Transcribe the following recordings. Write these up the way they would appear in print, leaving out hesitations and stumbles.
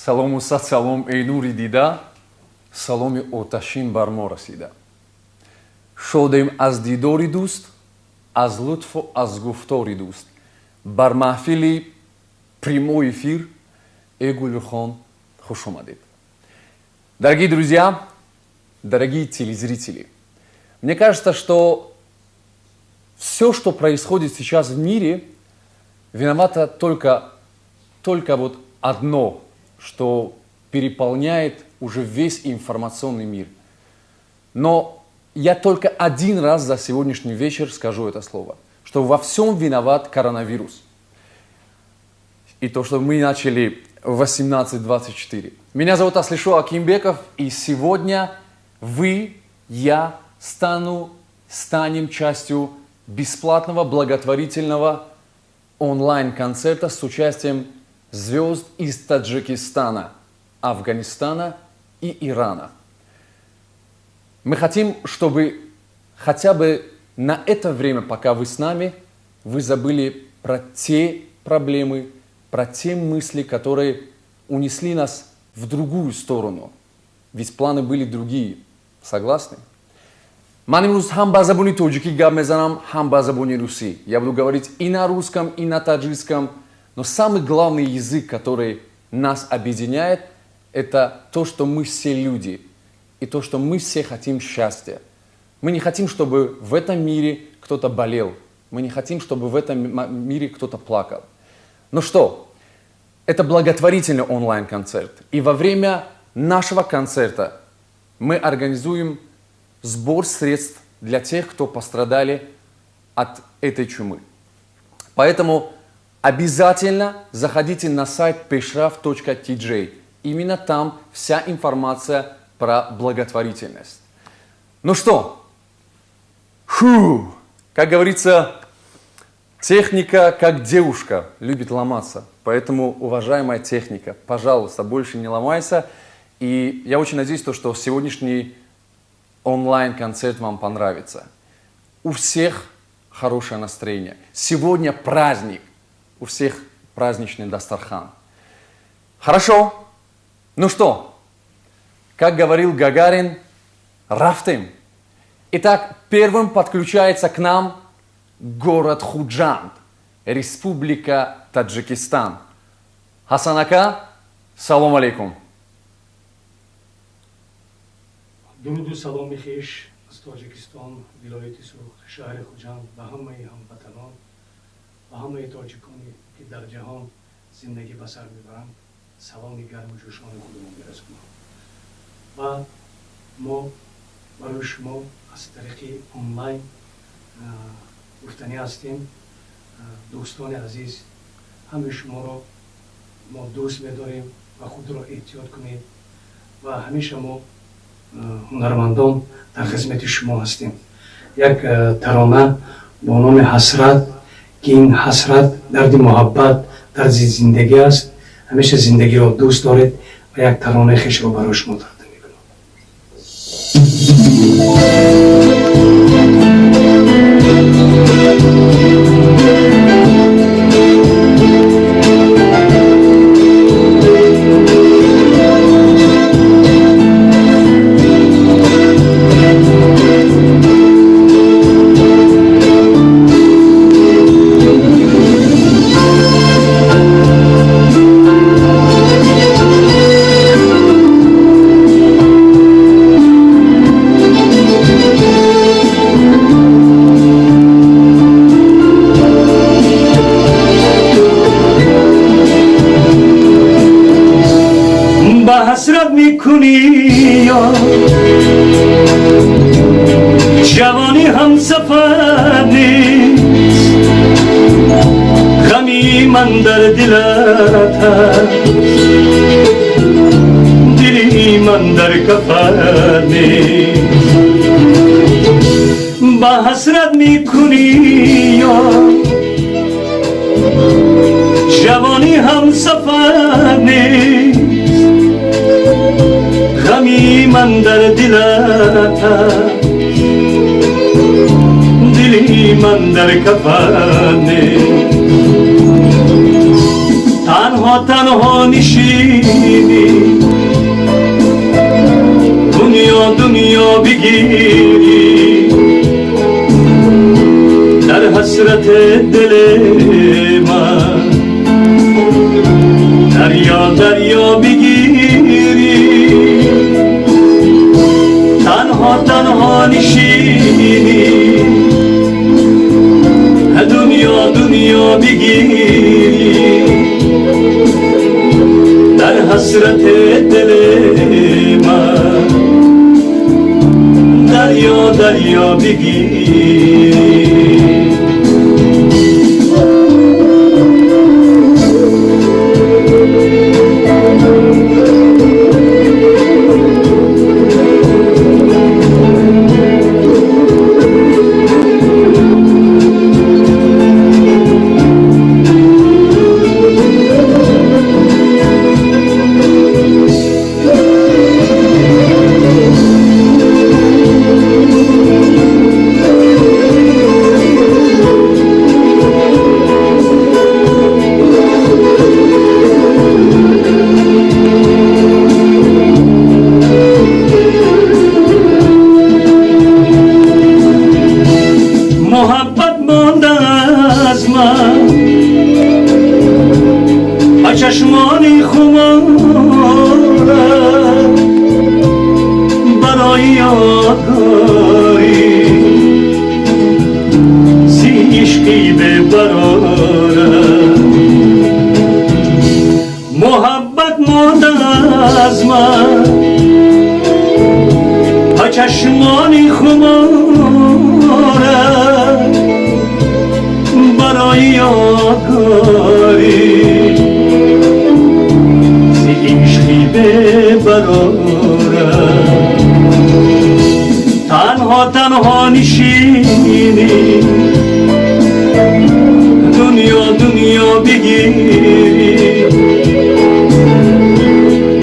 Салому сад салом, эй нури дида, саломи оташин бар мо расида. Шодем аз дидори дӯст, аз лутфу аз гуфтори дӯст. Бар маҳфили прямой эфир, эй Гулрухон, хуш омадед. Дорогие друзья, дорогие телезрители, мне кажется, что все, что происходит сейчас в мире, виновато только вот одно, что переполняет уже весь информационный мир. Но я только один раз за сегодняшний вечер скажу это слово, что во всем виноват коронавирус. И то, что мы начали в 18:24. Меня зовут Аслишо Акимбеков, и сегодня вы, я станем частью бесплатного благотворительного онлайн-концерта с участием звезд из Таджикистана, Афганистана и Ирана. Мы хотим, чтобы хотя бы на это время, пока вы с нами, вы забыли про те проблемы, про те мысли, которые унесли нас в другую сторону. Ведь планы были другие. Согласны? Ман имрӯз ҳам ба забони тоҷикӣ гап мезанам, ҳам ба забони русӣ. Я буду говорить и на русском, и на таджикском. Но самый главный язык, который нас объединяет, это то, что мы все люди. И то, что мы все хотим счастья. Мы не хотим, чтобы в этом мире кто-то болел. Мы не хотим, чтобы в этом мире кто-то плакал. Ну что, это благотворительный онлайн-концерт. И во время нашего концерта мы организуем сбор средств для тех, кто пострадали от этой чумы. Поэтому обязательно заходите на сайт peshraf.tj. Именно там вся информация про благотворительность. Ну что, фу, как говорится, техника, как девушка, любит ломаться. Поэтому, уважаемая техника, пожалуйста, больше не ломайся. И я очень надеюсь, что сегодняшний онлайн-концерт вам понравится. У всех хорошее настроение. Сегодня праздник. У всех праздничный дастархан. Хорошо. Ну что, как говорил Гагарин, рафтем. Итак, первым подключается к нам город Худжанд, Республика Таджикистан. Хасан ака, салом алейкум. Дуруду саломи хеш аз Тоҷикистон, вилояти Суғд, шаҳри Хуҷанд ба ҳамаи ҳамватанон, ба ҳамаи тоҷиконе, ки дар ҷаҳон зиндагӣ ба сар мебаранд, саломи гарму ҷӯшони худамон мерасонам. Ва мо барои шумо аз тариқи онлайн гуфтанӣ ҳастем: дӯстони азиз, ҳамаи шуморо мо дӯст медорем ва худро эҳтиёт кунед ва ҳамеша мо ҳунармандон дар хизмати шумо ҳастем. Як тарона бо номи «Ҳасрат», ки ин ҳасрат дарди муҳаббат, дарди зиндагӣ аст. Ҳамеша зиндагиро дӯст доред ва як таронаи хешро барои шумо тақдим мекунам. Ба ҳасрат мекунӣ ё ҷавонӣ ҳамсафар нест, ғами ман дар дилат аст, дили ман дар кафан нест. Ба ҳасрат мекунӣ ё ҷавонӣ ҳамсафар нест, ғами ман дар дилат аст, дили ман дар кафан нест. Танҳо Танҳо танҳо нишинӣ, дунё дунё бигирӣ, дар ҳасрати дили ман дарё дарё бигирӣ. Танҳо танҳо нишинӣ, дунё дунё бигирӣ, дар ҳасрати дили ман дарё дарё бигирӣ. Муҳаббат монда аз ман ба чашмони хуморат, барои ёдгорӣ зи ишқи бебарорат. Муҳаббат монда аз ман ба чашмони хуморат, барои ёдгорӣ зи ишқи бебарорат. Танҳо танҳо нишинӣ, дунё дунё бигирӣ,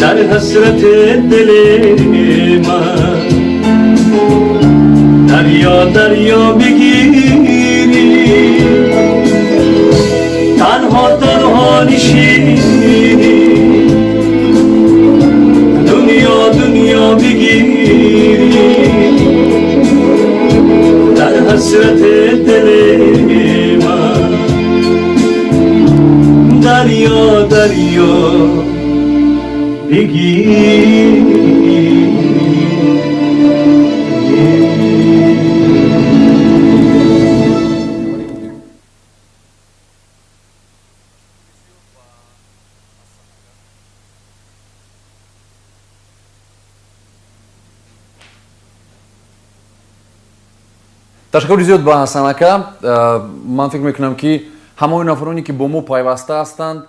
дар ҳасрати дили ман дарё дарё бигирӣ. Танҳо танҳо нишинӣ, дунё дунё бигирӣ, дар ҳасрати дили ман дарё дарё бигирӣ. Ташаккури зиёд ба Ҳасан ака. Ман фикр мекунам, ки ҳамаи нафароне, ки бо мо пайваста ҳастанд,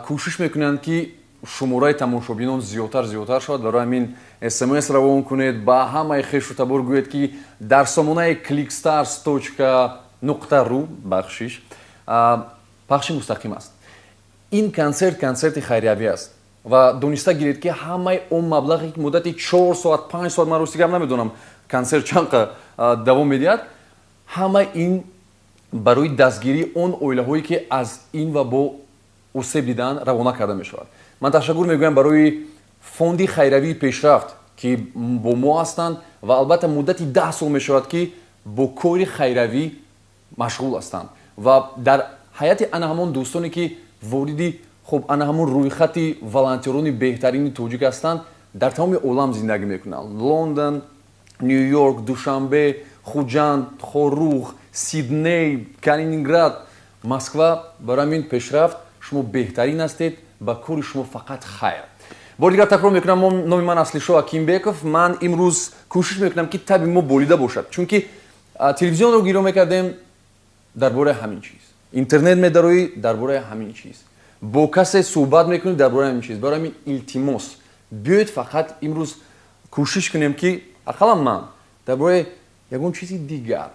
кӯшиш мекунанд, ки шумораи тамошобинон зиёдтар зиёдтар шавад. Барои ҳамин СМС равон кунед, ба ҳамаи хешу табор гӯед, ки дар сомонаи clickstars нуқта ру, бахшиш, пахши мустақим аст. Ин консерт консерти хайриявӣ аст ва дониста гиред, ки ҳамаи он маблағе, ки муддати 4 соат, 5 соат, ман рости гап намедонам, консерт чанд давом медиҳад, ҳама ин барои дастгирии он оилаҳое, ки аз ин вабо осеб дидаанд, равона карда мешавад. Ман ташаккур мегӯям барои фонди хайравии «Пешрафт», ки бо мо ҳастанд ва албатта муддати 10 сол мешавад, ки бо кори хайравӣ машғул ҳастанд ва дар ҳайати ана ҳамон дӯстоне, ки вориди, хуб, ана ҳамон рӯйхати волонтёрони беҳтарини тоҷик ҳастанд, дар тамоми олам зиндагӣ мекунанд: Лондон, Ню Йорк, Душанбе, Хуҷанд, Хоруғ, Сидней, Калининград, Москва. Барои ҳамин, «Пешрафт», шумо беҳтарин ҳастед, ба кори шумо фақат хайр. Бори дигар такрор мекунам, номи ман Аслишо Акимбеков. Ман имрӯз кӯшиш мекунам, ки таби мо болида бошад, чунки телевизионро гиро мекардем, дар бораи ҳамин чиз, интернет медароӣ, дар бораи ҳамин чиз, бо касе суҳбат мекунӣ, дар бораи ҳамин чиз. Барои ҳамин илтимос, биёед, фақат имрӯз кӯшиш кунем, ки ақаллан ман дар бораи ягон чизи дигар,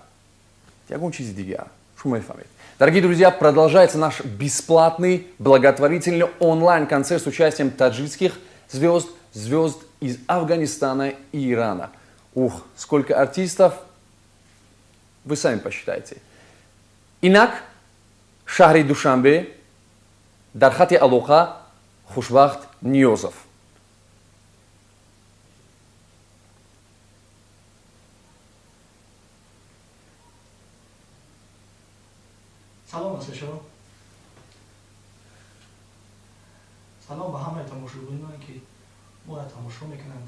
ягон чизи дигар, шумо мефаҳмед. Дорогие друзья, продолжается наш бесплатный благотворительный онлайн-концерт с участием таджикских звезд, звезд из Афганистана и Ирана. Ух, сколько артистов, вы сами посчитайте. Инак, шаҳри Душанбе, Дар хати алоқа Хушбахт Ниёзов. Салом аст шумо. Салом ба ҳамаи тамошобинон, ки моро тамошо мекунанд.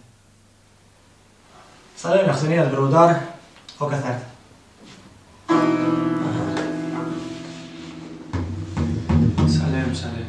Саломи махзунӣ аз бародар Хокатард. Салем, салем.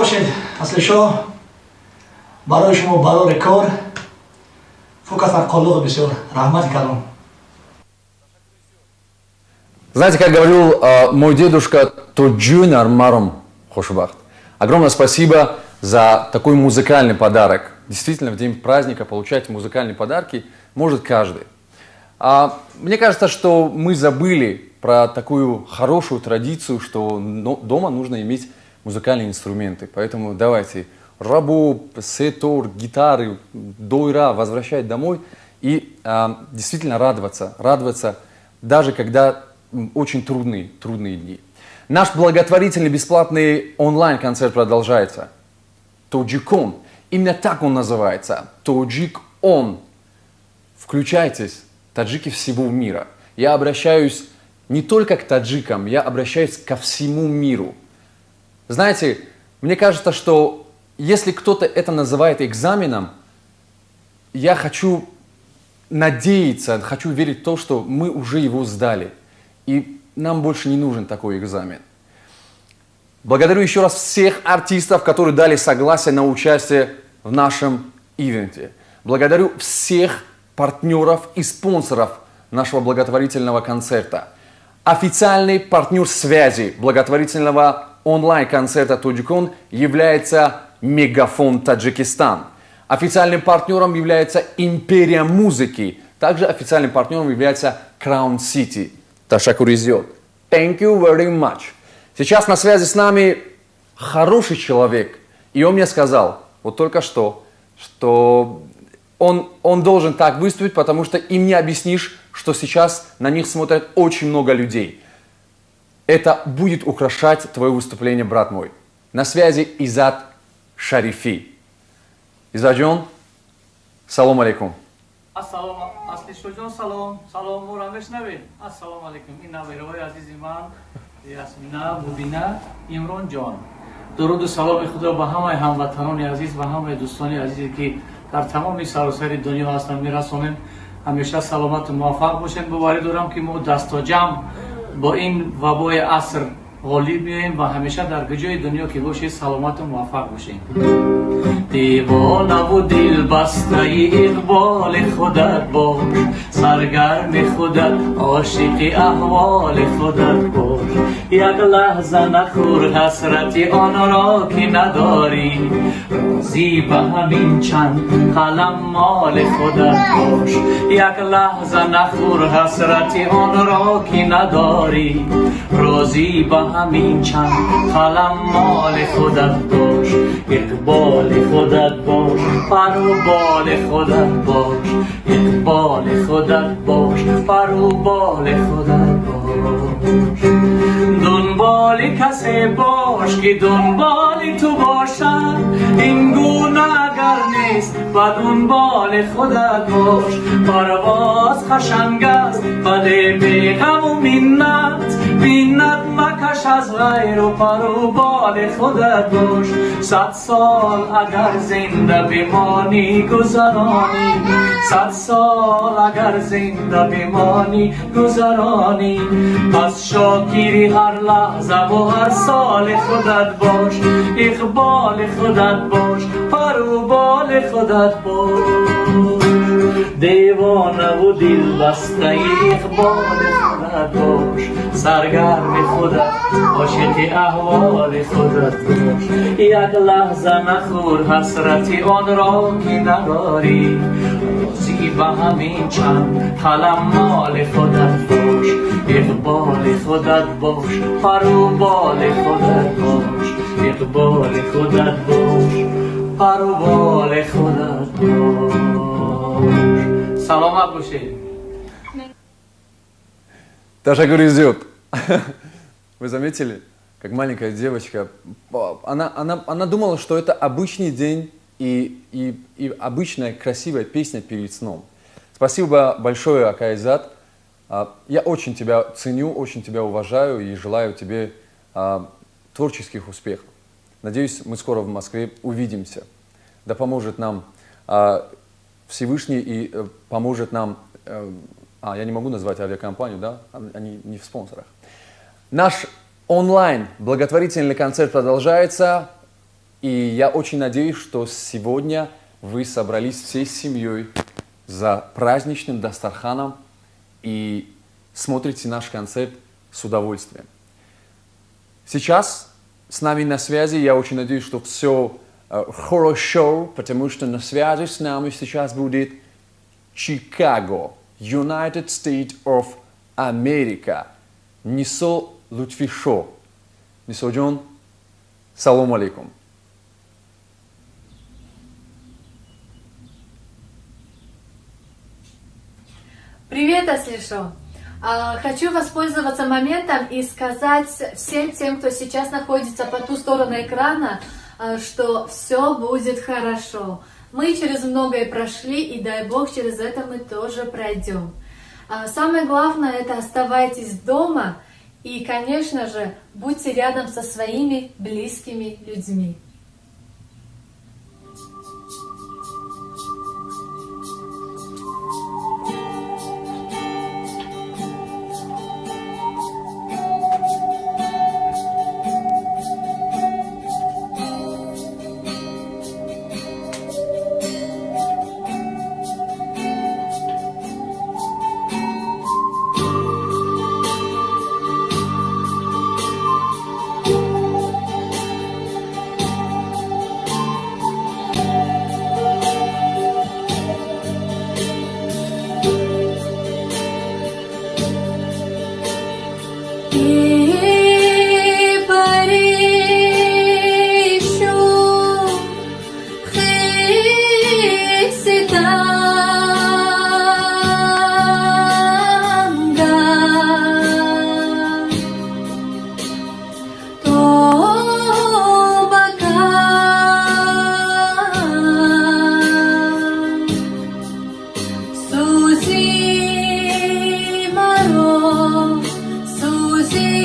Бошед, Аслишоҳ, барои шумо барори кор, фукатар қоллуғи бисёр, раҳмати калон. Знаете, как говорил мой дедушка, Тоджунар Марум Хошбахт. Огромное спасибо за такой музыкальный подарок. Действительно, в день праздника получать музыкальные подарки может каждый. Мне кажется, что мы забыли про такую хорошую традицию, что дома нужно иметь музыкальные инструменты. Поэтому давайте рубоб, сетор, гитары, дойра возвращать домой и действительно радоваться, радоваться, даже когда очень трудные, трудные дни. Наш благотворительный бесплатный онлайн-концерт продолжается. Тоджикон. Именно так он называется. Тоджик Он. Включайтесь, таджики всего мира. Я обращаюсь не только к таджикам, я обращаюсь ко всему миру. Знаете, мне кажется, что если кто-то это называет экзаменом, я хочу надеяться, хочу верить в то, что мы уже его сдали. И нам больше не нужен такой экзамен. Благодарю еще раз всех артистов, которые дали согласие на участие в нашем ивенте. Благодарю всех партнеров и спонсоров нашего благотворительного концерта. Официальный партнер связи благотворительного онлайн-концерта «Тоджикон» является Мегафон Таджикистан. Официальным партнером является Империя музыки. Также официальным партнером является Crown City. Ташаккури зиёд. Thank you very much. Сейчас на связи с нами хороший человек. И он мне сказал, вот только что, что он должен так выступить, потому что им не объяснишь, что сейчас на них смотрят очень много людей. Это будет украшать твое выступление, брат мой. На связи Изат Шарифи. Изаджон, салом алейкум. Ассалом, Аслишоҷон, салом, салом, моро мешнавед? Ассалому алайкум. Ин набираҳои азизи ман, Ясмина, Мубина, Имронҷон, дуруду саломи худро ба ҳамаи ҳамватанони азиз ва ҳамаи дӯстони азизе, ки дар тамоми саросари дунё ҳастанд, мерасонем. Ҳамеша саломату муваффақ бошем. Боварӣ дорам, ки мо дастаҷамъ бо ин вабои аср ғолиб меоем ва ҳамеша дар куҷои дунё ки бошед, саломату муваффақ бошем. Девонаву дилбастаи иқболи худат бош, саргарми худат, ошиқи аҳволи худат бош. Як лаҳза нахӯр ҳасрати онро, ки надорӣ. Розӣ ба ҳамин чанд қалам моли худат бош. Як лаҳза нахӯр ҳасрати онро, ки надорӣ. Розӣ ба ҳамин чанд қалам моли худат бош. Иқболи худат бош, пару боли худат бош. Иқболи худат бош, пару боли худат бош. Дунболи касе бош, ки дунболи ту бошад. Ин гуна агар нест, ба дунболи худат бош. Парвоз қашанг аст, вале беғаму миннат. Миннат макаш аз ғайру, пару боли худат бош. 100 сол агар зинда бимонӣ, гузаронӣ. 100 сол агар зинда бимонӣ, гузаронӣ. Пас шокири ҳар лаҳзаву ҳар соли худат бош. Иқболи худат бош, пару боли худат бош. Девонаву дилбастаи иқболи худат бош, саргарми худат, ошиқи аҳволи худат бош. Як лаҳза нахӯр ҳасрати онро, ки надорӣ. Розӣ ба ҳамин чанд қалам моли худат бош. Иқболи худат бош, пару боли худат бош. Иқболи худат бош, пару боли худат бош. Саломат бошед. Ташаккури зиёд. Вы заметили, как маленькая девочка, она думала, что это обычный день и обычная красивая песня перед сном. Спасибо большое, акаи Изат. Я очень тебя ценю, очень тебя уважаю и желаю тебе творческих успехов. Надеюсь, мы скоро в Москве увидимся. Да поможет нам Всевышний и поможет нам. Я не могу назвать авиакомпанию, да? Они не в спонсорах. Наш онлайн благотворительный концерт продолжается. И я очень надеюсь, что сегодня вы собрались всей семьей за праздничным дастарханом и смотрите наш концерт с удовольствием. Сейчас с нами на связи, я очень надеюсь, что все хорошо, потому что на связи с нами сейчас будет Чикаго, United States of America. Нисо Лутфишо. Нисо ҷон, салом алейкум. Привет, Аслишо! Хочу воспользоваться моментом и сказать всем тем, кто сейчас находится по ту сторону экрана, что все будет хорошо. Мы через многое прошли, и дай бог, через это мы тоже пройдем. Самое главное — это оставайтесь дома и, конечно же, будьте рядом со своими близкими людьми. Suzy Maro, Suzy.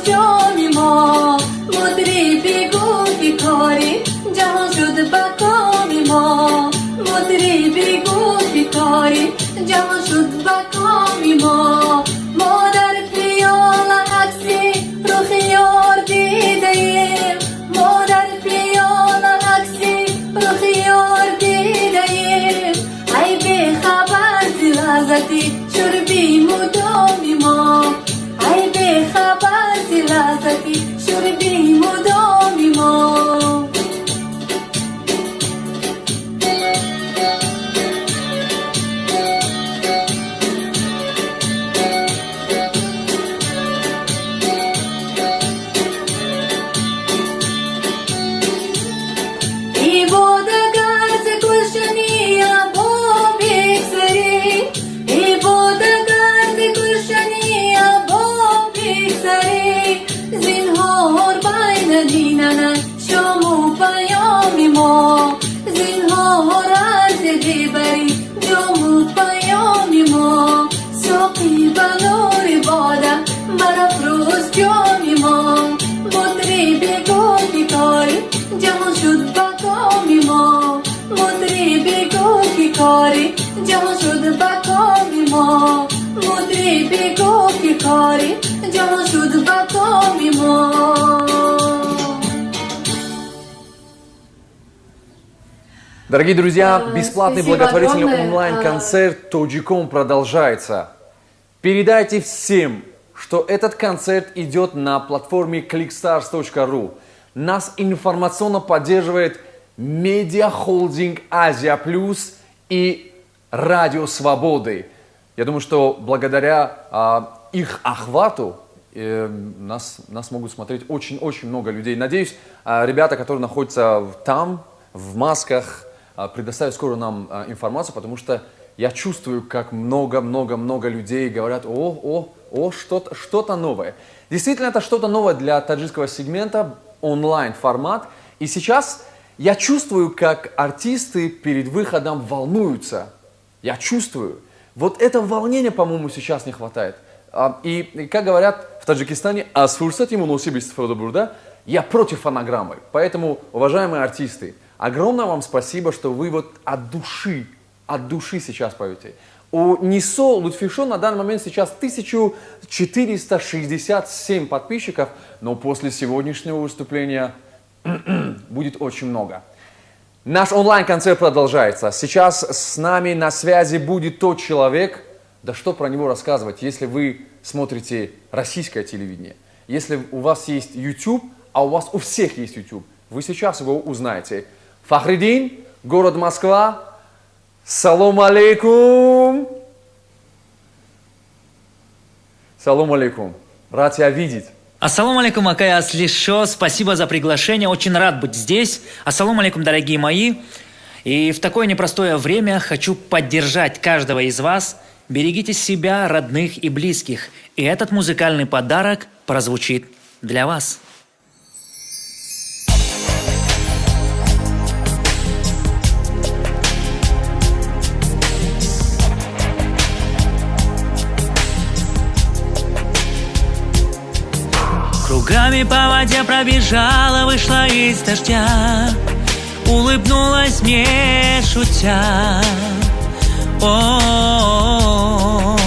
ҷоми мо. Мутриб бигӯ, ки кори ҷаҳон шуд ба коми мо. Мутриб бигӯ, ки кори ҷаҳон шуд ба коми мо. Мо дар пиёла акси рухи ёр дидаем. Мо дар пиёла акси рухи ёр дидаем. Ай бехабар зи лаззати шурби мудоми мо. Ай бехабар зи лаззати шурби мудоми мо. Ибодагар зи гулшани або бигзарӣ. Ибодагар зи гулшани або бигзарӣ. Зинҳор байна динана шому паёми мо. Зинҳор арзи дилбарӣ ҷому паёми мо. Соқӣ ба нури бода барафрӯз ҷоми мо. Мутриб бигӯ, ки кори ҷаҳон шуд ба коми мо. Мутриб бигӯ, ки кори ҷаҳон шуд ба коми мо. Мутриб бигӯ, ки кори ҷаҳон шуд ба коми мо. Дорогие друзья, бесплатный Спасибо благотворительный огромное. Онлайн-концерт Тоҷикон продолжается. Передайте всем, что этот концерт идет на платформе clickstars.ru. Нас информационно поддерживает медиахолдинг Азия Плюс и Радио Свободы. Я думаю, что благодаря их охвату нас могут смотреть очень-очень много людей. Надеюсь, ребята, которые находятся там, в масках, предоставят скоро нам информацию, потому что я чувствую, как много-много-много людей говорят: о, о, о, что-то, что-то новое. Действительно, это что-то новое для таджикского сегмента, онлайн-формат. И сейчас я чувствую, как артисты перед выходом волнуются. Я чувствую. Вот это волнение, по-моему, сейчас не хватает. И, как говорят в Таджикистане, аз фурсати муносиб истифода бурда, я против фонограммы. Поэтому, уважаемые артисты, огромное вам спасибо, что вы вот от души сейчас поете. У Нисо Лутфишо на данный момент сейчас 1467 подписчиков, но после сегодняшнего выступления будет очень много. Наш онлайн-концерт продолжается. Сейчас с нами на связи будет тот человек, да что про него рассказывать, если вы смотрите российское телевидение, если у вас есть YouTube, а у вас у всех есть YouTube, вы сейчас его узнаете. Фахридин, город Москва. Салом алейкум. Салом алейкум. Рад тебя видеть. Ассаламу алейкум, акай Аслишо. Спасибо за приглашение. Очень рад быть здесь. Ассаламу алейкум, дорогие мои. И в такое непростое время хочу поддержать каждого из вас. Берегите себя, родных и близких. И этот музыкальный подарок прозвучит для вас. Кругами по воде пробежала, вышла из дождя, улыбнулась мне, шутя. О-о-о.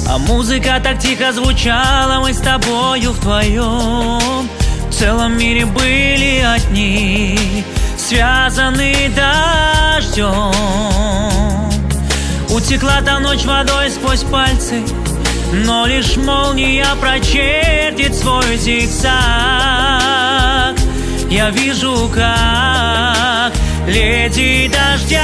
А музыка так тихо звучала, мы с тобою вдвоем в целом мире были одни, связаны дождем. Утекла та ночь водой сквозь пальцы, но лишь молния прочертит свой зигзаг. Я вижу, как леди дождя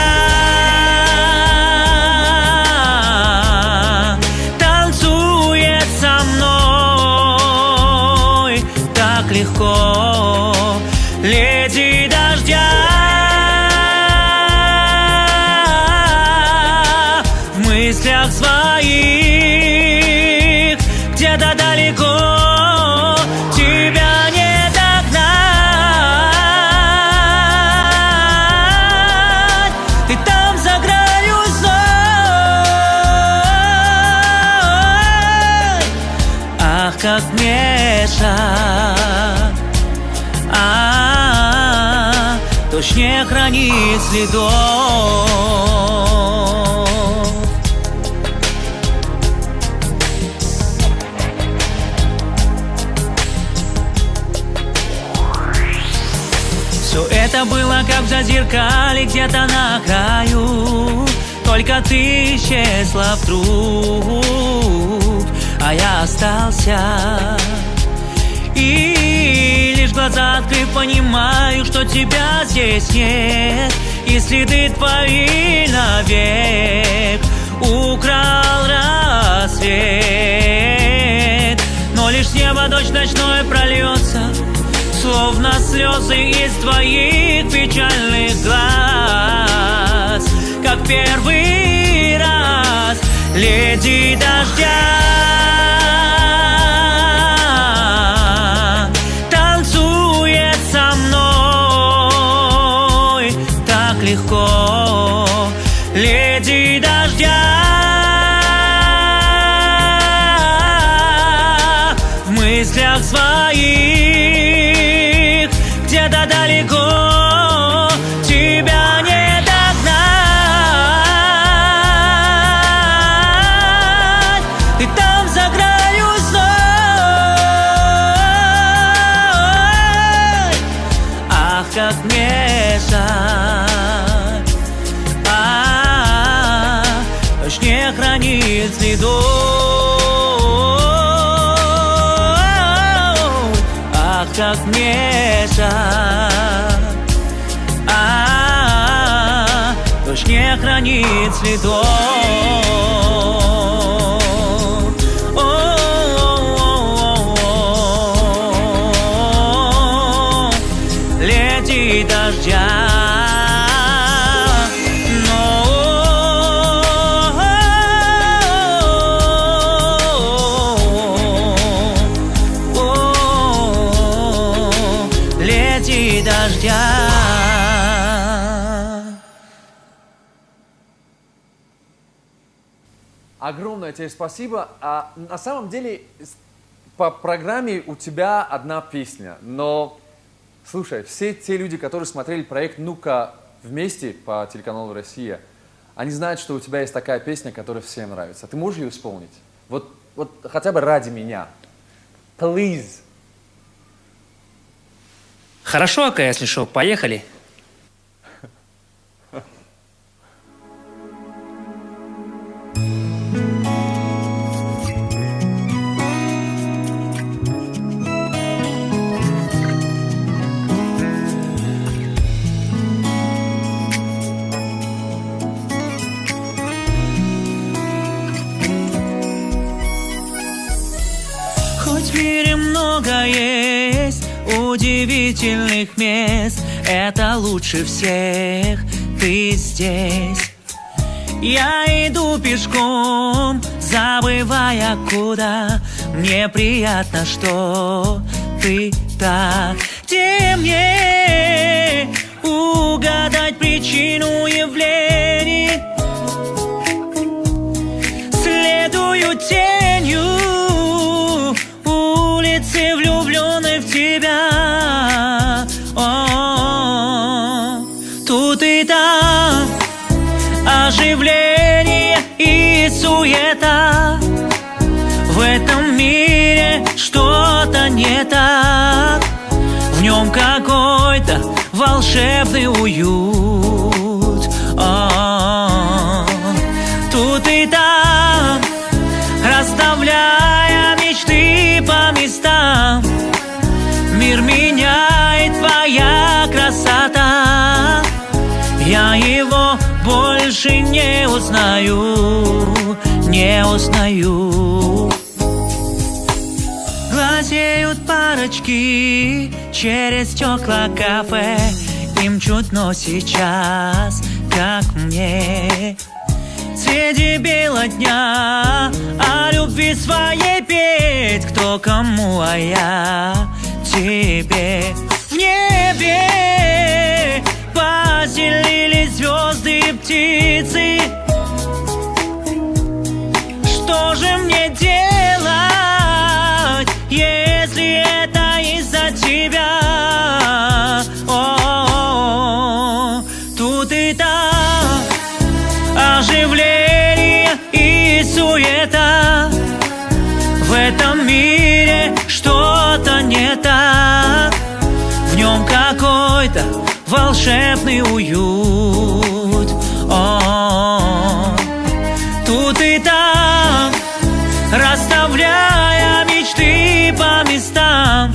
танцует со мной так легко. Леди дождя в мыслях своих где-то далеко тебя не догнать. Ты там за гранью зной. Ах, как Дождь не хранит следов. Все это было как в зазеркалье где-то на краю. Только ты исчезла вдруг, а я остался. И лишь глаза открыв, понимаю, что тебя здесь нет. И следы твои навек украл рассвет. Но лишь с неба дождь ночной прольется, словно слезы из твоих печальных глаз. Как первый раз, леди дождя танцует со мной так легко. Леди дождя в мыслях своих где-то далеко тебя не догнать. Ты там за гранью зной. Ах, как мне жаль, дождь не хранит следов. Ах, как мне жаль, дождь не хранит следов. О-о-о-о-о. Леди дождя. Леди дождя. Огромное тебе спасибо. А на самом деле по программе у тебя одна песня, но слушай, все те люди, которые смотрели проект «Ну-ка вместе» по телеканалу «Россия», они знают, что у тебя есть такая песня, которая всем нравится. Ты можешь ее исполнить? Вот хотя бы ради меня. Please. Хорошо, Акай Аслишо, поехали. Хоть в мире много есть удивительных мест, это лучше всех ты здесь. Я иду пешком, забывая куда. Мне приятно, что ты так. Где мне угадать причину явлений? Следую тенью улицы, влюбленной в тебя. О-о-о. Тут и там оживление и суета. В этом мире что-то не так. В нем какой-то волшебный уют. О-о-о. Тут и там, расставляя мечты по местам, мир меняет твоя красота. Я его больше не узнаю, не узнаю. Глазеют парочки через стекла кафе. Им чудно сейчас, как мне. Среди бела дня о любви своей петь. Кто кому, а я тебе. В небе поселились звезды и птицы. Что же мне делать, если это из-за тебя? О-о-о. суета. В этом мире что-то не так, в нем какой-то волшебный уют. О-о-о. Тут и там, расставляя мечты по местам,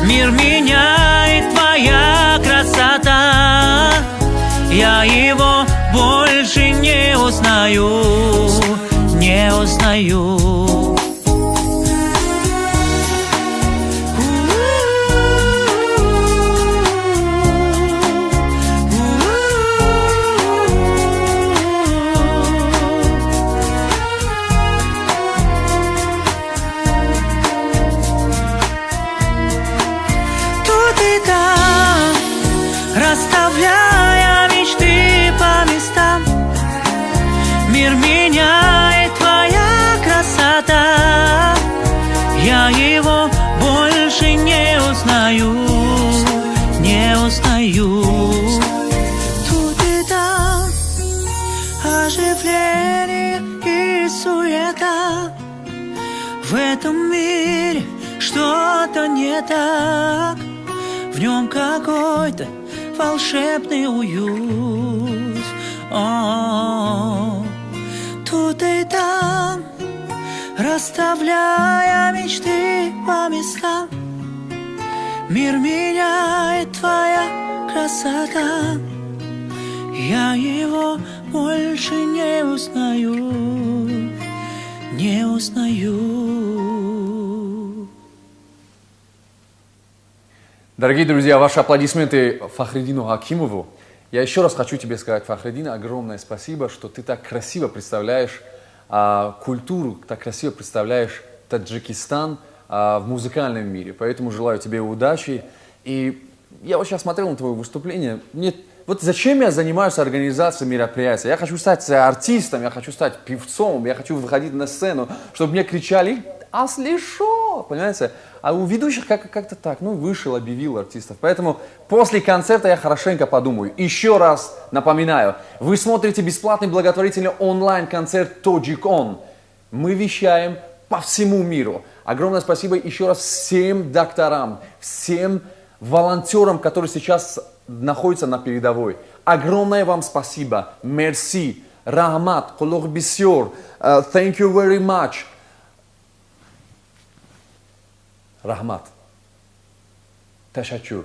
мир меняет твоя красота. Я его больше не узнаю, не узнаю. Тут и там, расставляя мечты по местам, мир меняет твоя красота. Я его больше не узнаю, не узнаю. Тут и там оживление и суета. В этом мире что-то не так, в нем какой-то волшебный уют. О-о-о. Тут и там, расставляя мечты по местам, мир меняет твоя красота. Я его больше не узнаю, не узнаю. Дорогие друзья, ваши аплодисменты Фахриддину Хакимову. Я еще раз хочу тебе сказать, Фахриддин, огромное спасибо, что ты так красиво представляешь культуру, так красиво представляешь Таджикистан в музыкальном мире. Поэтому желаю тебе удачи. И я вот сейчас смотрел на твое выступление. Мне, вот зачем я занимаюсь организацией мероприятий? Я хочу стать артистом, я хочу стать певцом, я хочу выходить на сцену, чтобы мне кричали «Аслишо!», понимаете? А у ведущих как-то так, ну, вышел, объявил артистов. Поэтому после концерта я хорошенько подумаю. Еще раз напоминаю, вы смотрите бесплатный благотворительный онлайн-концерт Тоджикон. Мы вещаем по всему миру. Огромное спасибо еще раз всем докторам, всем волонтерам, которые сейчас находятся на передовой. Огромное вам спасибо. Мерси, рахмат, кулух бисёр, thank you very much. Рахмат. Ташачур.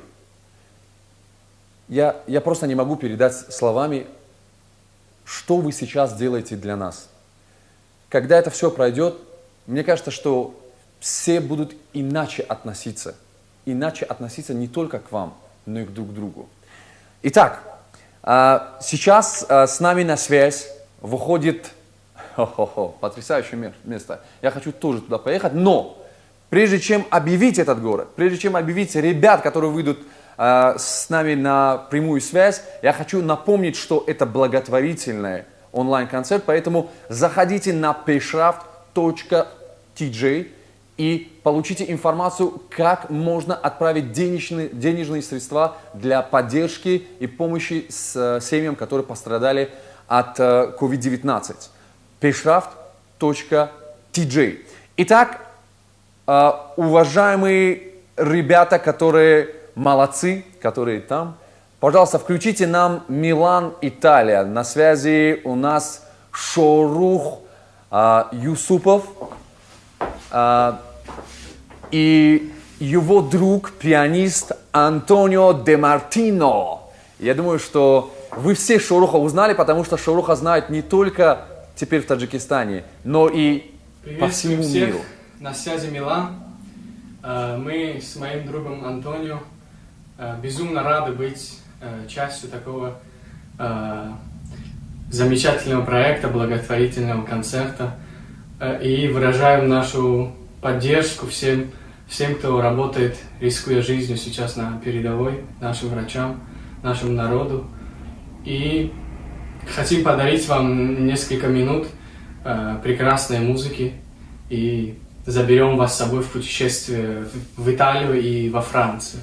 Я просто не могу передать словами, что вы сейчас делаете для нас. Когда это все пройдет, мне кажется, что все будут иначе относиться. Иначе относиться не только к вам, но и к друг другу. Итак, сейчас с нами на связь выходит потрясающее место. Я хочу тоже туда поехать, но прежде чем объявить этот город, прежде чем объявить ребят, которые выйдут с нами на прямую связь, я хочу напомнить, что это благотворительный онлайн-концерт, поэтому заходите на peshraft.tj и получите информацию, как можно отправить денежные средства для поддержки и помощи с семьям, которые пострадали от COVID-19. peshraft.tj. Итак, уважаемые ребята, которые молодцы, которые там, пожалуйста, включите нам Милан, Италия. На связи у нас Шорух Юсупов и его друг, пианист Антонио Де Мартино. Я думаю, что вы все Шоруха узнали, потому что Шоруха знают не только теперь в Таджикистане, но и по всему всех миру. На связи Милан. Мы с моим другом Антонио безумно рады быть частью такого замечательного проекта, благотворительного концерта. И выражаем нашу поддержку всем, кто работает, рискуя жизнью сейчас на передовой, нашим врачам, нашему народу. И хотим подарить вам несколько минут прекрасной музыки и заберем вас с собой в путешествие в Италию и во Францию.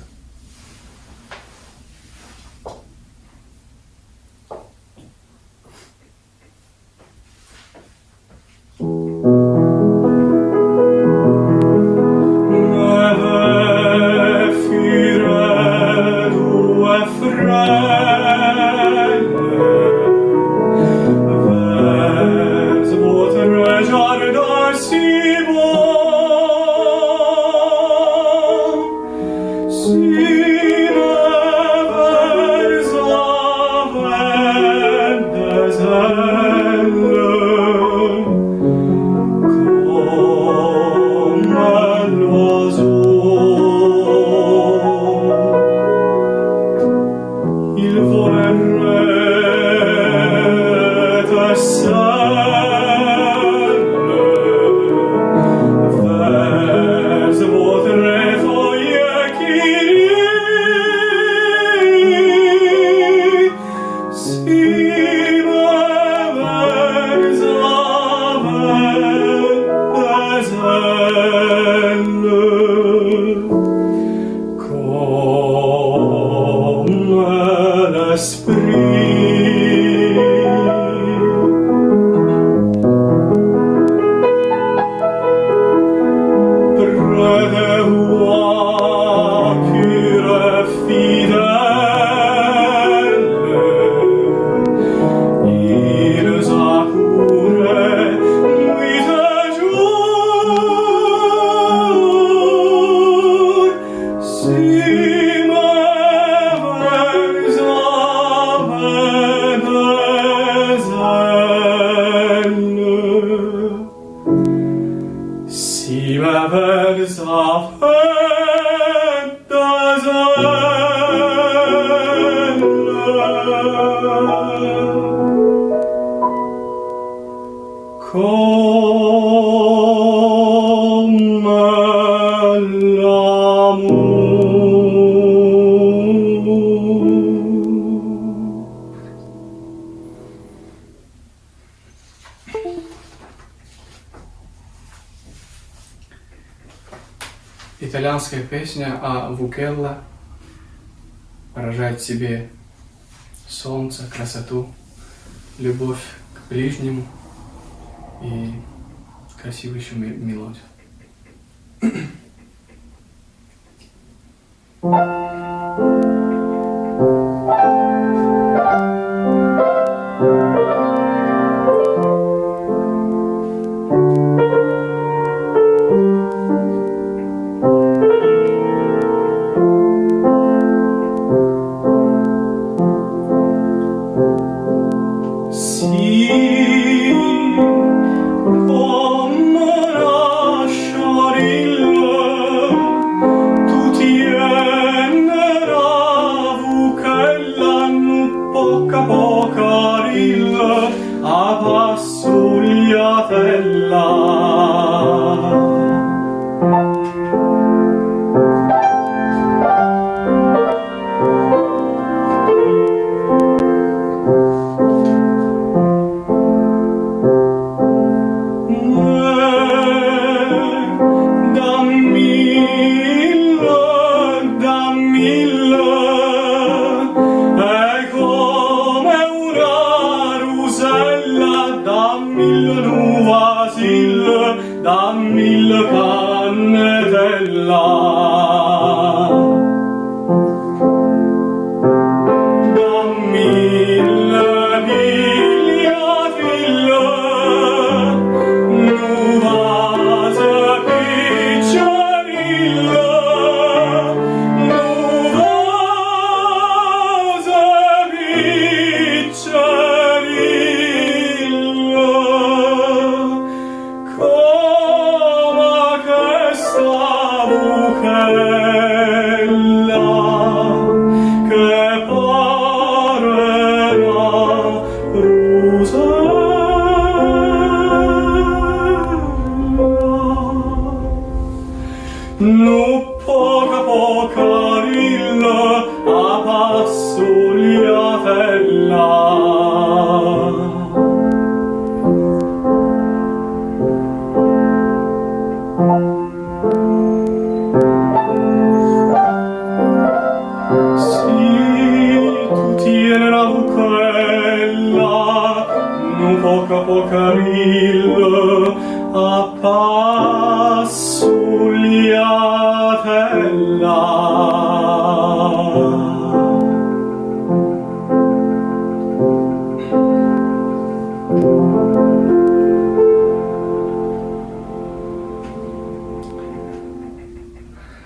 Si me vers avec des ailes, comme l'oiseau. Il volerait à seul vers votre foyer qui rit. Si me vers avec des ailes, comme l'esprit. Près des rois purs et fidèles, ils accouraient nuit et jour. Si me vers avec des ailes, si me vers avec des ailes, comme l'amour. Итальянская песня о Вукелла выражает в себе солнце, красоту, любовь к ближнему и красивую еще мелодию. Sì, come una sciorilla, tu tieni la vucchella, nu poca pocarilla, a passugliatella. Dammillo, è come una rusella, dammillo nu vasil, dammillo cannetella. Dammillo, pigliatillo, nu vaso piccerillo, nu vaso piccerillo, come questa buchella che pare una rusella. Nu poca pocarilla a passugliatella. Sì, tu tieni la buchella, nu poca pocarilla a passugliatella.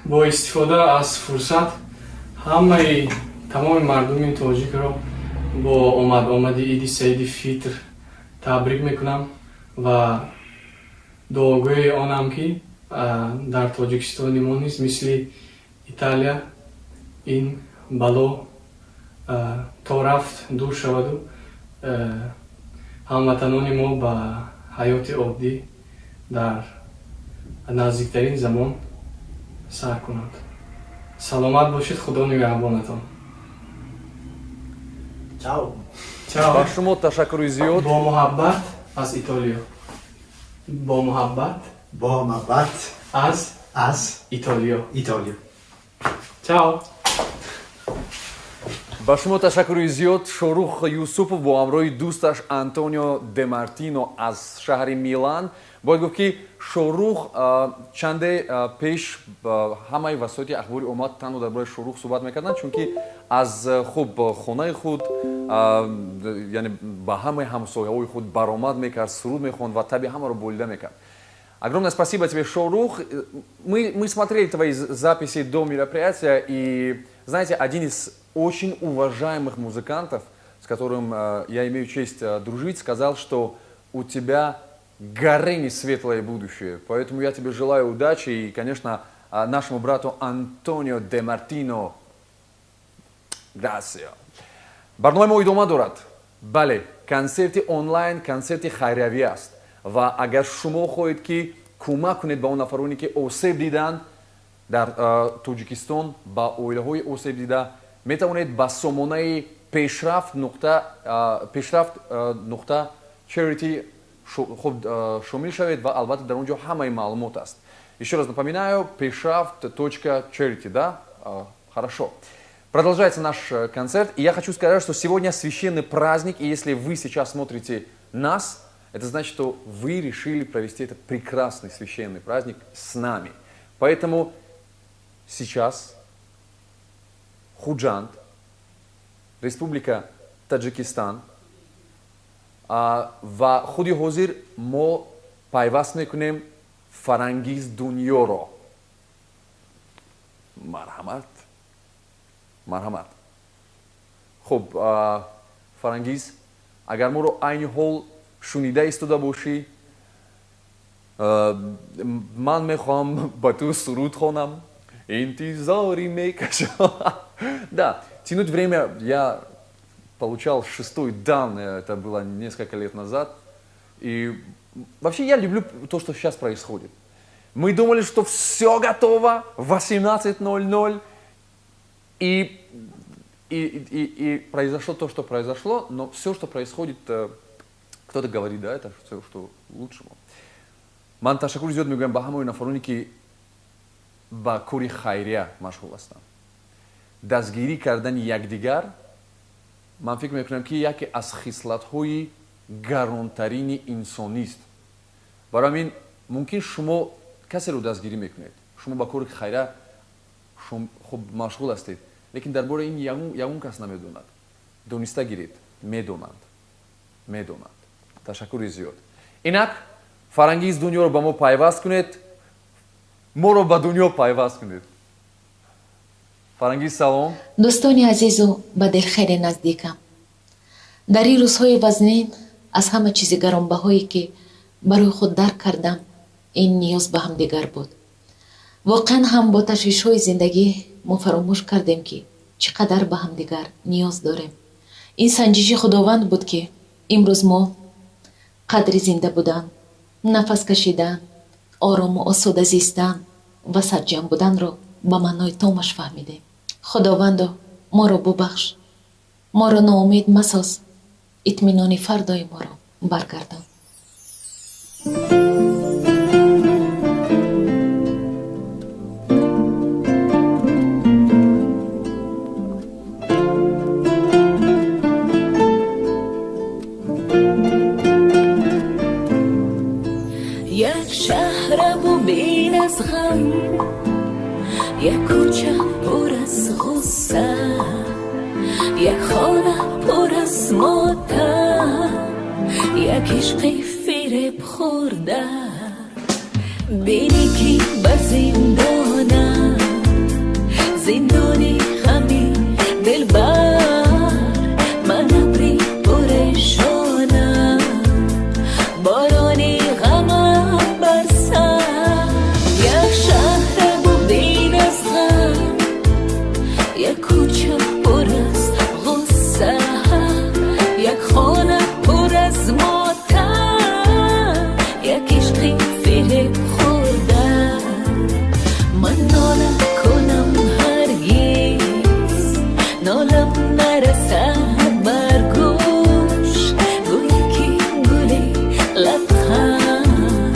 Бой Истифода аз фурсат ҳамаи тамоми мардуми тоҷикро бо омад-омади Иди Саиди Фитр табрик мекунам ва дуогӯи онам, ки дар Тоҷикистони мо низ мисли Италия ин бало то рафт дур шаваду ҳамватанони мо ба ҳаёти оддӣ дар наздиктарин замон сар кунанд. Саломат бошед, Худо нигаҳбонатон. Чао. Чао. Ба шумо ташаккури зиёд. Бо муҳаббат аз Итолиё, бо муҳаббат. Бо муҳаббат. Аз аз Итолиё. Итолиё. Чао. Ба шумо ташаккури зиёд. Шорух Юсупов бо ҳамроҳи дӯсташ Антонио Демартино аз шаҳри Милан. Бояд гуфт, ки Шорух чанде пеш ҳамаи васоити ахбори омма танҳо дар бораи Шорух суҳбат мекарданд, чунки аз хуб хонаи худ, яъне ба ҳамаи ҳамсояҳои худ баромад мекард, суруд мехонд ва таби ҳамаро болида мекард. Огромное спасибо тебе, Шорух. Мы смотрели твои записи до мероприятия, и, знаете, один из очень уважаемых музыкантов, с которым я имею честь дружить, сказал, что у тебя горы светлое будущее. Поэтому я тебе желаю удачи и, конечно, нашему брату Антонио Де Мартино. Grazie. Барномаи мо идома дорад. Бале, консерти онлайн, консерти хайриявӣ аст. Ва агар шумо хоҳед, ки кӯмак кунед ба он нафароне, ки осеб диданд дар Тоҷикистон, ба оилаҳои осеб дида, метавонед ба сомонаи пешрафт нуқта пешрафт нуқта charity хуб шомил шавед ва албатта дар он ҷо ҳамаи маълумот аст. Еще раз напоминаю, пешрафт точка charity, да? Хорошо. Продолжается наш концерт. И я хочу сказать, что сегодня священный праздник, и если вы сейчас смотрите нас, это значит, что вы решили провести этот прекрасный священный праздник с нами. Поэтому сейчас Худжанд, Республика Таджикистан, ва худи ҳозир мо пайваст мекунем Фарангиз Дунёро. Марҳамат, марҳамат. Хуб, Фарангиз, агар моро айни ҳол шунида истода бошӣ, ман мехоҳам ба ту суруд хонам, интизорӣ мекашам. Да, тянуть время, я получал шестой дан, это было несколько лет назад. И вообще я люблю то, что сейчас происходит. Мы думали, что все готово в 18:00, и произошло то, что произошло, но все, что происходит, кто-то говорит, да, это все, что лучшему. Ман ташаккури зиёд мегӯям ба ҳамаи нафароне, ки ба кори хайрия машғул ҳастанд. Дастгирӣ кардани якдигар, ман фикр мекунам, ки яке аз хислатҳои гаронтарини инсонист. Барои ҳамин мумкин шумо касеро дастгирӣ мекунед, шумо ба кори хайра хуб машғул ҳастед, лекин дар бораи ин ягон кас намедонад. Дониста гиред, медонанд, медонанд. Ташаккури зиёд. Инак Фарангиз Дунёро ба мо пайваст кунед, моро ба дунё пайваст кунед. Фарангиз, салом. Дӯстони азизу ба дил хеле наздикам, дар ин рӯзҳои вазнин аз ҳама чизи гаронбаҳое, ки барои худ дарк кардам, ин ниёз ба ҳамдигар буд. Воқеан ҳам бо ташвишҳои зиндагӣ мо фаромӯш кардем, ки чӣ қадар ба ҳамдигар ниёз дорем. Ин санҷиши Худованд буд, ки имрӯз мо қадри зинда будан, нафас кашидан, орому осуда зистан ва сарҷамъ буданро ба маънои томаш фаҳмидем. Худовандо, моро бубахш, моро ноумед масоз, итминони фардои моро баргардон. Як шаҳра бубин аз ғам, як кӯча пур аз ғусса, як хона пур аз мотам, як ишқи фиреб хӯрда. Бинӣ, ки ба зиндонам. Зиндони ғами дилбар, ман абри пурешонам, борони ғамам бар сар. Як шаҳрабу бин аз ғам, як кӯча пур аз ғусса, як хона пур аз мотам, як ишқи фиреб хӯрда. Ман нола кунам ҳаргиз, нолам нарасад бар гӯш, гӯё ки гули лабханд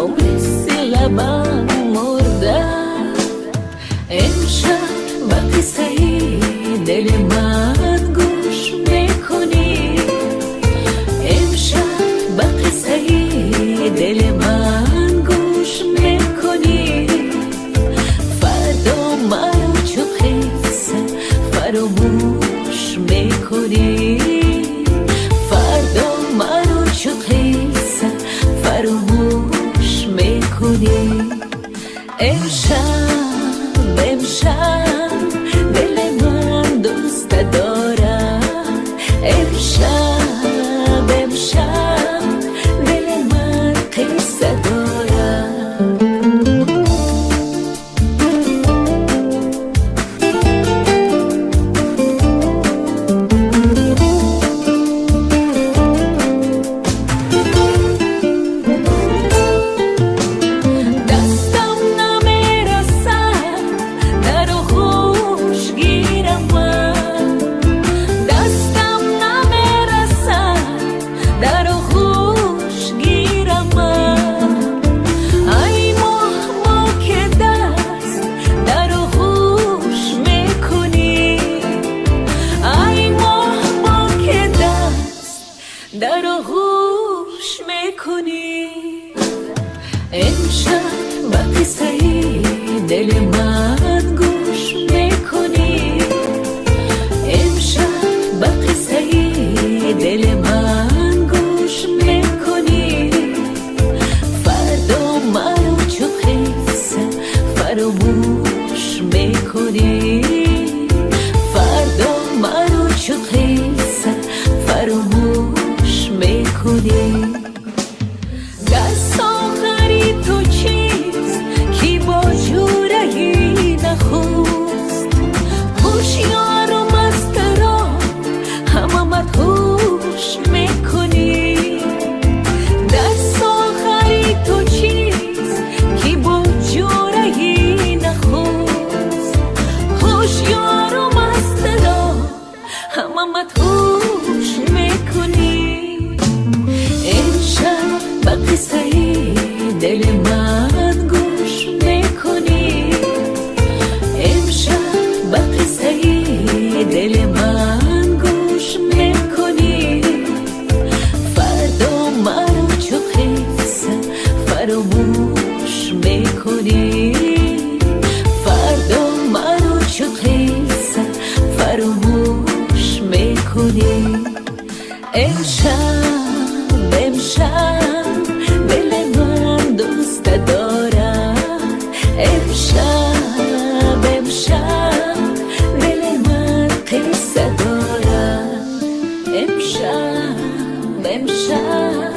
умриси лабам мурда. Имшаб ба қиссаи дили ман гӯш мекунӣ, имшаб ба қиссаи дили ман гӯш мекунӣ, фардо маро чу қисса фаромӯш мекунӣ, фардо маро чу қисса фаромӯш мекунӣ. Имшаб, имшаб дили ман дӯста дорад, имшаб, имшаб дили ман қисса дорад. Дастам намерасад дар оғӯш гирам ман, дастам намерасад дар оғӯш гирам ман. Ай моҳ, бо ки даст дар оғӯш мекунӣ, ай моҳ, бо ки даст дар оғӯш мекунӣ. Имшаб ба қиссаи дили ман гӯш мекунӣ, имшаб ба қиссаи дили ман гӯш мекунӣ, фардо маро чу қисса фаромӯш мекунӣ, фардо маро чу қисса фаромӯш мекунӣ. Дар соғари ту чист, ки бо ҷураи нахуст, ҳушёру мастаро ҳама мадҳуш мекунӣ. Дар соғари ту чист, ки бо ҷураи нахуст, ҳушёру мастаро ҳама мадҳуш мекунӣ. Имшаб ба қиссаи дили ман гӯш мекунӣ, имшаб ба қиссаи дили ман гӯш мекунӣ, фардо маро чу қисса фаромӯш мекунӣ, фардо маро чу қисса фаромӯш мекунӣ. Имшаб, имшаб дили ман дӯста дорад, имшаб, имшаб дили ман қисса дорад, имшаб, имшаб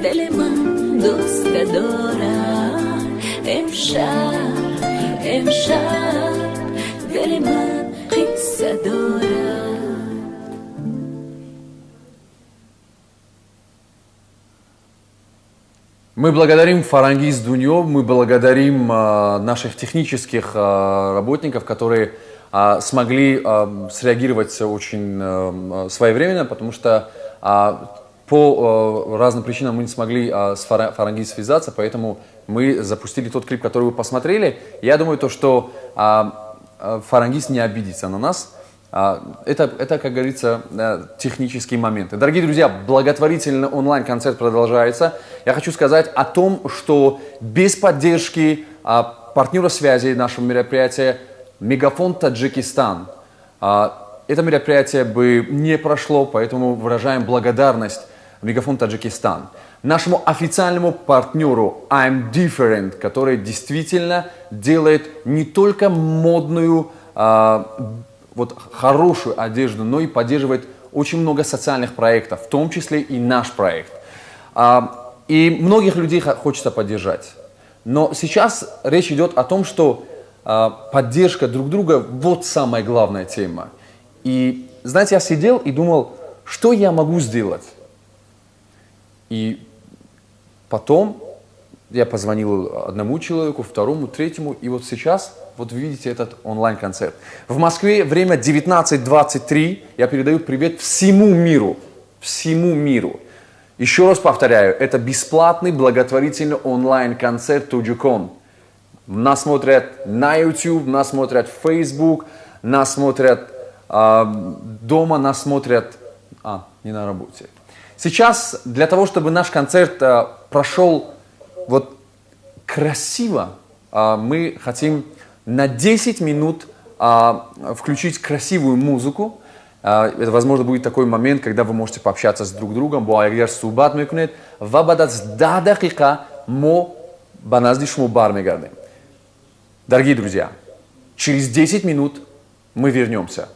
дили ман дӯста дорад, имшаб, имшаб дили ман қисса дорад. Мы благодарим Фарангиз Дуньо, мы благодарим наших технических работников, которые смогли среагировать очень своевременно, потому что по разным причинам мы не смогли с Фарангиз связаться, поэтому мы запустили тот клип, который вы посмотрели. Я думаю, то, что Фарангиз не обидится на нас. Это, как говорится, технические моменты. Дорогие друзья, благотворительный онлайн-концерт продолжается. Я хочу сказать о том, что без поддержки партнера связи нашего мероприятия «Мегафон Таджикистан» это мероприятие бы не прошло, поэтому выражаем благодарность Мегафон Таджикистан, нашему официальному партнеру I'm Different, который действительно делает не только модную, вот хорошую одежду, но и поддерживает очень много социальных проектов, в том числе и наш проект. И многих людей хочется поддержать. Но сейчас речь идет о том, что поддержка друг друга – вот самая главная тема. И, знаете, я сидел и думал, что я могу сделать? И потом я позвонил одному человеку, второму, третьему, и вот сейчас вот вы видите этот онлайн-концерт. В Москве время 19:23. Я передаю привет всему миру. Всему миру. Еще раз повторяю, это бесплатный благотворительный онлайн-концерт Тоҷикон. Нас смотрят на YouTube, нас смотрят в Facebook, нас смотрят дома, нас смотрят... не на работе. Сейчас для того, чтобы наш концерт прошел вот красиво, мы хотим на 10 минут включить красивую музыку. Это, возможно, будет такой момент, когда вы можете пообщаться с друг другом, бо якдигар суҳбат мекунед ва баъд аз 10 дақиқа мо ба назди шумо бармегардем. Дорогие друзья, через 10 минут мы вернемся.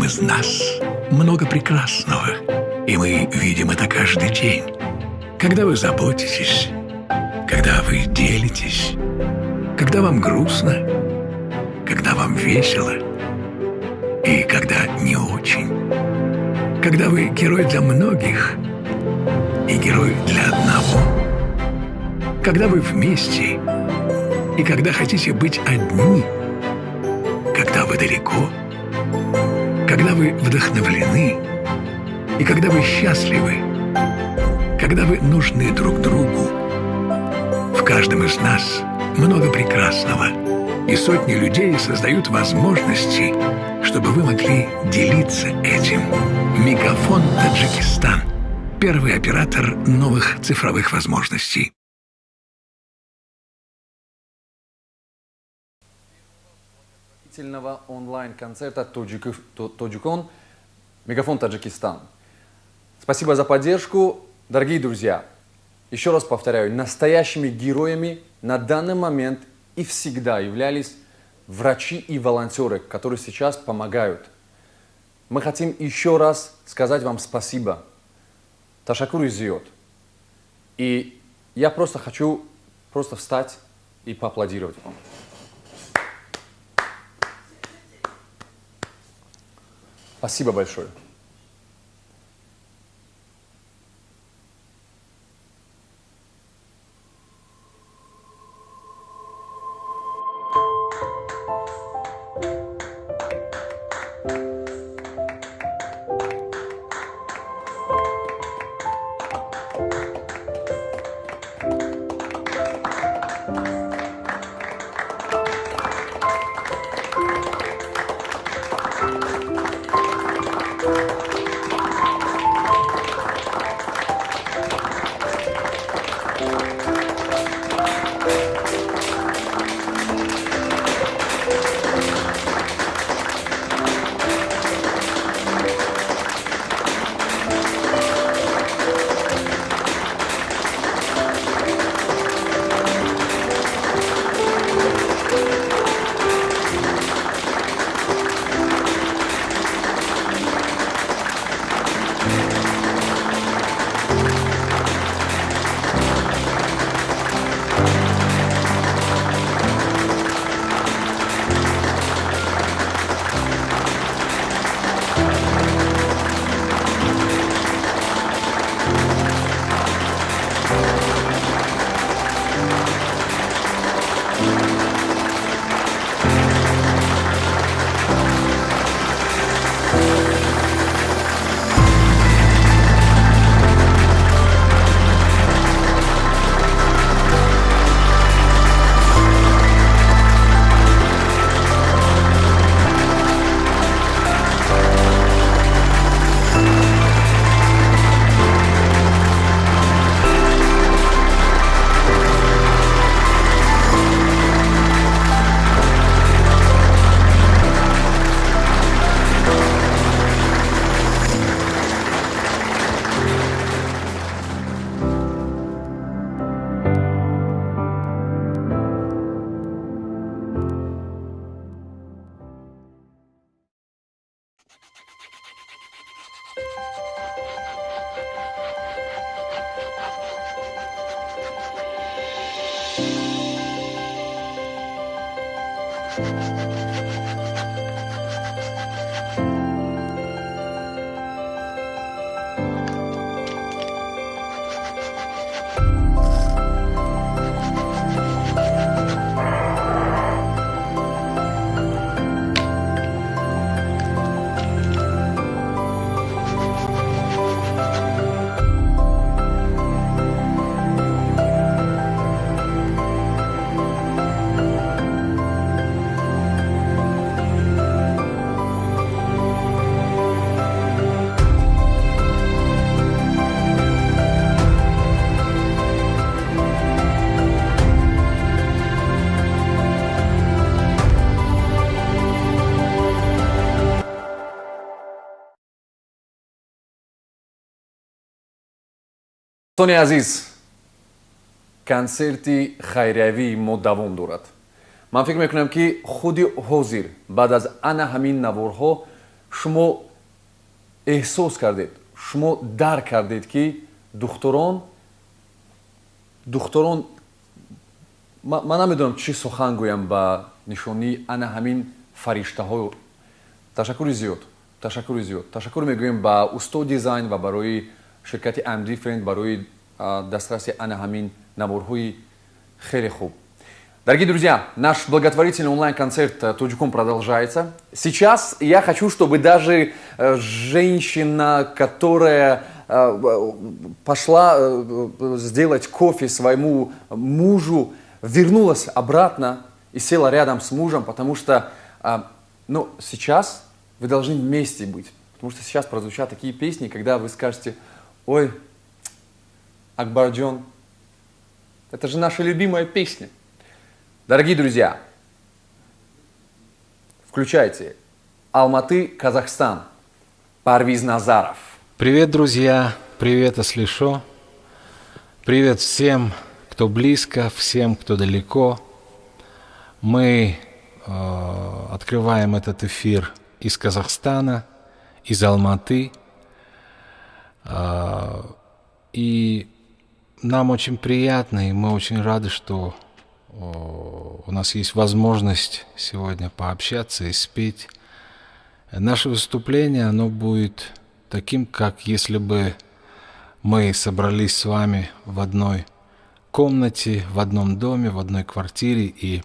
из нас много прекрасного, и мы видим это каждый день. Когда вы заботитесь, когда вы делитесь, когда вам грустно, когда вам весело и когда не очень. Когда вы герой для многих и герой для одного. Когда вы вместе и когда хотите быть одни. Когда вы далеко, когда вы вдохновлены и когда вы счастливы, когда вы нужны друг другу. В каждом из нас много прекрасного, и сотни людей создают возможности, чтобы вы могли делиться этим. Мегафон Таджикистан. Первый оператор новых цифровых возможностей. Онлайн-концерта Тоджикон, Мегафон Таджикистан. Спасибо за поддержку, дорогие друзья. Еще раз повторяю, настоящими героями на данный момент и всегда являлись врачи и волонтеры, которые сейчас помогают. Мы хотим еще раз сказать вам спасибо. Ташаккур зиёд. И я просто хочу просто встать и поаплодировать вам. Спасибо большое. Дӯстони азиз, консерти хайриявии мо давом дорад. Ман фикр мекунам, ки худи ҳозир баъд аз ана ҳамин наворҳо Шумо эҳсос кардед, шумо дарк кардед, ки духтурон, духтурон, ман намедонам чӣ сухан гӯям ба нишонии ана ҳамин фариштаҳо. Ташаккури зиёд, ташаккури зиёд, ташаккур мегӯем ба Усто Дизайн ва барои ширкати I'm Different барои дастраси ана ҳамин наворҳои хеле хуб. Дорогие друзья, наш благотворительный онлайн-концерт «Тоҷикон» продолжается. Сейчас я хочу, чтобы даже женщина, которая пошла сделать кофе своему мужу, вернулась обратно и села рядом с мужем, потому что, ну, сейчас вы должны вместе быть. Потому что сейчас прозвучат такие песни, когда вы скажете: «Ой, Акбарджон, это же наша любимая песня». Дорогие друзья, включайте Алматы, Казахстан, Парвиз Назаров. Привет, друзья, привет, Аслишо, привет всем, кто близко, всем, кто далеко. Мы открываем этот эфир из Казахстана, из Алматы. И нам очень приятно, и мы очень рады, что у нас есть возможность сегодня пообщаться и спеть. Наше выступление, оно будет таким, как если бы мы собрались с вами в одной комнате, в одном доме, в одной квартире, и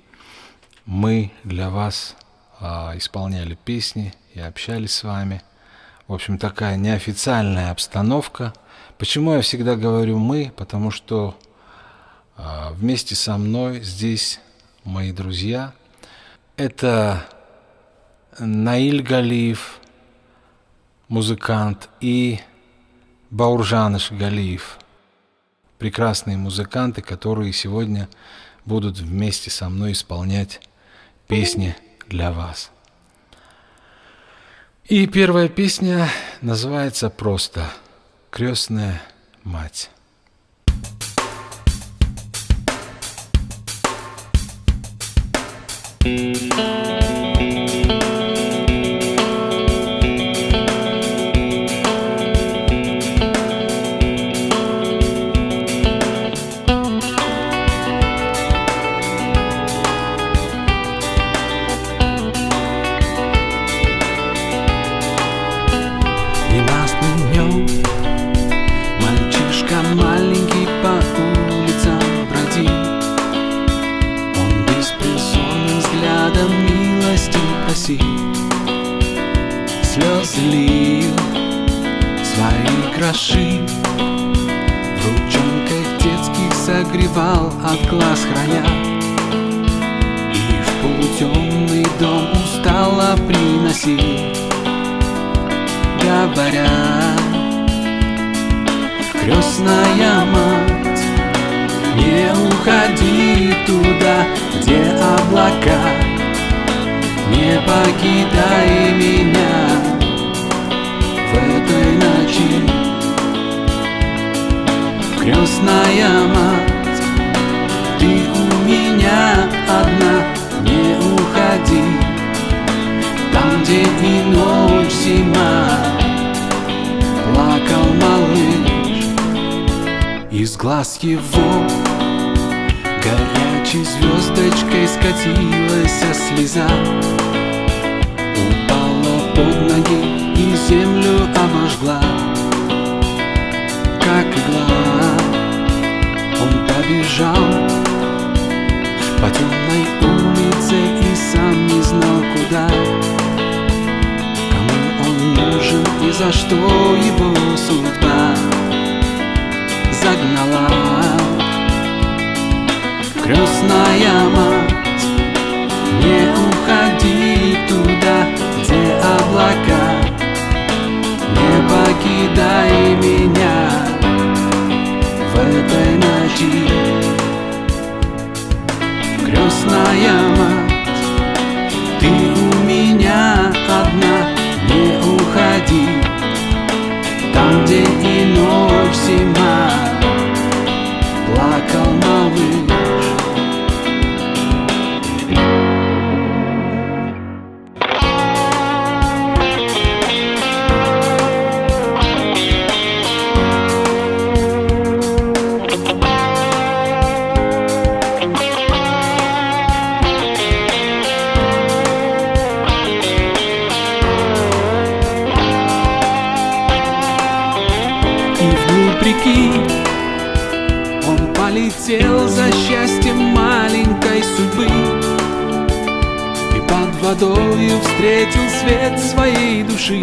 мы для вас исполняли песни и общались с вами. В общем, такая неофициальная обстановка. Почему я всегда говорю «мы»? Потому что вместе со мной здесь мои друзья. Это Наиль Галиев, музыкант, и Бауржаныш Галиев. Прекрасные музыканты, которые сегодня будут вместе со мной исполнять песни для вас. И первая песня называется просто «Крестная мать». Ненастным днем мальчишка маленький по улицам бродил. Он беспризорным взглядом милости просил. Слезы лил, свои гроши в ручонках детских согревал, от глаз храня. И в полутемный дом устало приносил, говоря: крестная мать, не уходи туда, где облака, не покидай меня в этой ночи. Крестная мать, ты у меня одна, не уходи, там, где и ночь зима. Плакал малыш, из глаз его горячей звездочкой скатилась слеза, упала под ноги и землю обожгла. Как игла он побежал по темной улице и сам не знал куда, кому он нужен и за что его судьба загнала. Крестная мать, не уходи туда, где облака, не покидай меня в этой ночи. Крестная мать, ты у меня одна, не уходи, там, где и ночь зима. Плакал малыш. вопреки. Он полетел за счастьем маленькой судьбы и под водою встретил свет своей души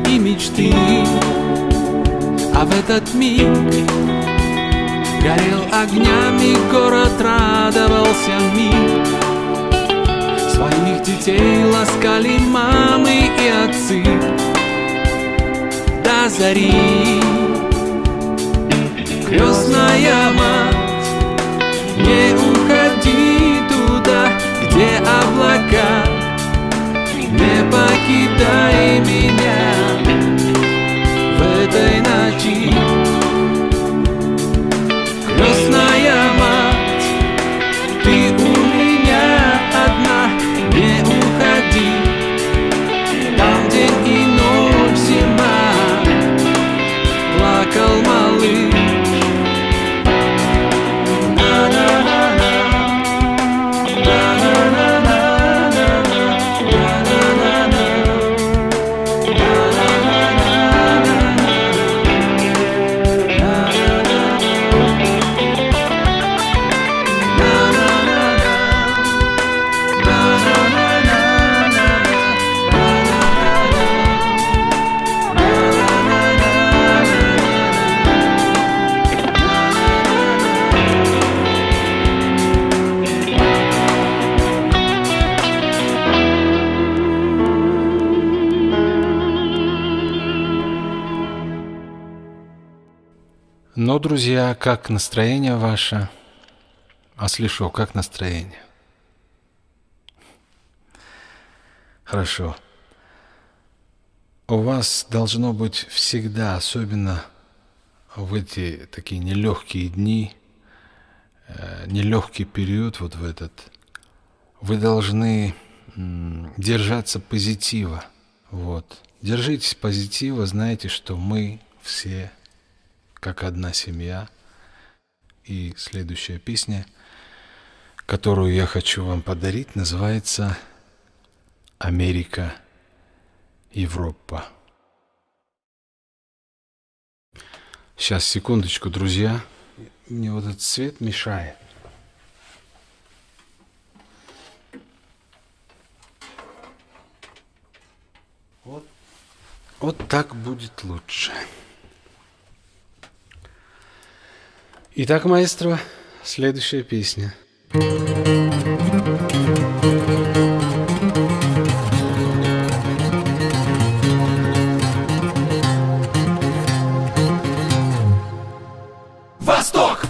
и мечты. А в этот миг горел огнями город, радовался мир. Своих детей ласкали мамы и отцы до зари. Крестная мать, не уходи туда, где облака, не покидай меня в этой ночи. Крестная мать, ты у меня одна, не уходи, там день и ночь зима, плакал малыш. Ну, друзья, как настроение ваше? Аслишо, как настроение? Хорошо. У вас должно быть всегда, особенно в эти такие нелегкие дни, нелегкий период вот в этот, вы должны держаться позитива. Вот. Держитесь позитива, знаете, что мы все как одна семья. И следующая песня, которую я хочу вам подарить, называется «Америка, Европа». Сейчас, секундочку, друзья. Мне вот этот свет мешает. Вот так будет лучше. Итак, маэстро, следующая песня. Восток!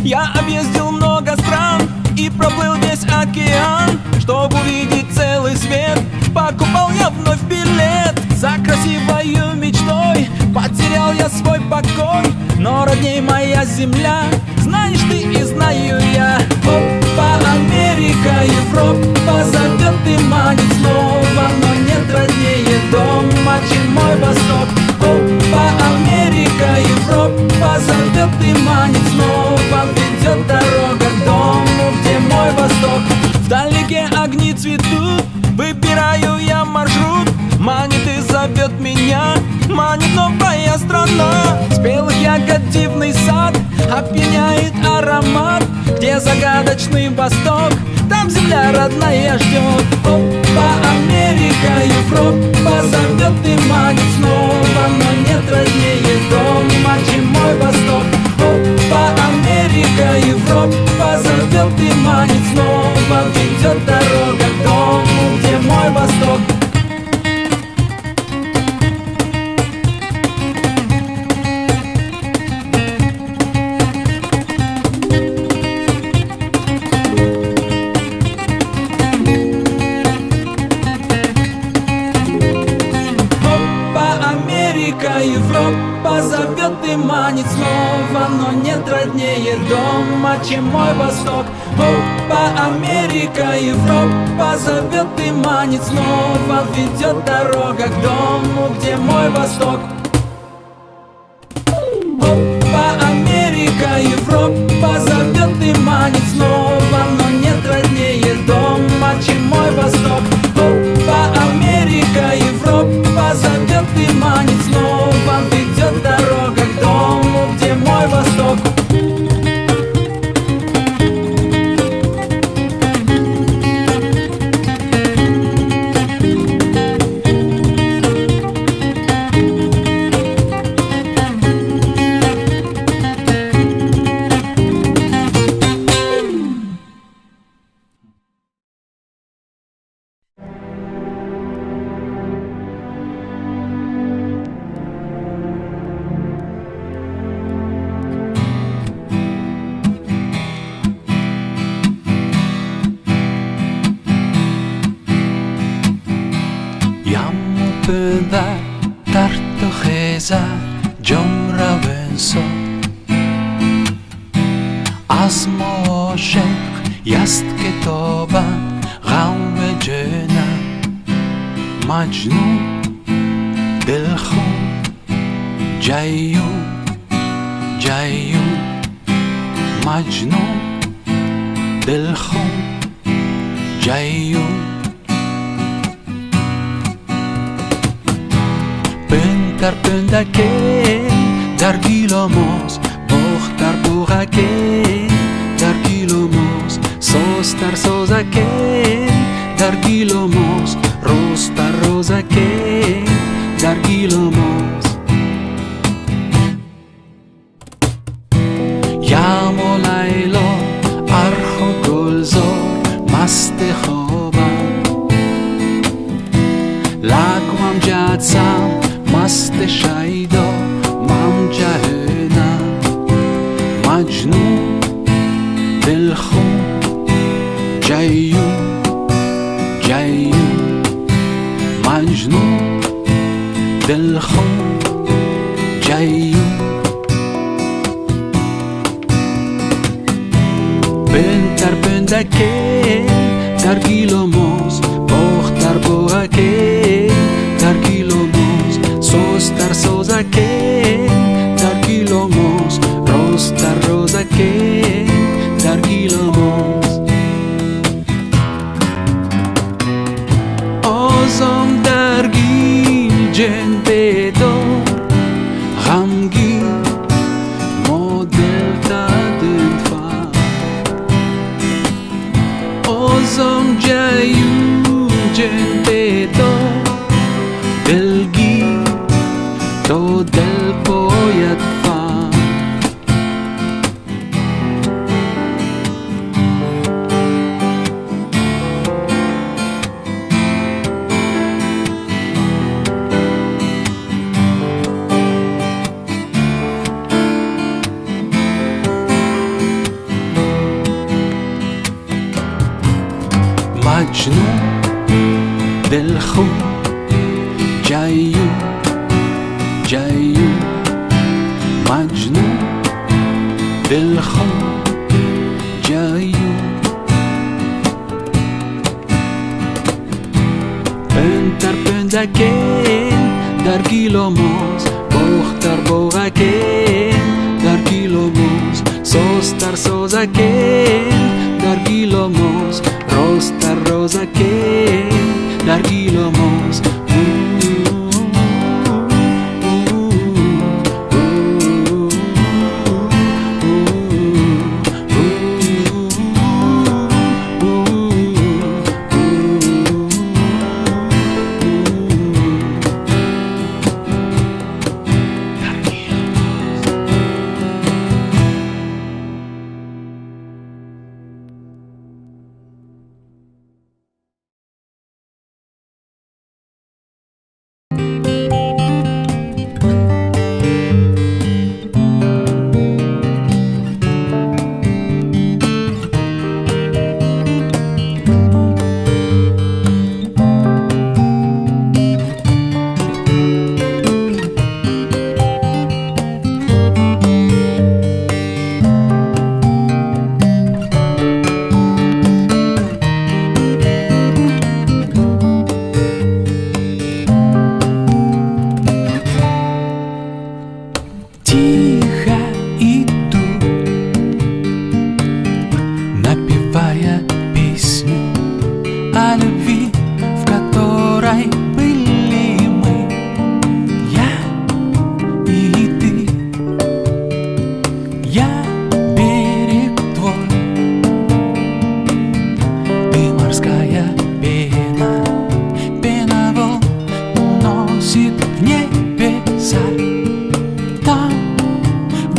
Я объездил много стран и проплыл весь океан, чтобы увидеть целый свет. Покупал я вновь билет за красивою мечтой. Потерял я свой покой, но родней моя земля. Знаешь ты и знаю я. Опа, Америка, Европа зовет и манит снова, но нет роднее дома, чем мой Восток. Опа, Америка, Европа зовет и манит снова, ведет дорога к дому, где мой Восток. Вдалеке огни цветут, выбираю я маршрут. Манит и зовет меня, манит новая страна. Спелых ягод дивный сад, опьяняет аромат. Где загадочный Восток, там земля родная ждет. Опа, Америка, Европа зовет и манит снова, но нет роднее дома, чем мой Восток. Опа, Америка, Европа зовет и манит снова, ведет дорога к дому, где мой Восток. Европа зовет и манит снова, но нет роднее дома, чем мой Восток. Опа, Америка, Европа зовет и манит снова, ведет дорога к дому, где мой Восток. Опа, Америка, Европа зовет и манит снова, но нет роднее дома, чем мой Восток. Опа, Америка, Европа зовет и манит снова, ведет дорога к дому, где мой Восток.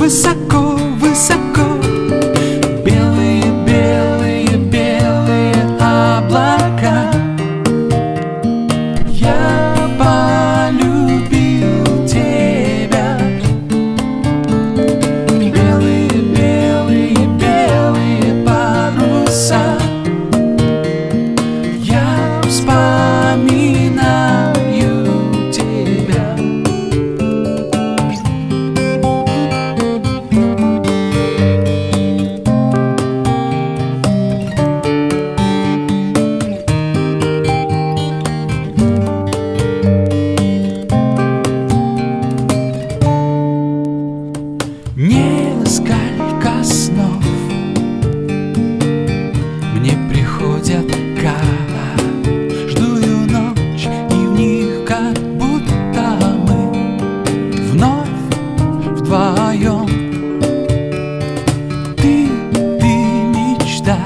Высоко, высоко. Белые, белые, белые облака. Я полюбил тебя. Белые, белые, белые паруса. Я вспоминаю тебя. Несколько снов мне приходят каждую ночь, и в них как будто мы вновь вдвоем. Ты, ты мечта,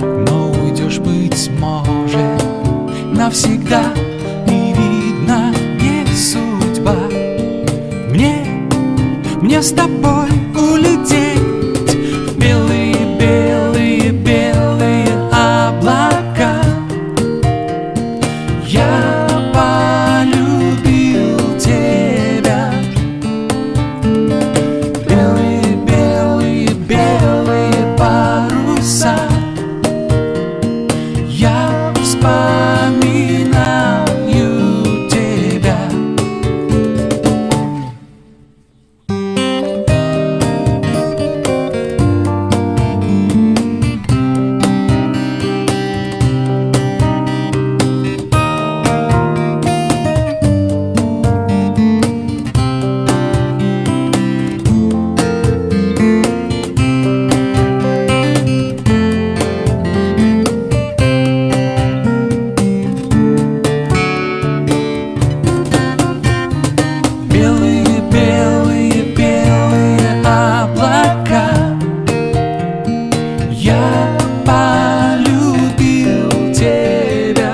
но уйдешь, быть может, навсегда, и видно, не судьба мне с тобой улететь в белые, белые, белые облака. Я полюбил тебя. Белые, белые, белые паруса. Я вспоминаю тебя. Белые, белые, белые облака. Я полюбил тебя.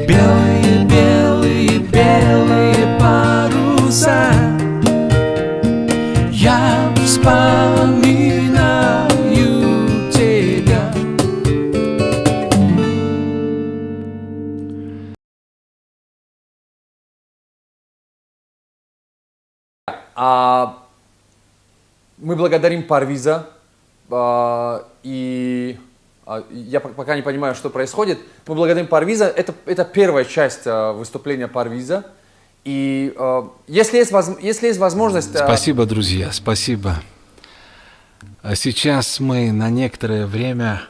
Белые, белые, белые паруса. Я вспоминаю тебя. Мы благодарим Парвиза, и я пока не понимаю, что происходит. Мы благодарим Парвиза. Это первая часть выступления Парвиза. И если есть возможность... Спасибо, друзья, спасибо. А сейчас мы на некоторое время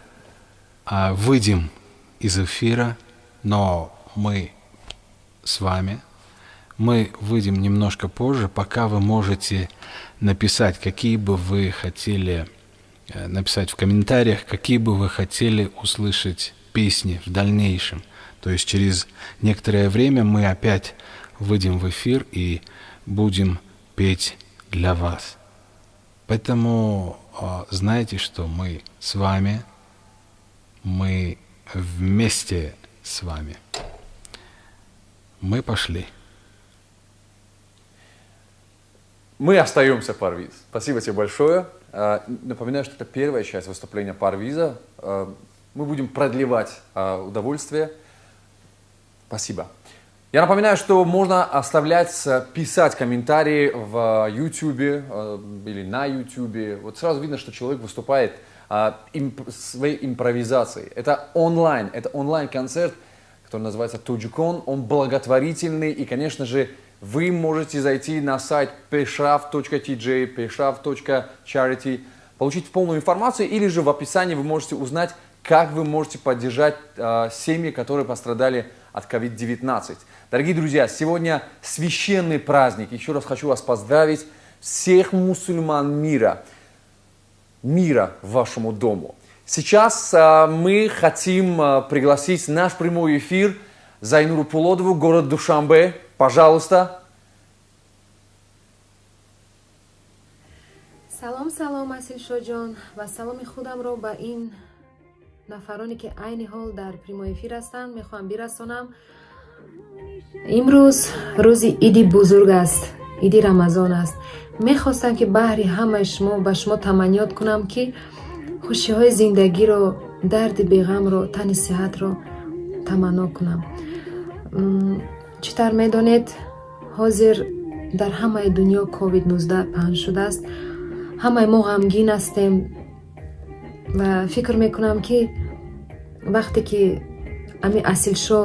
выйдем из эфира, но мы с вами. Мы выйдем немножко позже, пока вы можете написать, какие бы вы хотели написать в комментариях, какие бы вы хотели услышать песни в дальнейшем. То есть через некоторое время мы опять выйдем в эфир и будем петь для вас. Поэтому знайте, что мы с вами, мы вместе с вами. Мы пошли. Мы остаемся, Парвиз. Спасибо тебе большое. Напоминаю, что это первая часть выступления Парвиза. Мы будем продлевать удовольствие. Спасибо. Я напоминаю, что можно оставлять, писать комментарии в YouTube или на YouTube. Вот сразу видно, что человек выступает своей импровизацией. Это онлайн-концерт, который называется Тоджикон. Он благотворительный и, конечно же, вы можете зайти на сайт peshraft.tj, peshraft.charity, получить полную информацию, или же в описании вы можете узнать, как вы можете поддержать семьи, которые пострадали от COVID-19. Дорогие друзья, сегодня священный праздник. Еще раз хочу вас поздравить, всех мусульман мира, мира вашему дому. Сейчас мы хотим пригласить наш прямой эфир Зайнуру Пулодову, город Душанбе. Пожалуйста. Салом, салом, Асилшоҷон, ва саломи худамро ба ин нафароне ки айни ҳол дар прямой эфир ҳастанд мехоҳам бирасонам. Имрӯз рӯзи иди бузург аст, иди Рамазон аст. Мехостам, ки баҳри ҳамаи шумо ба шумо таманниёт кунам, ки хушиҳои зиндагиро, дарди беғамро, тани сиҳатро таманно кунам. Чӣ тавр медонед, ҳозир дар ҳамаи дунё COVID-19 паҳн шудааст. Ҳамаи мо ғамгин ҳастем ва фикр мекунам, ки вақте ки ами Асилшо,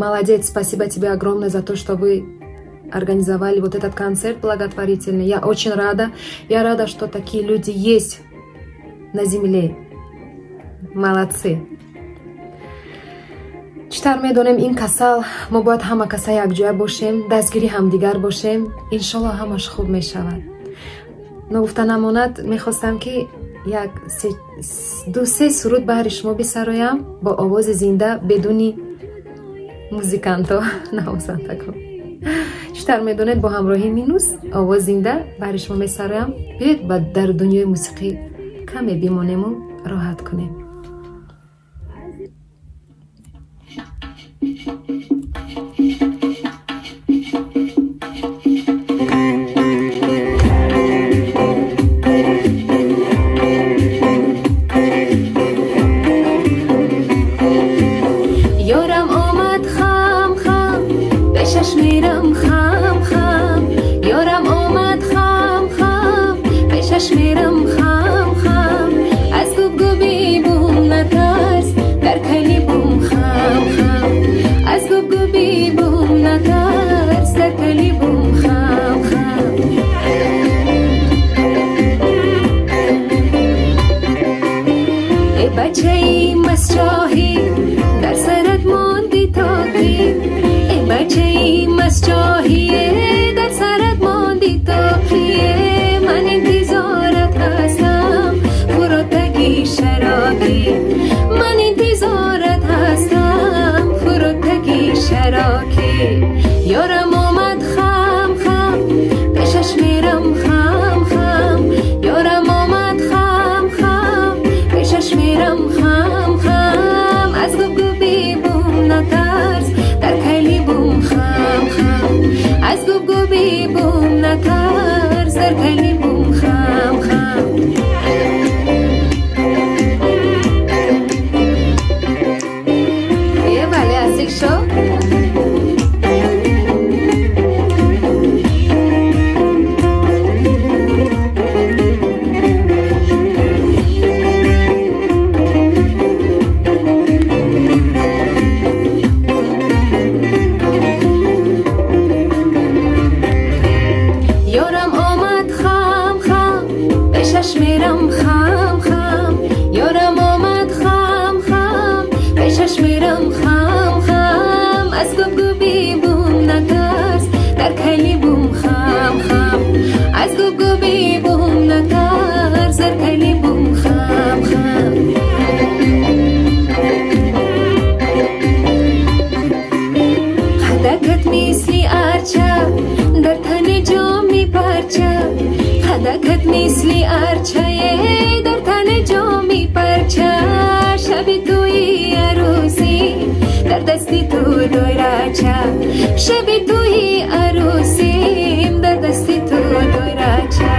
молодец, спасибо тебе огромное за то, что вы организовали вот этот концерт благотворительный. Я очень рада. Я рада, что такие люди есть на земле. Молодцы. Чӣ тавр медонем, ин касал, мо бояд ҳама каса якҷоя бошем, дастгири ҳамдигар бошем. Иншолло, ҳамаш хуб мешавад. Ногуфта намонад, мехостам, ки як ду-се суруд баҳри шумо бисароям бо овози зинда, бедуни музиканто, навозандако. Чӣ тавр медонед, бо ҳамроҳии Минус овоз зинда баҳри шумо месароям. Биёед, ба дар дунёи мусиқӣ каме бимонему роҳат кунем. Ёрам омад хам хам, пешаш мерам хам хам. Ёрам омад хам хам, пешаш мерам хам хам. Аз губгуби бум натарс, дар кали бум хам хам. Аз губгуби бум натарс, дар кали бум хам хам. Э бачаи мастчоҳӣ, дар сарат монди тоқӣ. Э бачаи мастчоҳӣ, дар сарат монди тоқӣ. Ман интизорат ҳастам, фурӯтаги шароқӣ. Ман интизорат ҳастам, фурӯтаги шароқӣ. Ёрам омад хам хам, пешаш мерам хам хам. Ёрам омад хам хам, пешаш мерам хам хам. Аз губгуби бум натарс, дар кали бум хам хам. Аз губгуби бум натарс, дар кали бум хам хам. Е, бале, Асилшо. Ёрам омад хам хам, пешаш мерам хам хам. Ёрам омад хам хам, пешаш мерам хам хам. Аз губгуби бум натарс, дар кали бум хам хам. Аз губгуби бум натарс, дар кали бум хам хам. Қадакат мисли арча, дар тани ҷоми парча. Қадакат мисли арчае, дар тани ҷоми парча. Шаби туи арӯсӣ, дар дасти ту дойрача. Шаби туи арӯсим, дар дасти ту дойрача.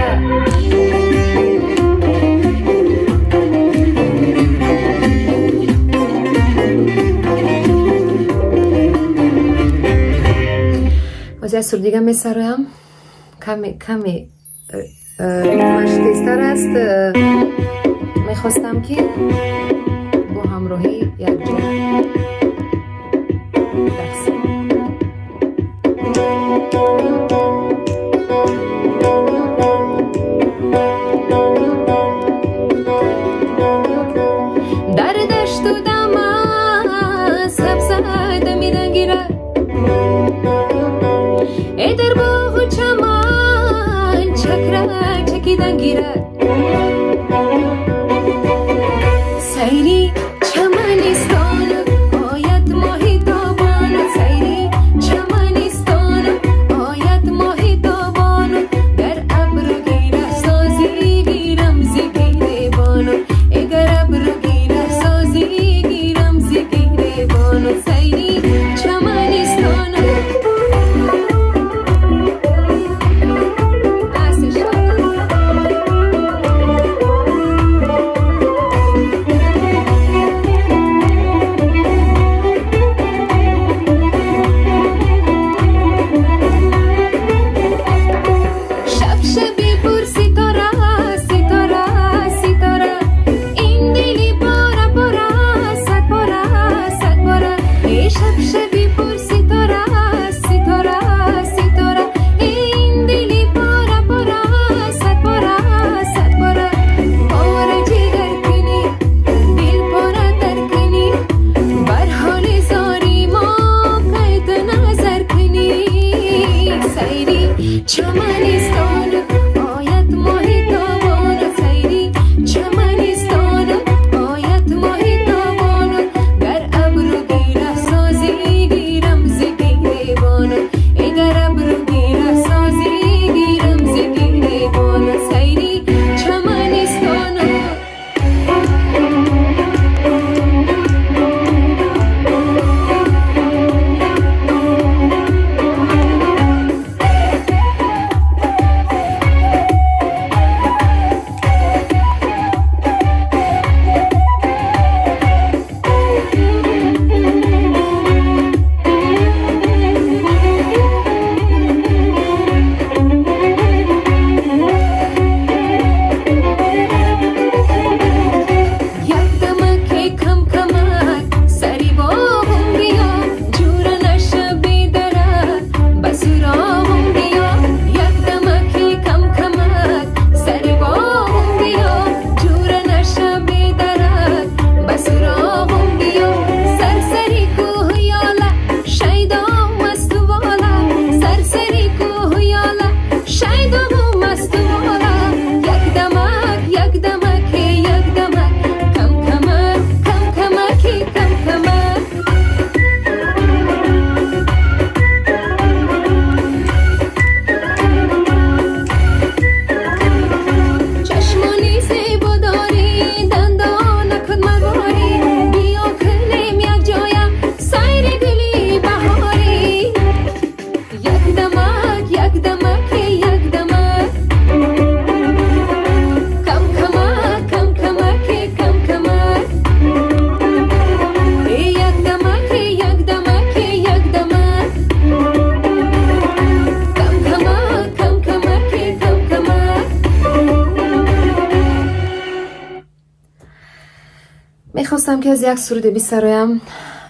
Боз як суруд дига месароям. Каме каме ритмаш тезтар аст. Мехостам, ки бо ҳамроҳӣ якҷо рақсем. Дар дашту даман сабза дамидан гирад. Э дар боғу чаман чакра чакидан гирад. Сайри чаманистон ояд моҳи тобон. Сайри чаманистон ояд моҳи тобон. Дар абру гира созӣ гирам зи гиребон. Э гар абру гира созӣ гирам зи гиребон. Сайри чаманистон. Мехостам, ки аз як суруде бисароям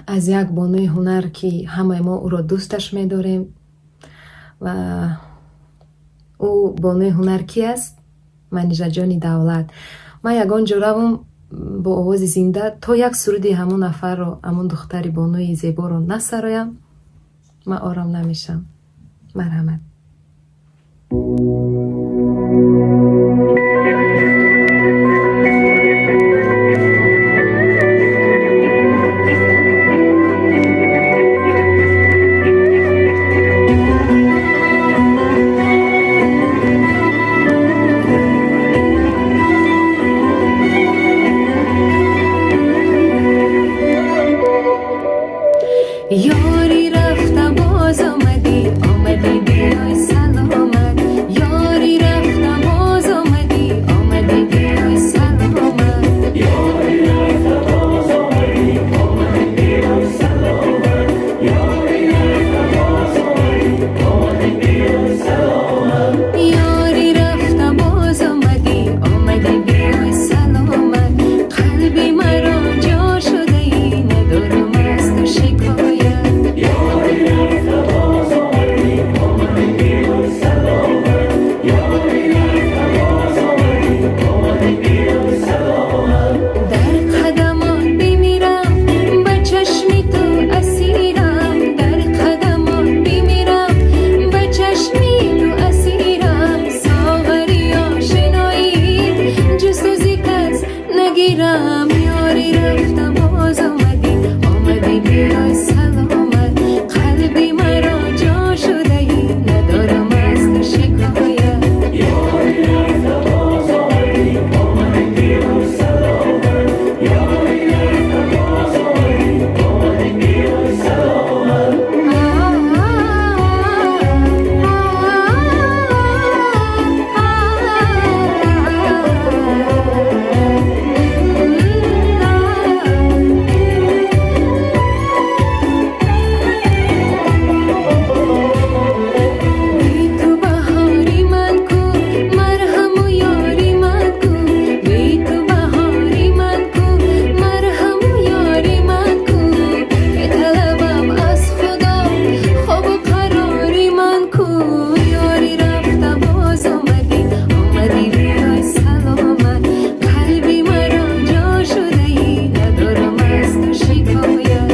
аз як бонуи ҳунар, ки ҳамаи мо ӯро дӯсташ медорем. Ва ӯ бонуи ҳунар ки аст? Манижаҷони Давлат. Ман ягон ҷо равам бо овози зинда, то як суруди ҳамон нафарро, ҳамон духтари бонуи зеборо насароям, ман ором намешам. Марҳамат. Ёри рафта, боз омадӣ, омадӣ, биёй саломат. Ёри рафта, боз омадӣ, омадӣ, биёй саломат. Ёри рафта, боз омадӣ, омадӣ, биёй саломат. Ёри рафта, боз омадӣ, омадӣ, биёй саломат. Ёри рафта, боз омадӣ, омадӣ, биёй саломат. Қалби маро ҷо шудаӣ, надорам аз ту шикоят. Ёри рафта, боз омадӣ, омадӣ, биёй саломат. Ёри рафта, боз омадӣ, омадӣ, биёй саломат. Дар қадамот бимирам, ба чашми ту асирам. Дар қадамот бимирам, ба чашми ту асирам. Соғари ошиноӣ ҷусту зи кас нагирам. Ёри рафта, боз омадӣ, омадӣ, биёй саломат. Қалби маро ҷо шудаӣ, надорам аз ту шикоят. Ёри рафта, боз омадӣ, омадӣ, биёй саломат. Ёри рафта, боз омадӣ, омадӣ, биёй саломат. Би ту баҳори ман ку, марҳаму ёри ман ку. Би ту баҳори ман ку, марҳаму ёри ман ку. Беталабам аз Худо хобу қарори ман ку. Ёри рафта, боз омадӣ, омадӣ, биёй саломат. Қалби маро ҷо шудаӣ, надорам аз ту шикоят.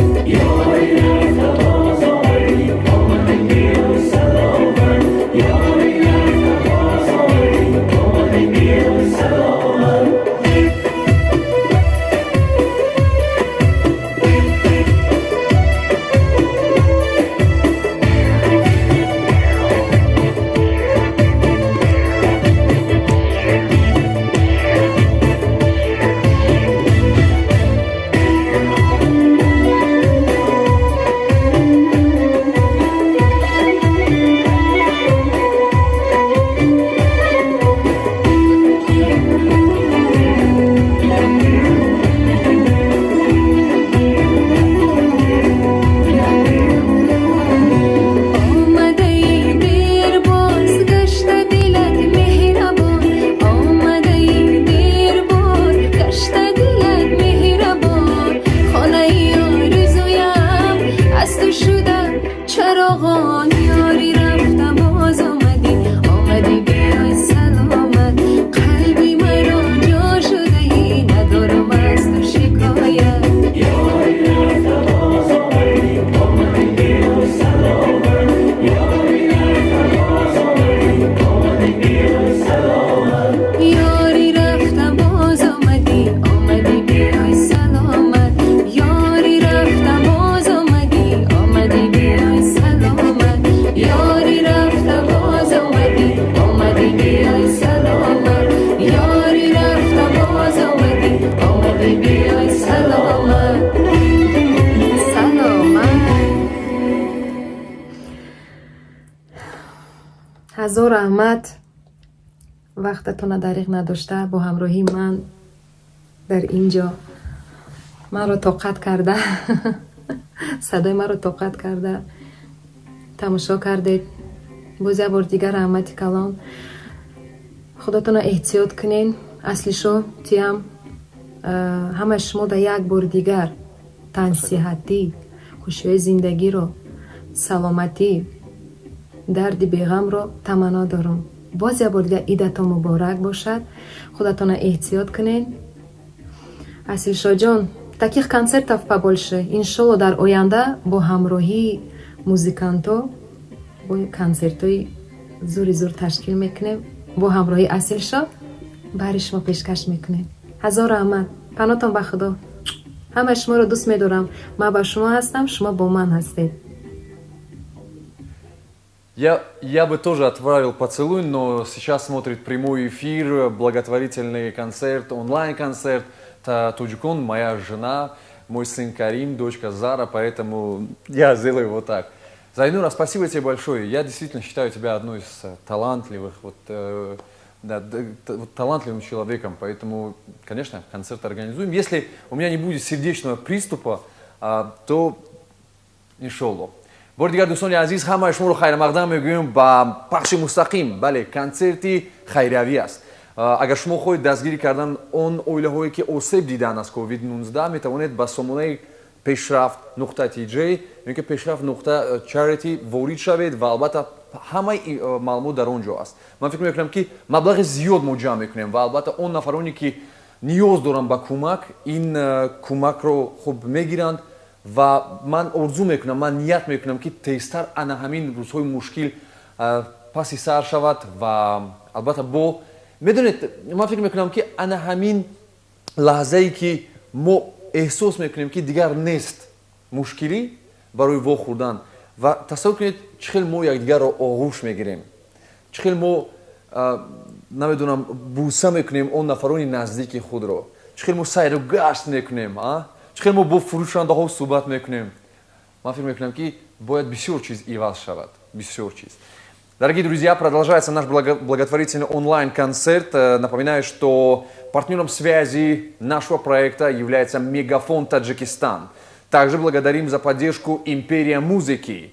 Ёри рафта, боз омадӣ, омадӣ, биёй саломат. Ёри рафта, боз омадӣ, омадӣ, биёй саломат. Омадаи дер боз гашта дилат меҳрабон. Омадаи дер боз гашта дилат меҳрабон. Хонаи орзуям аз ту шуда чароғон. Ёри рафта, боз омадӣ, омадӣ, биёй саломат. Қалби маро ҷо шудаӣ, надорам аз ту шикоят. Ёри рафта, боз омадӣ, омадӣ, биёй саломат. Ёри рафта, боз омадӣ, омадӣ, биёй саломат. Ёри рафта, боз омадӣ, омадӣ, биёй саломат. Ёри рафта, боз омадӣ, омадӣ, биёй саломат. Ёри рафта, боз омадӣ, омадӣ, биёй саломат. Ёри рафта, боз омадӣ, омадӣ, биёй саломат. Саломат. Ҳазор раҳмат, вақтатона дариғ надошта, бо ҳамроҳии ман дар ин ҷо манро тоқат карда, садои маро тоқат карда тамошо кардед. Боз як бор дигар раҳмати калон. Худотона эҳтиёт кунен. Аслишо, туям. Ҳамаи шумо да як бори дигар тансиҳатӣ, хушиҳои зиндагиро, саломатӣ, дарди беғамро таманно дорам. Боз як бори дигар идатон муборак бошад. Худатонро эҳтиёт кунед. Асилшоҳҷон, таких концертов побольше, иншолло. Дар оянда бо ҳамроҳии музикантҳо бо консертҳои зури зур ташкил мекунем, бо ҳамроҳии Асилшоҳ баҳри шумо пешкаш мекунем. Ҳазор раҳмат, панотон ба Худо, ҳамаи шуморо дӯст медорам. Ман ба шумо ҳастам, шумо бо ман ҳастед. Я бы тоже отправил поцелуй, но сейчас смотрит прямой эфир, благотворительный концерт, онлайн-концерт Тоҷикон, моя жена, мой сын Карим, дочка Зара, поэтому я сделаю вот так. Зайнура, спасибо тебе большое. Я действительно считаю тебя одной из талантливых, вот, да, вот, талантливым человеком, поэтому, конечно, концерт организуем. Если у меня не будет сердечного приступа, то иншолло. Бори дигар, дӯстони азиз, ҳамаи шуморо хайрмақдам мегӯем ба пахши мустақим. Бале, консерти хайриявӣ аст. Агар шумо хоҳед дастгирӣ кардан он оилаҳое, ки осеб диданд аз COVID-19, метавонед ба сомонаи пешрафт.tj ё ки пешрафт.charity ворид шавед ва албатта ҳамаи маълумот дар он ҷо аст. Ман фикр мекунам, ки маблағи зиёд мо ҷамъ мекунем ва албатта он нафароне, ки ниёз доранд ба кӯмак, ин кӯмакро хуб мегиранд. Ва ман орзу мекунам, ман ният мекунам, ки тезтар ана ҳамин рӯзҳои мушкил паси сар шавад. Ва албатта бо медонед, ман фикр мекунам, ки ана ҳамин лаҳзае, ки мо эҳсос мекунем, ки дигар нест мушкилӣ барои вохӯрдан, ва тасаввур кунед, чӣ хел мо якдигарро оғӯш мегирем, чӣ хел мо, намедонам, бӯса мекунем он нафарони наздики худро, чӣ хел мо сайру гашт мекунем, чӣ хел мо бо фурӯшандаҳо суҳбат мекунем. Ман фикр мекунам, ки бояд бисёр чиз иваз шавад, бисёр чиз. Дорогие друзья, продолжается наш благотворительный онлайн-концерт. Напоминаю, что партнером связи нашего проекта является Мегафон Таджикистан. Также благодарим за поддержку Империя музыки.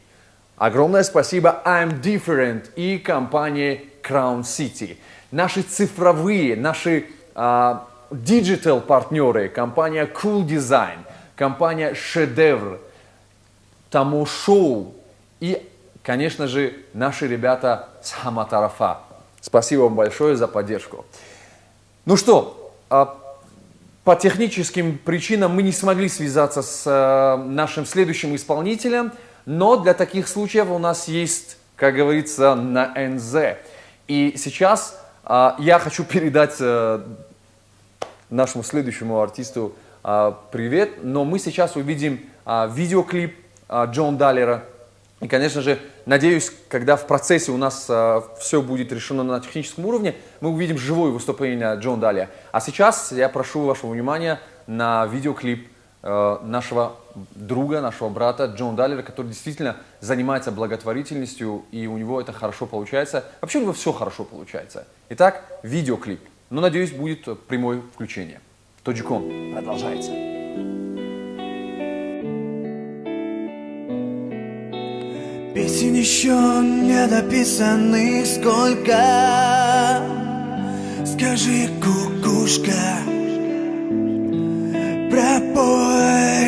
Огромное спасибо I'm Different и компании Crown City. Наши цифровые, наши digital партнеры, компания Cool Design, компания Шедевр, Тамо Шоу и, конечно же, наши ребята с Хаматарафа. Спасибо вам большое за поддержку. Ну что, по техническим причинам мы не смогли связаться с нашим следующим исполнителем, но для таких случаев у нас есть, как говорится, на НЗ. И сейчас я хочу передать нашему следующему артисту привет, но мы сейчас увидим видеоклип Джон Даллера. И, конечно же, надеюсь, когда в процессе у нас все будет решено на техническом уровне, мы увидим живое выступление Джон Далия. А сейчас я прошу вашего внимания на видеоклип нашего друга, нашего брата Джон Даллера, который действительно занимается благотворительностью, и у него это хорошо получается. Вообще у него все хорошо получается. Итак, видеоклип. Но, надеюсь, будет прямое включение. Тоҷикон продолжается. Песен еще не дописанных сколько. Скажи, кукушка, пропой.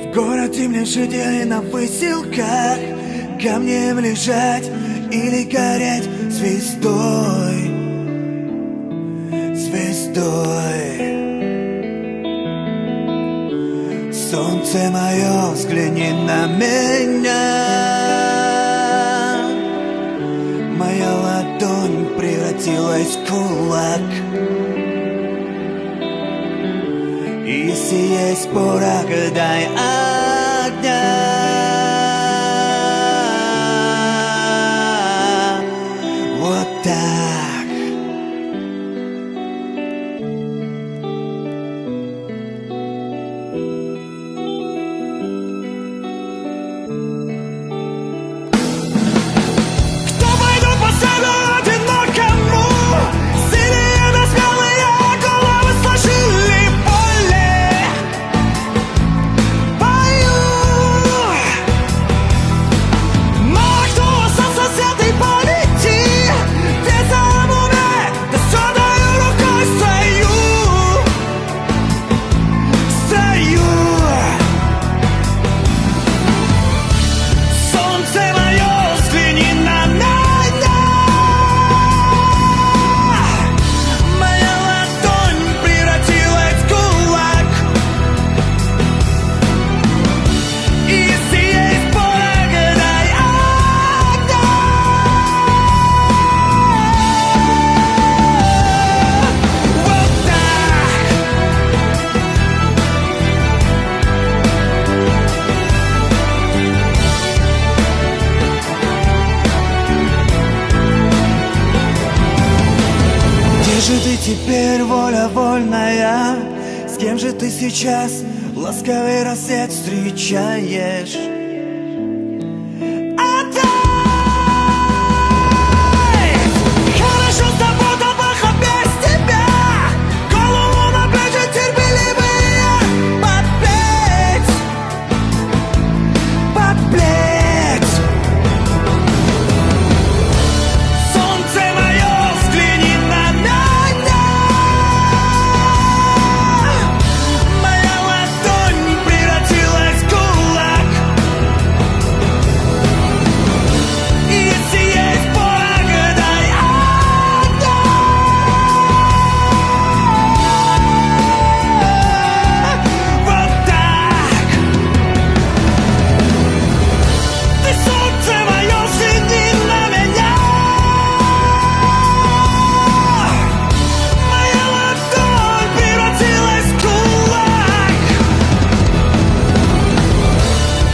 В городе мне жители на выселках, камнем лежать или гореть звездой, звездой. Солнце мое, взгляни на меня. Моя ладонь превратилась в кулак. Если есть порох, дай огня. Вот так. Кто пойдет по саду одинокому? Сильные да смелые головы сложили в поле. теперь воля вольная? С кем же ты сейчас ласковый рассвет встречаешь? Отдай! Хорошо с тобой, да плохо без тебя. Голову на плечи терпеливые подплеть, подплеть. Солнце мое, взгляни на меня. Моя ладонь превратилась в кулак. Если есть порох, дай огня. Вот так. Ты, солнце мое, взгляни на меня. Моя ладонь превратилась в кулак.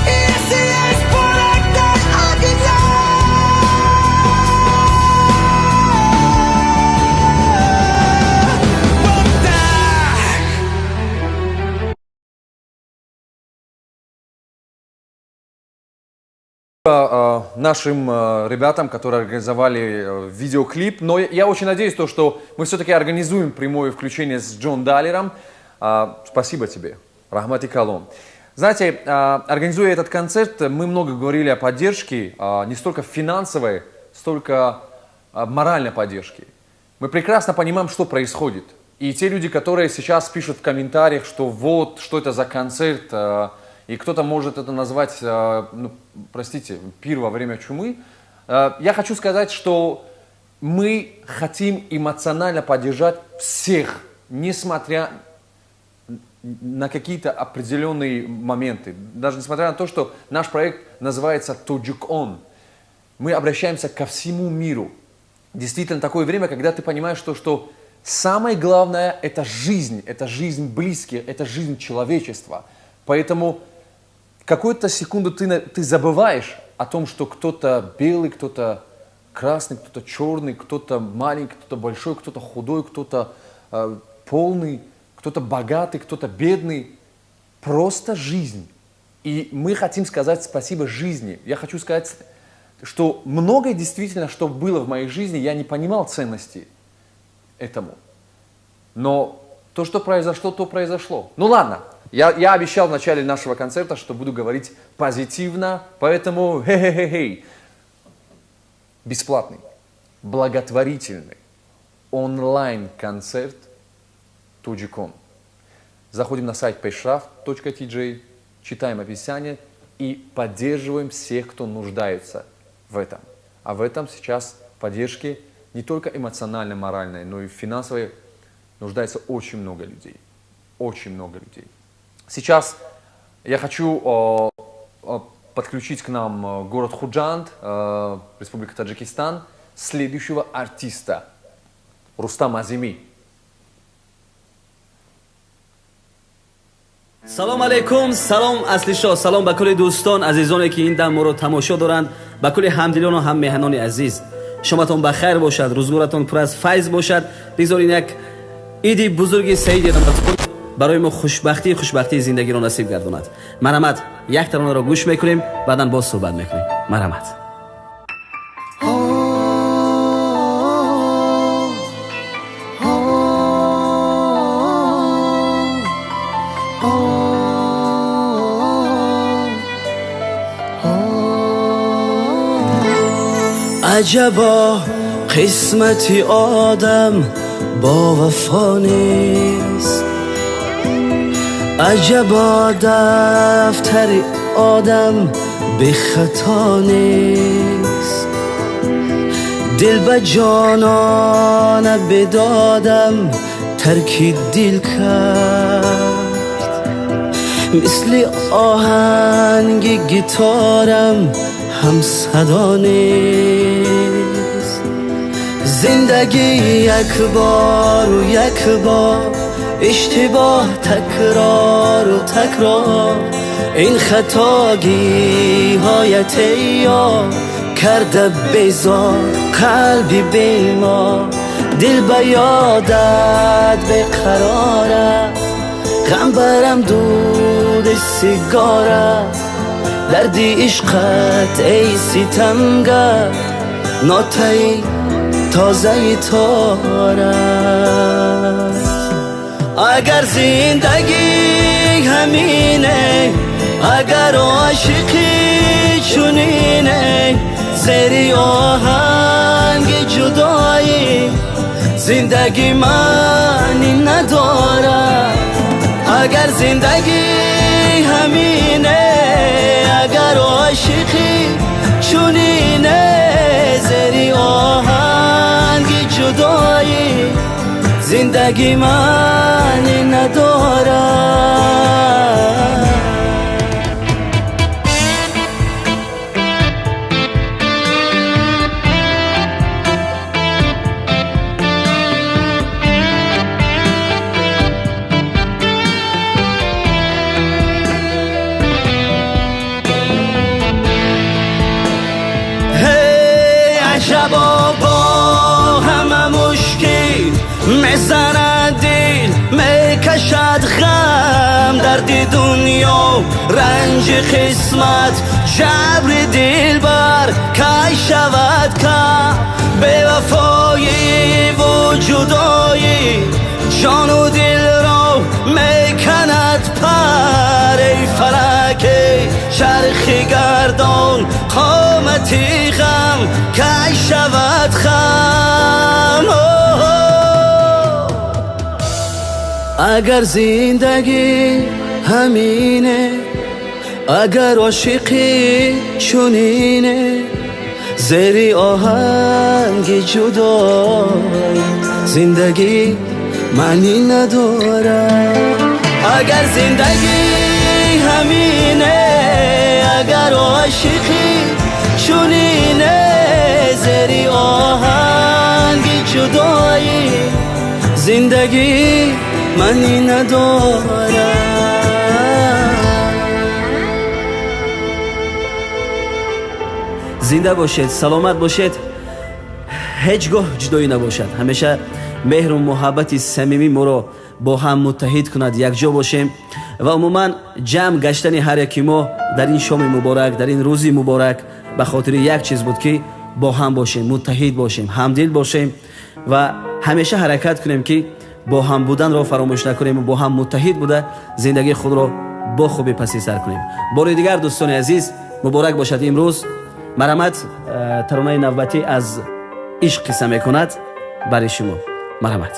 Если есть порох, дай огня. Вот так. Нашим ребятам, которые организовали видеоклип. Но я очень надеюсь, то, что мы все-таки организуем прямое включение с Джон Даллером. Спасибо тебе, Рахмати калон. Знаете, организуя этот концерт, мы много говорили о поддержке, не столько финансовой, столько моральной поддержки. Мы прекрасно понимаем, что происходит. И те люди, которые сейчас пишут в комментариях, что вот, что это за концерт, и кто-то может это назвать, ну, простите, пир во время чумы. Я хочу сказать, что мы хотим эмоционально поддержать всех, несмотря на какие-то определенные моменты. Даже несмотря на то, что наш проект называется «Тоджик Он». Мы обращаемся ко всему миру. Действительно, такое время, когда ты понимаешь, что самое главное – это жизнь близких, это жизнь человечества. Поэтому какую-то секунду ты забываешь о том, что кто-то белый, кто-то красный, кто-то черный, кто-то маленький, кто-то большой, кто-то худой, кто-то полный, кто-то богатый, кто-то бедный. Просто жизнь. И мы хотим сказать спасибо жизни. Я хочу сказать, что многое действительно, что было в моей жизни, я не понимал ценности этому. Но то, что произошло, то произошло. Ну ладно, я обещал в начале нашего концерта, что буду говорить позитивно, поэтому хе-хе-хе-хей. Бесплатный, благотворительный онлайн-концерт Тоджикон. Заходим на сайт peshraft.tj, читаем описание и поддерживаем всех, кто нуждается в этом. А в этом сейчас поддержки не только эмоционально, моральной, но и финансовой нуждается очень много людей. Очень много людей. Сейчас я хочу подключить к нам город Худжанд, Республика Таджикистан, следующего артиста, Рустам Азими. Салом алейкум, салом Аслишо, салом ба кулли дӯстон, азизоне ки ин дам моро тамошо доранд, ба кулли ҳамдилону ҳаммеҳанони азиз. Шоматон ба хайр бошад, рӯзгоратон пур аз файз бошад. Бигзор ин як иди бузурги саиди Рамазон барои мо хушбахтии зиндагиро насиб гардонад. Марҳамат, як таронаро гӯш мекунем, баъдан боз суҳбат мекунем. Марҳамат. Аҷабо қисмати одам бо вафо нест, аҷабо дафтари одам бехато нест. Дил ба ҷонона бидодам, тарки дил кард, мисли оҳанги гитарам ҳамсадо нест. Зиндагӣ як бору як бор, иштибоҳ такрору такрор, ин хатогиҳоят ё карда безор қалби бемор. Дил ба ёдат беқарор аст, ғам барам дуди сигор аст. Дарди ишқат эй ситамгар, нотаи тозаи тор аст. Агар зиндагӣ ҳамине, агар ошиқӣ чунине, зери оҳанги ҷудоӣ зиндагӣ маънӣ надорад. Агар зиндагӣ ҳамине, агар ошиқӣ чунине, зери оҳанги ҷудоӣ зиндагӣ маънӣ надорад. Мезанад дил, мекашад ғам, дарди дунё, ранҷи қисмат, ҷабри дилбар кай шавад кам? Бевафоӣ ву ҷудоӣ ҷону дилро меканад пар. Эй фалак, эй чархи гардон, қомати ғам кай шавад хам? Агар зиндагӣ ҳамине, агар ошиқӣ чунине, зери оҳанги ҷудоӣ зиндагӣ маънӣ надорад. Агар зиндагӣ ҳамине, агар ошиқӣ чунине, зери оҳанги ҷудоӣ зиндагӣ маънӣ надорад. Зинда бошед, саломат бошед, ҳеҷ гоҳ ҷудоӣ набошад. Ҳамеша меҳру муҳаббати самимӣ моро бо ҳам муттаҳид кунад, якҷо бошем ва умуман ҷамъ гаштани ҳар яки мо дар ин шоми муборак, дар ин рӯзи муборак ба хотири як чиз буд, ки бо ҳам бошем, муттаҳид бошем, ҳамдил бошем ва ҳамеша ҳаракат кунем, ки бо ҳам буданро фаромӯш накунем ва бо ҳам муттаҳид буда зиндагии худро бо хубӣ паси сар кунем. Бори дигар, дӯстони азиз, муборак бошад имрӯз. Марҳамат, таронаи навбатӣ аз ишқ қисса мекунад барои шумо. Марҳамат.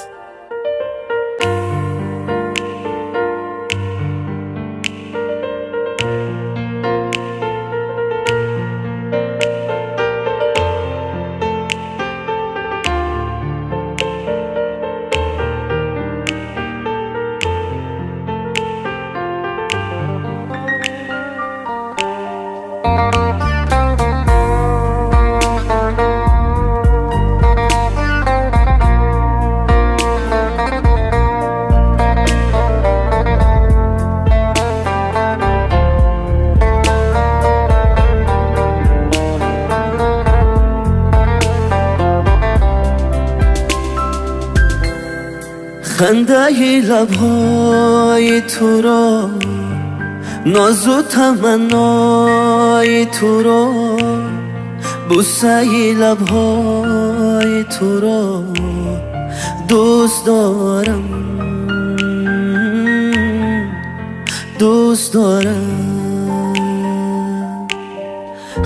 Хандаи лабҳои туро, нозу таманнои туро, бусаи лабҳои туро дӯст дорам, дӯст дорам.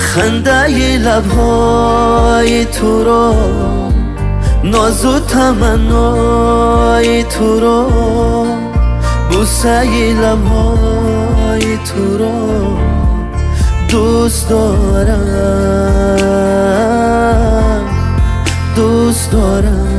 Хандаи лабҳои туро, нозу таманнои туро, бусаи лабҳои туро дӯст дорам, дӯст дорам.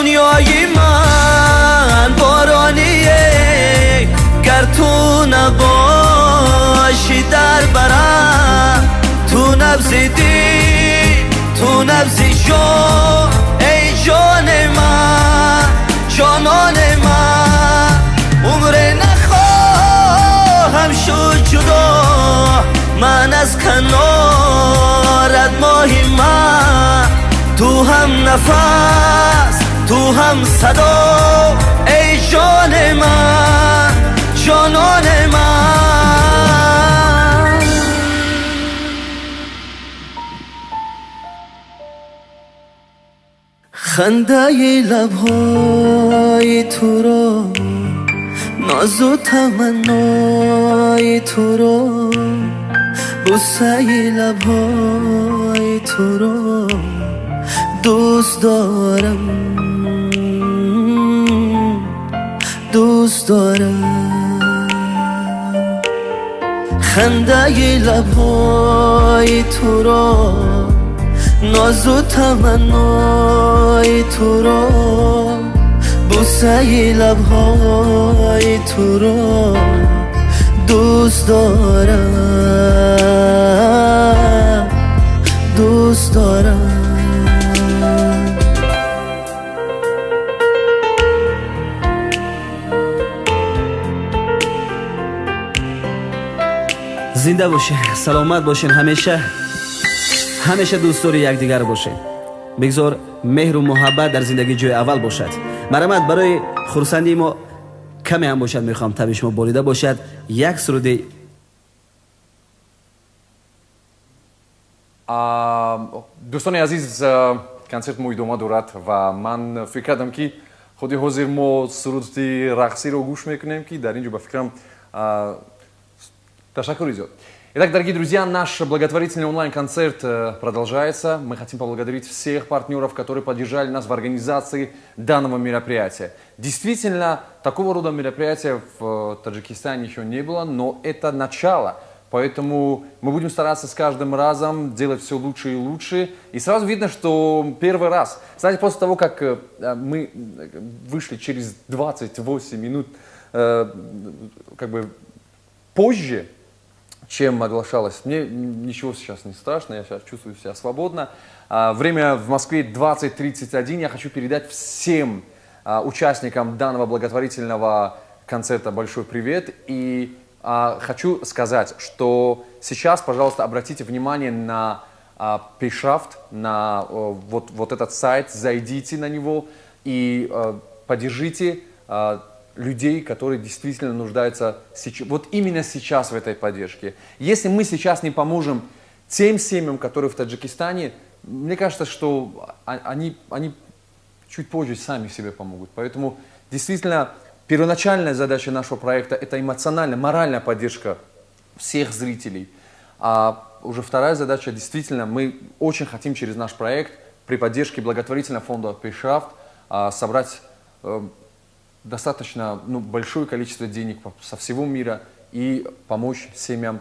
Дунёи ман бороние, гар ту набошӣ дар барам. Ту набзи дил, ту набзи ҷон, эй ҷони ман, ҷонони ман. Умре нахоҳам шуд ҷудо ман аз канорат, моҳи ман. Ту ҳам нафас, ту ҳам садо, эй ҷони ман, ҷонони ман. Хандаи лабҳои туро, нозу таманнои туро, бусаи лабҳои туро дӯст дорам, дӯст дорам. Хандаи лабҳои туро, нозу таманнои туро, бусаи лабҳои туро дӯст дорам, дӯст дорам. Зинда бошед, саломат бошед, ҳамеша ҳамеша дӯстдори якдигар бошед. Бигзор меҳру муҳаббат дар зиндагӣ ҷои аввал бошад. Марҳамат, барои хурсандии мо каме ҳам бошад, мехоҳам таби шумо болида бошад як суруди. Дӯстони азиз, консерт мо идома дорад ва ман фикр кардам, ки худи ҳозир мо суруди рақсиро гӯш мекунем, ки дар ин ҷо ба фикрам. Ташаккури зиёд. Итак, дорогие друзья, наш благотворительный онлайн-концерт продолжается. Мы хотим поблагодарить всех партнеров, которые поддержали нас в организации данного мероприятия. Действительно, такого рода мероприятия в Таджикистане еще не было, но это начало. Поэтому мы будем стараться с каждым разом делать все лучше и лучше. И сразу видно, что первый раз. Знаете, после того, как мы вышли через 28 минут, как бы позже, чем оглашалось, мне ничего сейчас не страшно, я сейчас чувствую себя свободно. Время в Москве 20:31. Я хочу передать всем участникам данного благотворительного концерта большой привет. И хочу сказать, что сейчас, пожалуйста, обратите внимание на Пешрафт, на вот этот сайт, зайдите на него и поддержите людей, которые действительно нуждаются сейчас, вот именно сейчас в этой поддержке. Если мы сейчас не поможем тем семьям, которые в Таджикистане, мне кажется, что они чуть позже сами себе помогут. Поэтому действительно первоначальная задача нашего проекта – это эмоциональная, моральная поддержка всех зрителей. А уже вторая задача, действительно, мы очень хотим через наш проект при поддержке благотворительного фонда Пешрафт собрать достаточно, ну, большое количество денег со всего мира и помочь семьям,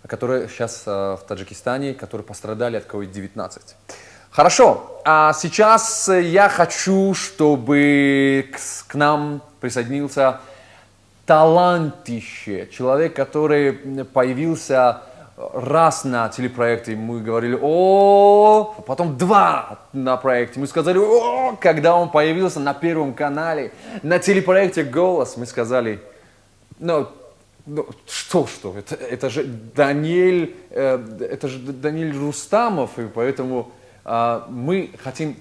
которые сейчас в Таджикистане, которые пострадали от COVID-19. Хорошо, а сейчас я хочу, чтобы к нам присоединился талантище, человек, который появился раз на телепроекте, мы говорили о, потом два на проекте, мы сказали о, когда он появился на Первом канале, на телепроекте «Голос», мы сказали, ну что, это же Даниэль, это же Даниэль Рустамов, и поэтому мы хотим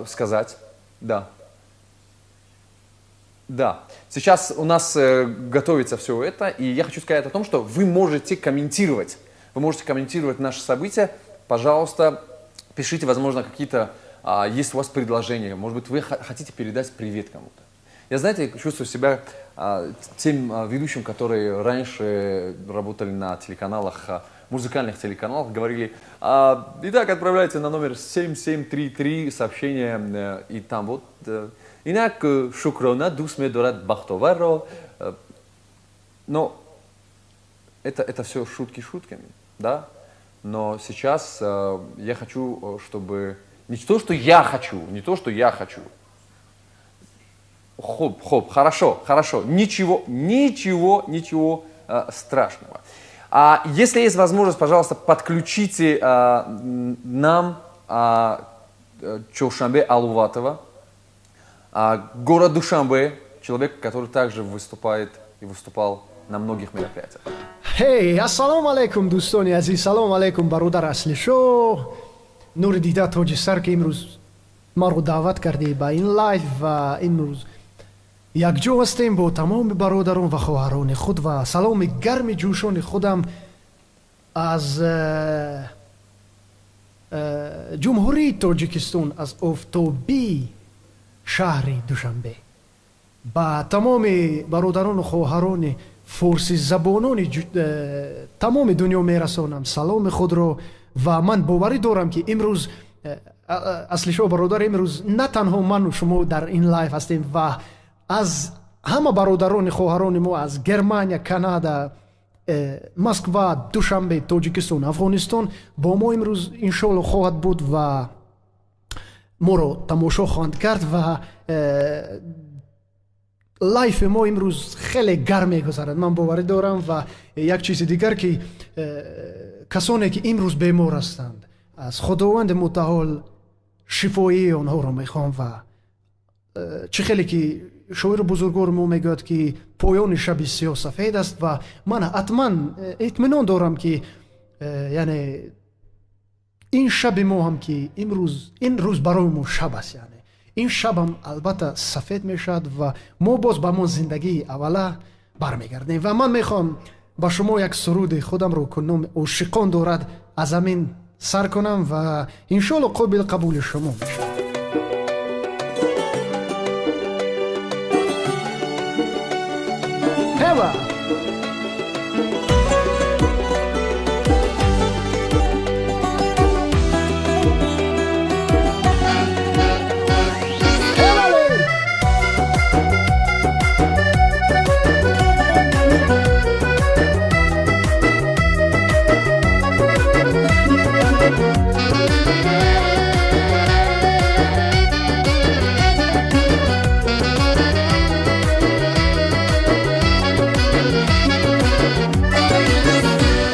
сказать, да. Да, сейчас у нас готовится все это, и я хочу сказать о том, что вы можете комментировать. Вы можете комментировать наши события. Пожалуйста, пишите, возможно, какие-то, есть у вас предложения. Может быть, вы хотите передать привет кому-то. Я, знаете, чувствую себя тем ведущим, которые раньше работали на телеканалах, музыкальных телеканалах, говорили, итак, отправляйте на номер 7733 сообщение, и там вот... Инак шукрона дӯст медорад бахтоварро. Но это все шутки шутками, да? Но сейчас я хочу, чтобы... Не то, что я хочу, не то, что я хочу. Хуб, хуб, хорошо, хорошо. Ничего, ничего, ничего страшного. А если есть возможность, пожалуйста, подключите нам Чоршанбе Алуватова, город Душанбе, человек, который также выступает и выступал на многих мероприятиях. Ҳей, ассалому алайкум, дӯстони азиз, салом алайкум, бародар Аслишо, нури дида, тоҷи сар, ки имрӯз маро даъват кардӣ ба ин лайв ва имрӯз якҷо ҳастем бо тамоми бародарон ва хоҳарони худ ва саломи гарми ҷӯшони худам аз Ҷумҳурии Тоҷикистон, аз офтобии шаҳри Душанбе ба тамоми бародарону хоҳарони форсизабонони тамоми дунё мерасонам саломи худро. Ва ман боварӣ дорам, ки имрӯз, Аслишо бародар, имрӯз на танҳо ману шумо дар ин лайв ҳастем ва аз ҳама бародарони хоҳарони мо аз Германия, Канада, Москва, Душанбе, Тоҷикистон, Афғонистон бо мо имрӯз иншоалло хоҳад буд ва моро тамошо хоҳанд кард ва лайфи мо имрӯз хеле гарм мегузарад, ман боварӣ дорам. Ва як чизи дигар, ки касоне ки имрӯз бемор ҳастанд, аз Худованди Мутаол шифоии онҳоро мехоҳам. Ва чӣ хеле ки шоири бузургвори мо мегӯяд, ки поёни шаби сиёҳ сафед аст, ва ман ҳатман итминон дорам, ки яъне ин шаби мо ҳам, ки имрӯз ин рӯз барои мо шаб аст, яъне ин шабам албатта сафед мешавад ва мо боз ба мо зиндагии аввала бармегардем. Ва ман мехоҳам ба шумо як суруди худамро, ки номи Ошиқон дорад, аз ҳамин сар кунам ва иншоалло қобили қабули шумо мешавад. Ҳева!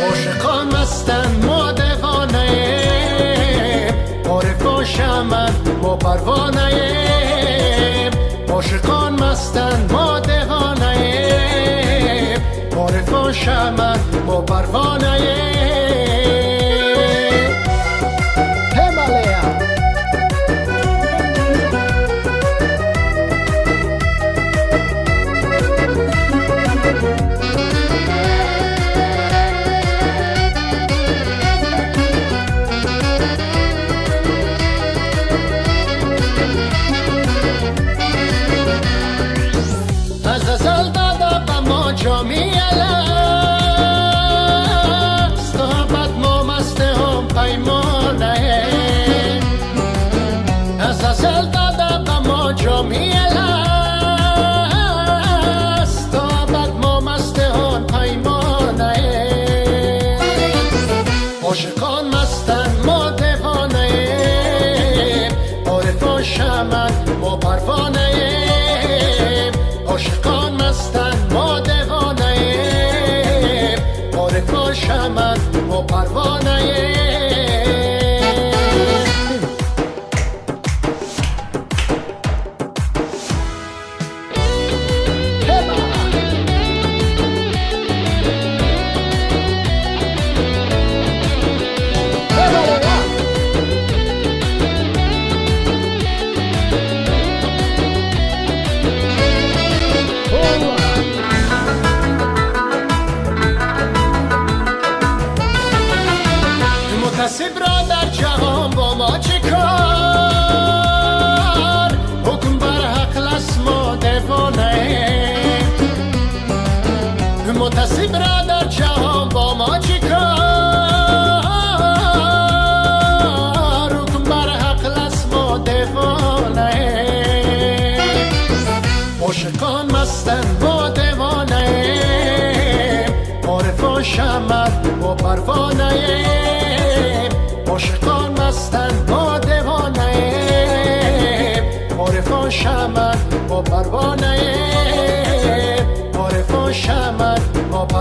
Ошиқон мастанд, мо девонаем, орифон шаманд, мо парвонаем. Ошиқон мастанд, мо девонаем, орифон шаманд, мо парвонаем. Ҳемалея! Аз азал дада ба мо ҷоми аласт, то абад мо масти он паймонаем. Аз азал дада ба мо ҷоми аласт, то абад мо масти он паймонаем. Ошиқон мастанд, мо девонаем, орифон шаманд, мо парвонаем. Ошиқон мастанд, мо девонаем, орифон шаманд, мо парвонаем. Ҳева! Ҳемалея! Ова! Мутасиб را در جهان با ما چه کار، حکم بر عقل است، ما دیوانه. متاسب را در جهان با ما چه کار، حکم بر عقل است، ما دیوانه. عاشقان مستند، ما دیوانه، عارفان شمع، ما پروانه. عاشقان مستند، ما دیوانه، عارفان شمع، ما پروانه.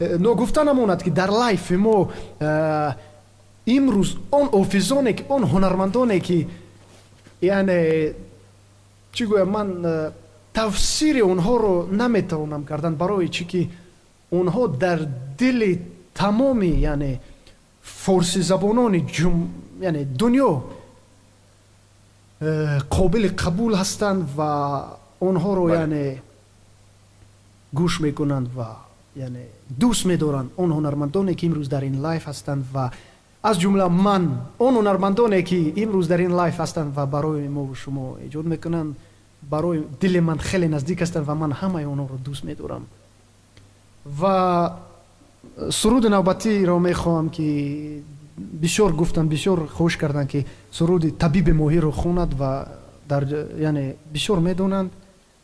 Ногуфта намонад, ки дар лайфи мо имрӯз он офизоне ки, он ҳунармандоне ки, яъне чӣ гӯям, ман тафсири онҳоро наметавонам кардан, барои чӣ ки онҳо дар дили тамоми, яъне форсизабонони яъне дунё қобили қабул ҳастанд ва онҳоро, яъне гӯш мекунанд ва яъне дӯст медоранд. Он ҳунармандоне ки имрӯз дар ин лайф ҳастанд ва аз ҷумла ман, он ҳунармандоне ки имрӯз дар ин лайф ҳастанд ва барои мову шумо эҷод мекунанд, барои дили ман хеле наздик ҳастанд ва ман ҳамаи онҳоро дӯст медорам. Ва суруди навбатиро мехоҳам, ки бисёр гуфтанд, бисёр хоҳиш карданд, ки суруди Табиби моҳирро хонад ва дар яъне бисёр медонанд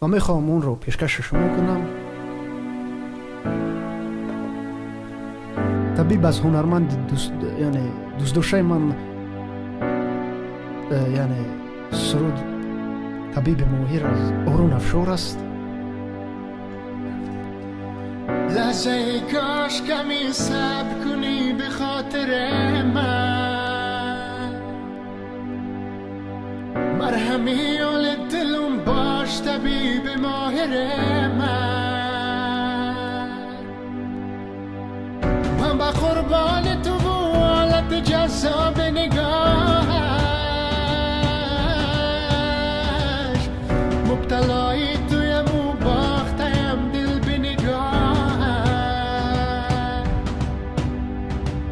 ва мехоҳам онро пешкаши шумо кунам. Табиб аз ҳунарманди яъне дӯстдоштаи ман, яъне суруд Табиби моҳир аз Орун Афшор аст. لحظه کاش کمی صبر کنی به خاطر من، مرهمی حال دلم باش طبیب ماهر من. من با قربان تو و حالت جذاب نگاهش، مبتلای تویم و باختیم دل به نگاهش.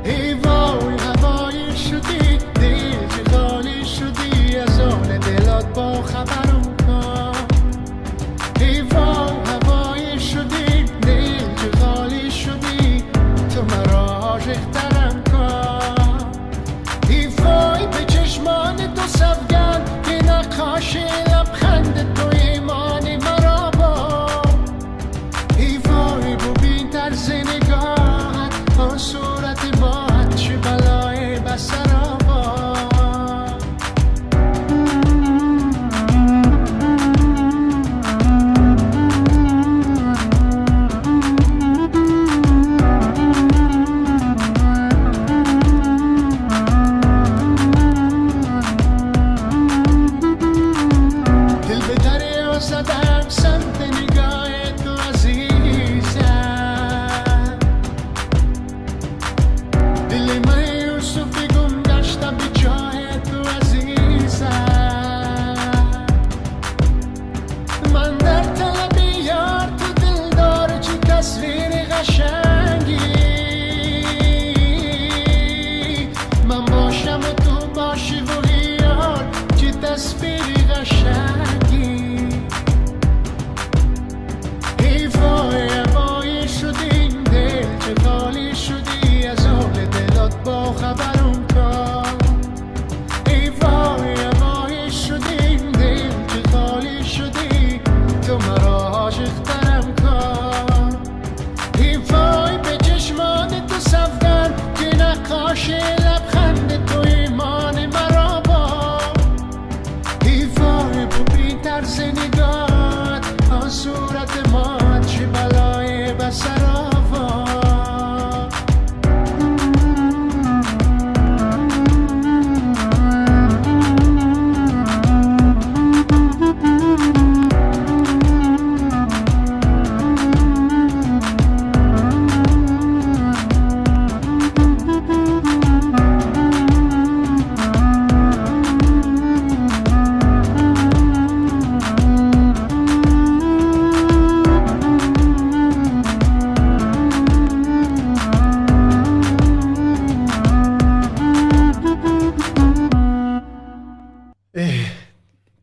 ای وای هوایی شدی، دل چه خالی شدی، از آن دلات با خبرم کن. ای وای هوایی شدی، دل چه خالی شدی، تو مرا عاشق ترم کن. ای وای به چشمان تو سوگند که نقاش لبخند تو ایمان مرا با. ای وای ببین طرز نگاهت، آن صورت ماهت چه بلای بسر آورد. دل به دریا زدم سمت نگاه تو عزیزم، دل من یوسفی گم گشته به جای تو عزیزم. من در طلب یار تو دلدار، چه تصویر قشنگی، من باشم و تو باشی و یار، چه تصویر قشنگی. ای وای هوایی شدی، دل چه خالی شدی، از حال دلات با خبرم کن. ای وای هوایی شدی، دل چه خالی شدی، تو مرا عاشق ترم کن. ای وای به چشمان تو سوگند که نقاش لبخند تو ایمان مرا با. ای وای ببین طرز نگاهت، آن صورت مات چه بلای بسر آورد.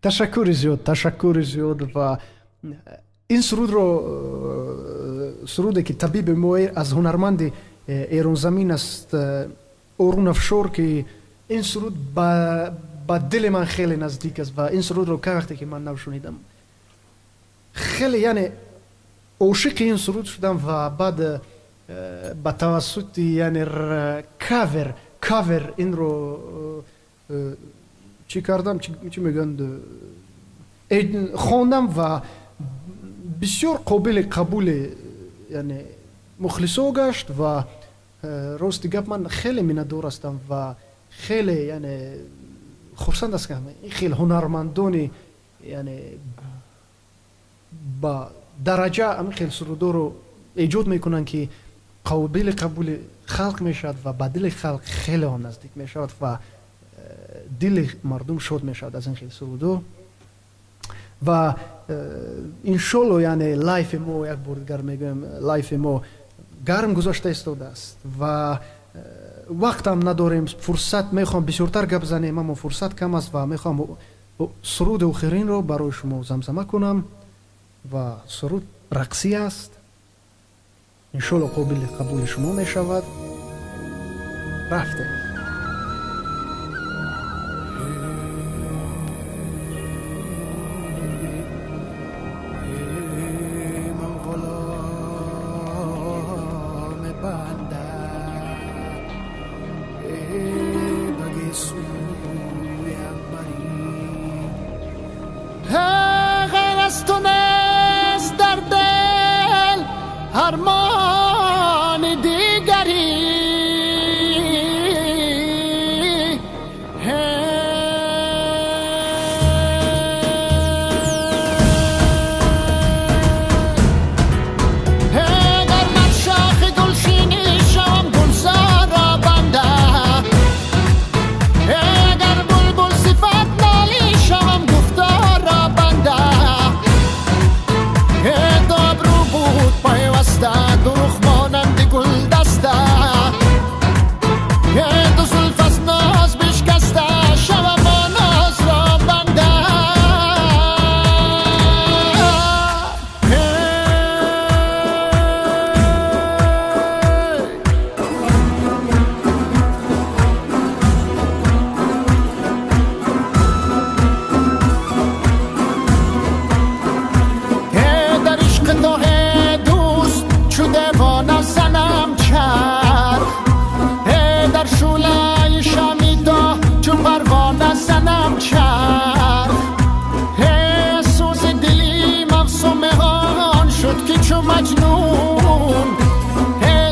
Ташаккури зиёд, ташаккури зиёд. Ва ин сурудро, суруде ки Табиби моҳир аз ҳунарманди эронзамин аст Орун Афшор, ки ин суруд ба дили ман хеле наздик аст ва ин сурудро ка вақте ки ман нав шунидам, хеле яъне ошиқи ин суруд шудам ва баъд ба тавассути яъне кавер инро чӣ кардам, чӣ мегӯянд, хондам ва бисёр қобили қабули яъне Мухлисо гашт ва рости гап, ман хеле миннатдор ҳастам ва хеле, яъне, хурсанд ҳастам, ин хел ҳунармандони, яъне, ба дараҷа ҳамин хел сурудоро эҷод мекунанд, ки қобили қабули халқ мешавад ва ба дили халқ хеле он наздик мешавад ва дили мардум шод мешавад аз ин хел сурудо. Ва иншолло, яъне, лайфи мо, як бор дигар мегӯям, лайфи мо гарм гузашта истодааст ва вақтам надорем, фурсат мехоҳам бисёртар гап занем, аммо фурсат кам аст ва мехоҳам суруди охиринро барои шумо замзама кунам ва суруд рақсӣ аст. Иншолло, қобили қабули шумо мешавад. Рафтем. من غلام بنده بگی سوی انبری غیر از تو نیست در دل ارمان دیگری. گر من شاخ گلشینی شوم گلزار را بنده، اگر بلبل صفت نالی شوم گفتار را بنده، دو ابرو بود پیوسته، دو رخ مانند گل دسته، دو زلف از ناز بشکسته، شوم آن ناز را بنده. در عشق تو دوست چو دیوانه زنم چرخ، در شعله شمعی تو چو پروانه زنم چرخ، سوز دلی مفسوم آن شد که چو مجنون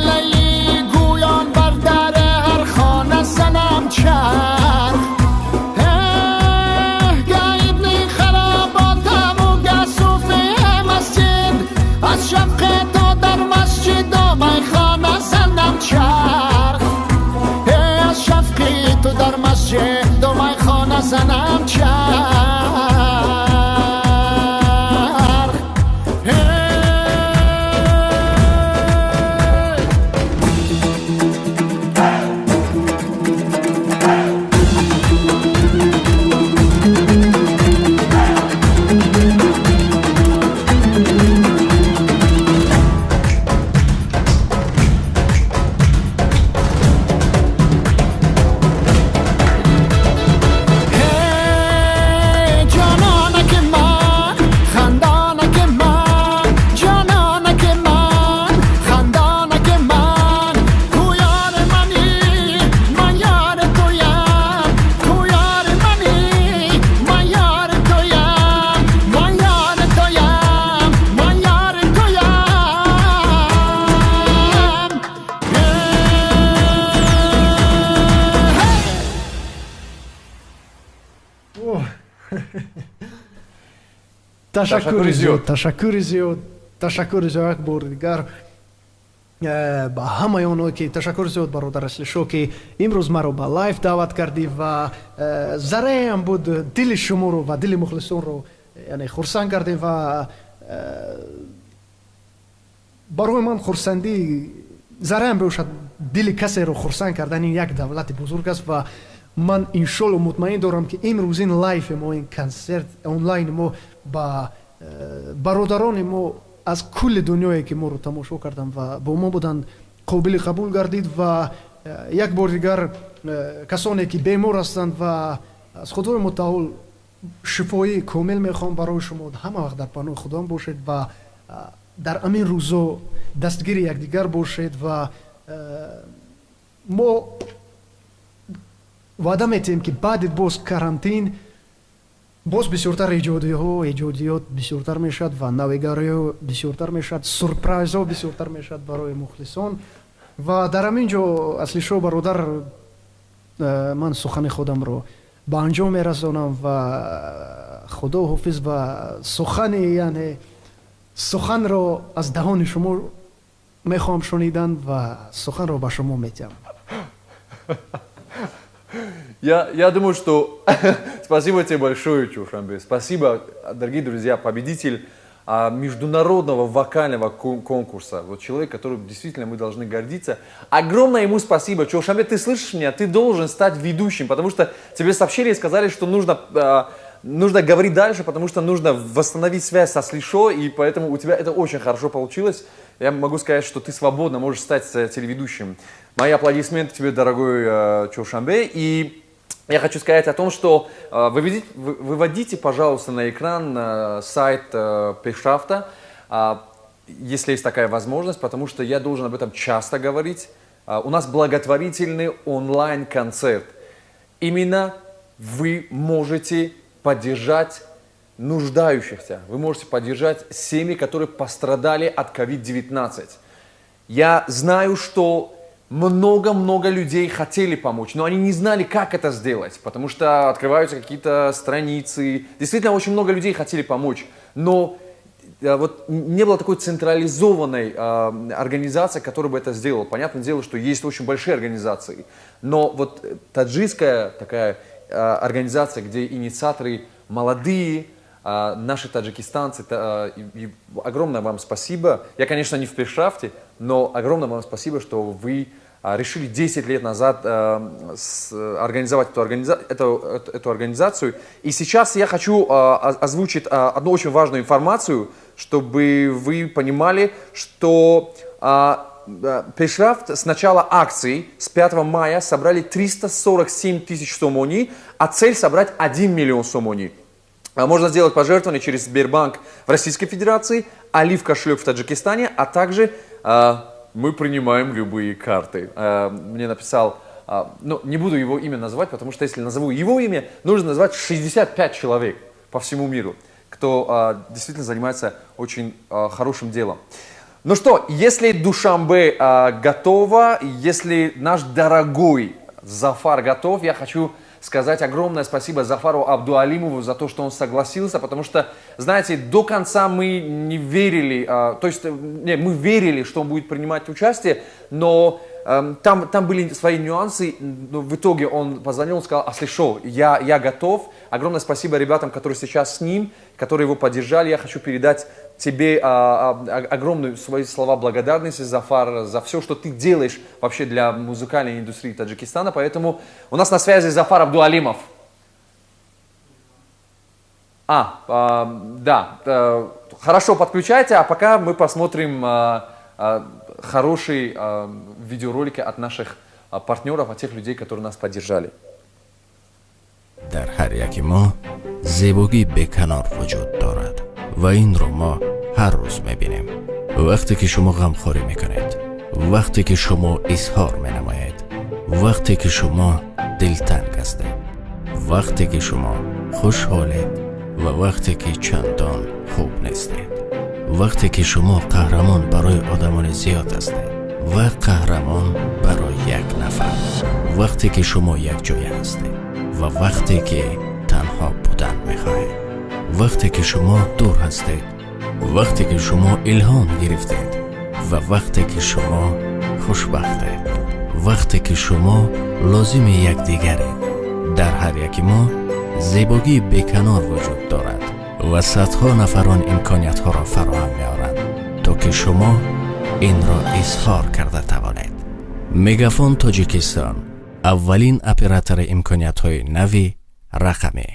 لیلی گویان بر در هر خانه زنم چرخ. گه ابن خراباتم و گه صوفی مسجد، از شفق تا در مسجد و میخانه زنم چرخ، از شفق تو در مسجد و میخانه زنم چرخ. جانانک من، خندانک من، جانانک من، خندانک من، تو یار منی من یار تویم، تو یار منی من یار تویم، من یار تویم، من یار تویم. Ташаккури зиёд, ташаккури зиёд, ташаккури зиёд як бори дигар ба ҳамаи онҳое ки, ташаккури зиёд, бародар Аслишо, ки имрӯз маро ба лайф даъват кардӣ ва зарраеам буд дили шуморо ва дили мухлисонро, яъне, хурсанд кардем. Ва барои ман хурсандӣ зарраам бошад, дили касеро хурсанд кардан ин як давлати бузург аст. Ва ман иншолло мутмаин дорам, ки имрӯз ин лайфи мо, ин консерт онлайни мо ба бародарони мо аз кулли дунёе ки моро тамошо карданд ва бо мо буданд, қобили қабул гардид. Ва як бор дигар касоне ки бемор ҳастанд ва аз Худои мутаол шифои комил мехоҳам барои шумо. Ҳама вақт дар паноҳи Худо бошед ва дар ҳамин рӯзо дастгири якдигар бошед. Ва мо ваъда метиҳем, ки баъди боз карантин Боз бисёртар эҷодиҳо, эҷодиёт бисёртар мешавад ва навигариҳо бисёртар мешавад, сюрпрайзҳо бисёртар мешавад барои мухлисон. Ва дар ҳамин ҷо, Аслишо бародар, ман сухани худамро ба анҷом мерасонам ва худо ҳофиз ва сухани, яъне суханро аз даҳони шумо мехоҳам шунидан ва суханро ба шумо метиҳам. Я думаю, что спасибо тебе большое, Чоршанбе. Спасибо, дорогие друзья, победитель международного вокального конкурса. Вот человек, которым действительно мы должны гордиться. Огромное ему спасибо. Чоршанбе, ты слышишь меня? Ты должен стать ведущим, потому что тебе сообщили и сказали, что нужно говорить дальше, потому что нужно восстановить связь со Аслишо, и поэтому у тебя это очень хорошо получилось. Я могу сказать, что ты свободно можешь стать телеведущим. Мои аплодисменты тебе, дорогой Чоршанбе. И я хочу сказать о том, что выводите, пожалуйста, на экран сайт Пешрафта, если есть такая возможность, потому что я должен об этом часто говорить. У нас благотворительный онлайн-концерт. Именно вы можете поддержать нуждающихся, вы можете поддержать семьи, которые пострадали от COVID-19. Я знаю, что много-много людей хотели помочь, но они не знали, как это сделать, потому что открываются какие-то страницы. Действительно, очень много людей хотели помочь, но вот не было такой централизованной организации, которая бы это сделала. Понятное дело, что есть очень большие организации, но вот таджикская такая организация, где инициаторы молодые, наши таджикистанцы, и огромное вам спасибо. Я, конечно, не в Пешрафте, но огромное вам спасибо, что вы решили 10 лет назад организовать эту организацию. И сейчас я хочу озвучить одну очень важную информацию, чтобы вы понимали, что Пешрафт с начала акции, с 5 мая, собрали 347 тысяч сомони, а цель собрать 1 миллион сомони. Можно сделать пожертвование через Сбербанк в Российской Федерации, Алиф кошелек в Таджикистане, а также мы принимаем любые карты. Мне написал, ну, не буду его имя называть, потому что если назову его имя, нужно назвать 65 человек по всему миру, кто действительно занимается очень хорошим делом. Ну что, если Душанбе готова, если наш дорогой Зафар готов, я хочу сказать огромное спасибо Зафару Абдуалимову за то, что он согласился, потому что, знаете, до конца мы не верили, то есть не, мы верили, что он будет принимать участие, но там были свои нюансы, но в итоге он позвонил, он сказал: Аслишо, я готов. Огромное спасибо ребятам, которые сейчас с ним, которые его поддержали. Я хочу передать тебе огромные свои слова благодарности, Зафар, за все, что ты делаешь вообще для музыкальной индустрии Таджикистана. Поэтому у нас на связи Зафар Абдуалимов. Да, хорошо, подключайте, а пока мы посмотрим хорошие видеоролики от наших партнеров, от тех людей, которые нас поддержали. Дар ҳар яки мо зебогии беканор вуҷуд дорад ва инро мо ҳар рӯз мебинем. Вақте ки шумо ғамхорӣ мекунед, вақте ки шумо изҳор менамоед, вақте ки шумо дилтанг ҳастед, вақте ки шумо хушҳолед ва вақте ки чандон хуб нестед, вақте ки шумо қаҳрамон барои одамони зиёд ҳастед ва қаҳрамон барои як нафар, вақте ки шумо якҷоя ҳастед ва вақте ки танҳо будан мехоҳед, вақте ки шумо дур ҳастед, вақте ки шумо илҳом гирифтед ва вақте ки шумо хушбахтед, вақте ки шумо лозими якдигаред. Дар ҳар яки мо зебогии беканор вуҷуд дорад ва садҳо нафарон имкониятҳоро фароҳам меоранд, то ки шумо инро изҳор карда тавонед. Мегафон Тоҷикистон, аввалин оператори имкониятҳои нави рақамӣ.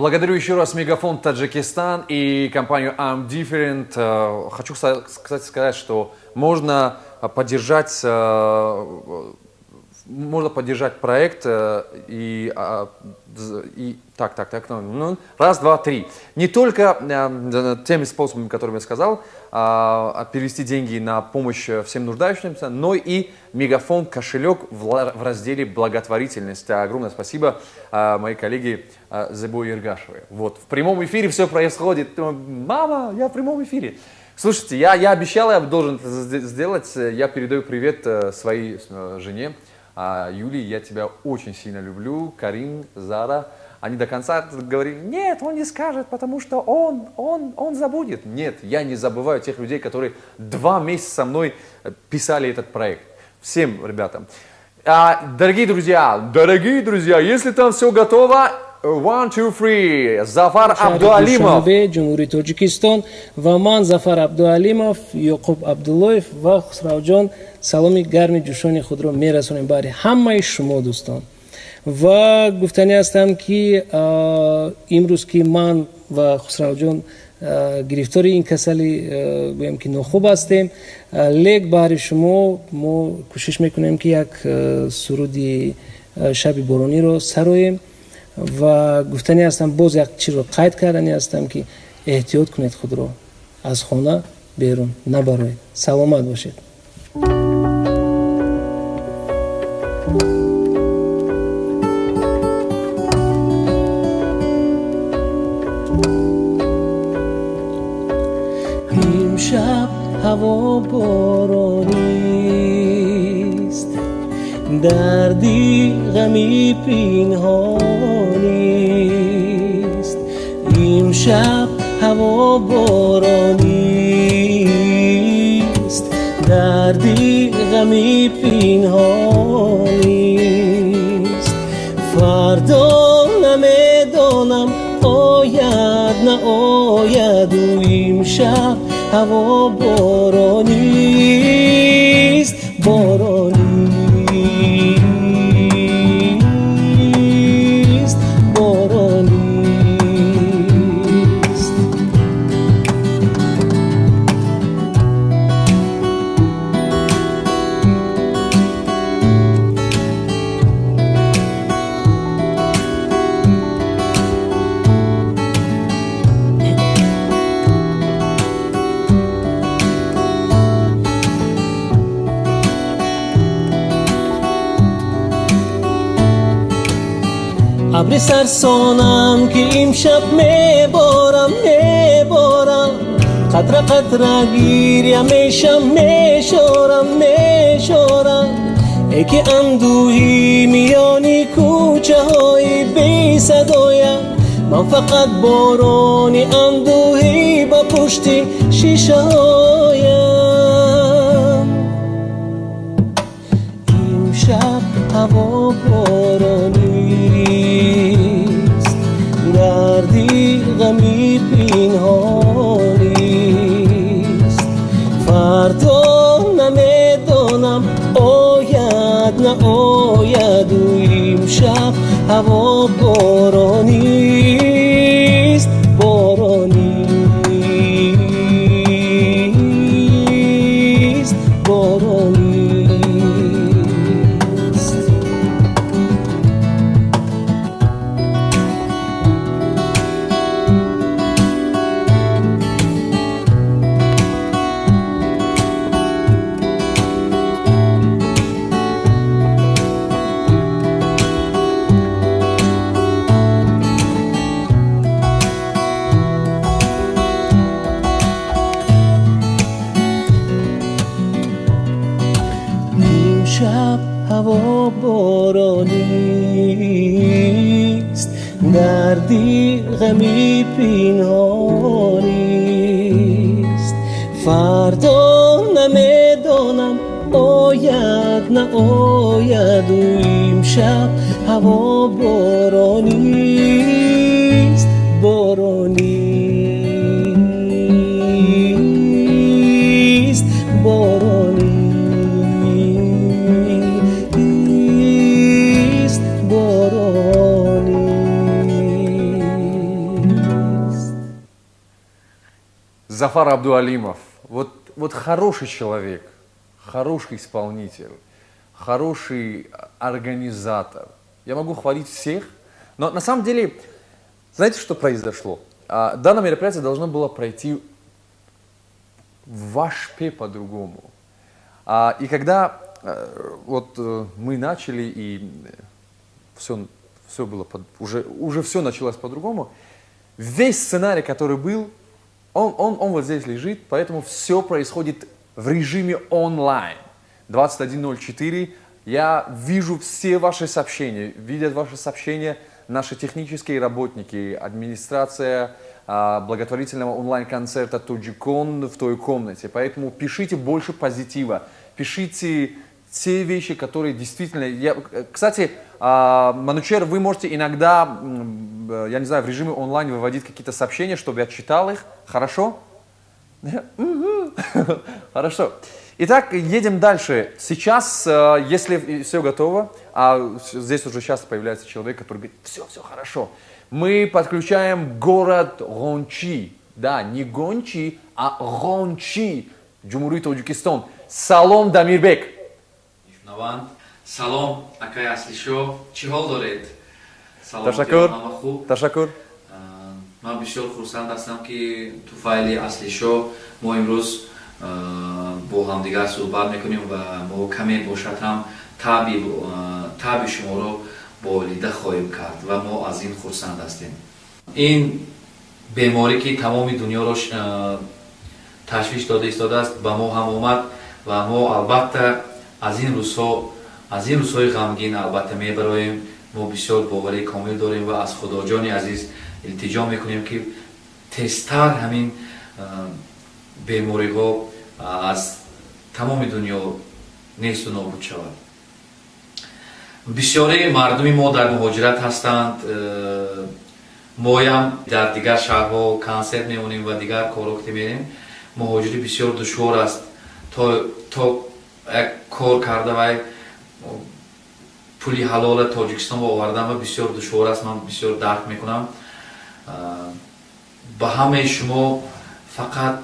Благодарю еще раз Мегафон Таджикистан и компанию I'm Different. Хочу, кстати, сказать, что можно поддержать проект и так, ну, раз, два, три. Не только теми способами, которыми я сказал, перевести деньги на помощь всем нуждающимся, но и Мегафон кошелек в разделе благотворительность. Огромное спасибо моей коллеге Зебо Иргашевой. Вот, в прямом эфире все происходит. Мама, я в прямом эфире. Слушайте, я обещал, я должен это сделать. Я передаю привет своей жене Юлии. Я тебя очень сильно люблю. Карин, Зара. Они до конца говорили: нет, он не скажет, потому что он забудет. Нет, я не забываю тех людей, которые 2 месяца со мной писали этот проект. Всем ребятам. Дорогие друзья, если там все готово, one, two, three. Зафар Абдуалимов. Ҷумҳурии Тоҷикистон ва ман Зафар Абдуалимов, Ёқуб Абдуллоев ва Хусравҷон саломи гарми ҷӯшони худро мерасонем баҳри ҳамаи шумо дӯстон ва гуфтанӣ ҳастам ки имрӯз ки ман ва Хусравҷон гирифтори ин касали гӯем ки нохуб ҳастем, лек баҳри шумо мо кӯшиш мекунем ки як суруди шаби борониро сароем ва гуфтанӣ ҳастам боз як чизро қайд карданӣ ҳастам ки эҳтиёт кунед худро, аз хона берун набароед, саломат бошед. Имшаб ҳаво боронист, дарди ғами пинҳонист. Имшаб ҳаво боронист, дарди ғами пинҳонист. Фардо намедонам ояд наояду имшаб ҳаво боронист, боронист, боронист. Абри сарсонам ки имшаб меборам, меборам, қатра қатра гиря мешам, мешорам, мешорам. Э ки андӯҳӣ миёни кӯчаҳои бесадоям, ман фақат борони андӯҳӣ ба пушти шишаҳоям. Имшаб ҳаво боронист, дарди ғами пинҳонист. Фардо намедонам ояд наояду имшаб ҳаво боронист, боронист, боронист. Имшаб ҳаво боронист, дарди ғами пинҳонист. Фардо намедонам ояд наояду имшаб ҳаво боронист, боронист, боронист, боронист. Зафар Абдуалимов. Вот хороший человек, хороший исполнитель, хороший организатор. Я могу хвалить всех, но на самом деле, знаете, что произошло? Данное мероприятие должно было пройти в Вашпе по-другому. И когда вот мы начали, и все было, уже все началось по-другому, весь сценарий, который был, он вот здесь лежит, поэтому все происходит в режиме онлайн. 21.04. Я вижу все ваши сообщения, видят ваши сообщения наши технические работники, администрация благотворительного онлайн-концерта «Тоджикон» в той комнате. Поэтому пишите больше позитива, пишите те вещи, которые действительно... Кстати, Манучер, вы можете иногда, я не знаю, в режиме онлайн выводить какие-то сообщения, чтобы я читал их. Хорошо? Хорошо. Итак, едем дальше. Сейчас, если все готово, а здесь уже сейчас появляется человек, который говорит, все, все хорошо. Мы подключаем город Гончи. Да, не Гончи, а Гончи. Ҷумҳурии Тоҷикистон. Салом, Дамирбек. Мешунаванд. Салом, акай Аслишо. Чӣ ҳол доред? Ташаккур. Ташаккур. Ман бисёр хурсанд ҳастам, ки туфайли Аслишо мо имрӯз бо ҳамдигар суҳбат мекунем ва мо каме бошад ҳам таби шуморо болида хоҳем кард ва мо аз ин хурсанд ҳастем. Ин беморӣ, ки тамоми дунёро ташвиш дода истодааст, ба мо ҳам омад ва мо албатта аз ин рӯзҳои ғамгин албатта мебароем. Мо бисёр боварии комил дорем ва аз Худоҷони азиз илтиҷо мекунем, ки тезтар ҳамин бемориҳо аз тамоми дунё несту нобуд шавад. Бисёри мардуми мо дар муҳоҷират ҳастанд. Моям дар дигар шаҳрҳо консерт мемонем ва дигар корҳо ки мерем. Муҳоҷирӣ бисёр душвор аст. То як кор карда вай пули ҳалола Тоҷикистон овардан ва бисёр душвор аст. Ман бисёр дарк мекунам. Ба ҳамаи шумо фақат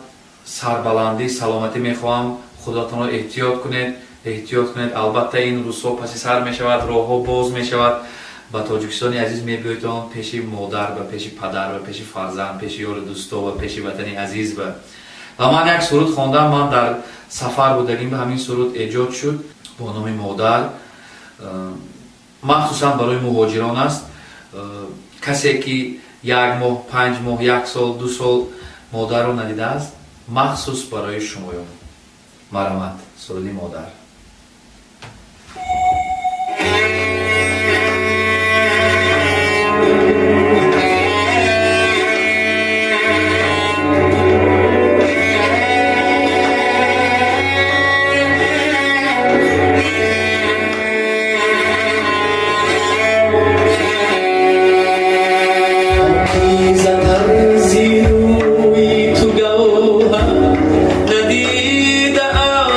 сарбаландӣ, саломатӣ мехоҳам. Худотонро эҳтиёт кунед, эҳтиёт кунед. Албатта, ин рӯзҳо паси сар мешавад, роҳҳо боз мешавад, ба Тоҷикистони азиз мебиёедон, пеши модар ва пеши падар ва пеши фарзанд, пеши ёру дӯсто ва пеши ватани азиз. Ва ман як суруд хондам. Ман дар сафар будагим, ба ҳамин суруд эҷод шуд бо номи «Модар». Махсусан барои муҳоҷирон аст. Касе ки як моҳ, 5 моҳ, як сол, 2 сол модарро надидааст, махсус барои шумоён. Марҳамат, суруди «Модар». Ту гавҳар надидаам.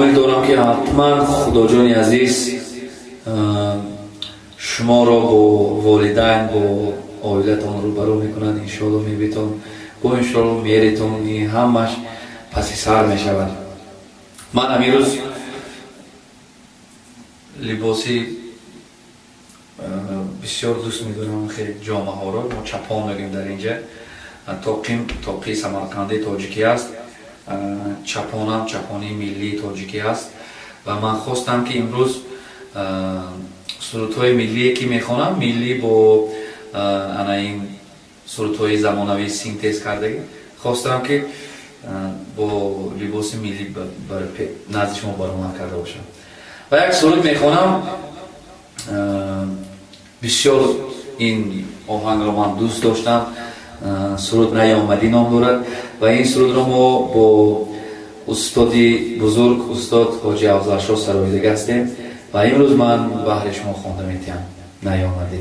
комил дорам, ки ҳатман Худоҷони азиз шуморо бо волидайн, бо оилатон рӯбарӯ мекунад. Иншоалло, мебитон бо, иншоалло, меритон, ҳамаш паси сар мешавад. Ман ҳамин рӯз либоси бисёр дӯст медорам, хеле ҷомаҳоро мо чапон мегӯем дар инҷа. Тоқим тоқии самарқандии тоҷикӣ аст, чапонам чапонии миллии тоҷикӣ аст ва ман хостам, ки имрӯз сурудҳои миллие, ки мехонам, миллӣ бо ана ин сурудҳои замонавӣ синтез кардагӣ, хостам, ки бо либоси миллӣ назди шумо баромад карда бошам ва як суруд мехонам. Бисёр ин оҳангро ман дӯст доштам. Суруд «Наёмадӣ» ном дорад ва ин сурудро мо бо устоди бузург, устод Ҳоҷи Афзалшоҳ сароидага ҳастем ва имрӯз ман баҳри шумо хонда метиҳам «Наёмадӣ».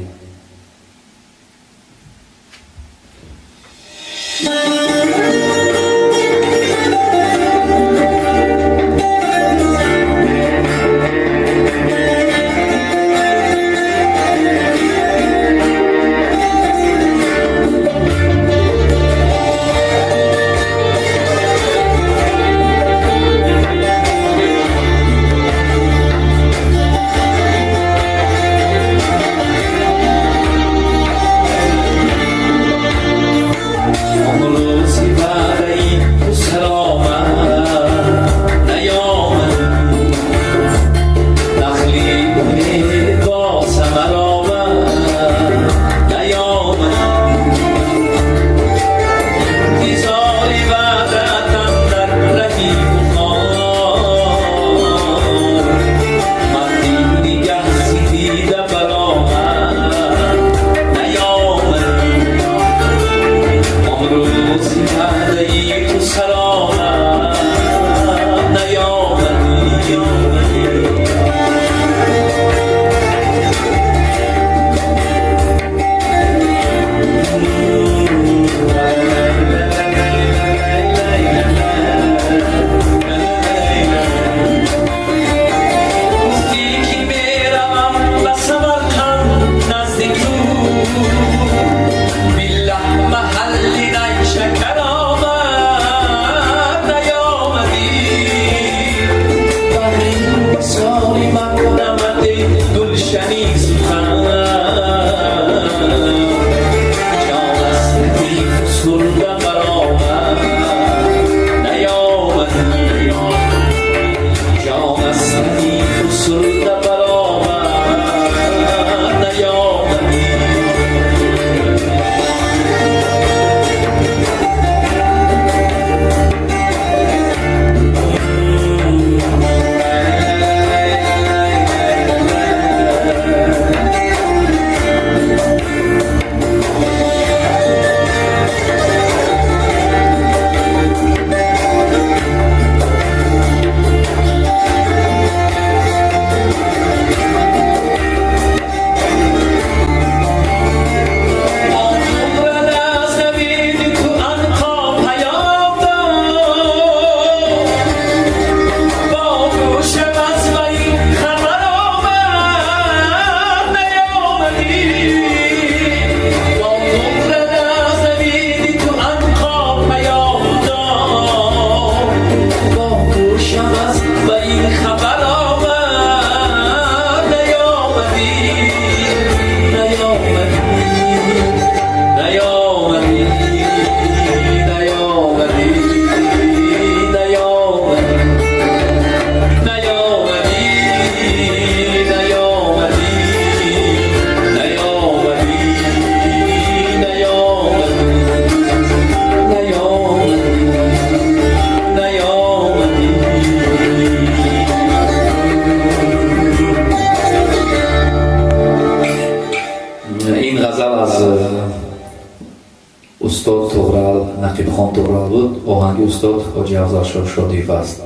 Устод Туғрал Нақибхон Туғрал буд, оҳанги устод Ҳоҷи Афзалшоҳ Шодиев аст.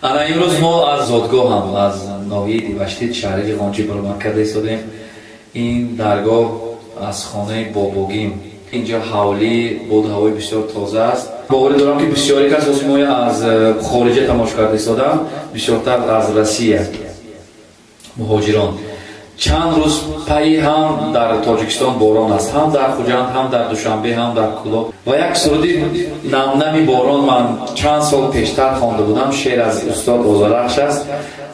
Ана имрӯз мо аз зодгоҳам, аз ноҳияи Диваштид, шаҳри Ғончӣ баромад карда истодем. Ин даргоҳ аз хонаи бобогим. Инҷо ҳавлӣ, боду ҳавои бисёр тоза аст. Боварӣ дорам, ки бисёре кас ҳозир моя аз хориҷа тамошо карда истодам, бисёртар аз Россия муҳоҷирон. Чанд рӯз пайи ҳам дар Тоҷикистон борон аст, ҳам дар Хуҷанд, ҳам дар Душанбе, ҳам дар Кӯлоб. Ва як суруди намнами борон ман чанд сол пештар хонда будам, шеър аз устод Озарахш аст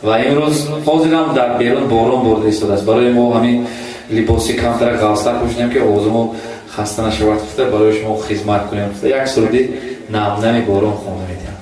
ва имрӯз ҳозирам дар берун борон борида истодааст. Барои мо ҳамин либоси камтара ғафстар пӯшидем, ки овозамо хаста нашавад, гуфта барои шумо хизмат кунем. Гуфта як суруди намнами борон хонда метиҳам.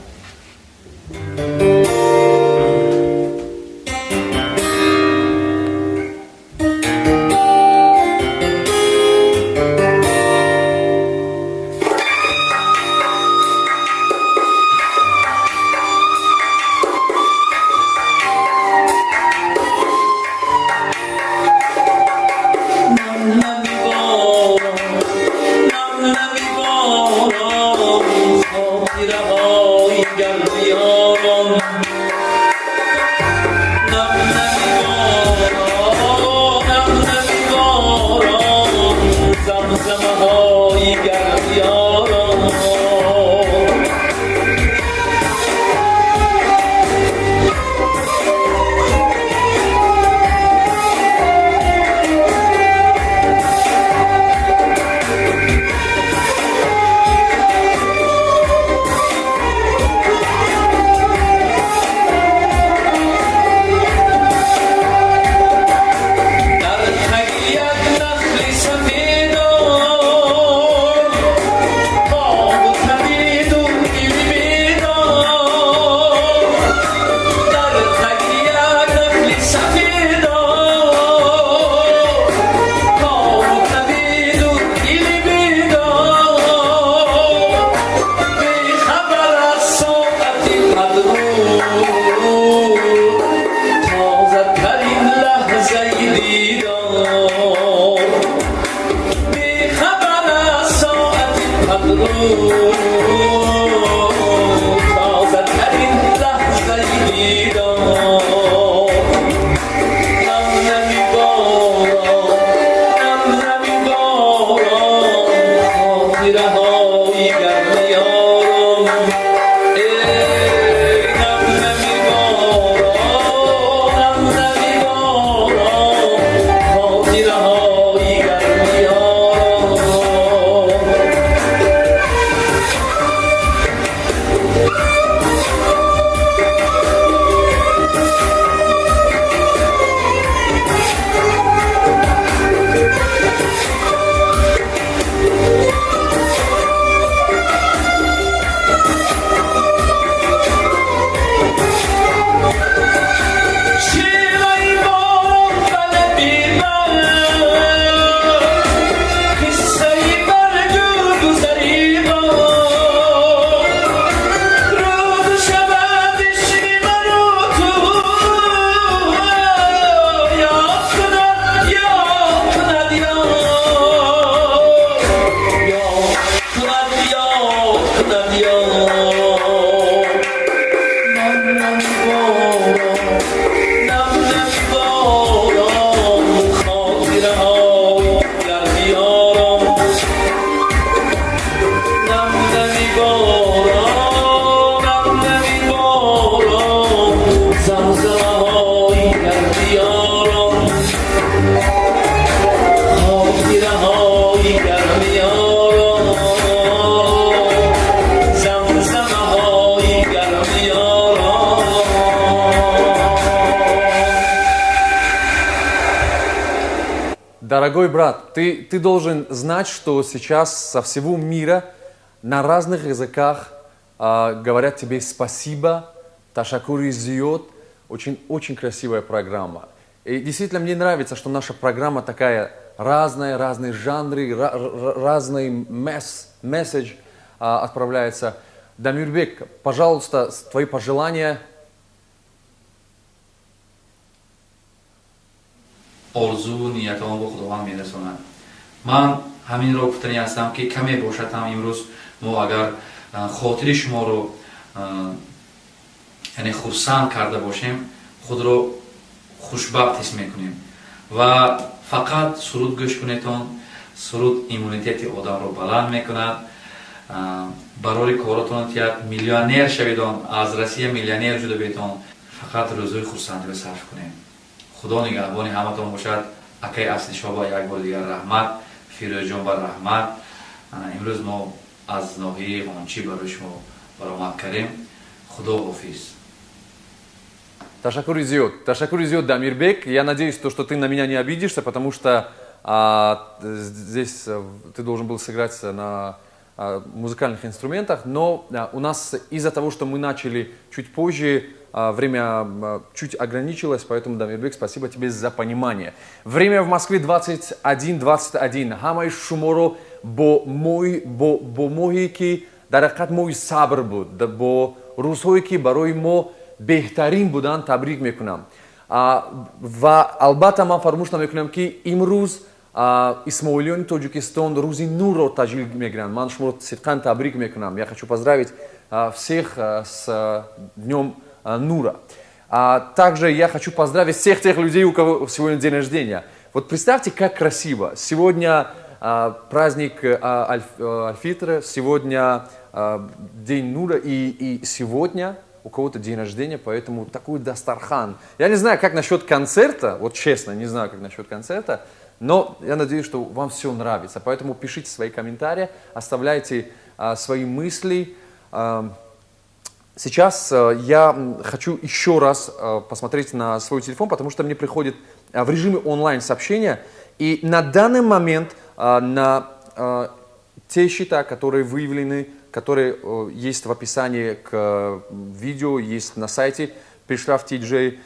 Дорогой брат, ты должен знать, что сейчас со всего мира на разных языках говорят тебе спасибо, ташаккури зиёд. Очень-очень красивая программа. И действительно мне нравится, что наша программа такая разная, разные жанры, разный месседж отправляется. Дамирбек, пожалуйста, твои пожелания. Орзуву ниятҳоро бо Худованд мерасонад. Ман ҳаминро гуфтанӣ ҳастам, ки каме бошад ҳам имрӯз мо агар хотири шуморо, яъне, хурсанд карда бошем, худро хушбахт ҳис мекунем. Ва фақат суруд гӯш кунедон, Суруд иммунитети одамро баланд мекунад. Барори коротон тият, миллионер шаведон, аз Россия миллионер шуда бетон. Фақат рӯзҳои хурсандиро сарф кунем. Худо нигаҳбони ҳаматон бошад. Акаи Аслишо ба як бори дигар раҳмат, Фирӯзҷон ба раҳмат. Имрӯз мо аз ноҳияи Ғончӣ барои шумо баромад кардем. Худо ҳофиз. Ташаккури зиёд. Ташаккури зиёд, Дамирбек. Я надеюсь, то, что ты на меня не обидишься, потому что здесь ты должен был сыграть на музыкальных инструментах, но у нас из-за того, что мы начали чуть позже, время чуть ограничилось, поэтому, Дамирбек, спасибо тебе за понимание. Время в Москве 21:21. Ҳамаи шуморо бо моҳи бо моҳе ки дар ҳақиқат моҳи сабр буд, бо рӯзҳое ки барои мо беҳтарин буданд, табрик мекунам. Ва албатта ман фаромӯш намекунам, ки имрӯз исмоилиёни Тоҷикистон рӯзи нурро таҷлил мегиранд. Ман шуморо сидқан табрик мекунам. Я хочу поздравить всех с Днем Нура. Также я хочу поздравить всех тех людей, у кого сегодня день рождения. Вот представьте, как красиво. Сегодня праздник Альфитра, сегодня День Нура и сегодня у кого-то день рождения, поэтому такой дастархан. Я не знаю, как насчет концерта, вот честно, не знаю, как насчет концерта, но я надеюсь, что вам все нравится. Поэтому пишите свои комментарии, оставляйте свои мысли. Сейчас я хочу еще раз посмотреть на свой телефон, потому что мне приходит в режиме онлайн сообщения. И на данный момент на те счета, которые выявлены, которые есть в описании к видео, есть на сайте Пешраф TJ,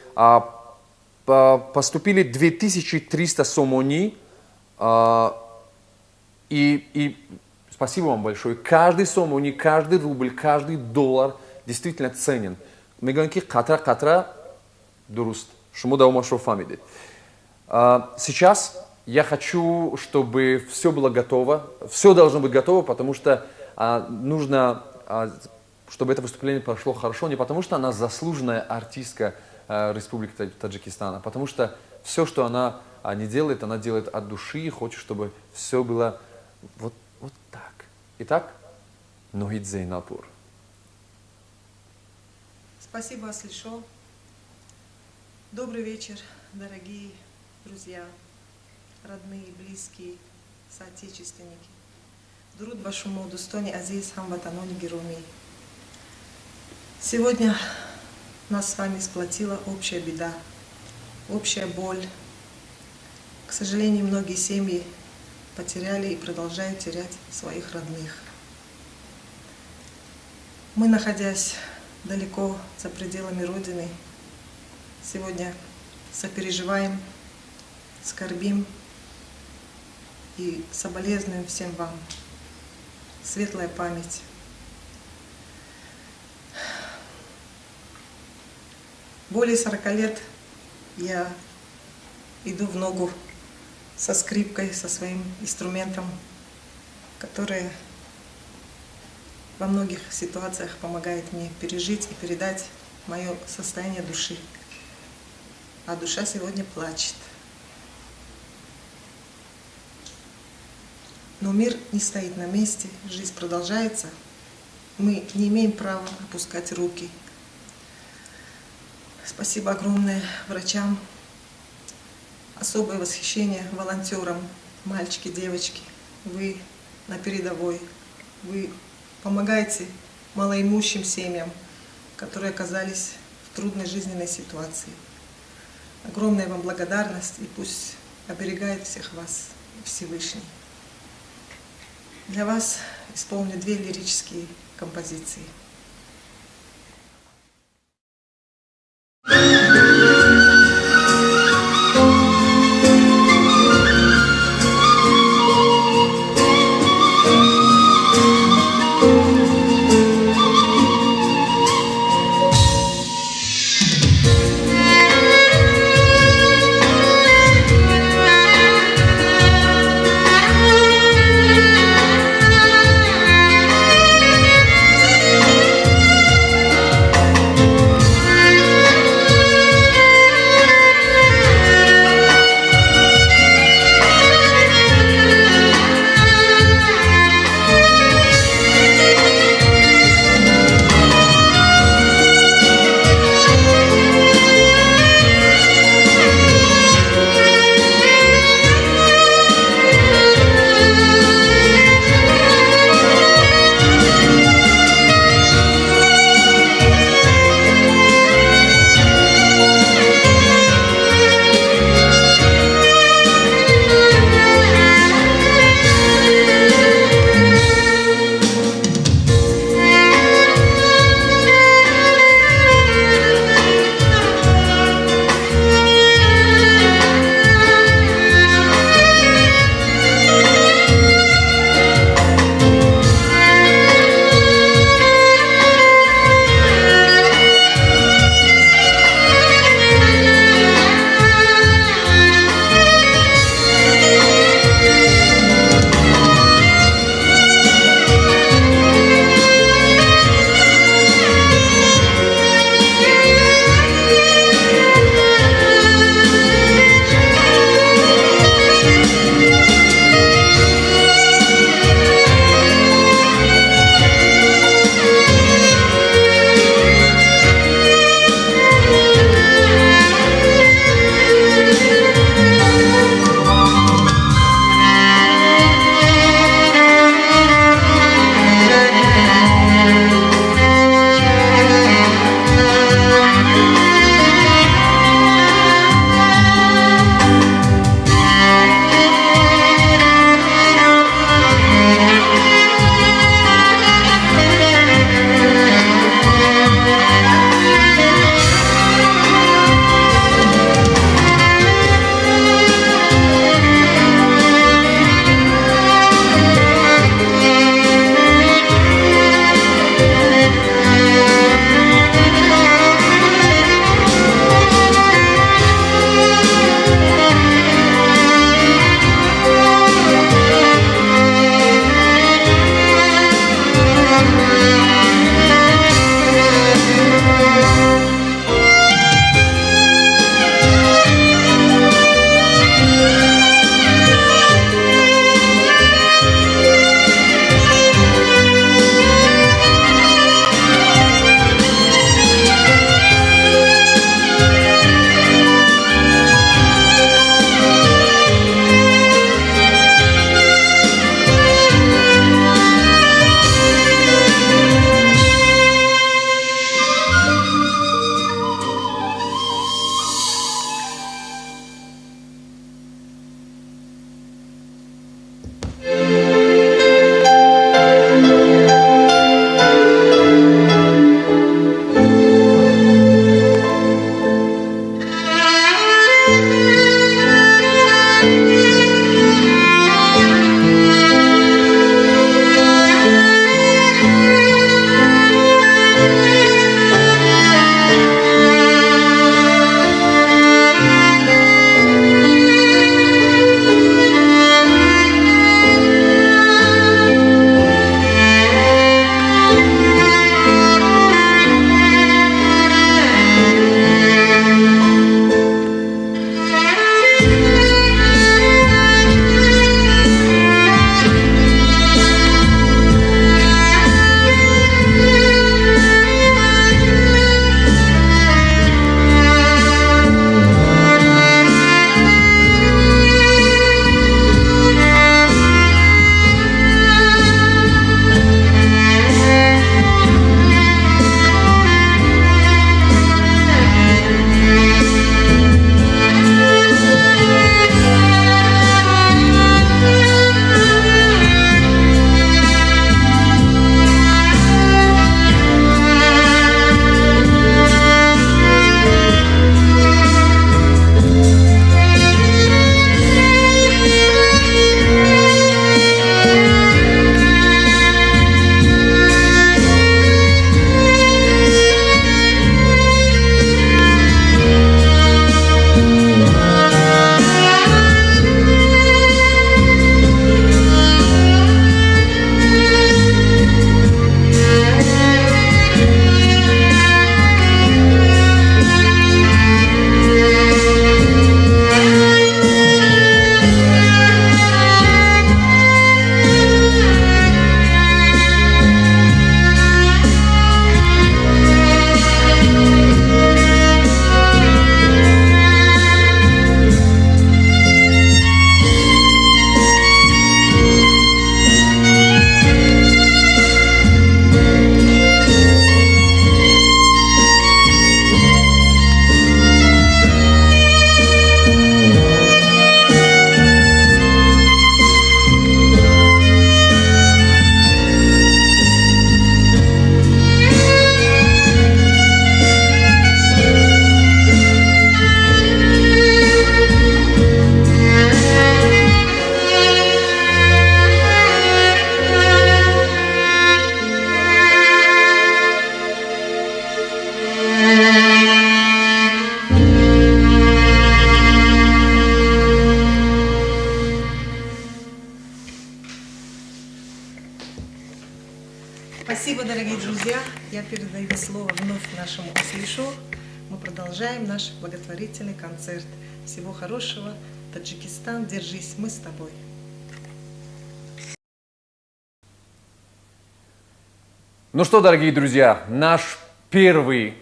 поступили 2300 сомони. И спасибо вам большое. Каждый сомони, каждый рубль, каждый доллар действительно ценен. Мегӯянд ки қатра қатра дуруст. Шумо давомашро фаҳмидед. Сейчас я хочу, чтобы все было готово. Все должно быть готово, потому что нужно, чтобы это выступление прошло хорошо, не потому что она заслуженная артистка Республики Таджикистан, а потому что все, что она не делает, она делает от души и хочет, чтобы все было вот так. Итак, Ноҳид Зейналпур. Спасибо, Аслишо. Добрый вечер, дорогие друзья, родные, близкие, соотечественники. Дуруд ба шумо, дӯстони азиз, ҳамватанони гиромӣ. Сегодня нас с вами сплотила общая беда, общая боль. К сожалению, многие семьи потеряли и продолжают терять своих родных. Мы, находясь далеко за пределами Родины, сегодня сопереживаем, скорбим и соболезнуем всем вам. Светлая память. Более 40 лет я иду в ногу со скрипкой, со своим инструментом, который во многих ситуациях помогает мне пережить и передать мое состояние души. А душа сегодня плачет. Но мир не стоит на месте, жизнь продолжается. Мы не имеем права опускать руки. Спасибо огромное врачам, особое восхищение волонтерам, мальчики, девочки. Вы на передовой, вы помогаете малоимущим семьям, которые оказались в трудной жизненной ситуации. Огромная вам благодарность, и пусть оберегает всех вас Всевышний. Для вас исполню две лирические композиции. Дорогие друзья, я передаю слово вновь нашему Аслишу. Мы продолжаем наш благотворительный концерт. Всего хорошего. Таджикистан, держись, мы с тобой. Ну что, дорогие друзья, наш первый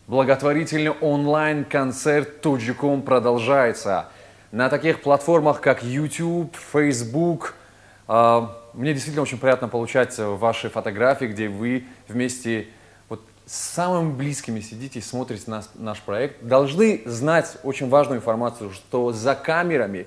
благотворительный онлайн-концерт Тоджиком продолжается. На таких платформах, как YouTube, Facebook. Мне действительно очень приятно получать ваши фотографии, где вы вместе вот с самыми близкими сидите и смотрите наш проект. Должны знать очень важную информацию, что за камерами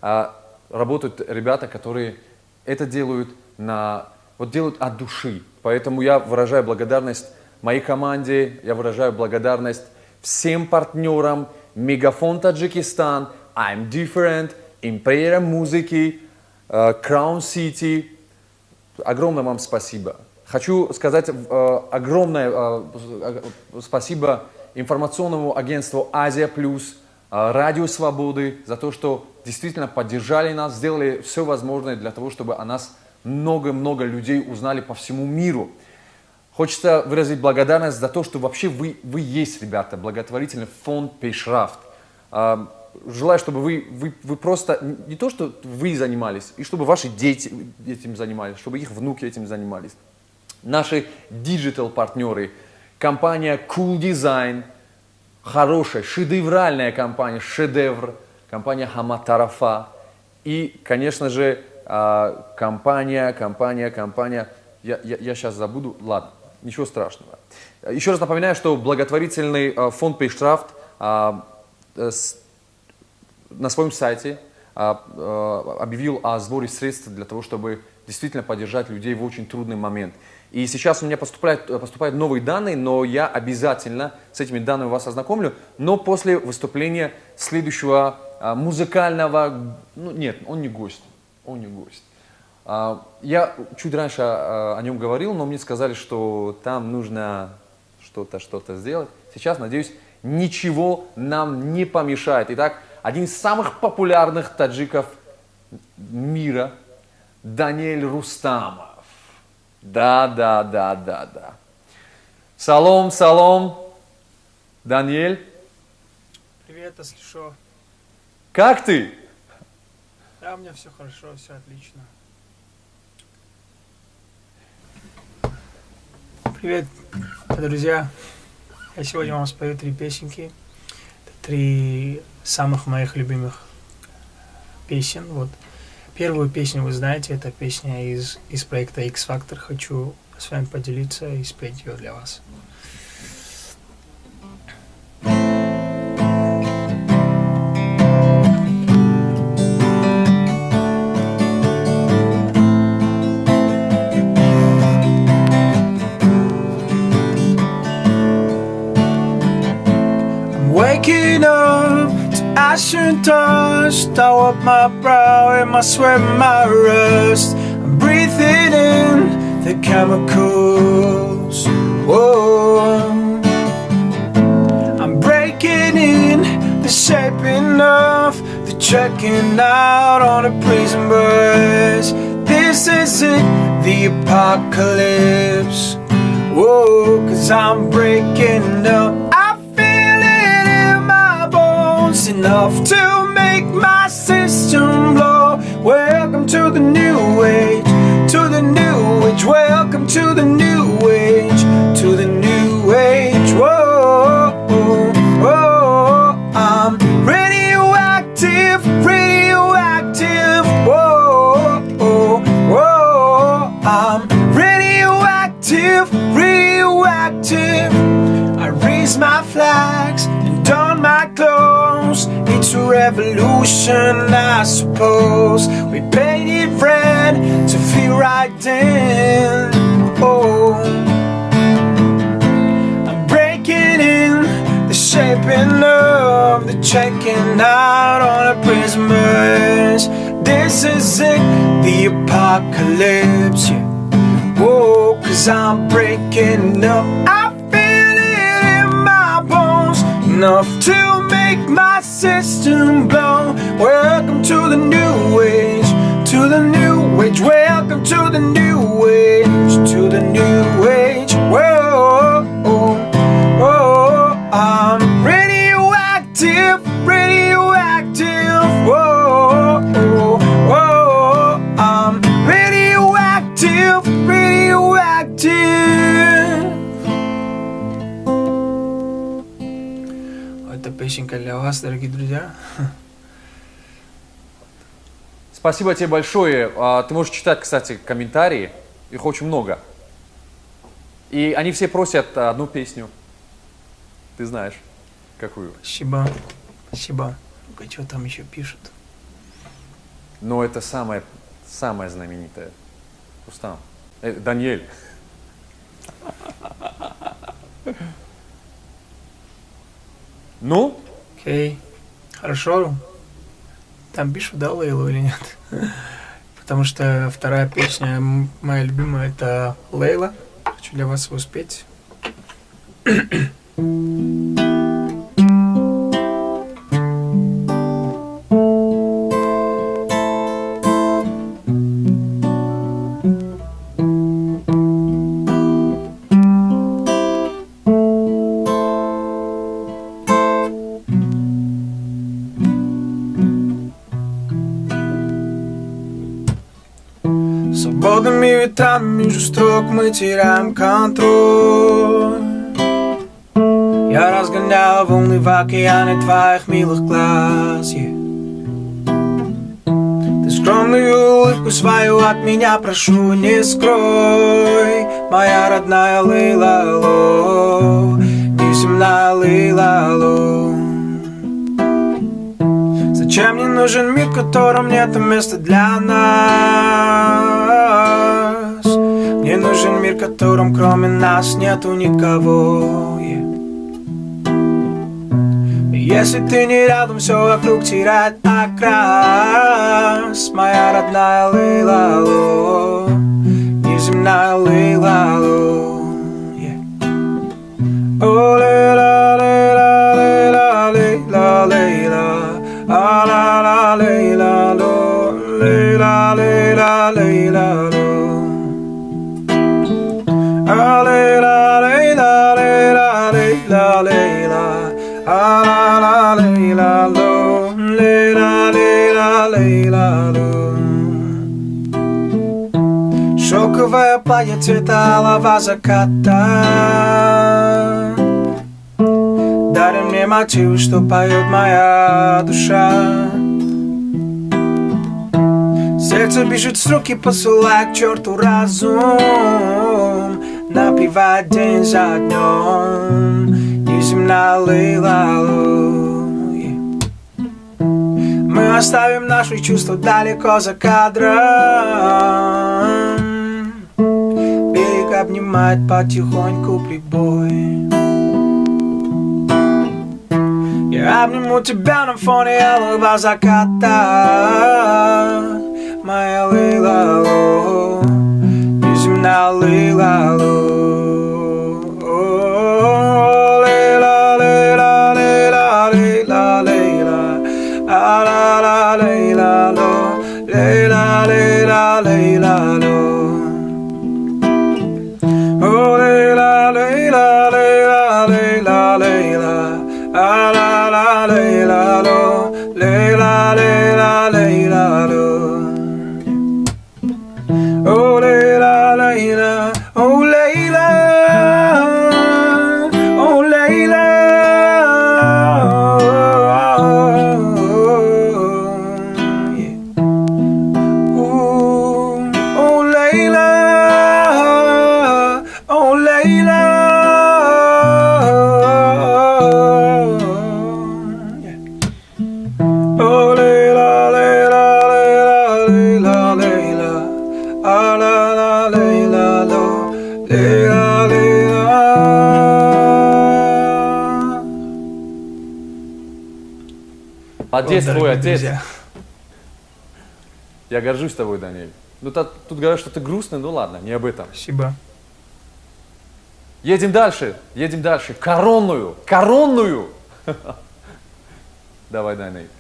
работают ребята, которые это делают, делают от души. Поэтому я выражаю благодарность моей команде, я выражаю благодарность всем партнерам Мегафон Таджикистан, I'm Different, Империя Музыки, Crown City. Огромное вам спасибо. Хочу сказать огромное спасибо информационному агентству Азия Плюс, Радио Свободы за то, что действительно поддержали нас, сделали все возможное для того, чтобы о нас много-много людей узнали по всему миру. Хочется выразить благодарность за то, что вообще вы есть, ребята, благотворительный фонд Пешрафт. Желаю, чтобы вы просто, не то, что вы занимались, и чтобы ваши дети этим занимались, чтобы их внуки этим занимались. Наши digital-партнеры, компания Cool Design, хорошая, шедевральная компания, шедевр, компания Хаматарафа и, конечно же, компания, я сейчас забуду, ладно, ничего страшного. Еще раз напоминаю, что благотворительный фонд Пешрафт на своем сайте объявил о сборе средств для того, чтобы действительно поддержать людей в очень трудный момент. И сейчас у меня поступают новые данные, но я обязательно с этими данными вас ознакомлю, но после выступления следующего музыкального... Ну, нет, он не гость, он не гость. Я чуть раньше о нем говорил, но мне сказали, что там нужно что-то сделать. Сейчас, надеюсь, ничего нам не помешает. Итак, один из самых популярных таджиков мира, Даниэль Рустамов. Да. Салом, салом, Даниэль. Привет, Аслишо. Как ты? Да, у меня все хорошо, все отлично. Привет, друзья. Я сегодня вам спою 3 песенки. Это 3 самых моих любимых песен. Вот. Первую песню вы знаете, это песня из проекта X Factor. Хочу с вами поделиться и спеть ее для вас. I'm waking up to ash and dust. I wipe my brow and my sweat and my rust. I'm breathing in the chemicals. Whoa. I'm breaking in, the shaping of, the checking out on a prison bus. This is it, the apocalypse. Whoa, 'cause I'm breaking up. I feel it in my bones, enough to make my system blow. Welcome to the new age, to the new age. Welcome to the new age, to the new age. Whoa, whoa, I'm radioactive, radioactive. Whoa, whoa, I'm radioactive, radioactive. I raise my flags and don my clothes. It's a revolution, I suppose. We painted red to feel right then. Oh, I'm breaking in, the shaping of, the checking out on the prisoners. This is it, the apocalypse, yeah. Whoa, 'cause I'm breaking up. I feel it in my bones, enough to make my system blow. Welcome to the new age, to the new age. Welcome to the new age, to the new age. Песенка для вас, дорогие друзья. Спасибо тебе большое. Ты можешь читать, кстати, комментарии. Их очень много. И они все просят одну песню. Ты знаешь, какую. Спасибо. Спасибо. Ну-ка, что там еще пишут? Но это самое, самое знаменитое. Рустам. Даниэль. Ну? Окей. Хорошо. Там пишут, да, Лейлу или нет? Потому что вторая песня, моя любимая, это Лейла. Хочу для вас его спеть. Свободными ветрами между строк мы теряем контроль. Я разгоняю волны в океане твоих милых глаз. Yeah. Ты скромную улыбку свою от меня прошу не скрой. Моя родная Лейла, алло, неземная Лейла, алло. Зачем мне нужен мир, в котором нет места для нас? Мне нужен мир, в котором кроме нас нету никого. Yeah. Если ты не рядом, все вокруг теряет окрас. Моя родная Лейла, алло, неземная Лейла, алло. Yeah. О, Лейла, Лейла, Лейла, Лейла, Лейла. А ла ла Лейла, ло, Лейла, Лейла, Лейла, ло. А Лейла, Лейла, Лейла, Лейла, Лейла. А ла ла Лейла, ло, Лейла, Лейла, Лейла, ло. Шелковое платье цвета алого заката дарит мне мотив, что поет моя душа. Сердце бежит строки, посылая к черту разум, напевает день за днем. Неземная Лейла, алло. Yeah. Мы оставим наши чувства далеко за кадром. Берег обнимает потихоньку прибой. Я обниму тебя на фоне алого заката. Моя Лейла, алло, неземная Лейла, алло. Лейла, Лейла, Лейла, Лейла, Лейла. А ла ла Лейла, алло, Лейла, Лейла, Лейла, алло. О, Лейла, Лейла, Лейла, Лейла, Лейла. А ла ла Лейла, ло, Лейла, Лейла, Лейла, ло. О, Лейла, Лейла, о, Лейла, о, Лейла. О, Лейла, о, Лейла. Oh, Leila, Leila, Leila, Leila, Leila. Ah, la, la, Leila, lo, Leila, Leila. Отец Вот, твой, дорогие отец. друзья. Я горжусь тобой, Даниэль. Ну, тут говорят, что ты грустный, ну ладно, не об этом. Спасибо. Едем дальше, едем дальше. Коронную, коронную! Давай, Даниэль.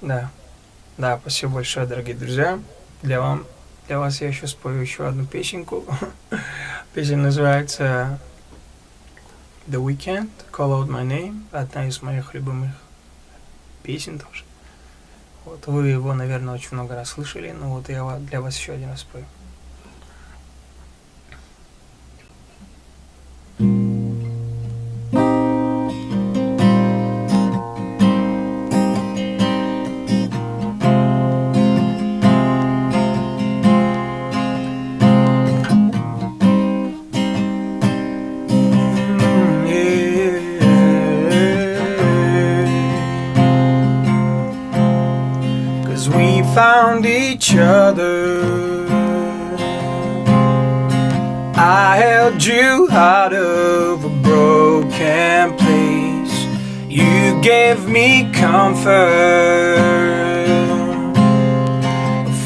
Да. Да, спасибо большое, дорогие друзья. Для вас я еще спою еще одну песенку. Песня называется The Weeknd, Call Out My Name. Одна из моих любимых песен тоже. Вот вы его, наверное, очень много раз слышали, но вот я для вас еще один раз спою. each other. I held you out of a broken place. You gave me comfort.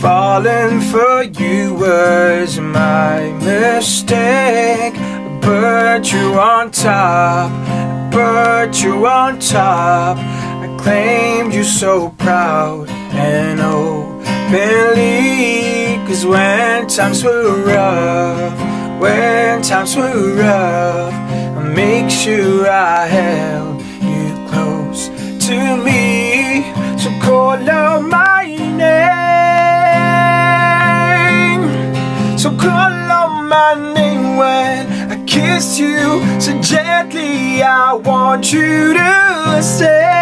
Falling for you was my mistake. Put you on top, put you on top. I claimed you so proud and openly. 'Cause when times were rough, when times were rough, I make sure I held you close to me. So call out my name. So call out my name when I kiss you so gently. I want you to stay.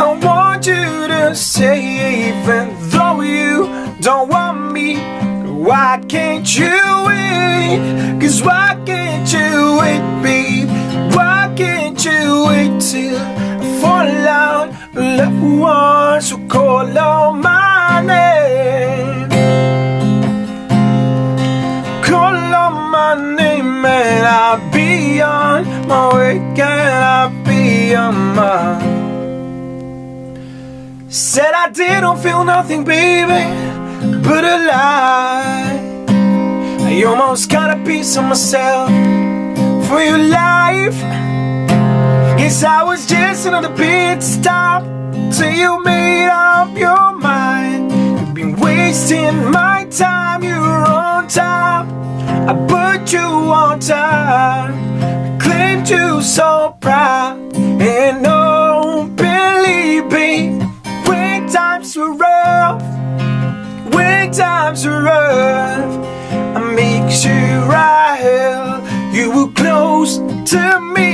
I want you to stay, even though you don't want me. Why can't you wait? 'Cause why can't you wait, babe? Why can't you wait till I fall out love once? So call out my name. Call out my name and I'll be on my way. Can I be on my... Said I didn't feel nothing, baby, but a lie. I almost got a piece of myself for your life. Guess I was just another pit stop till you made up your mind. You've been wasting my time, you're on top. I put you on top. I claimed you so proud and openly, babe. When times were rough, when times were rough, I make sure I held you were close to me.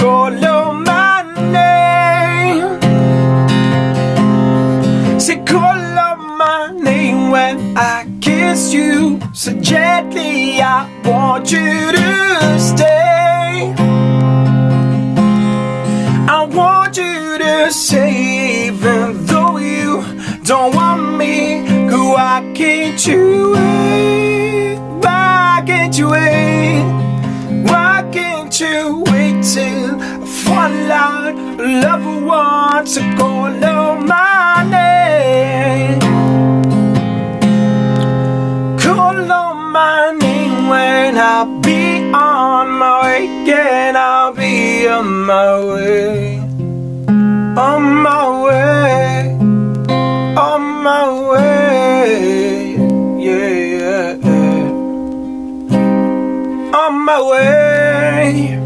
Call on my name. Say call on my name when I kiss you so gently. I want you to stay. I want you to say, even though you don't want me, why can't you wait? Why can't you wait? Why can't you wait till I fall out love once to call out my name? Call on my name when I'll be on my way. Can I'll be on my way? On my way. On my way, yeah, yeah, yeah. On my way,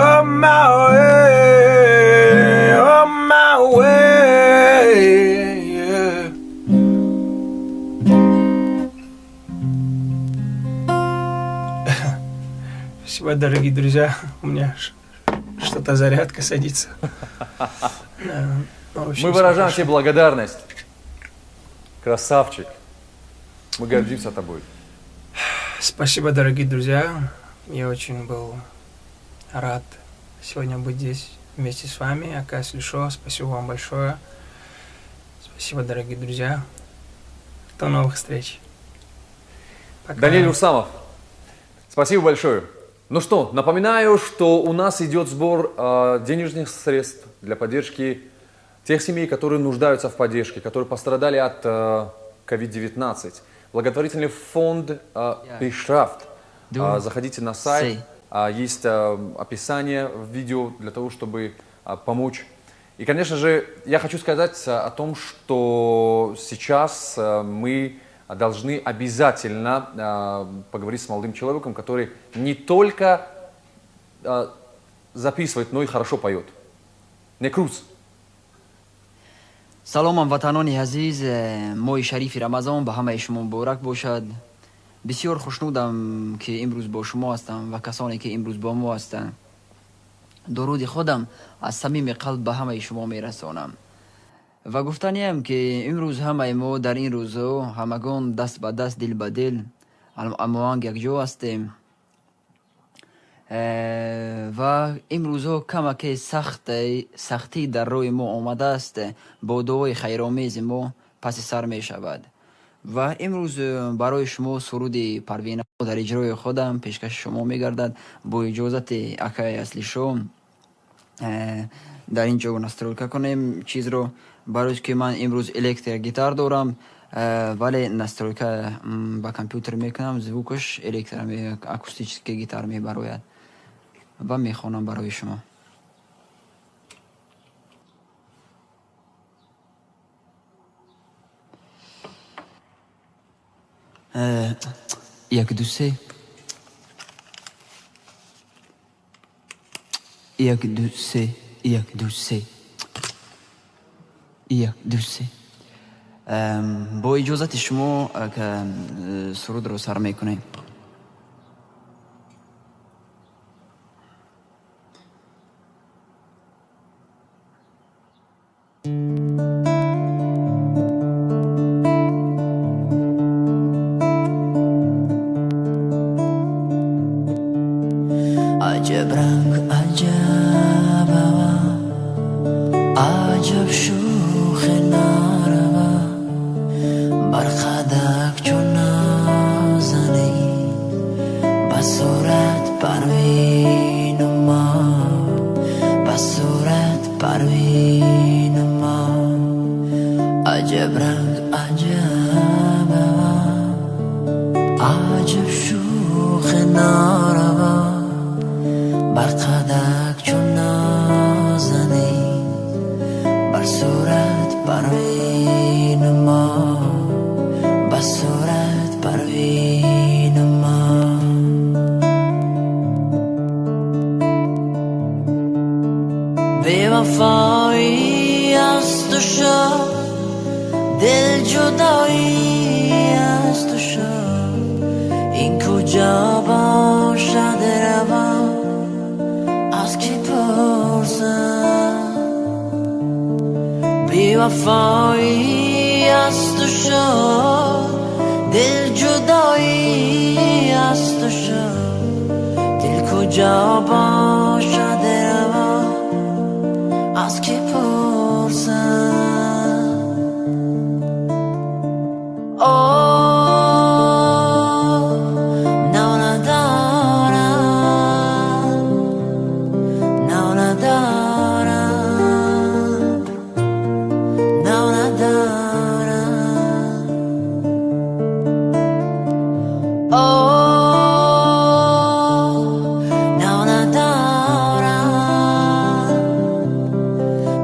on my way, on my way, yeah. Спасибо, дорогие друзья. У меня что-то зарядка садится. Мы выражаем тебе благодарность. Красавчик. Мы гордимся тобой. Спасибо, дорогие друзья. Я очень был рад сегодня быть здесь вместе с вами. Ака Аслишо, спасибо вам большое. Спасибо, дорогие друзья. До новых встреч. Пока. Даниэль Урсамов, спасибо большое. Ну что, напоминаю, что у нас идет сбор денежных средств для поддержки тех семей, которые нуждаются в поддержке, которые пострадали от COVID-19. Благотворительный фонд Пешрафт. Заходите на сайт, есть описание в видео для того, чтобы помочь. И, конечно же, я хочу сказать о том, что сейчас мы должны обязательно поговорить с молодым человеком, который не только записывает, но и хорошо поет. Некруз. Салом, ҳамватанони азиз, моҳи шарифи Рамазон ба ҳамаи шумо муборак бошад. Бисёр хушнудам, ки имрӯз бо шумо ҳастам ва касоне, ки имрӯз бо мо ҳастанд. Дуруди худам аз самими қалб ба ҳамаи шумо мерасонам. Ва гуфтаниам, ки имрӯз ҳамаи мо дар ин рӯзҳо ҳамагон даст ба даст, дил ба дил, ҳамоҳанг якҷо ҳастем. Ва имрӯзҳо камаке сахтӣ дар роҳи мо омадааст, бо дуои хайромези мо паси сар мешавад. Ва имрӯз барои шумо суруди Парвина дар иҷрои худам пешкаши шумо мегардад бо иҷозати акаи Аслишо. Дар ин ҷо настройка кунем чизро, барои ки ман имрӯз электрогитар дорам, вале настройка ба компютер мекунам, звукаш электро акустический гитар мебарояд ва мехонам барои шумо. Як, ду, се, як, ду, се, як, ду, се, як, ду, се. Бо иҷозати шумо сурудро сар мекунем. Аҷаб ранг, аҷаб ҳаво, аҷаб шӯхи нарава, бар қадак чу нозанӣ, ба сурат парвину мо, ба сурат парвину мо. Аҷаб ранг, аҷаб ҳаво, аҷаб шӯхи нарава, бар қадак чу нозанӣ, бар сурат парвину мо, ба сурат парвину мо. Бевафоӣ аз ту шуд, дил ҷудоӣ аз ту шуд, ин куҷо бошад раво, аз кӣ пурсам? Бевафоӣ аз ту шуд, дил ҷудоӣ аз ту шуд, дил куҷо бошад раво, аз кӣ пурсам? О, нола дорам, нола дорам, нола дорам. О, нола дорам,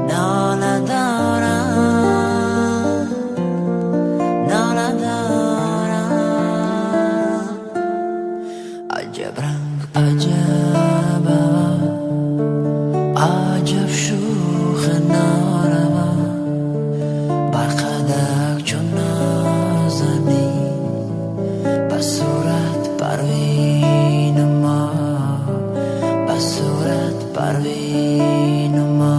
нола дорам, нола дорам. Аҷаб ранг, аҷаб ҳаво, аҷаб шӯхи нораво, бар қадак чу нозанӣ, ба сурат парвину мо, ба сурат парвину мо.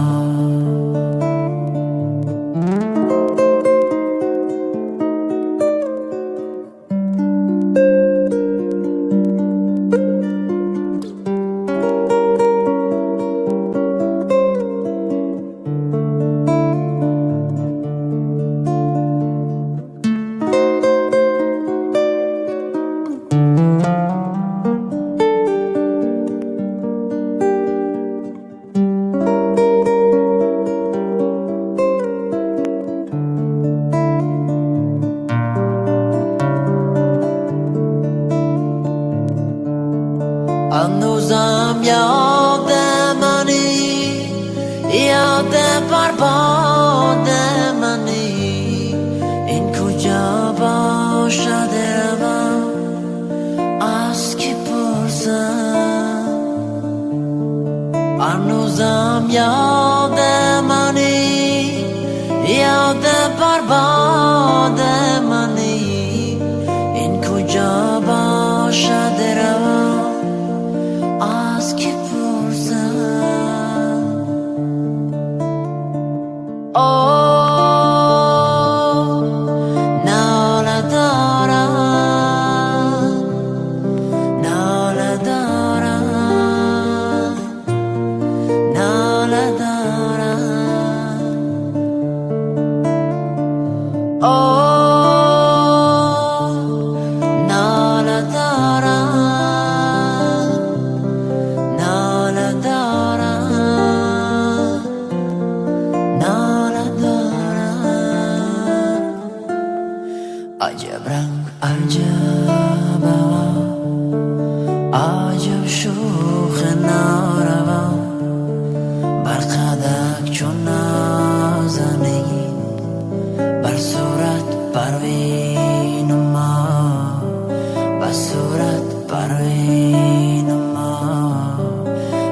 Ҳанӯзам ёди манӣ, ёди барбоди манӣ, ин куҷо бошад раво, аз кӣ пурсам? Ҳанӯзам ёди манӣ, ёди барбоди манӣ, ин куҷо бошад раво, аз кӣ пурсам? О, нола дорам, нола дорам, عجب عجب شوخ ناروا بر قدک چون نازنی بر صورت پروین ما بر صورت پروین ما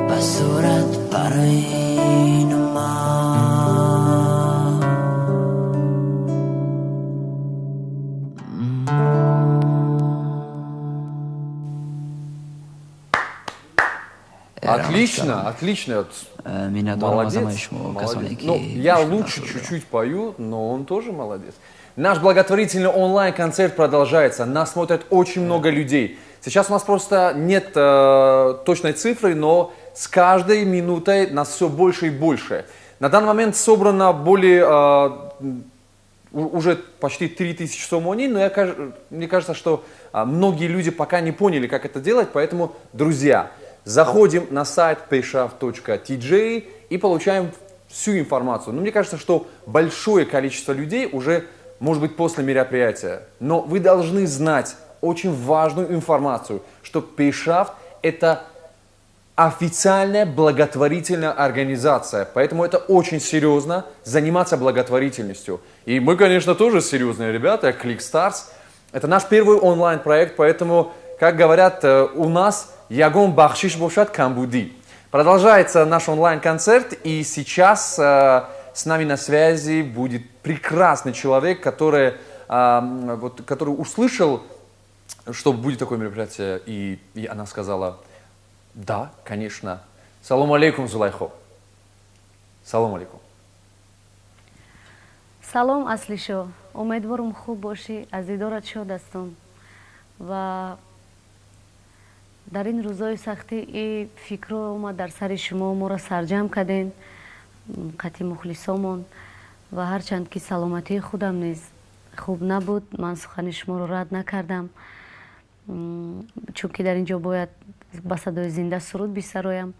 بر صورت پروین ما. Отлично, отлично. Молодец, молодец. Ну, я лучше чуть-чуть пою, но он тоже молодец. Наш благотворительный онлайн-концерт продолжается. Нас смотрят очень много людей. Сейчас у нас просто нет точной цифры, но с каждой минутой нас все больше и больше. На данный момент собрано более, уже почти 3000 сомони, но мне кажется, что многие люди пока не поняли, как это делать, поэтому, друзья, заходим на сайт peshaft.tj и получаем всю информацию. Но мне кажется, что большое количество людей уже, может быть, после мероприятия. Но вы должны знать очень важную информацию, что Пешафт – это официальная благотворительная организация. Поэтому это очень серьезно заниматься благотворительностью. И мы, конечно, тоже серьезные ребята, Click Stars. Это наш первый онлайн-проект, поэтому, как говорят, у нас ягон бахшиш бошад камбуди. Продолжается наш онлайн-концерт, и сейчас с нами на связи будет прекрасный человек, который услышал, что будет такое мероприятие, и она сказала: да, конечно. Салом алейкум, Зулайхо. Салом алейкум. Салом, Аслишо. Умедворум хуб бошӣ, аз дидорат шод ҳастам. Ва дар ин рӯзҳои сахтӣ и фикрҳо омад дар сари шумо, моро сарҷамъ кардем, қатъи мухлисомон, ва ҳарчанд ки саломатии худам низ хуб набуд, ман сухани шуморо рад накардам, чунки дар ин ҷо бояд ба садои зинда суруд бисароям.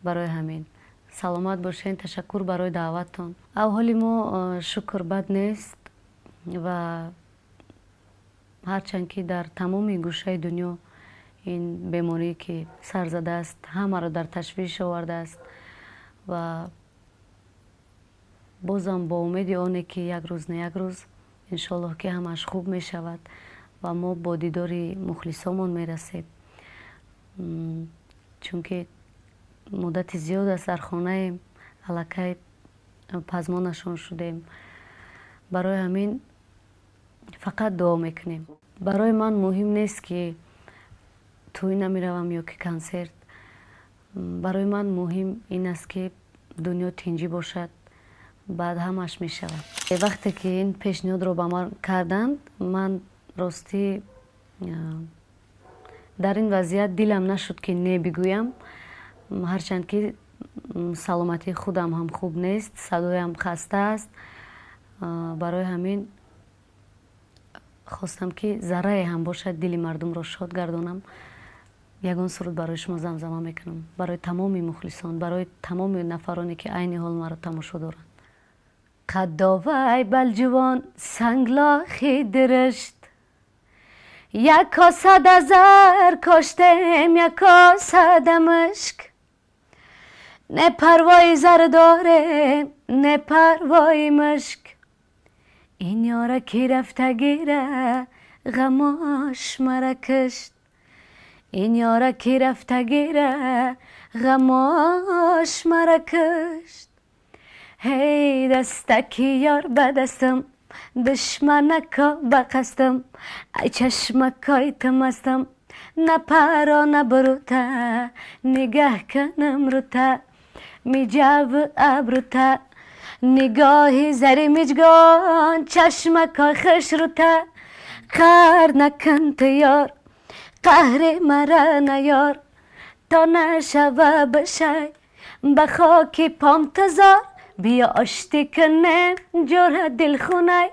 Барои ҳамин саломат бошед, ташаккур барои даъваттон. Авҳоли мо шукр бад нест, ва ҳарчанд ки дар тамоми гӯшаи дунё ин беморие ки сар задааст ҳамаро дар ташвиш овардааст, ва бозам бо умеди оне ки як рӯз не як рӯз иншоаллоҳ ки ҳамааш хуб мешавад ва мо бо дидори мухлисомон мерасем, чунки муддати зиёд аст дар хонаем, аллакай пазмонашон шудем. Барои ҳамин фақат дуо мекунем. Барои ман муҳим нест ки тӯй намеравам ё ки консерт. Барои ман муҳим ин аст ки дунё тинҷӣ бошад, баъд ҳамаш мешавад. Вақте ки ин пешниҳодро ба ман карданд, ман ростӣ дар ин вазъият дилам нашуд ки не бигӯям, ҳарчанд ки саломатии худам ҳам хуб нест, садоям хаста аст. Барои ҳамин хостам ки заррае ҳам бошад дили мардумро шод гардонам. Ягон суруд барои шумо замзама мекунам, барои тамоми мухлисон, барои тамоми нафароне ки айни ҳол маро тамошо доранд. Қадовай балҷувон санглохи диришт, як косада зар коштем, як косада мушк. Не парвои зар дорем, не парвои мушк. Ин ёра ки рафта гира, ғамош мара кишт. Ин ёра ки рафта гира, ғамош мара кишт. Ҳей дастаки ёр ба дастам, душманако ба қасдам, ай чашмакои ту мастам, на паро на бурута, нигаҳ кунам рута, миҷаву абрута, нигоҳи зари миҷгон, чашмакои хушрута. Қар накун ту ёр, қаҳри мара наёр, то нашава бишай ба хоки пом тузор. Биё оштӣ кунем ҷора дилхунай,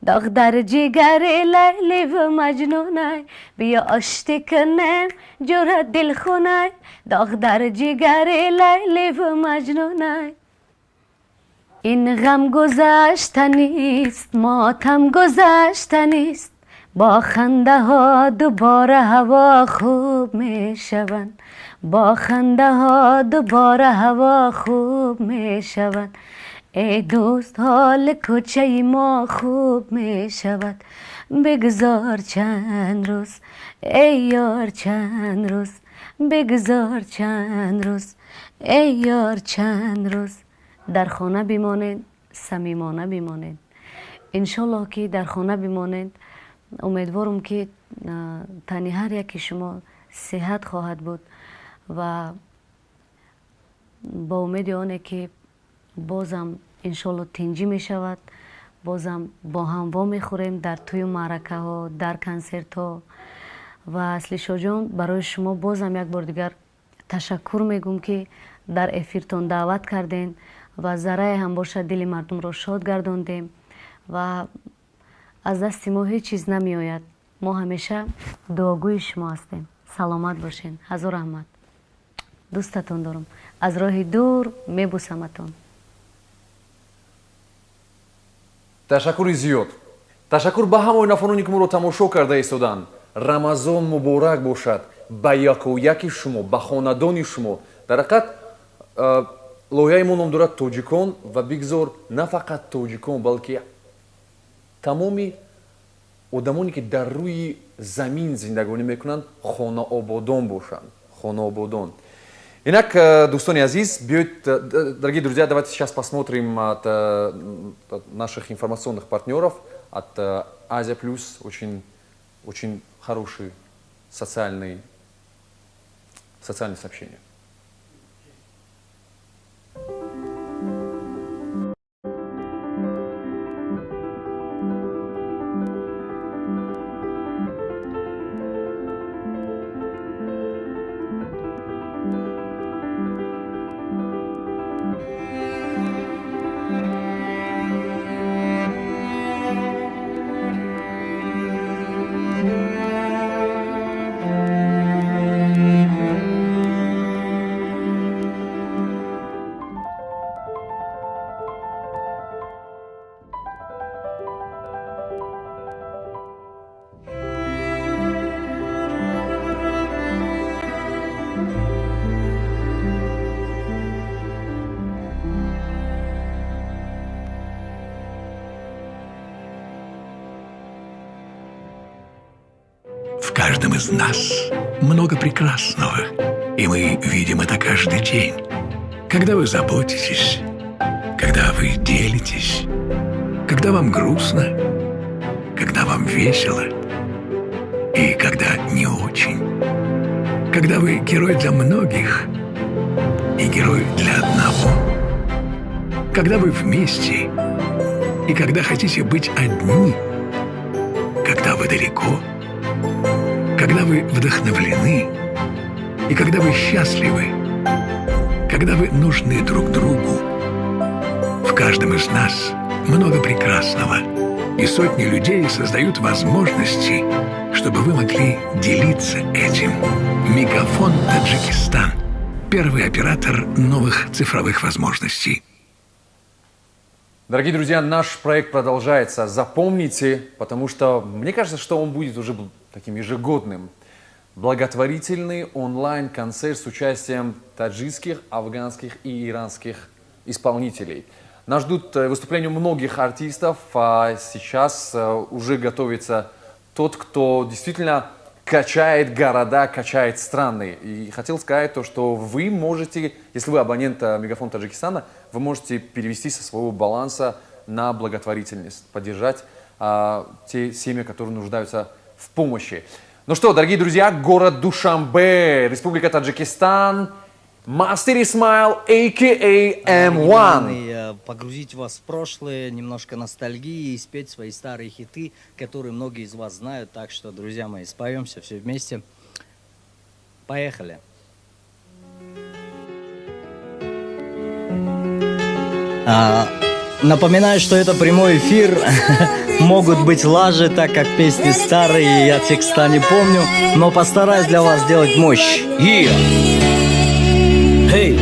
доғ дар ҷигари лайливу маҷнунай. Биё оштӣ кунем ҷора дилхунай, доғ дар ҷигари лайливу маҷнунай. Ин ғам гузашта нест, мотам гузашта нест, Бо хандаҳо дубора ҳаво хуб мешавад, бо хандаҳо дубора ҳаво хуб мешавад. Эй дӯст, ҳоли кӯчаи мо хуб мешавад. Бигзор чанд рӯз, эй ёр, чанд рӯз, бигзор чанд рӯз, эй ёр, чанд рӯз. Дар хона бимонед, самимона бимонед. Иншоллоҳ, ки дар хона бимонед. Умедворам, ки тани ҳар яки шумо сиҳат хоҳад буд ва бо умеди оне, ки бозам иншолло тинҷӣ мешавад, бозам бо ҳам вомехӯрем дар тӯю маъракаҳо, дар консертҳо. Ва Аслишоҳҷон, барои шумо бозам як бор дигар ташаккур мегӯм, ки дар эфиртон даъват кардем ва заррае ҳам бошад дили мардумро шод гардондем. Ва аз дасти мо ҳеҷ чиз намеояд, мо ҳамеша дуогӯи шумо ҳастем. Саломат бошед, ҳазор раҳмат, дӯстатон дорам, аз роҳи дур мебусаматон. Ташаккури зиёд. Ташаккур ба ҳамаи нафароне, ки моро тамошо карда истоданд. Рамазон муборак бошад ба якояки шумо, ба хонадони шумо. Дар ҳақиқат, лоиҳаи мо ном дорад «Тоҷикон», ва бигзор на фақат тоҷикон, балки тамоми одамоне, ки дар рӯи замин зиндагонӣ мекунанд, хонаободон бошанд, хонаободон. Инак, дӯстони азиз, биёед, дорогие друзья, давайте сейчас посмотрим от наших информационных партнеров, от Азия Плюс, очень, очень хорошие социальные сообщения. В каждом из нас много прекрасного, и мы видим это каждый день. Когда вы заботитесь, когда вы делитесь, когда вам грустно, когда вам весело и когда не очень. Когда вы герой для многих и герой для одного. Когда вы вместе и когда хотите быть одни. Когда вы далеко, когда вы вдохновлены и когда вы счастливы, когда вы нужны друг другу. В каждом из нас много прекрасного, и сотни людей создают возможности, чтобы вы могли делиться этим. Мегафон Таджикистан. Первый оператор новых цифровых возможностей. Дорогие друзья, наш проект продолжается. Запомните, потому что мне кажется, что он будет уже таким ежегодным. Благотворительный онлайн-концерт с участием таджикских, афганских и иранских исполнителей. Нас ждут выступления многих артистов, а сейчас уже готовится тот, кто действительно качает города, качает страны. И хотел сказать то, что вы можете, если вы абонент Мегафон Таджикистана, вы можете перевести со своего баланса на благотворительность, поддержать те семьи, которые нуждаются в помощи. Ну что, дорогие друзья, город Душанбе, Республика Таджикистан, Мастер Исмаил, a.k.a. M1. Погрузить вас в прошлое, немножко ностальгии и спеть свои старые хиты, которые многие из вас знают. Так что, друзья мои, споемся все вместе. Поехали. Напоминаю, что это прямой эфир. Могут быть лажи, так как песни старые, я текста не помню, но постараюсь для вас сделать мощь. Yeah! Hey!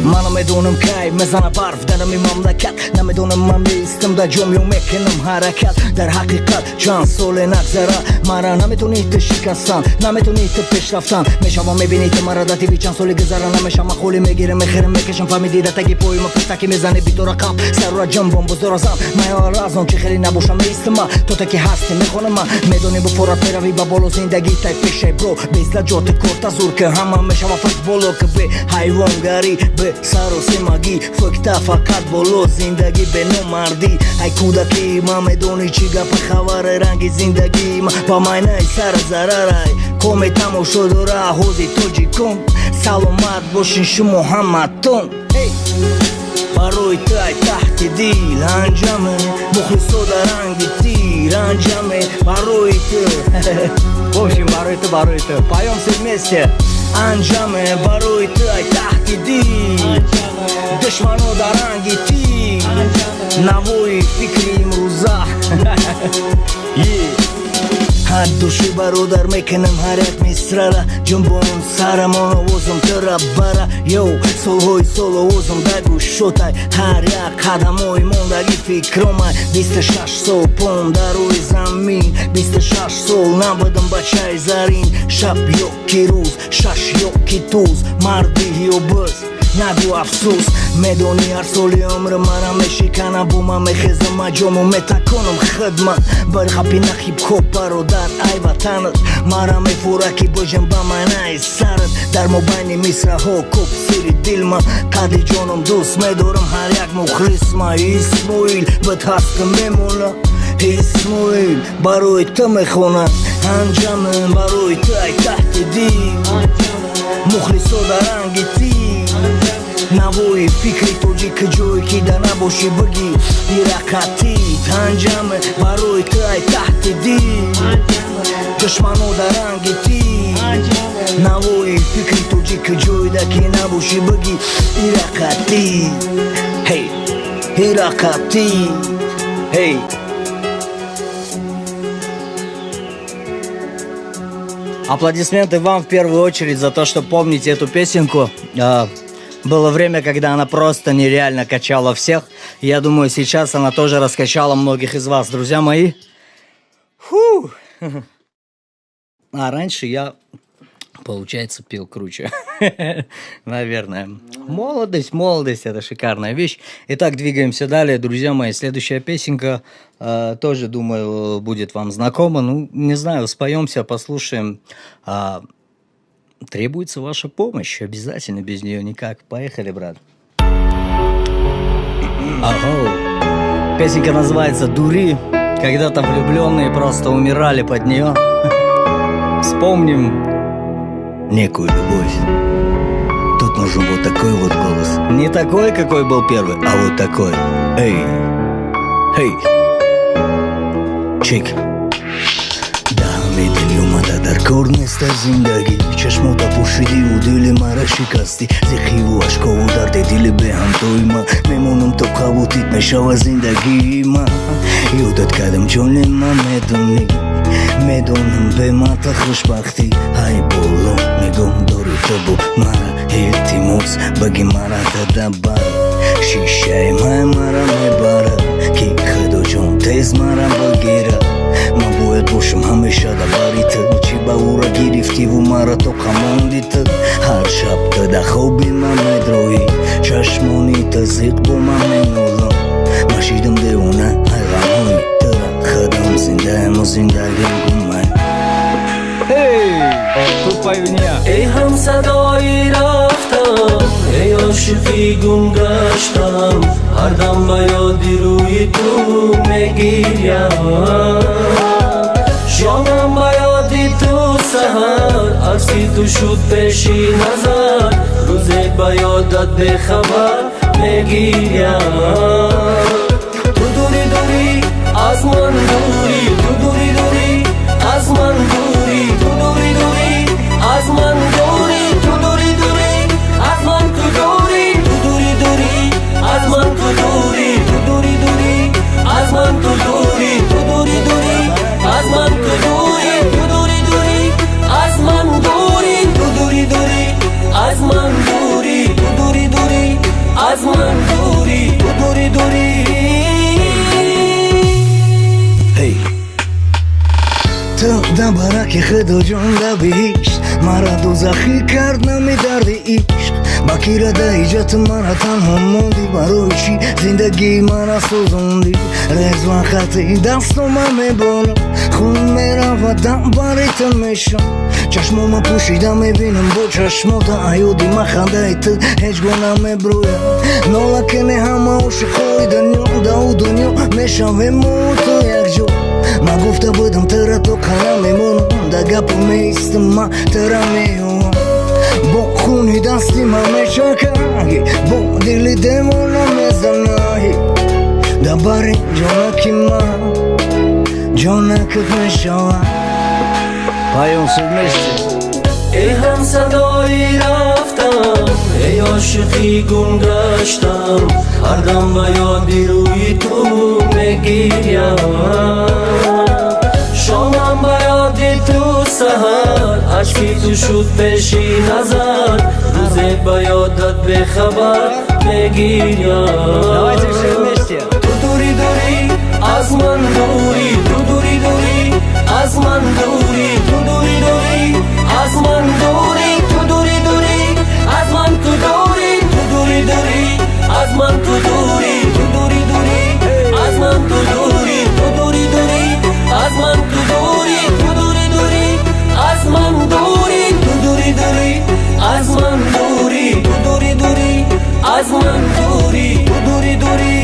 Мана медонам, кай мезана барф дар ами мамлакат. Намедонам, ман меистам дар ҷом ё мекунам ҳаракат. Дар ҳақиқат чанд соле нагзара, мара наметонӣ ту шикастан, наметонӣ ту пеш рафтан. Мешавам, мебинӣ ту мара дар тиви, чанд соли гузара намешам. Ман холӣ мегирам, мехӯрам, мекашам, фаҳмидӣ? Дар таги пои ма пистаки мезанӣ, битора қап сарура ҷамбон боздора зан. Ман аз он чи хеле набошам, меистам ма то таки ҳастӣ, мехонам ма. Медонӣ, буфорат меравӣ ба боло, зиндагӣ тай пешай, бро, безла ҷоти корта зур ки ҳама мешава футболо, ки бе ҳайвонгарӣ, бе саросимагӣ, фикта фақат боло, зиндагӣ бе номардӣ. Ай кӯдакӣ ман медонӣ чӣ гапа, хабаре ранги зиндагӣ ма ба майнаи сара зарарай. Коме тамошо дора ҳози тоҷикон, саломат бошин шумо ҳаматон. Барои тай таҳти дил анҷаме, мухлисо дар ранги тир анҷаме, барои ту. В общем, барои ту, барои ту. Поем все вместе. Анҷаме, барои ту, ай таҳти дил, душмано дар ранги тир, навои фикри имрӯза. Ҳар души бародар мекунам ҳар як мисрара, ҷунбон сарамон, овозам тура бара. Йоу, солҳои сол овозам дар гӯшотай, ҳар як қадамои мондагӣ фикромай. 26 сол пом дар рӯи замин, 26 сол набудам бачаи зарин. Шаб ё ки рӯз, шаш ё ки туз, мардӣ ё биз, нагӯ афсӯс. Медонӣ, ҳар соли умри мара мешикана, бо ман мехезам аҷому метаконам хидмат. Бархапи на хип-хоп, бародар, ай ватанат мара мефура, ки божам ба майнаи сарат. Дар мобайни мисраҳо кӯп сири дилма, қадри ҷоном дӯст медорам ҳар як мухлисма. Исмоил бад ҳастам, мемона Исмоил, барои ту мехонам. Анҷаме, барои ту, ай таҳти дил, мухлисо дар ранги тир, навои фикри тоҷик, ҷое ки да набошӣ, бигӣ ирақатӣ. Анҷаме, барои ту, ай таҳти дил, душмано дар ранги тир, навои фикри тоҷик, ҷое да ки набошӣ, бигӣ ирақатӣ. Ҳей, ирақатӣ, ҳей. Аплодисменты вам в первую очередь за то, что помните эту песенку. Было время, когда она просто нереально качала всех. Я думаю, сейчас она тоже раскачала многих из вас, друзья мои. Фу. А раньше я, получается, пил круче. Наверное. Молодость, молодость – это шикарная вещь. Итак, двигаемся далее, друзья мои. Следующая песенка тоже, думаю, будет вам знакома. Ну, не знаю, споемся, послушаем. Требуется ваша помощь. Обязательно, без нее никак. Поехали, брат. Ага. Песенка называется «Дури». Когда-то влюбленные просто умирали под нее. Вспомним некую любовь. Тут нужен вот такой вот голос. Не такой, какой был первый, а вот такой. Эй, эй, чик. Да, медонӣ, омада дар кор нест дар зиндагӣ. Чашмота пӯшидиву дили мара шикастӣ, зихиву ашкову дарди дили беҳамтои ман. Мемонам то қавутит мешава зиндагии ман. Ёдат кардам, ҷони ман, медонӣ, медонам, бе мата хушбахтӣ. Ҳай, боло нигоҳ дори ту бу мара, илтимос, баги мара дада бар. Шишаи май мара мебара, ки худоҷон тез мара бигира. Ман бояд бошам ҳамеша дар бари ту. Чӣ ба ӯра гирифтиву мара тоқа монди ту? Ҳар шаб ту дар хоби ман медроӣ, чашмони ту зиқ бо ман менолам. Ман шидам девона ай ғамҳои тура, худам зиндаему, зиндагим гумай. Тут пою не я. Эй ҳамсадои рафтам, эй ошиқи гум гаштам, ҳар дам ба ёди рӯи ту мегирям. Ҷонам ба ёди ту саҳар, акси ту шуд пеши назар, рӯзе ба ёдат бехабар мегирям. Ту дури, дури аз ман дури, ту дури, дури аз ман дури, ту дури, дури аз ман дури, ту дури, дури аз ман ту дури, ту дури, дури аз ман ту дури, ту дури, дури аз ман ту дури, ту дури, дури аз ман ту дури, ту дури, дури аз ман дури, ту дури, дури аз ман дури, ту дури, дури аз ман дури, ту дури, дури. Баки худоҷон да биҳишт мара дузахӣ кард нами дарди ишқ. Бакира да иҷати мара танҳо мондӣ, барои чӣ зиндагии мара сӯзондӣ? Резван хати дастома меборам, хун меравад, дам бари ту мешам. Чашмома пӯшида мебинам бо чашмота, аёди ма хандаи ту ҳеҷ гоҳ намебрӯяд. Нола кане ҳама ошиқҳои дунё, да ӯ дунё мешавем мо ту якҷо. Ман гуфта будам тура то қара мемонам, да гапу меистам, ман тура меёвам. Бо хуни дасти ман мечакаги, бо дили девона мезанаи. Да бари ҷонаки ман ҷонакат мешавад. Поем все вместе. Эй ҳамсадои рафтам, эй ошиқи гум гаштам, ҳар дам ба ёди рӯи ту мегирям. Шомам ба ёди ту саҳар, ашки ту шуд пеши назар, рӯзе ба ёдат бехабар мегирям. Давайте все вместе. Ту дури дури аз ман дури, ту дури дури аз ман дури, ту дури дури аз ман дури, ту дури дури аз ман ту дури, ту дури дури аз ман ту дури, ту дури дури аз ман ту дури, ту дури дури аз ман ту дури, ту дури дури аз ман дури, ту дури дури аз ман дури, ту дури дури аз ман дури, ту дури дури.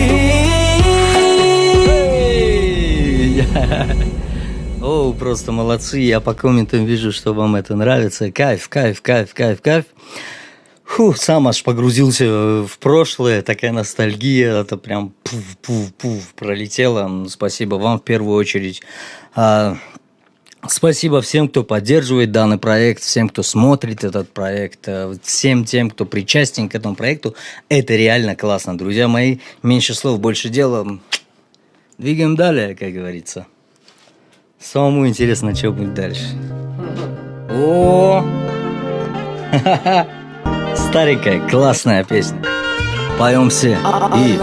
О, просто молодцы, я по комментам вижу, что вам это нравится. Кайф, кайф, кайф, кайф, кайф. Фу, сам аж погрузился в прошлое, такая ностальгия, это прям пуф-пуф-пуф пролетело. Спасибо вам в первую очередь. Спасибо всем, кто поддерживает данный проект, всем, кто смотрит этот проект, всем тем, кто причастен к этому проекту. Это реально классно, друзья мои. Меньше слов, больше дела. Двигаем далее, как говорится. Самому интересно, что будет дальше. О! Старенькая, классная песня. Поем все. И...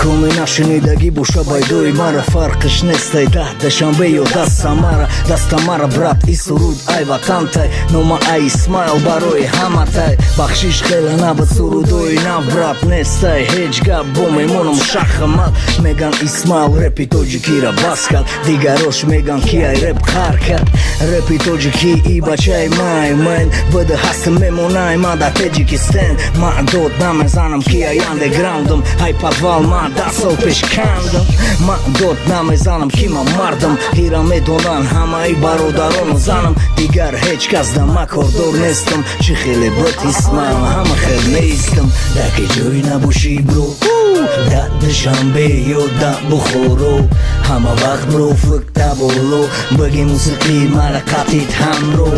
Коми нашунидагӣ боша байдои мара, фарқиш нестай да Душанбе ё да Самара. Даста мара, брат, и суруд ай ватантай, нома ай Исмаил барои ҳаматай. Бахшиш хеле набад сурудои нав, брат, нестай ҳеҷ гап, бо мемонам шахамат. Меган Исмаил репи тоҷикира бас кард, дигарош меган ки ай реп қар кард. Репи тоҷикӣ и бачаи май мен буда ҳастам, мемонай ма дар Теҷикистен. Ма дод намезанам ки ай андеграундам, ай подвал ма 10 сол пеш кандам. Ман дод намезанам ки ман мардам, ҳира медонанд ҳамаи бародарону занам. Дигар ҳеҷ кас да ма кордор нестам, чӣ хеле буд Исмаил ҳама хел меистам. Да ки ҷой набошӣ, бро, да Душанбе ё да Бухоро, ҳама вақт бро фикта боло, баги мусиқӣ мара қатит ҳамро.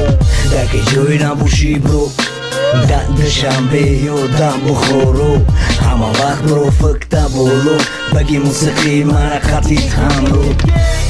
Да ки ҷой набошӣ, бро, да Душанбе ё да Бухоро, ҳама вақт бро фикта боло, баги мусиқӣ мара қатит ҳамро.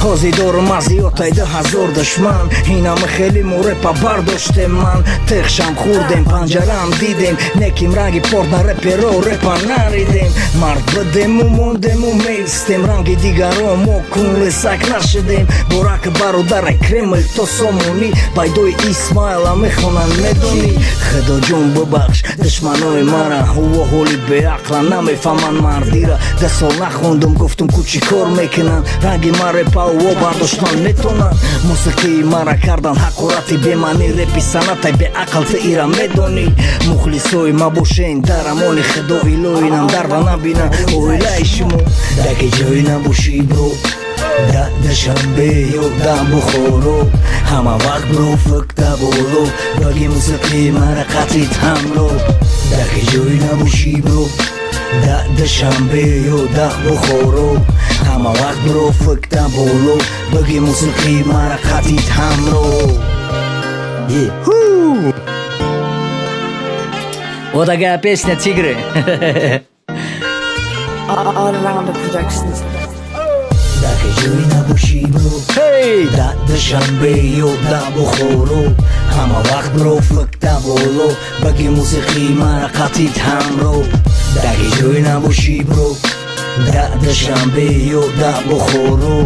Ҳозир дорум аз ётай 2000 душман, инама хеле мо репа бардоштем. Ман техшам хӯрдем, панҷарам дидем, неким ранги порна реперо репа наридем. Мард будему мондему меистем, ранги дигаро мо кунлесак нашидем. Борак бародарай Кремл то Сомонӣ, байдои Исмаила мехонанд, медонӣ. Худоҷон бубахш душманои мара, ҳуво ҳоли беақла намефаҳманд мардира. 10 сол нахондум, гуфтум ку чӣ кор мекунанд, ранги ман репа ӯ бардоштан метонанд. Мусиқии мара кардан ҳақорати бемаънӣ, репи санъатай беақл, ту ира медонӣ. Мухлисои ма бошен дар амони худо, илоҳинам дарва набинанд оилаи шумо. Да ки ҷой набошӣ, бро, да Душанбе ё да Бухоро, ҳама вақт бро фикта боло, баги мусиқии мара қатит ҳамро. Да ки ҷой набошӣ, бро, да Душанбе ё да Бухоро, ҳама вақт бро фикта боло, баги мусиқии мара қатит ҳамро. Вот такая песня «Тигры». Да ки ҷой набошӣ, бро, да Душанбе ё да Бухоро, ҳама вақт бро фикта боло, баги мусиқии мара қатит ҳамро. Да ки ҷой набошӣ, бро, да Душанбе ё да Бухоро,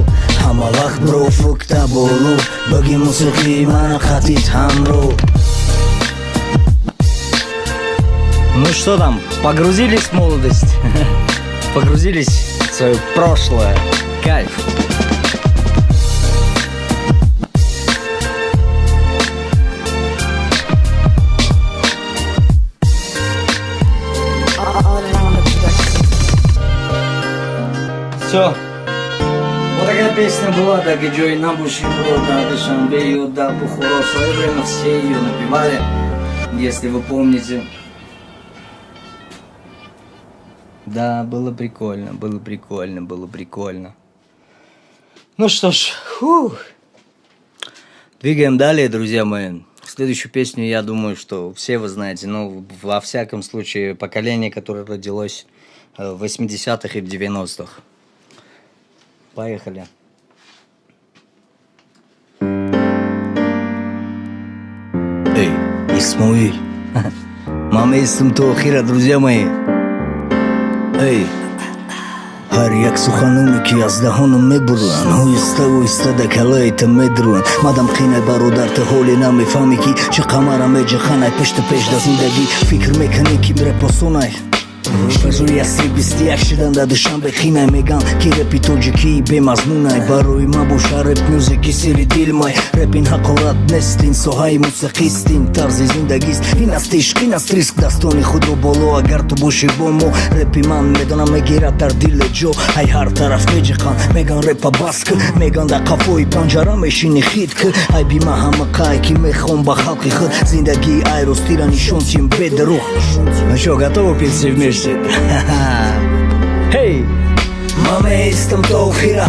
Ҳама вақт бро фукта боло, баги мусиқӣ мана қатит ҳамро. Ну что там, погрузились в молодость? Погрузились в свое прошлое. Кайф. Все. Вот такая песня была, так и Джой Набуши, да, Душанбе, да, Бухоро. В свое время все ее напевали, если вы помните. Да, было прикольно, было прикольно, было прикольно. Ну что ж, фух. Двигаем далее, друзья мои. Следующую песню, я думаю, что все вы знаете. Но во всяком случае, поколение, которое родилось в 80-х и в 90-х. Поехали. Эй, Исмаил. Мама истам то охира, друзья мои. Эй, ҳар як суханоне ки аз даҳонам мебуранд, оҳиста оҳиста да калаита медруанд. Мадам қинай, бародар, ту ҳоле намефаҳмӣ, ки чӣ қамара меҷаханай пишти пеш да зиндагӣ. Фикр мекунӣ, ки репосонай. Рӯи асри 21 шидан дар Душанбе қинай. Меган, ки репи тоҷикӣ бемазмунай. Барои ман боша, реп мюзики сири дилмай. Реп ин ҳақорат нест, ин соҳаи мусиқист, ин тарзи зиндагист, ин аст ишқ, ин аст риск. Дастони худро боло, агар ту бошӣ бо мо. Репи ман медонам, мегирад дар дили ҷо. Ай ҳар тараф меҷиқанд, меган, репа бас кӣ. Меган, дар қафои панҷара мешини, хит кӣ. Айби ман ҳама қай, ки мехоҳам ба халқи худ зиндагии айростира нишон тим бедруғ. Ну что, готовы петь все вместе? Эй! Ман меистам то охира,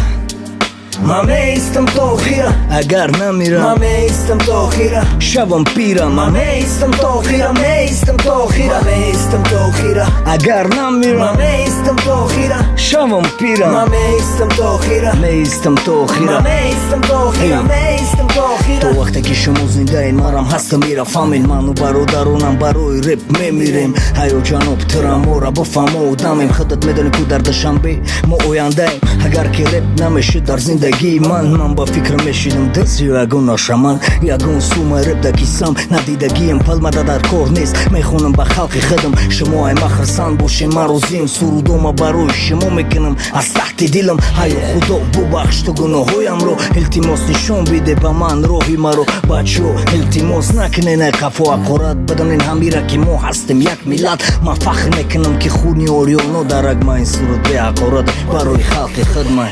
ман меистам то охира. Агар намирам, ман меистам то охира. Шавам пирам, ман меистам то охира, меистам то охира, ман меистам то охира. Агар намирам, ман меистам то охира. Шавам пирам, ман меистам то охира, меистам то охира, ман меистам то охира, меистам то охира. То вақте ки шумо зиндаен, марам ҳастам, ира фаҳмед. Ману бародаронам барои реп мемирем. Ҳайо ҷаноб, тира мора бифаҳмо, одамем. Худат медонӣ, ку дар Душанбе мо ояндаем. Агар ки реп намешуд дар зиндагии ман, ман ба фикр мешидам дез ё ягон нашаман. Ягон сумай реп да кисам надидагием, палмада дар кор нест. Мехонам ба халқи худам, шумо ай ма хирсанд бошем, ман розием. Сурудома барои шумо мекунам аз таҳти дилам. Ҳайо худо, бубахш ту гуноҳоямро. Илтимос, нишон биде ба ман роҳи маро. Бачо, илтимос, накунен ай қафо ҳақорат. Бидонен ҳамира, ки мо ҳастем як миллат. Ман фахр мекунам, ки хуни ориёно дар рагма. Ин суруд беҳақорат барои халқи худмай.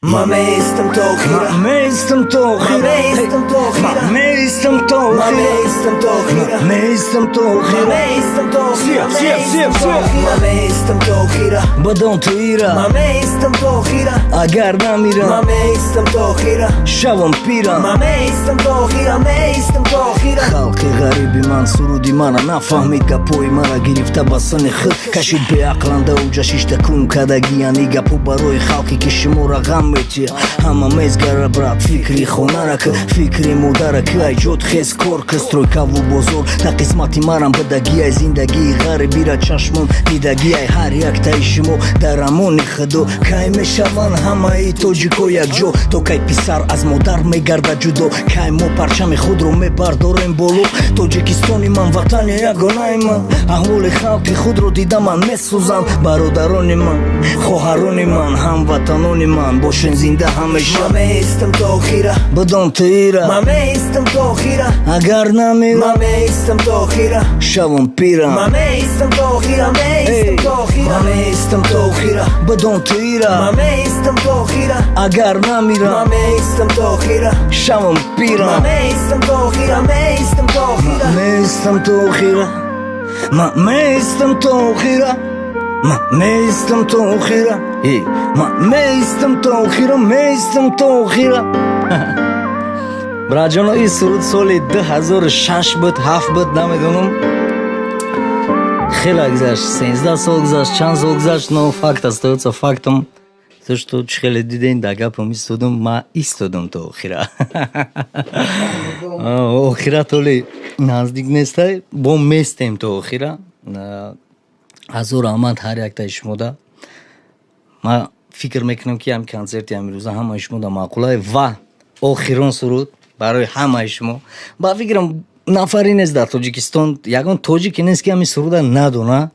Ман меистам то охира, ман меистам то охира, ман меистам то охира, ман меистам то ман охира, меистам то охира, ман меистам то охира, ман меистам то охира, Все, все, все, все. ман меистам то охира. Бидон ту ира, ман меистам то охира. Агар намирам, ман меистам то охира. Шавам пирам, ман меистам то охира, меистам то охира. Халқи ғариби ман суруди мара нафаҳмид, гапҳои мара гирифта ба сани худ кашид. Беақланда уҷа шишта кун кардагияни гапҳо барои халқе, ки шуморо ғам метиҳ. Ҳама мезгара, брат, фикри хонара ки, фикри модара ки. Айҷод хез, кор ки, стройкаву бозор да қисмати марам бидагиай. Зиндагии ғарибира чашмон дидагиай. Ҳар яктаи шумо дар амони худо. Кай мешаванд ҳамаи тоҷико якҷо? То кай писар аз модар мегардад ҷудо? Кай мо парчами худро мебардорем боло? Тоҷикистони ман, ватани ягонаи ман. Аҳволи халқи худро дида, ман месӯзам. Бародарони ман, хоҳарони ман, ҳамватанони ман, бошен зинда ҳамеша. Ман меистам то охира, Бидон ту ира, ман меистам то охира. Агар намирам, ман меистам то охира. Шавам пирам, ман меистам то охира, меистам то охира, ман меистам то охира. Бидон ту ира, ман меистам то охира. Агар намирам, ман меистам то охира. Шавам пирам, ман меистам то охира, меистам то охира, ман меистам то охира, ман меистам то охира, ман меистам то охира. Эй, ман меистам то охира, меистам то охира. Братҷоно, ин суруд соли 2006 буд, 7 буд, намедонам. Хеле гузашт, 13 сол гузашт, чанд сол гузашт, но факт остаётся фактом, то что чӣ хеле дидем, дар гапам истодам, ман истодам то охира. Охира толи наздик нестай, бо местем то охира. Ҳазор раҳмат ҳар яктаи шумода. Ман Фикр мекунам, ки ҳам консерти ҳамирӯза ҳамаи шумо да маъқулай ва охирон суруд барои ҳамаи шумо. Ба фикрам, нафаре нест дар Тоҷикистон, ягон тоҷике нест, ки ҳамин суруда надона.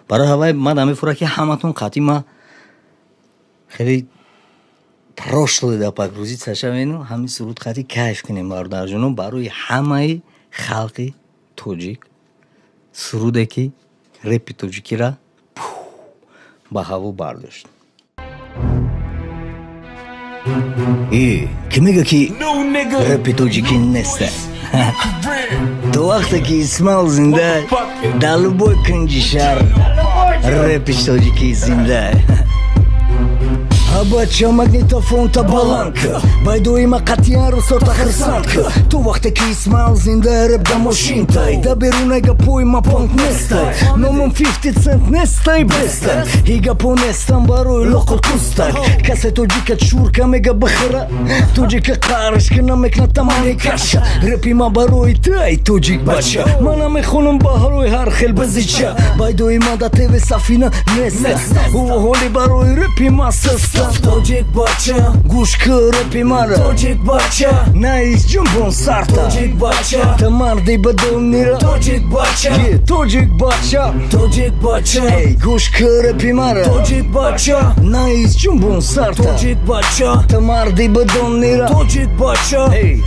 Барои ҳавай ман мефура, ки ҳаматон қатъи ма хеле прошлое да погрузиться шавену ҳамин суруд қатъи кайф кунем. Бародарҷоно, барои ҳамаи халқи тоҷик суруде, ки репи тоҷикира ба ҳаво бардошт. И ки мега, ки репи тоҷикӣ неста? То вақте ки Исмаил зинда, дар любой кунҷи шаҳр репи тоҷикӣ зинда. Бача, магнитофонта баланд ка, байдоима қатъиян рӯсота хирсанд ка. То вақте ки Исмаил зинда, реп да мошинтай, да беруна гапои ма понт нестай, номам 50 Цент нестай, бестай и гапо нестам барои лоқу кустак. Касе тоҷика чурка мега бихара, тоҷика қарш ка намекна тамани каша. Репи ма барои тай, тоҷик бача, ман намехонам барои ҳар хел бизича. Байдои ма да ТВ Сафина неста, ҳоли барои репи ма саста. Тоҷик бача, гӯш ки репи мара. Тоҷик бача, наис ҷунбон сарта. Тоҷик бача, та марди бадонира. Тоҷик бача, е тоҷик бача. Тоҷик бача, эй, гӯш ки репи мара. Тоҷик бача, наис ҷунбон сарта. Тоҷик бача, та марди бадонира. Тоҷик бача. Эй,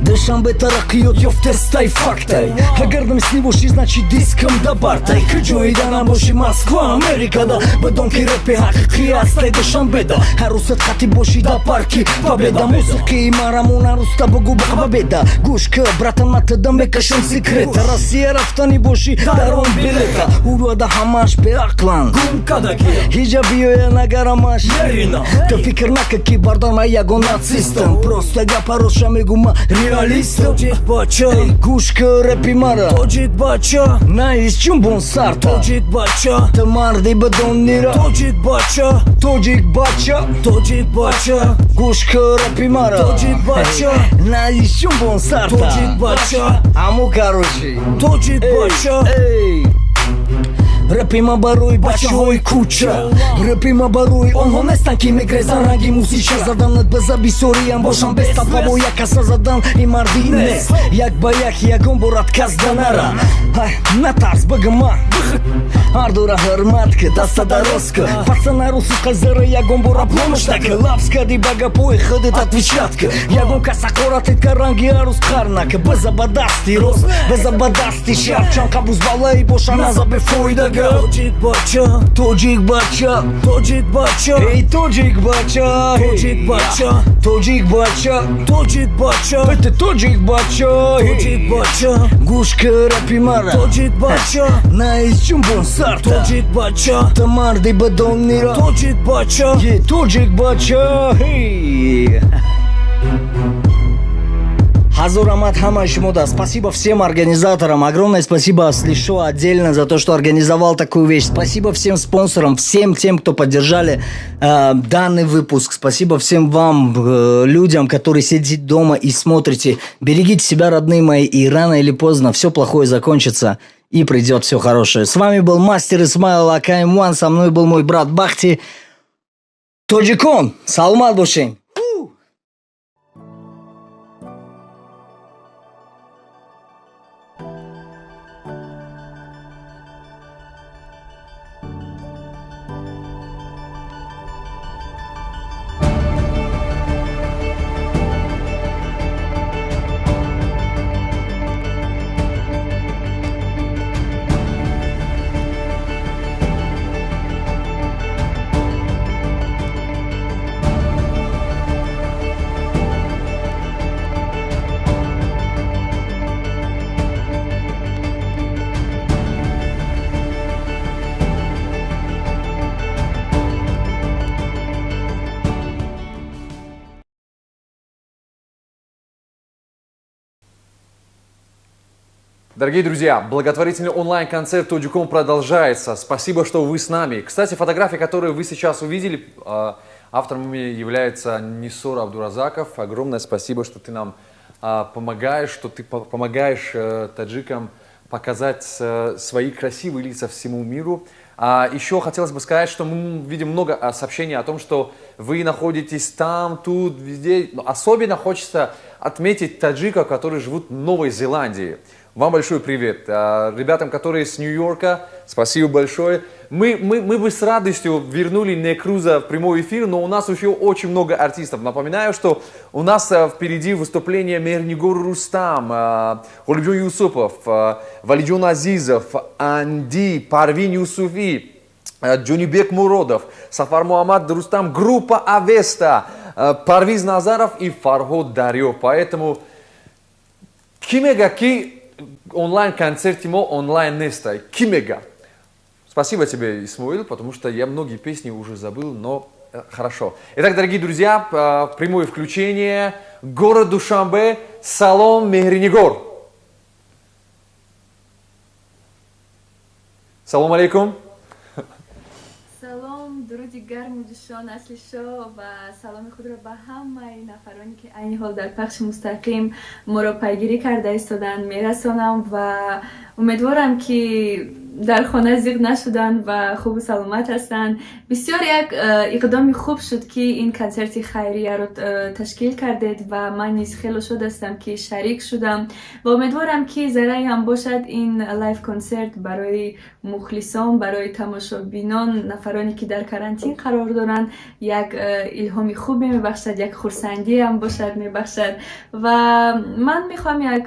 Душанбе тараққиёт ёфтестай, фактай. Агар намиснӣ бошӣ, значит дискам да бартай. Куҷоида набошӣ, Москва, Америкада, бидон, ки репи ҳақиқӣ ҳастай Душанбеда. Ҳар рӯзат қатӣ бошӣ да парки Победа, мусиқии марамона руста бугу бабеда. Гӯш ки, братан, матадам мекашам секрета. Россия рафтанӣ бошӣ, дар он билета уруада ҳамааш беақланд. Гум кадагия. Ҳиҷа биёя нагарамаш. Нерина. Ту фикр нака, ки бардар ман ягон нацистам, просто гапа роша мегӯ, ма реалистам. Тоҷик бача, гӯш ки репи мара. Тоҷик бача, наис ҷунбон сарта. Тоҷик бача, ту марди бидонира. Тоҷик бача, тоҷик бача. Тоҷик бача, гӯш ки репи мара. Тоҷик бача, наис ҷунбон сарта. Тоҷик бача. Аму, короче. Тоҷик бача. Эй, репи ма барои бачаҳои кӯча, репи ма барои онҳо нестанд, ки мегрезан ранги мусича. Заданат база бисёриям бошам бестапа, бо як каса задан ин мардӣ нест. Як ба як ягон бор отказ да нара. Натарс, бигма ҳардура ҳурмат ки, даста дароз ки, пацана русу қазара ягон бора помощь наки. Лафз кади, ба гапои худит отвечать ки. Ягон каса қоратит ка, ранги арӯз қар наки. Биза ба дасти рост, биза ба дасти чап, чанд қабуз балаи боша, наза бефоида гап. Тоҷик бача, тоҷик бача. Тоҷик бача. Эй, тоҷик бача. Тоҷик бача. Тоҷик бача. Тоҷик бача. Это тоҷик бача. Тоҷик бача. Гӯш ки репи мара. Тоҷик бача. Наис ҷунбон сарта. Тоҷик бача. Та марди бидонира. Тоҷик бача. Е, тоҷик бача. Эй, Ҳазор раҳмат ҳамаи шумо да. Спасибо всем организаторам. Огромное спасибо Слишо отдельно за то, что организовал такую вещь. Спасибо всем спонсорам, всем тем, кто поддержали данный выпуск. Спасибо всем вам, людям, которые сидите дома и смотрите. Берегите себя, родные мои, и рано или поздно все плохое закончится и придет все хорошее. С вами был мастер Исмаил АКМ1, со мной был мой брат Бахти. Тоҷикон, саломат бошен. Дорогие друзья, благотворительный онлайн-концерт Тоҷикон продолжается. Спасибо, что вы с нами. Кстати, фотографии, которые вы сейчас увидели, авторами является Нисор Абдуразаков. Огромное спасибо, что ты нам помогаешь, что ты помогаешь таджикам показать свои красивые лица всему миру. Еще хотелось бы сказать, что мы видим много сообщений о том, что вы находитесь там, тут, везде. Но особенно хочется отметить таджиков, которые живут в Новой Зеландии. Вам большой привет. Ребятам, которые с Нью-Йорка, спасибо большое. Мы бы с радостью вернули Некруза в прямой эфир, но у нас еще очень много артистов. Напоминаю, что у нас впереди выступление Меҳрнигор Рустам, Голибджон Юсупов, Валиджон Азизов, Анди, Парвин Юсуфи, Джонибек Муродов, Сафар Муаммад Рустам, группа Авеста, Парвиз Назаров и Фарход Дарьев. Поэтому ки мега ки онлайн-концерти мо онлайн нестай. Ки мега. Спасибо тебе, Исмоил, потому что я многие песни уже забыл, но хорошо. Итак, дорогие друзья, прямое включение. Город Душанбе, салом Меҳрнигор. Салом алейкум. Салом, дуруди гарму ҷӯшон, Аслишо, ва саломи худро ба ҳамаи нафароне, ки айни ҳол дар пахши мустақим моро пайгирӣ карда истоданд, мерасонам ва умедворам, ки дар хона зиқ нашуданд ва хубу саломат ҳастанд. Бисёр як иқдоми хуб шуд, ки ин консерти хайрияро ташкил кардед ва ман низ хело шод ҳастам, ки шарик шудам ва умедворам, ки заррае ҳам бошад, ин лайв консерт барои мухлисон, барои тамошобинон, нафароне, ки дар карантин қарор доранд, як илҳоми хубе мебахшад, як хурсандиам бошад мебахшад. Ва ман мехоҳам як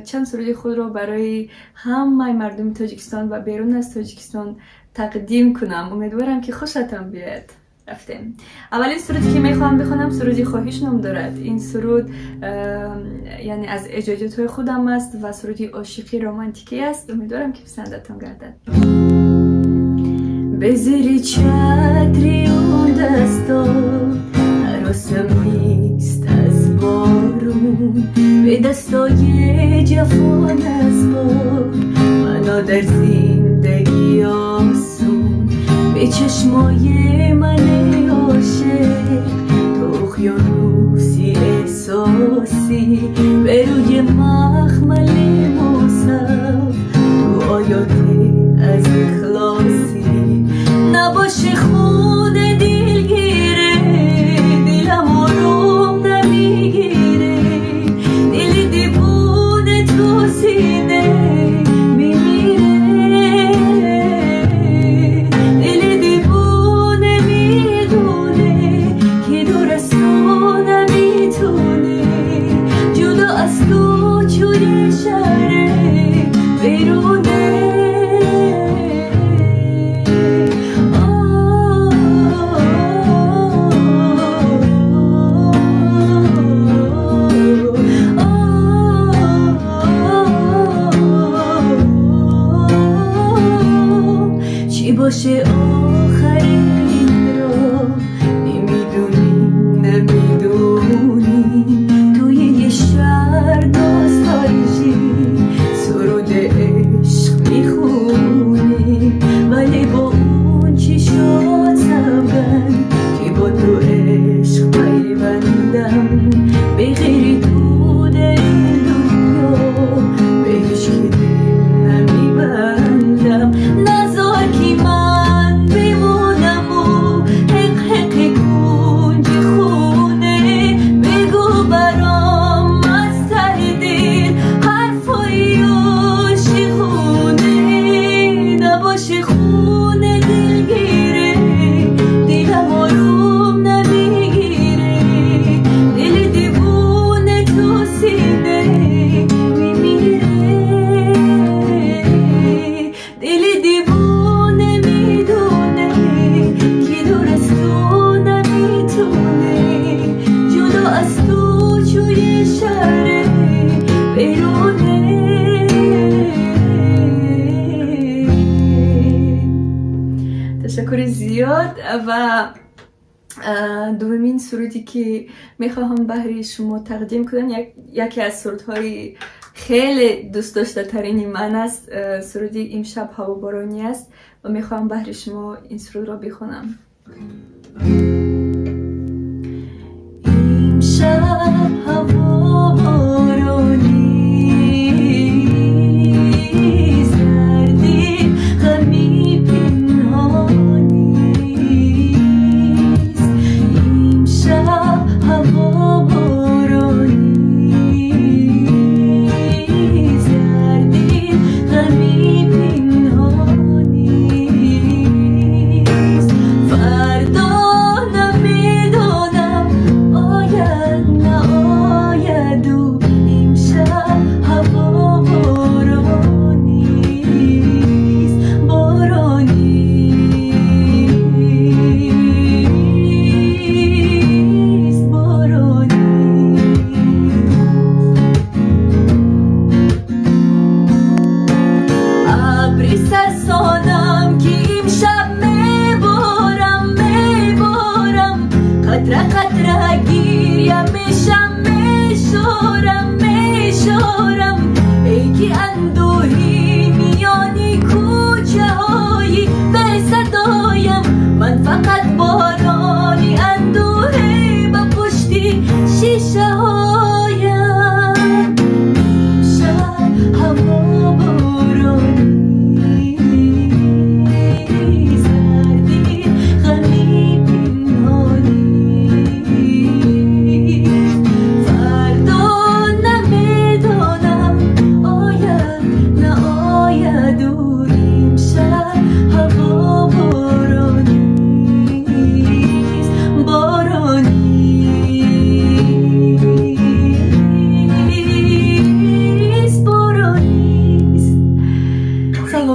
чанд суруди худро барои ҳамаи мардуми Тоҷикистон ва берун аз Тоҷикистон тақдим кунам. Умедворам, ки хушатон биёяд. Рафтем. Аввалин суруде, ки мехоҳам бихонам, суруди «Хоҳиш» ном дорад. Ин суруд яъне аз эҷодиётҳои худам аст ва суруди ошиқӣ, романтикӣ аст. Умедворам, ки писандатон гардад. Бе зири чатри он дастот ҳаросам нест аз борун, бе дастои ҷафо насбор мано дар зиндагӣ осон, бе чашмои мани ошиқ ту уқёнуси эҳсосӣ, бе рӯи махмали мусаф ту оёте аз ихлосӣ. Набоши хуне дилгире, дилам ором намегире, дили дивоне ту сине мемире, дили дивоне медоне, ки дур аз ту наметоне, ҷудо аз ту чӯи шаҳре беруне. Чӣ боше охарин ро намедонӣ, намедонӣ. Туи е шаҳр ностальжи суруди ишқ мехонӣ, вале бо он чӣ шод савганд, ки бо ту ишқ пайвандам, бе ғайри ту дар ин дунё бе ҳеҷ ки дил намебандам. Назор, ки ман бимонаму ҳиқ-ҳиқи кунҷи хоне, бигӯ баром аз таҳи дил ҳарфҳои ошиқоне. Набоши хоне дилгире, дилам ором намегире, дили дивоне ту сине мемире, дили дивоне медоне, ки дур аз ту наметоне, ҷудо аз ту чӯи шаҳре беруне. Ташаккури зиёд. Ва дуввумин суруде, ки мехоҳам баҳри шумо тақдим кунам, яке аз сурудҳои хеле дӯстдоштатарини ман аст, суруди «Имшаб ҳаво боронӣ аст» ва мехоҳам баҳри шумо ин сурудро бихонам. Имшаб ҳаво боронист, дарди ғами пинҳонӣ.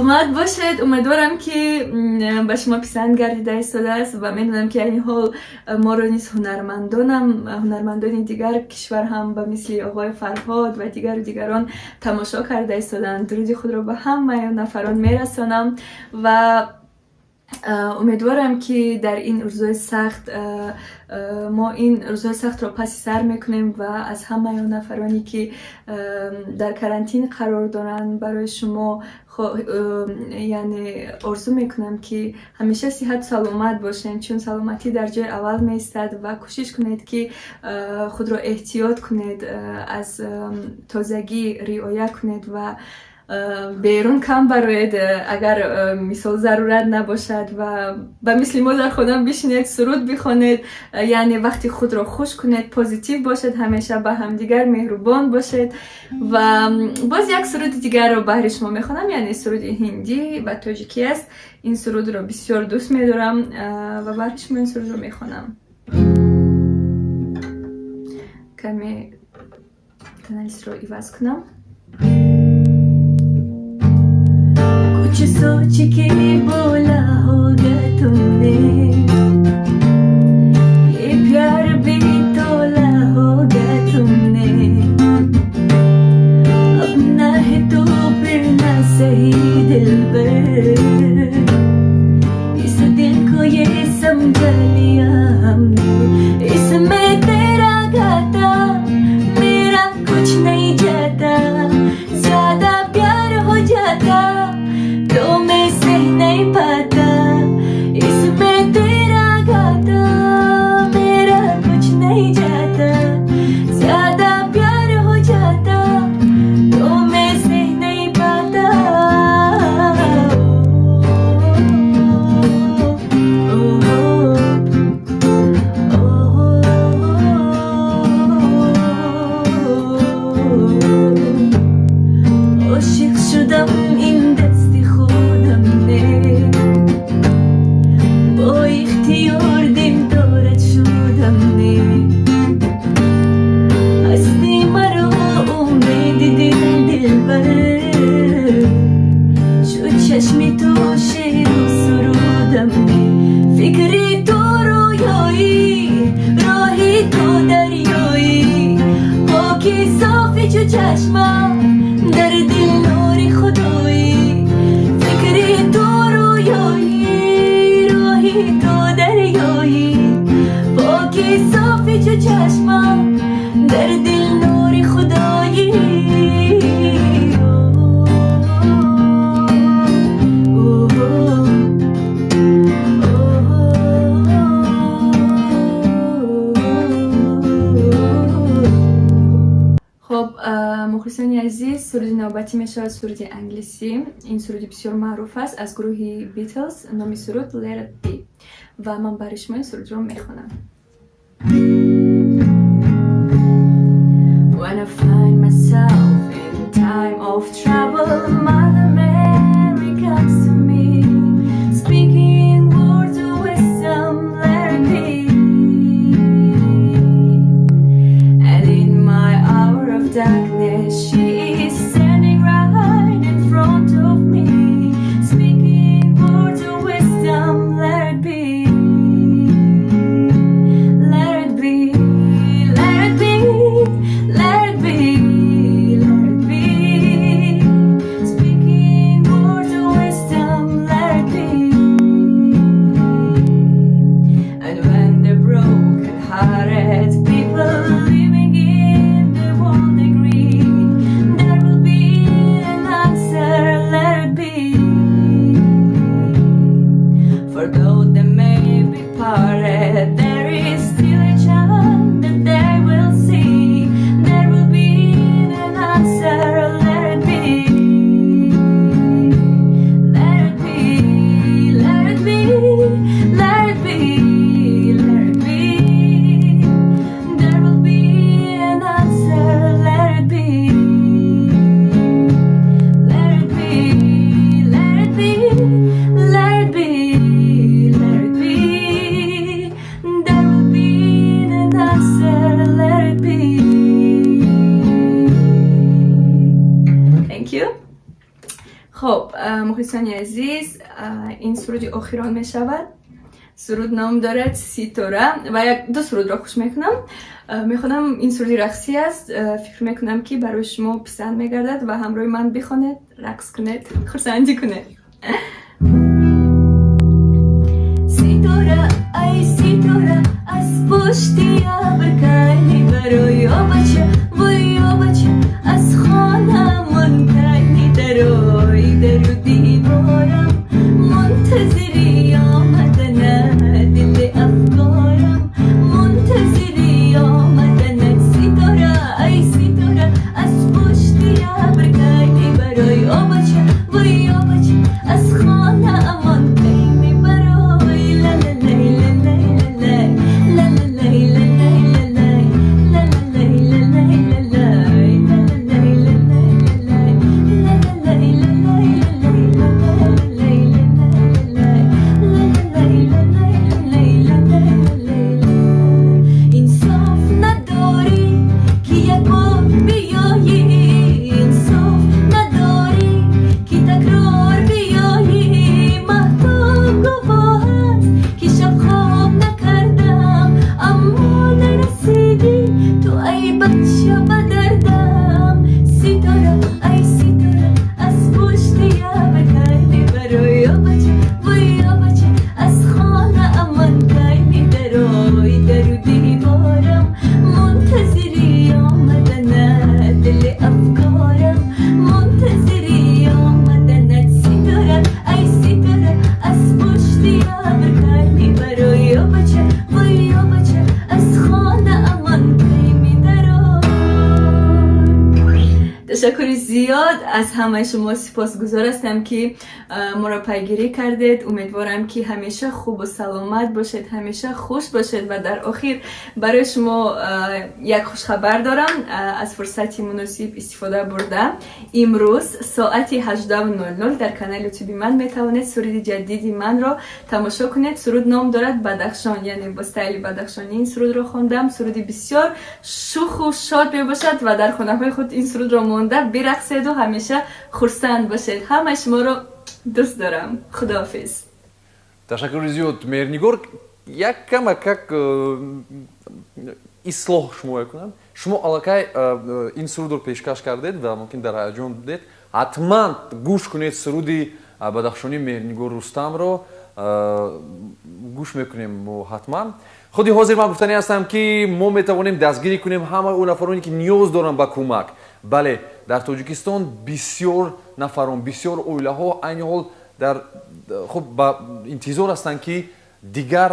Саломат бошед. Умедворам, ки ба шумо писанд гардида истодааст ва медонам, ки айни ҳол моро низ ҳунармандонам, ҳунармандони дигар кишвар ҳам ба мисли оғои Фарҳод ва дигару дигарон тамошо карда истоданд. Дуруди худро ба ҳамаи нафарон мерасонам ва умедворам, ки дар ин рӯзҳои сахт мо ин рӯзҳои сахтро паси сар мекунем ва аз ҳамаи он нафароне, ки дар карантин қарор доранд, барои шумо, яъне, орзу мекунам, ки ҳамеша сиҳату саломат бошед, чун саломатӣ дар ҷои аввал меистад, ва кӯшиш кунед, ки худро эҳтиёт кунед, аз тозагӣ риоя кунед ва берун кам бароед, агар, мисол, зарурат набошад, ва ба мисли мо дар хона бишинед, суруд бихонед, яъне вақти худро хуш кунед, позитив бошед, ҳамеша ба ҳамдигар меҳрубон бошед. Ва боз як суруди дигарро баҳри шумо мехонам, яъне суруди ҳиндӣ ва тоҷикӣ аст. Ин сурудро бисёр дӯст медорам ва баҳри шумо ин сурудро мехонам. Каме тональность ро иваз кунам. कुछ सोच के बोला होगा तुमने, ये प्यार भी तोला होगा तुमने। अपना है तो फिर ना सही दिलबर, इस दिल को ये समझा लिया हमने। इसमें तेरा घाटा मेरा कुछ नहीं जाता, ज्यादा प्यार हो जाता तो मैं सह नहीं पाता। इसमें तेरा घाटा मेरा कुछ नहीं जाता, ज्यादा प्यार हो जाता तो मैं सह नहीं पाता। ओ, ओ, ओ, عاشق شدم این دست خودم نه، با اختیار دل دارد شدم نه۔ هستی مرا امید دل دلبر، شد چشم تو شعر و سرودم نه۔ فکری تو رویایی، راهی تو دریایی، پاکی صافی چو چشمم در دل نور خدایی۔ فکری تو رویایی، راهی تو دریایی، پاکی صافی چو چشمم در دل نور خدایی۔ Хоб, мухлисони азиз, суруди навбатӣ мешавад суруди англисӣ. Ин суруди бисёр маъруф аст аз гурӯҳи Beatles, номи суруд Let It Be, ва ман барои шумо ин сурудро мехонам. When I find myself in time of trouble, Mother Mary comes to me, speaking words of wisdom, let it be. And in my hour of darkness, she is standing right in front of me, speaking words of wisdom, let it be. Let it be, let it be, let it be, let it be. Speaking words of wisdom, let it be. And when the broken hearted people living in the world agree, Хуб, мухлисони азиз, ин суруди охирон мешавад. Суруд ном дорад Ситора ва як ду сурудро хуш мекунам, мехонам. Ин суруди рақсӣ аст, фикр мекунам, ки барои шумо писанд мегардад ва ҳамроҳи ман бихонед, рақс кунед, хурсандӣ кунед. Ситора, ай ситора, аз пушти абр кай мебарои, о бача, вой, о бача, аз хонамон кай медарои, дару деворам мунтазири омаданат, дили афкорам мунтазири омаданат. Ситора, ай ситора, аз пушти абр кай мебарои, о бача, вой, о бача, аз хонаамон кай мебарои. Ла-ла-лай, ла-лай, ла-лай, ла-лай, ла-лай, ла-лай, ла-лай, ла-лай, ла-лай, ла-лай, ла-лай, ла-лай, ла-лай, ла-лай, ла-лай, ла-лай, ла-лай. Инсоф надорӣ, ки як бор биёӣ, инсоф надорӣ, ки такрор биёӣ. Маҳтоб гувоҳ аст, ки шаб хоб накардам, аммо нарасидӣ ту, ай бача, ба дардам. Ситора, ай ситора, аз пушти абр кай мебарои, о бача, вой, о бача, аз хонаамон кай медарои, дару деворам мунтазири омаданат, дили афкорам мунтазири омаданат. Ситора, ай ситора, аз пушти абр кай мебарои, о бача, вой, о бача, аз хонаамон кай медарои. Ташаккури зиёд, аз ҳамаи шумо сипосгузор ҳастам, ки моро пайгирӣ кардед. Умедворам, ки ҳамеша хубу саломат бошед, ҳамеша хуш бошед. Ва дар охир барои шумо як хушхабар дорам. Аз фурсати муносиб истифода бурда, имрӯз соати 18:00 дар канали ютуби ман метавонед суруди ҷадиди манро тамошо кунед. Суруд ном дорад Бадахшон, яъне бо стайли бадахшонӣ ин сурудро хондам. Суруди бисёр шуху шод мебошад ва дар хонаҳои худ ин сурудро монда бирақседу ҳамеша хурсанд бошед. Ҳамаи шуморо дӯст дорам. Худоҳофиз. Ташаккури зиёд, Меҳрнигор. Як камакак ислоҳ шумо кунам. Шумо аллакай ин сурудро пешкаш кардед ва мумкин дар ҳаяҷон будед. Ҳатман гӯш кунед суруди бадахшонии Меҳрнигор Рустамро, гӯш мекунем мо ҳатман. Худи ҳозир ман гуфтанӣ ҳастам, ки мо метавонем дастгирӣ кунем ҳамаи ӯ нафароне, ки ниёз доранд ба кӯмак. Бале, дар Тоҷикистон бисёр нафарон, бисёр оилаҳо айни ҳол дар хуб ба интизор ҳастанд, ки дигар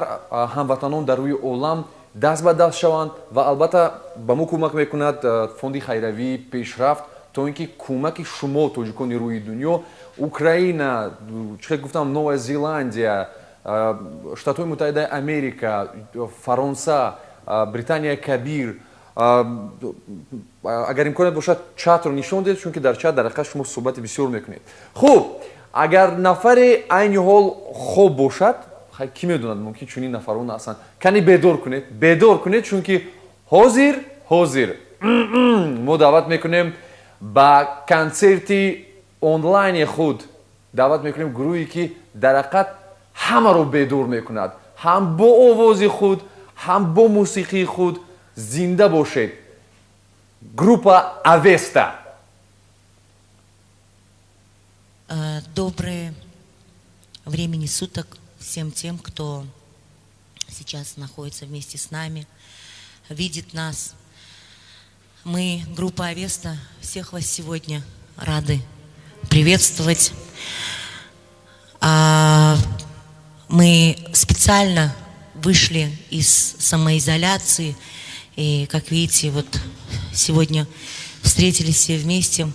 ҳамватанон дар рӯи олам даст ба даст шаванд. Ва албатта ба мо кӯмак мекунад фонди хайравии Пешрафт, то ин ки кӯмаки шумо, тоҷикони рӯи дунё, Украина, чӣ гуфтам, Новая Зеландия, Штатҳои Муттаҳидаи Америка, Фаронса, Британия Кабир. Агар имконият бошад, чатро нишон диҳед, чунки дар чат дар ҳақиқат шумо суҳбати бисёр мекунед. Хуб, агар нафаре айни ҳол хоб бошад, хай, кӣ медонад, мумкин чунин нафарон ҳастанд, кани бедор кунед, бедор кунед, чунки ҳозир мо даъват мекунем ба консерти онлайни худ, даъват мекунем гурӯҳе, ки дар ҳақиқат ҳамаро бедор мекунад, ҳам бо овози худ, ҳам бо мусиқии худ. Зинда бошед, группа Авеста. Доброе времени суток всем тем, кто сейчас находится вместе с нами, видит нас. Мы, группа Авеста, всех вас сегодня рады приветствовать. Мы специально вышли из самоизоляции и, как видите, вот сегодня встретились все вместе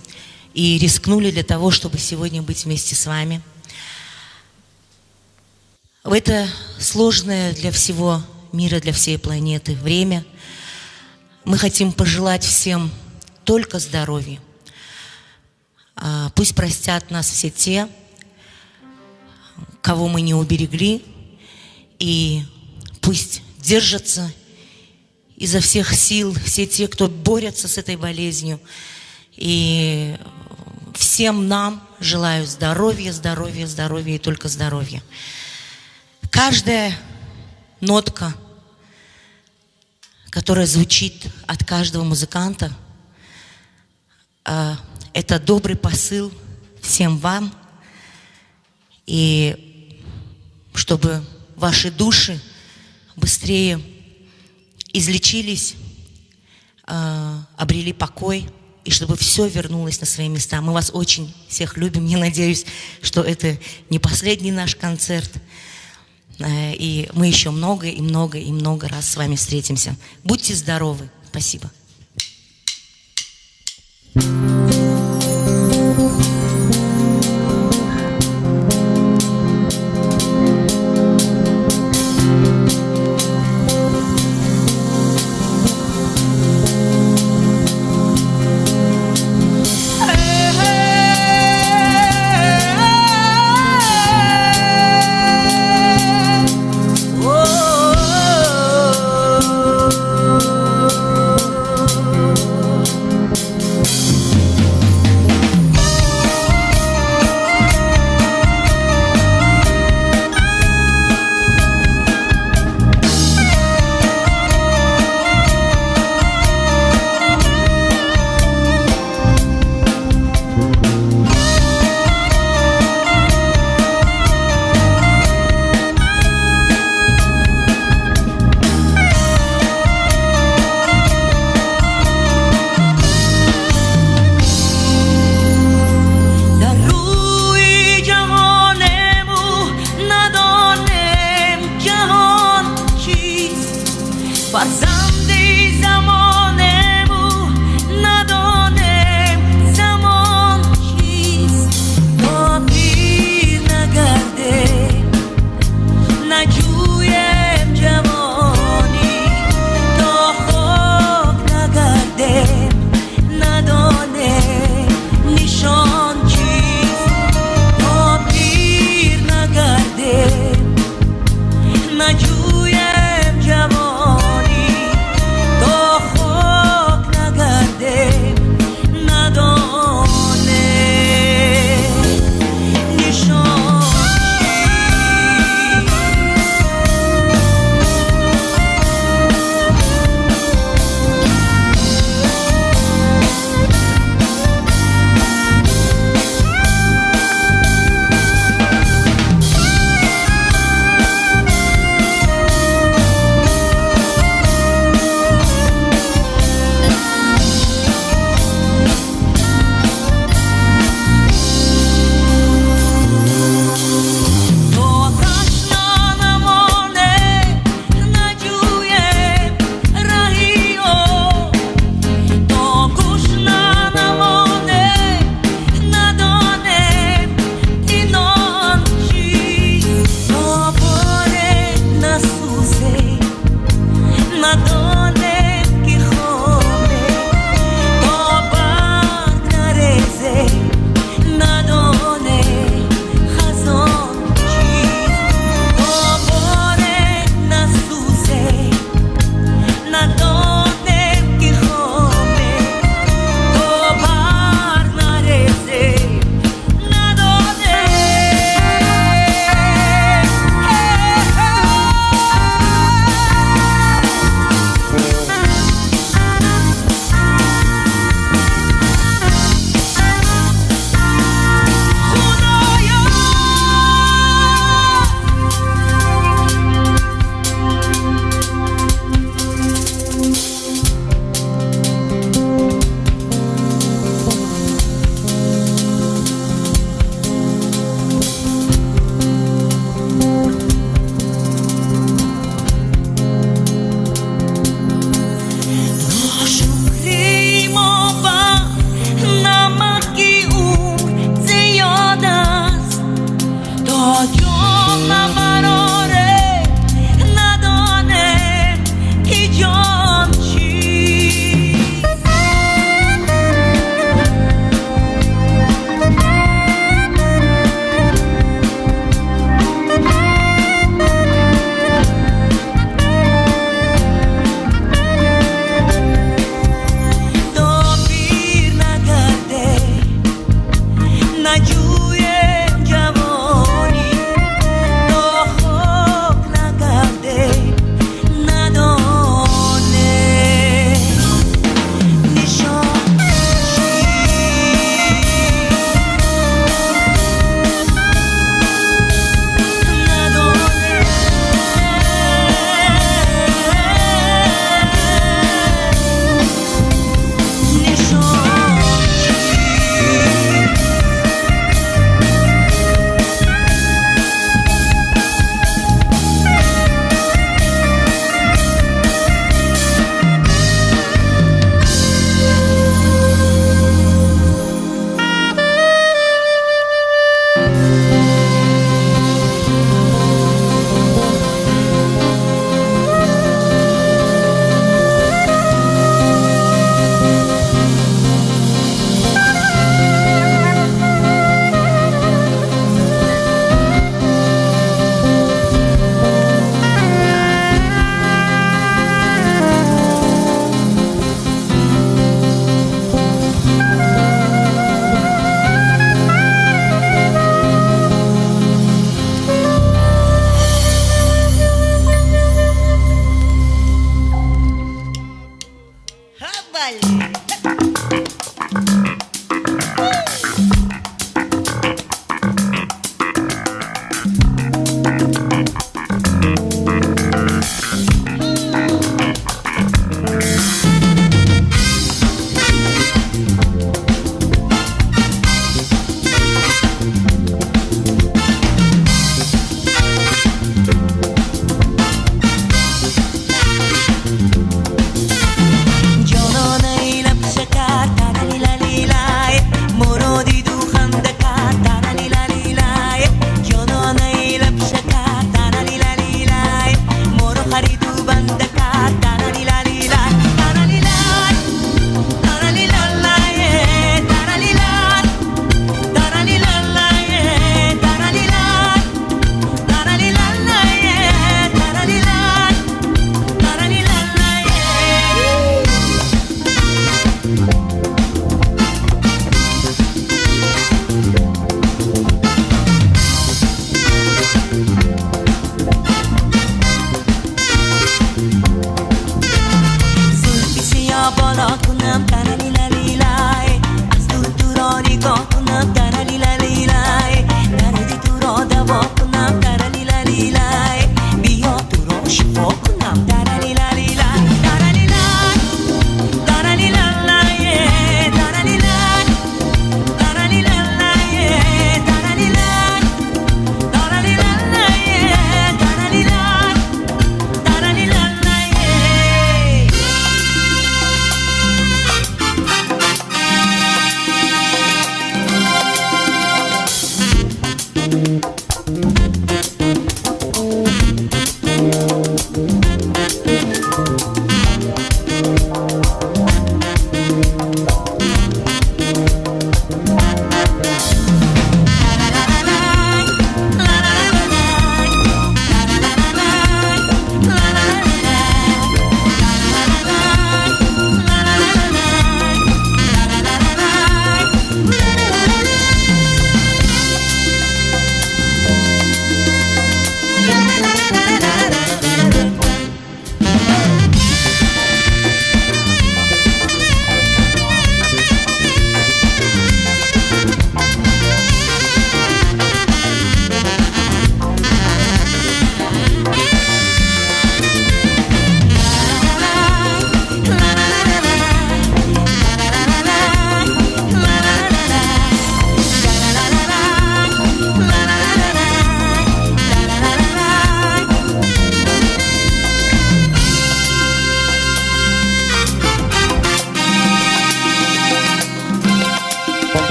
и рискнули для того, чтобы сегодня быть вместе с вами. В это сложное для всего мира, для всей планеты время мы хотим пожелать всем только здоровья. Пусть простят нас все те, кого мы не уберегли, и пусть держатся изо всех сил все те, кто борются с этой болезнью, и Всем нам желаю здоровья, здоровья, здоровья и только здоровья. Каждая нотка, которая звучит от каждого музыканта, это добрый посыл всем вам. И чтобы ваши души быстрее излечились, обрели покой, и чтобы все вернулось на свои места. Мы вас очень всех любим. Я надеюсь, что это не последний наш концерт. И мы еще много и много и много раз с вами встретимся. Будьте здоровы. Спасибо.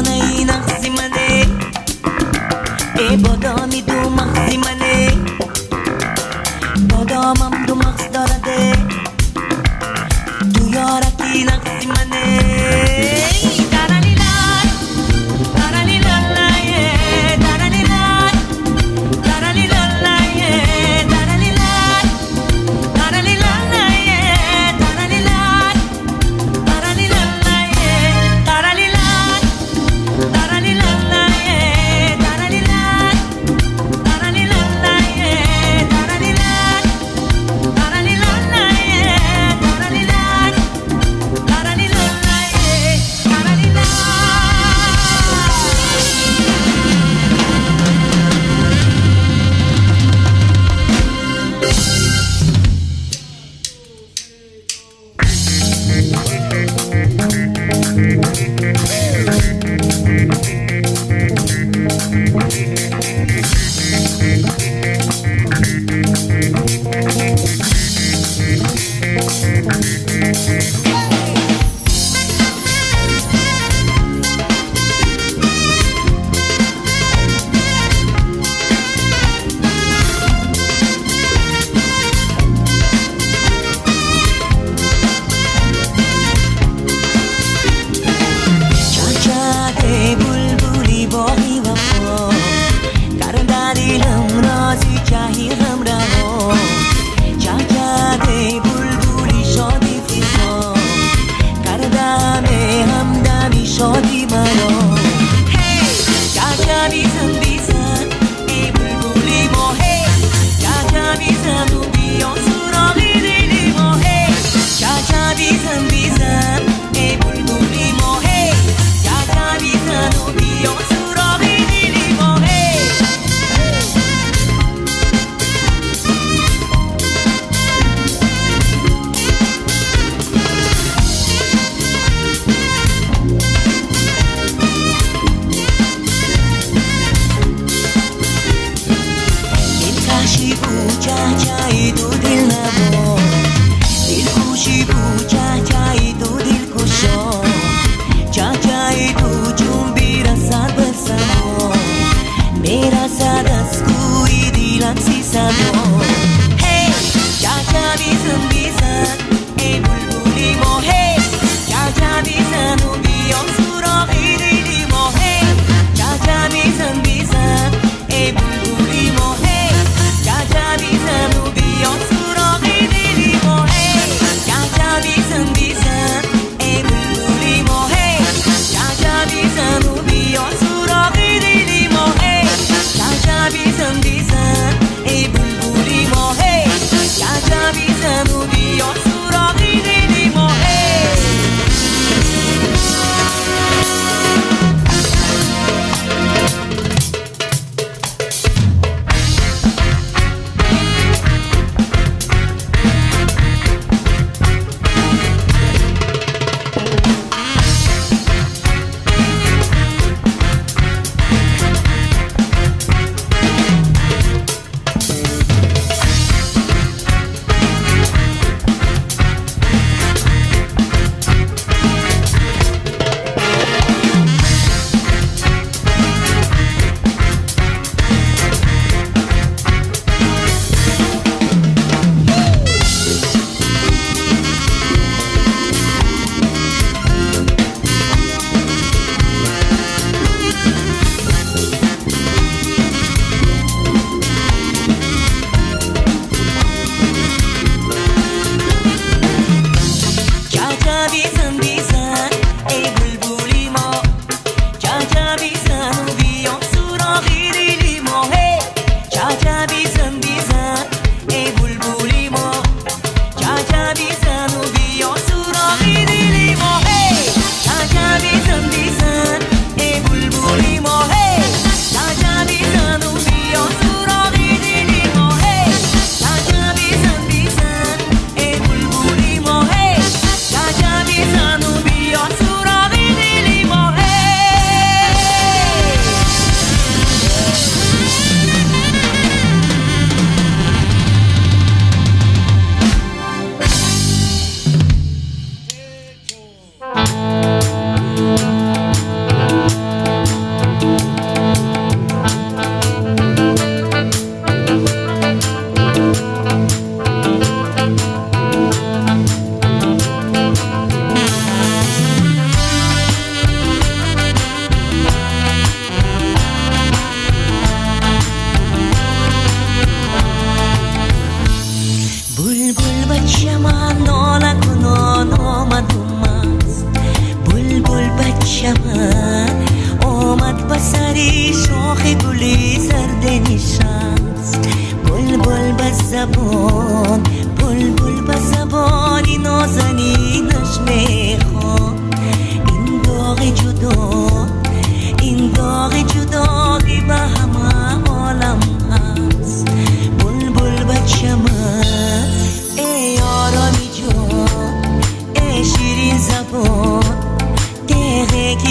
Донаи нағзи мане, э бодоми ду мағзи мане, бодомам ду мағз дораде, ду ёраки нағзи мане. Таралилай, таралилалай, э, таралилай, таралилалай, э, таралилай, таралилалай, э, таралилай, таралилалай, э, таралилай,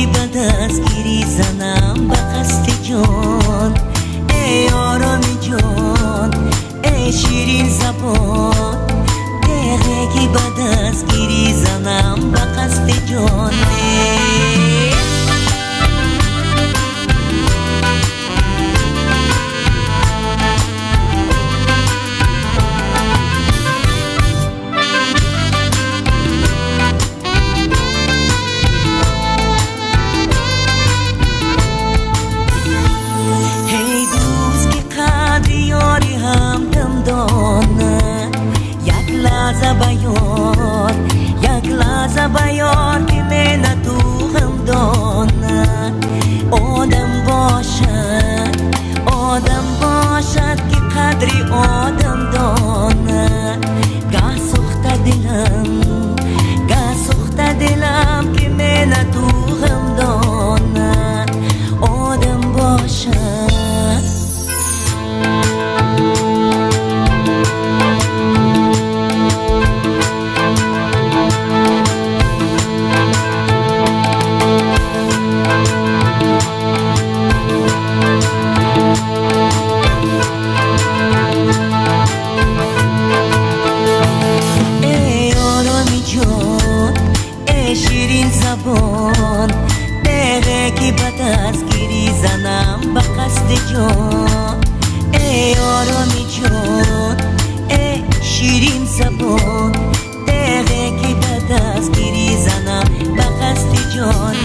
ки ба дастгирӣ занам ба қасди ҷон. Эй ороми ҷон, эй ширин забон, теғе ки ба дастгирӣ занам ба қасди ҷон. Як лаҳза ба ёр ки мена ту ғамдона. Одам бошад, одам бошад ки қадри одам донад. Гаҳ сӯхта дилам, гаҳ сӯхта дилам ки мена ту ғамдона. Одам бошад. Ҷон, эй ороми ҷон, эй ширин забон, теғе ки ба дастгирӣ занам ба қасди ҷон.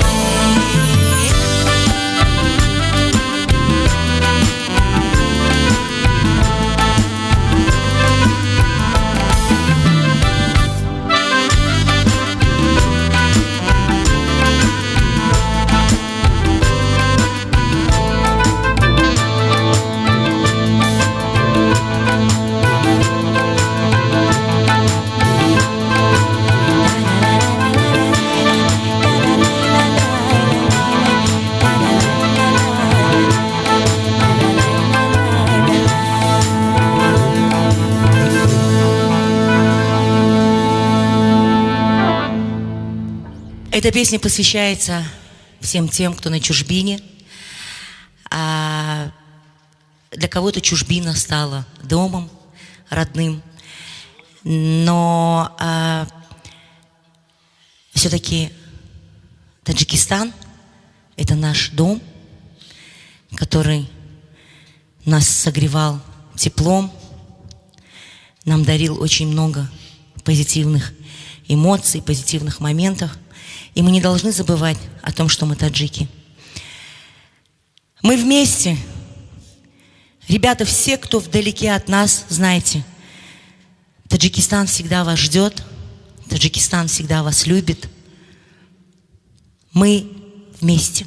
Эта песня посвящается всем тем, кто на чужбине. А для кого-то чужбина стала домом родным. Но все-таки Таджикистан – это наш дом, который нас согревал теплом, нам дарил очень много позитивных эмоций, позитивных моментов. И мы не должны забывать о том, что мы таджики. Мы вместе. Ребята, все, кто вдалеке от нас, знаете, Таджикистан всегда вас ждет, Таджикистан всегда вас любит. Мы вместе.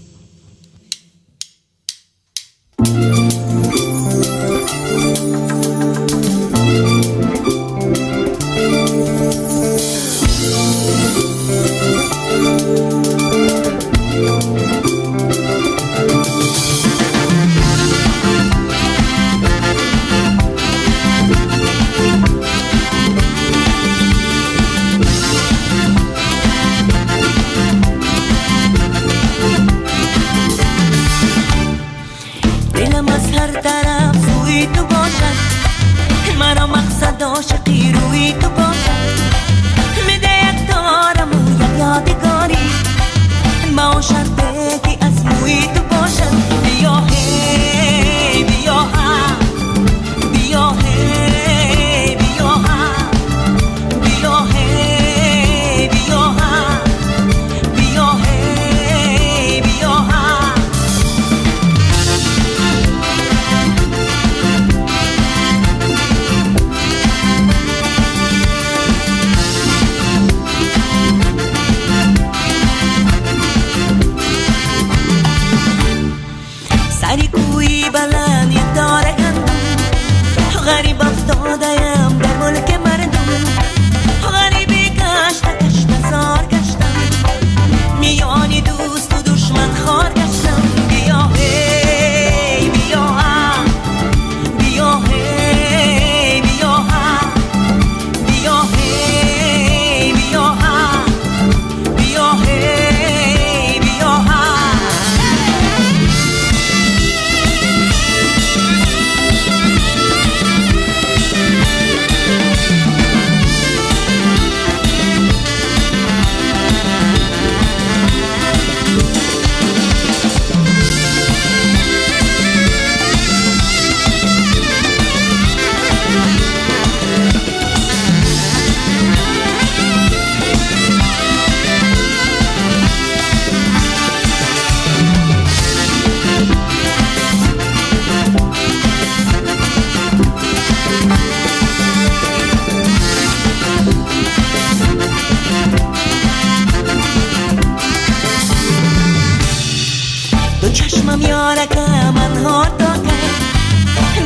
танҳо то кай,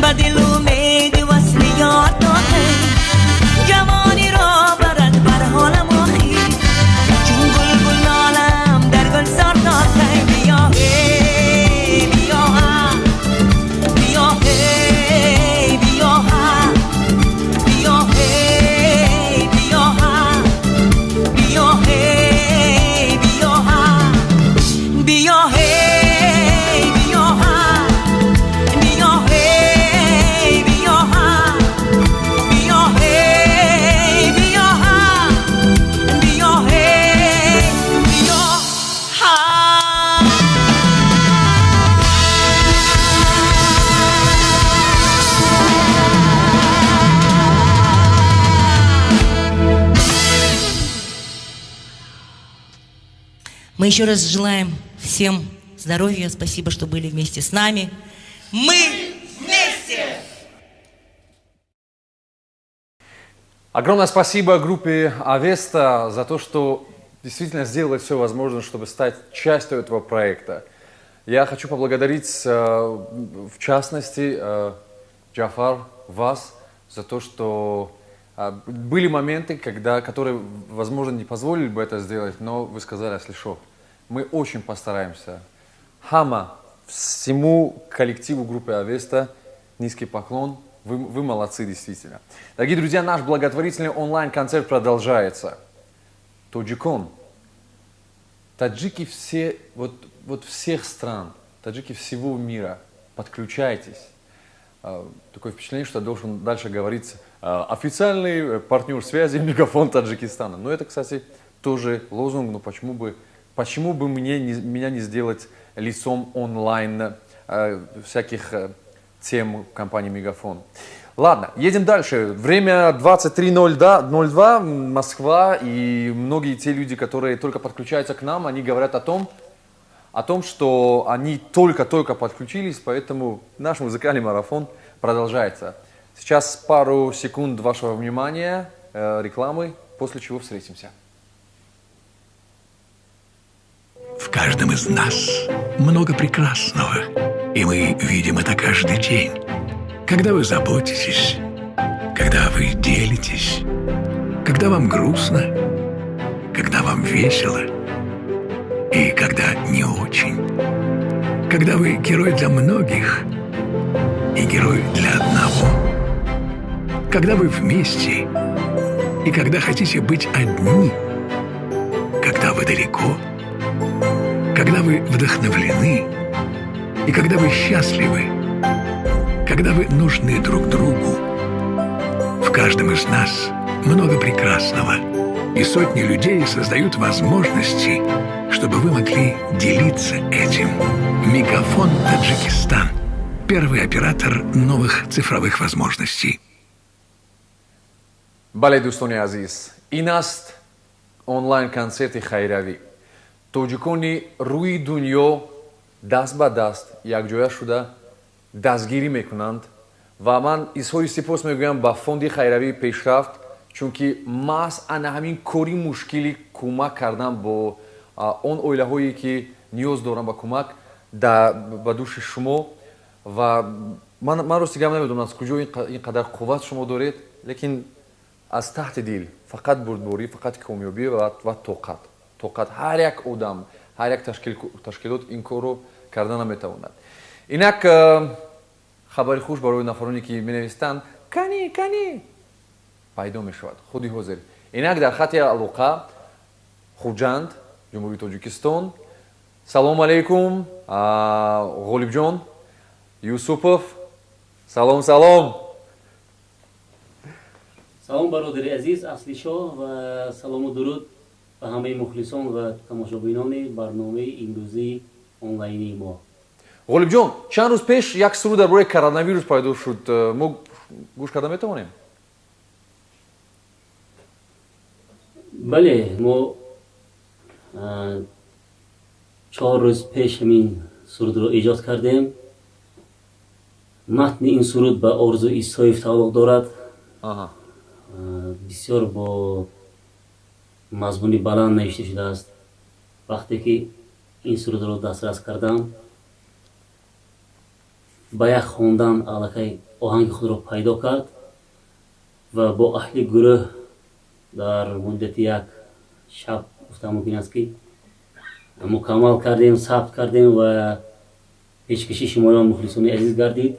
ба дил умеди васли ёр то кай, ҷавониро барад бар ҳолам охир, чун булбул налам дар гулзор то кай. Биё эй биё ҳа, биё эй биё ҳа, биё эй биё ҳа, биё эй биё ҳа, биё эй биё ҳа, биё эй биё ҳа, биё эй биё ҳа, биё эй биё ҳа. Мы еще раз желаем всем здоровья. Спасибо, что были вместе с нами. Мы вместе! Огромное спасибо группе Авеста за то, что действительно сделали все возможное, чтобы стать частью этого проекта. Я хочу поблагодарить, в частности, Джафар, вас за то, что были моменты, которые, возможно, не позволили бы это сделать, но вы сказали: Аслишо, мы очень постараемся. Ҳама, всему коллективу группы Авеста низкий поклон. Вы молодцы, действительно. Дорогие друзья, наш благотворительный онлайн-концерт продолжается. Тоҷикон. Таджики все, вот всех стран, таджики всего мира, подключайтесь. Такое впечатление, что я должен дальше говорить официальный партнер связи Мегафон Таджикистана. Но это, кстати, тоже лозунг, но почему бы меня не сделать лицом онлайн всяких тем компании Мегафон. Ладно, едем дальше. Время 23:02, Москва, и многие те люди, которые только подключаются к нам, они говорят о том, что они только-только подключились, поэтому наш музыкальный марафон продолжается. Сейчас пару секунд вашего внимания, рекламы, после чего встретимся. В каждом из нас много прекрасного, и мы видим это каждый день. Когда вы заботитесь, когда вы делитесь, когда вам грустно, когда вам весело и когда не очень. Когда вы герой для многих и герой для одного. Когда вы вместе и когда хотите быть одни. Когда вы далеко, когда вы вдохновлены и когда вы счастливы, когда вы нужны друг другу. В каждом из нас много прекрасного, и сотни людей создают возможности, чтобы вы могли делиться этим. Мегафон Таджикистан. Первый оператор новых цифровых возможностей. Бале, дӯстони азиз, ин аст онлайн-консерти хайриявӣ. Тоҷикони рӯи дунё даст ба даст якҷоя шуда дастгирӣ мекунанд ва ман изҳори сипос мегӯям ба фонди хайриявии Пешрафт, чунки маҳз ана ҳамин кори мушкили кӯмак кардан бо он оилаҳое, ки ниёз доранд ба кӯмак, ба дӯши шумо. Ва ман рости гап намедонам, аз куҷо ин қадар қувват шумо доред, лекин аз таҳти дил фақат бурдборӣ, фақат комёбӣ ва тоқат, тоқат. Ҳар як одам, ҳар як ташкилот ин корро карда наметавонад. Инак хабари хуш барои нафароне, ки менавистанд: «Кани, кани?» Пайдо мешавад худи ҳозир. Инак дар хати алоқа Хуҷанд, Ҷумҳурии Тоҷикистон. Салому алейкум, Ғолибҷон Юсупов, салом, салом. Салом, бародари азиз Аслишоҳ, ва салому дуруд ба ҳамаи мухлисон ва тамошобинони барномаи имрӯзии онлайнии мо. Ғолибҷон, чанд рӯз пеш як суруд дар бораи коронавирус пайдо шуд, мо гӯш карда метавонем? Бале, мо 4 рӯз пеш ҳамин сурудро эҷод кардем. Матни ин суруд ба Орзу Исоев тааллуқ дорад. Бисёр бо мазмуни баланд навишта шудааст. Вақте ки ин сурудро дастрас кардам Ба як хондан аллакай оҳанги худро пайдо кард ва бо аҳли гурӯҳ дар муддати як шаб гуфта мумкин аст, ки мукаммал кардем, сабт кардем ва пешкаши шумоён, мухлисони азиз, гардид.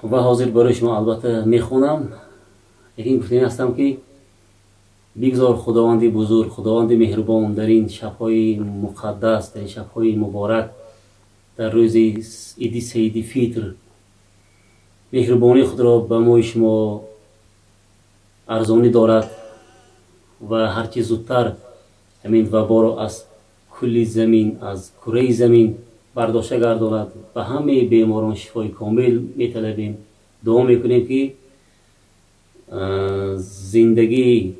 Ва ҳозир барои шумо албатта мехонам, лекин гуфтанӣ ҳастам, ки бигзор Худованди бузург, Худованди меҳрубон дар ин шабҳои муқаддас, дар ин шабҳои муборак, дар рӯзи иди Саиди Фитр меҳрубонии худро ба мои шумо арзонӣ дорад ва ҳарчи зудтар ҳамин ваборо аз кулли замин, аз кураи замин бардошта гардонад. Ба ҳамаи беморон шифои комил металабем, дуо мекунем, ки зиндагии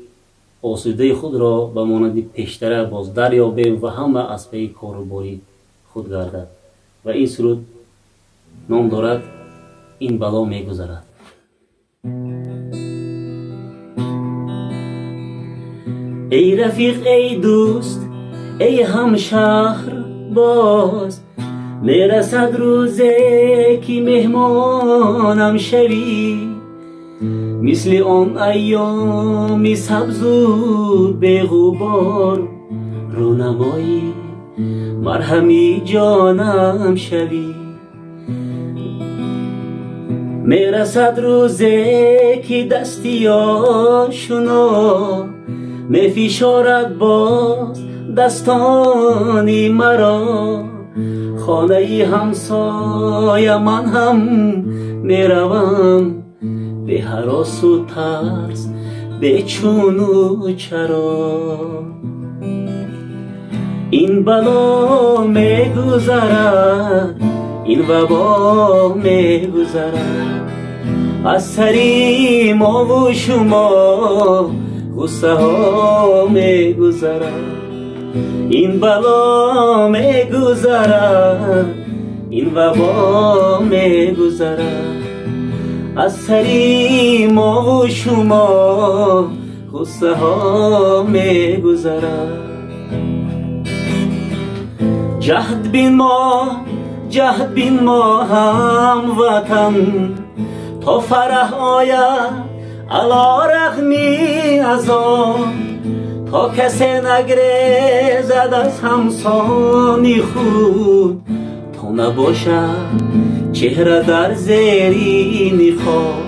осудаи худро ба монанди пештара боз дарёбем ва ҳама аз пайи корубори худ гардад. Ва ин суруд ном дорад «Ин бало мегузарад». Эй рафиқ, эй дӯст, эй ҳамшаҳр, боз мерасад рӯзе, ки меҳмонам шавӣ, мисли он айёми сабзу беғубор рӯнамои марҳами ҷонам шавӣ. Мерасад рӯзе, ки дасти ошуно мефишорад боз дастони маро, хонаи ҳамсоя ман ҳам меравам беҳаросу тарс, бечуну чаро. Ин бало мегузарад, ин вабо мегузарад, аз сари мову шумо ғуссаҳо мегузарад. Ин бало мегузарад, ин вабо мегузарад, аз сари мову шумо ғуссаҳо мегузарад. Ҷаҳд бинмо, ҷаҳд бинмо, ҳамватан, то фараҳ ояд ало рағми аз он, то касе нагрезад аз ҳамсони худ, то набошад чеҳра дар зери ниқоб.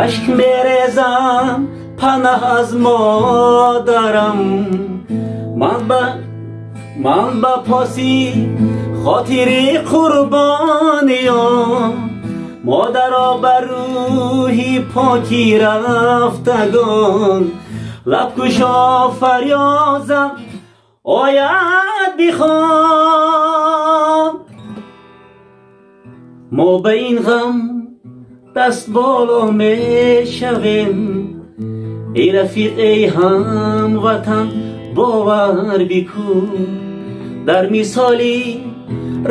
Ашк мерезам панаҳ аз модарам, ман ба поси хотири қурбониён, модаро, ба рӯҳи поки рафтагон лабкушо фарёзам ояд бихон. Мо ба ин ғам даст боло мешавем, эй рафиқ, эй ҳамватан, бовар бикун, дар мисоли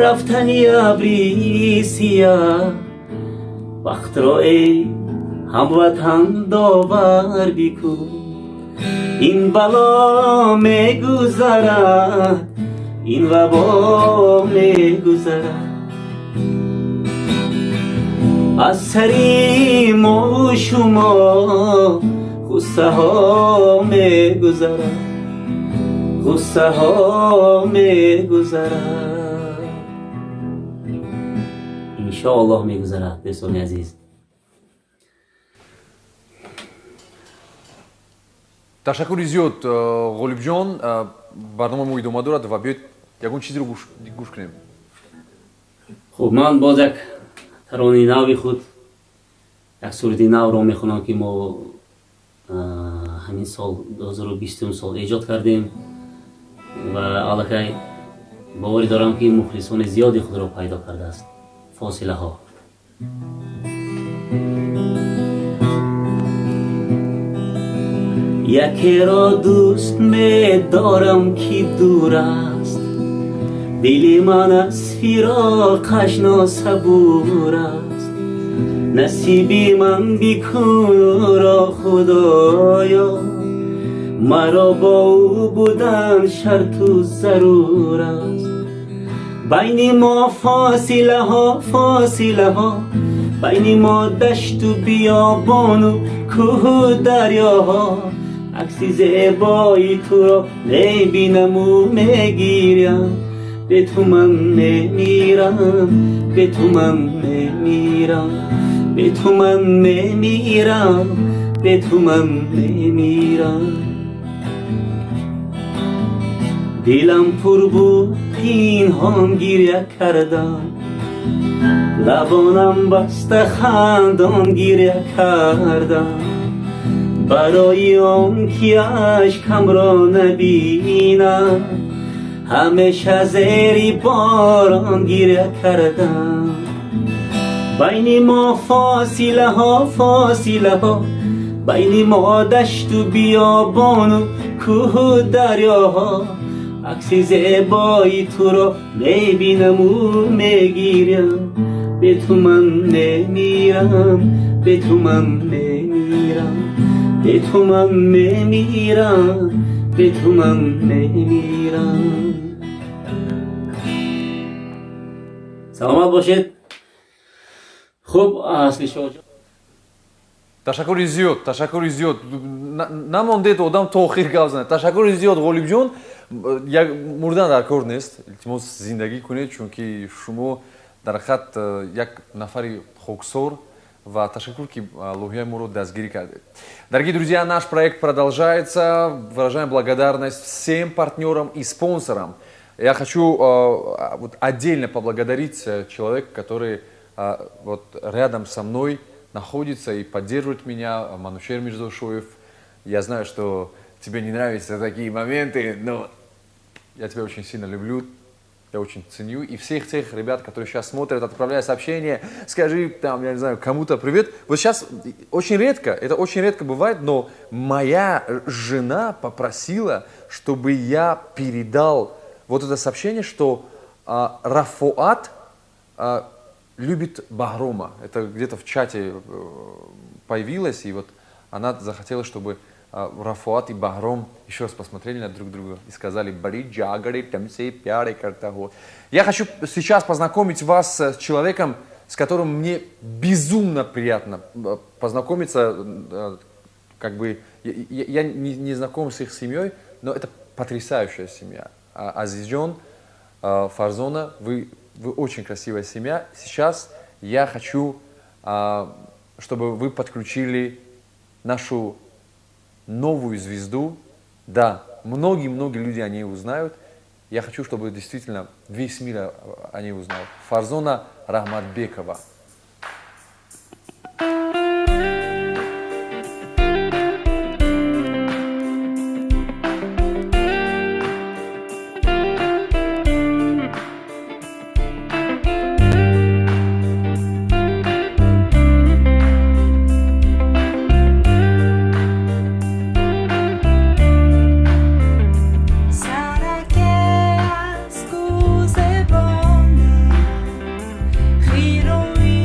рафтани абри сиёҳ вақтро, эй ҳамватан, довар бикун. Ин бало мегузарад, ин вабо мегузарад, аз сари мову шумо ғуссаҳо мегузарад, ғуссаҳо мегузарад, иншоаллоҳ мегузарад, дӯстони азиз. Ташаккури зиёд, Ғолибҷон. Барномаи мо идома дорад ва биёед ягон чизеро гӯш кунем. Хуб, ман боз як таронаи нави худ, як суруди навро мехонам, ки мо ҳамин сол, 2020 сол, эҷод кардем ва аллакай боварӣ дорам, ки мухлисони зиёди худро пайдо кардааст. «Фосилаҳо». Якеро дӯст медорам, ки дур аст, дили ман аз фироқаш носабур аст. Насиби ман бикунро, Худоё, маро бо ӯ будан шарту зарур аст. Байни мо фосилаҳо, фосилаҳо, байни мо дашту биёбону кӯҳу дарёҳо. Акси зебои туро мебинаму мегирям, бе ту ман мемирам, бе ту ман мемирам, бе ту ман мемирам, бе ту ман мемирам. Дилам пур буд, пинҳон гиря кардам, лабонам баста, хандон гиря кардам. Барои он ки ашкамро набинам, ҳамеша зери борон гиря кардам. Байни мо фосилаҳо, фосилаҳо, байни мо дашту биёбону кӯҳу дарёҳо. Акси зебои туро мебинаму мегирям, бе ту ман мемирам, бе ту ман мемирам, бе ту ман мемирам, бе ту ман мемирам. Саломат бошед. Хуб, Асли Шоҳҷон. Ташаккури зиёд, ташаккури зиёд. Намондед одам то охир гап занад. Ташаккури зиёд, Ғолибҷон. Як мурдан дар кор нест, илтимос, зиндагӣ кунед, чунки шумо дар ҳақиқат як нафари хоксор, ва ташаккур, ки лоиҳаи моро дастгирӣ кардед. Дорогие друзья, наш проект продолжается. Выражаем благодарность всем партнерам и спонсорам. Я хочу вот отдельно поблагодарить человека, который вот рядом со мной находится и поддерживает меня, Манучер Мирзошоев. Я знаю, что тебе не нравятся такие моменты, но я тебя очень сильно люблю, я очень ценю. И всех тех ребят, которые сейчас смотрят, отправляя сообщения, скажи там, я не знаю, кому-то привет. Вот сейчас очень редко, это очень редко бывает, но моя жена попросила, чтобы я передал вот это сообщение, что Рафоат любит Бахрома. Это где-то в чате появилось, и вот она захотела, чтобы Рафоат и Бахром еще раз посмотрели на друг друга и сказали: «Бари джагари тамсе пяре картаго». Я хочу сейчас познакомить вас с человеком, с которым мне безумно приятно познакомиться. Как бы я не знаком с их семьей, но это потрясающая семья. Азизджон, Фарзона, вы очень красивая семья. Сейчас я хочу, чтобы вы подключили нашу новую звезду. Да, многие-многие люди о ней узнают. Я хочу, чтобы действительно весь мир о ней узнал. Фарзона Рахматбекова. Сараке аз кӯзебона хирои.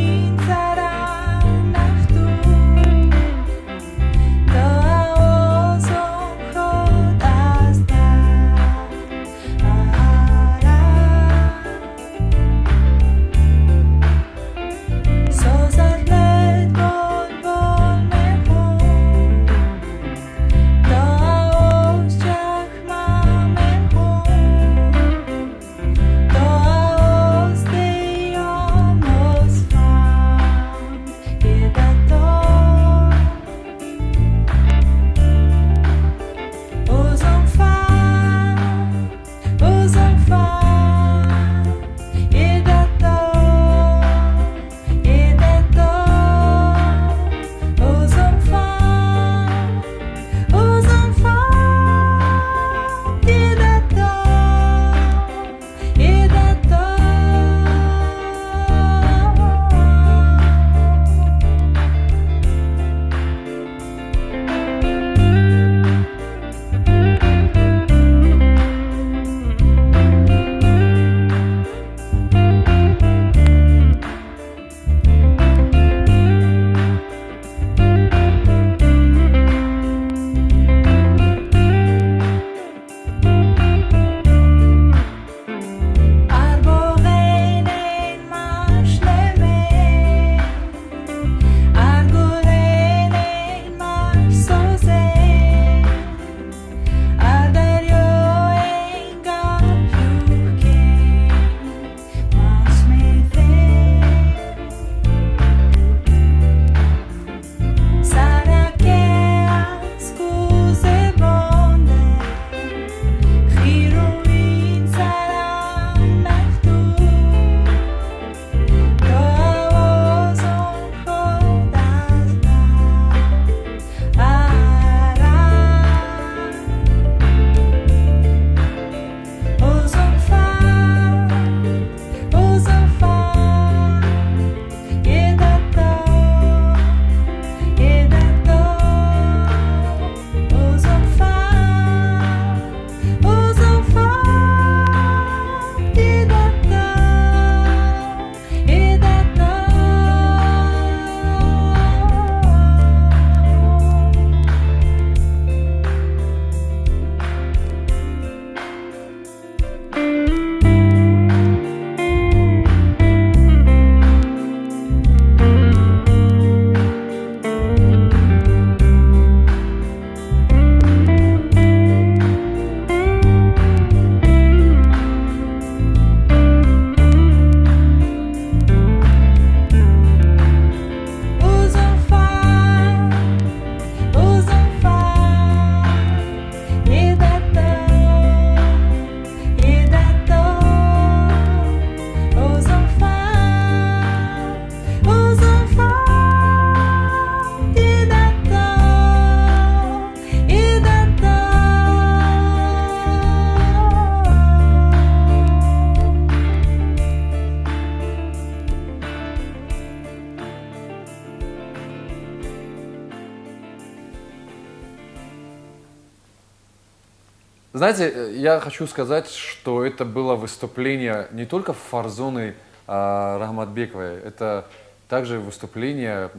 Знаете, я хочу сказать, что это было выступление не только Фарзоны Рахматбековой, это также выступление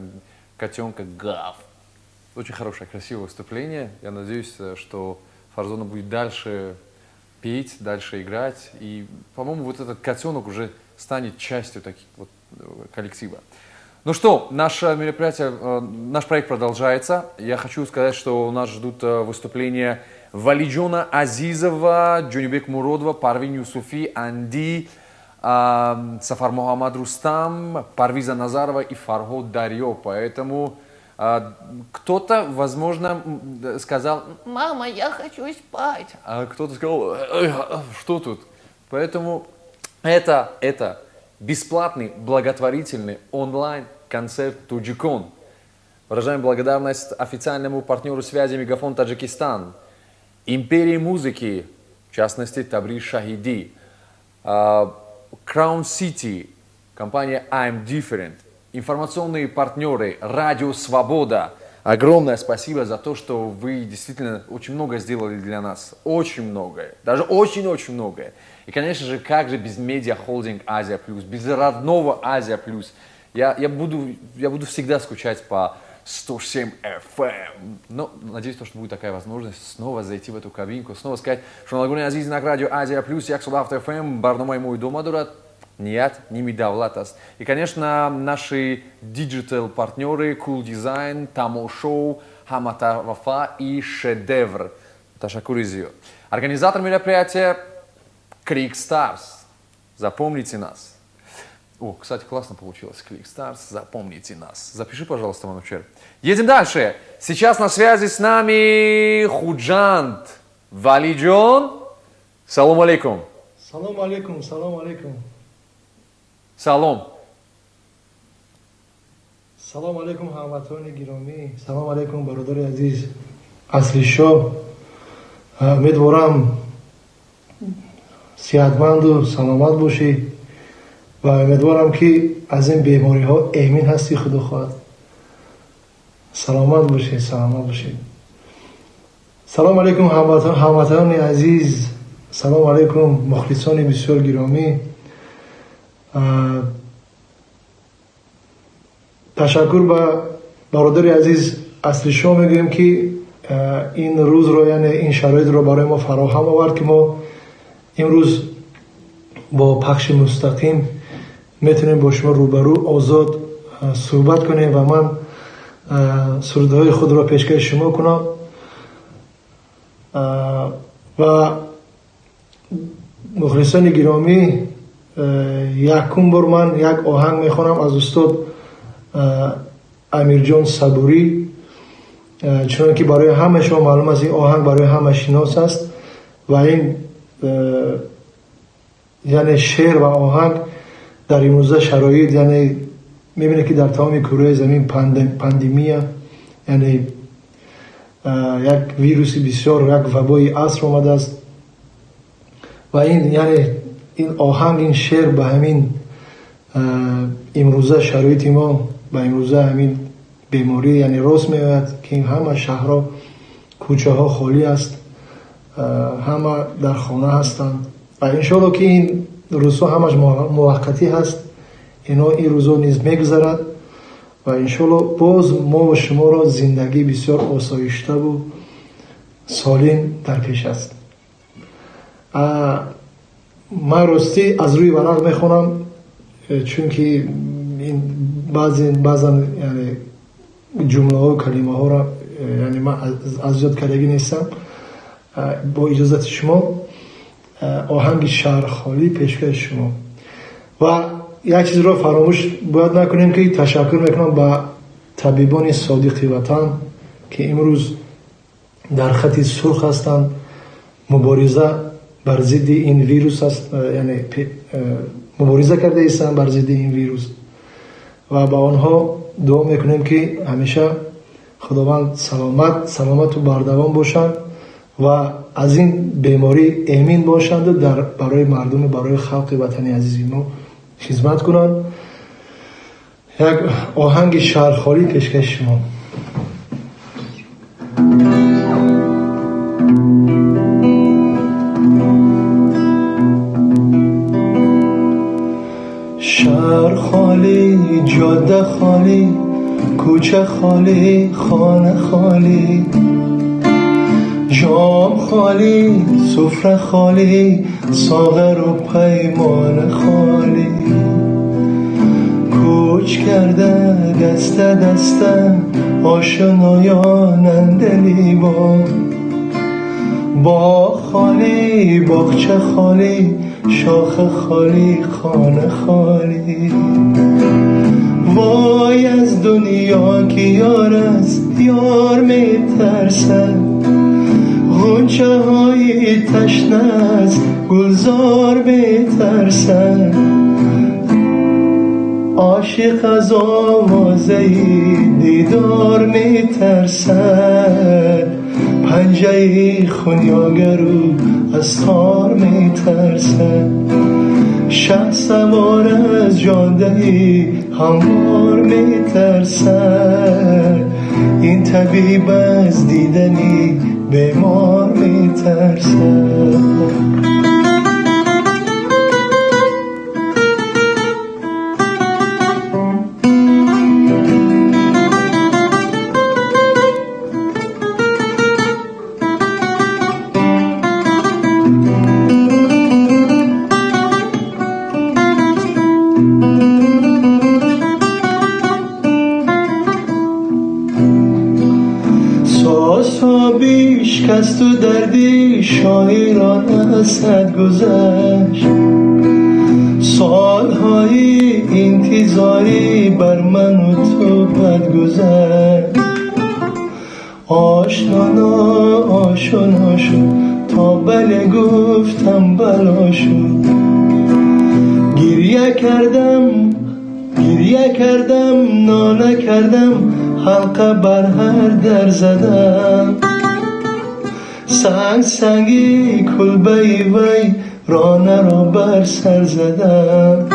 котенка Гав. Очень хорошее, красивое выступление. Я надеюсь, что Фарзона будет дальше петь, дальше играть. И, по-моему, вот этот котенок уже станет частью таких вот коллектива. Ну что, наше мероприятие, наш проект продолжается. Я хочу сказать, что у нас ждут выступления Валиджона Азизова, Джунибек Муродова, Парвин Юсуфи, Анди, Сафар Мухаммад Рустам, Парвиза Назарова и Фарход Дарьё. Поэтому кто-то, возможно, сказал: «Мама, я хочу спать». А кто-то сказал: «Что тут?» Поэтому это бесплатный, благотворительный онлайн-концерт Туджикон. Выражаем благодарность официальному партнеру связи Мегафон Таджикистан, Империи музыки, в частности, Табриз Шахиди, Crown City, компания I'm Different, информационные партнеры Радио Свобода. Огромное спасибо за то, что вы действительно очень много сделали для нас. Очень многое. Даже очень-очень многое. И, конечно же, как же без медиа-холдинг Азия Плюс, без родного Азия Плюс. Я буду всегда скучать по 107 FM. Но надеюсь, что будет такая возможность снова зайти в эту кабинку, снова сказать, что Лагуни Азиз на радио Азия Плюс, Яксулавт FM, барномаи мо идома дорад, Ният ними давлат аст. И, конечно, наши диджитал-партнеры Cool Design, Тамо Шоу, Хамата Вафа и Шедевр. Ташаккури зиёд. Организатор мероприятия Крик Старс. Запомните нас. О, кстати, классно получилось. Крик Старс, запомните нас. Запиши, пожалуйста, Манучер. Едем дальше. Сейчас на связи с нами Худжанд Валиджон. Салом алейкум. Салом алейкум, салом алейкум. Салом. Салом алейкум, ҳамватанони гиромӣ. Салом алейкум, бародари азиз Аслишо. Умедворам сиҳатманду саломат бошӣ ва умедворам, ки аз ин бемориҳо эмин ҳастӣ, худо хоҳад. Саломат бошед, саломат бошед. Салом алейкум, ҳамватанони азиз. Салом алейкум, мухлисони бисёр гиромӣ. Ташаккур ба бародари азиз Аслишо мегӯем, ки ин рӯзро, яъне ин шароитро барои мо фароҳам овард, ки мо имрӯз бо пахши мустақим метавонем бо шумо рӯбарӯ озод суҳбат кунем ва ман сурудҳои худро пешкаши шумо кунам. Ва мухлисони гиромӣ, якум бор ман як оҳанг мехонам аз устод Амирҷон Сабурӣ. Чунон ки барои ҳама шумо маълум аст, ин оҳанг барои ҳама шинос аст ва ин яъне шеър ва оҳанг дар имрӯза шароит, яъне мебинед, ки дар тамоми кураи замин пандемия, яъне як вируси бисёр, як вабои аср омадааст ва ин яъне ин оҳанг, ин шеър ба ҳамин имрӯза шароити мо, ба имрӯза ҳамин беморӣ яъне рост меояд, ки ҳама шаҳрҳо, кӯчаҳо холӣ аст, ҳама дар хона ҳастанд ва иншоалло, ки ин рӯзҳо ҳамаш муваққатӣ ҳаст, ино ин рӯзҳо низ мегузарад ва иншоалло боз мо ва шуморо зиндагӣ бисёр осоиштаву солим дар пеш аст. Ман ростӣ аз рӯи варақ мехонам, чунки ин баъзан яъне ҷумлаҳо, калимаҳоро яъне ман аз ёд кардагӣ нестам. Бо иҷозати шумо оҳанги шаҳрхолӣ пешкаши шумо. Ва як чизро фаромӯш бояд накунем, ки ташаккур мекунам ба табибони содиқи ватан, ки имрӯз дар хати сурх ҳастанд, мубориза бар зидди ин вирус аст, яъне мубориза карда истанд бар зидди ин вирус ва ба онҳо дуо мекунем, ки ҳамеша Худованд саломату бардавом бошанд ва аз ин беморӣ эмин бошанду дар барои мардуму барои халқи ватани азизи мо хизмат кунанд. Як оҳанги шаҳрхолӣ пешкаши шумо. شهر خالی، جاده خالی، کوچه خالی، خانه خالی، جام خالی، سفره خالی، ساغر و پیمان خالی. کوچ کرده دسته دسته آشنایان اندلیبان، باغ خالی، باغچه خالی، شاخ خالی، خانه خالی. وای از دنیا که یار از یار میترسد، غنچه های تشنه از گلزار میترسد. عاشق از آوازه دیدار میترسد، پنجه خونیاگرو از تار میترسد. شه سوار از جاده هموار میترسد، این طبیب از دیدنی بیمار میترسد. شکست و دردی شاعران از صد گذشت، سالهای انتظاری بر من و تو بد گذشت. آشنا آشنا شد تا بله گفتم بلا شد، گریه کردم گریه کردم ناله کردم، حلقه بر هر در زدم. سنگ سنگی کلبه وی رانه را بر سر زدم.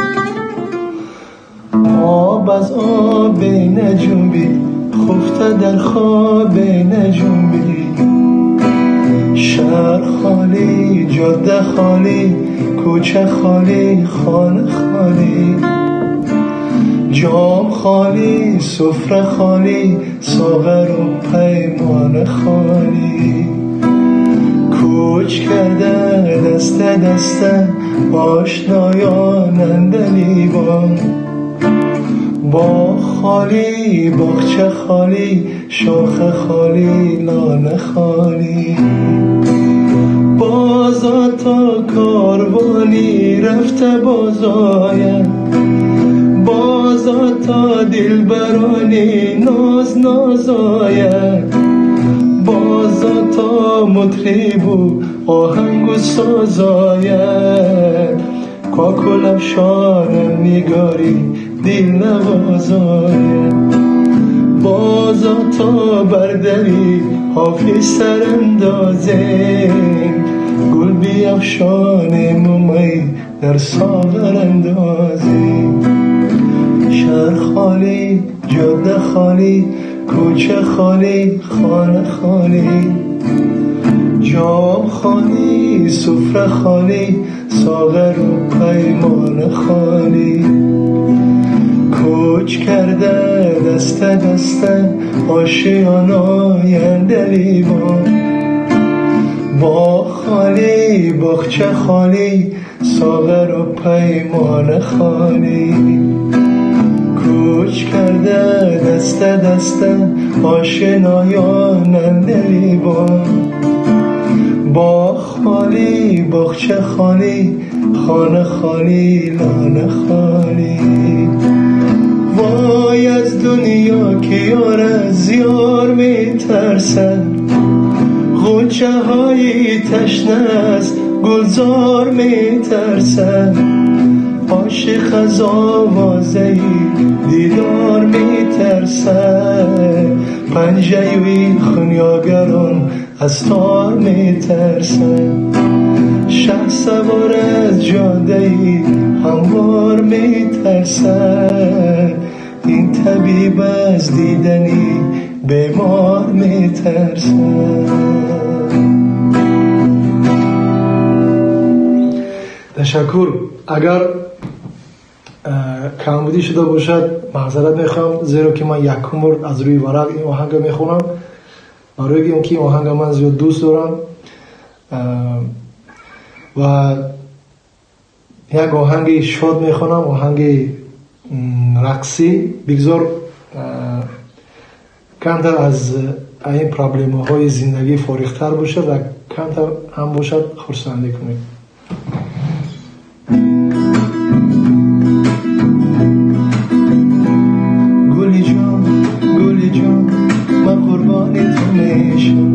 آب از آب نجنبید، خفته در خواب نجنبید. شهر خالی، جاده خالی، کوچه خالی، خانه خالی، جام خالی، سفره خالی، ساغر و پیمان خالی. کوچ کرده دسته دسته آشنایان اندلیبان، باغ خالی، باغچه خالی، شاخ خالی، لانه خالی. بازا تا کاروانی رفته باز آید، بازا تا دلبرانی ناز ناز آید، بازا تا مطرب و آهنگ و ساز آید. کاکل افشانم نگاری دل نواز آید، بازا تا بردری حافظ سر اندازیم، گل بیفشانیم و می در ساغر اندازیم. شهر خالی، جاده خالی، کوچه خالی، خانه خالی، جام خالی، سفره خالی، ساغر و پیمان خالی. کوچ کرده دسته دسته آشیانای اندلیبان، باغ خالی، باغچه خالی، ساغر و پیمان خالی. کوچ کرده دسته دسته آشنایان اندلیبان، باغ خالی، باغچه خالی، خانه خالی، لانه خالی. وای از دنیا که یار از یار میترسد، غنچه های تشنه از گلزار میترسد. عاشق از آوازه دیدار میترسد، پنجه خونیاگران از تار میترسد. شه سوار از جاده هموار میترسد، این طبیب از دیدنی بیمار میترسد. تشکر. Агар Камбудӣ шуда бошад, маъзарат мехоҳам, зеро ки ман якум бор аз рӯи варақ ин оҳанга мехонам, барои он ки ин оҳанга ман зиёд дӯст дорам ва як оҳанги шод мехонам, оҳанги рақсӣ. Бигзор камтар аз ин проблемаҳои зиндагӣ фориғтар бошад ва камтар ҳам бошад хурсандӣ кунед. Гули ҷон, гули ҷон, ман қурбони ту мешам,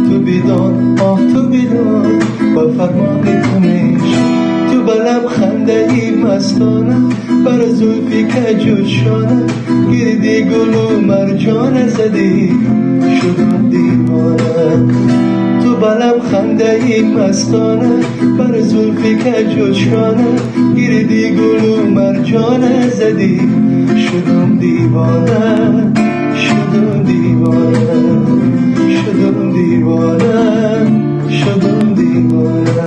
ту бидон, оҳ, ту бидон, ба фармони ту мешам. Ту ба лаб хандаи мастона, бар зулфи каҷу шона, гирди гулу марҷона задӣ, шудам девона. Ту ба лаб хандаи мастона, бар зулфи каҷу шона, гирди гулу марҷона задӣ, шудам девона, шудам девона, шудам девона, шудам девона.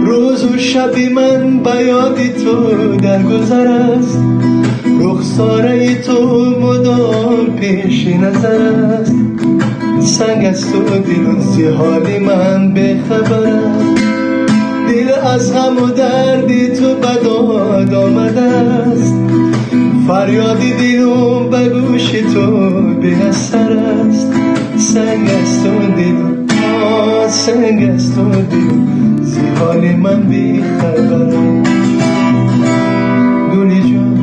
Рӯзу шаби ман ба ёди ту дар гузар аст, рухсораи ту мудом пеши назар аст. Санг аз ту дилу зи ҳоли ман бехабар аст, дил аз ғаму дарди ту ба дод омадааст. Фарёди дилум ба гӯши ту беасар аст. Санг аз ту дилу, санг аз ту дилу зи ҳоли ман бехабар. Гули ҷон,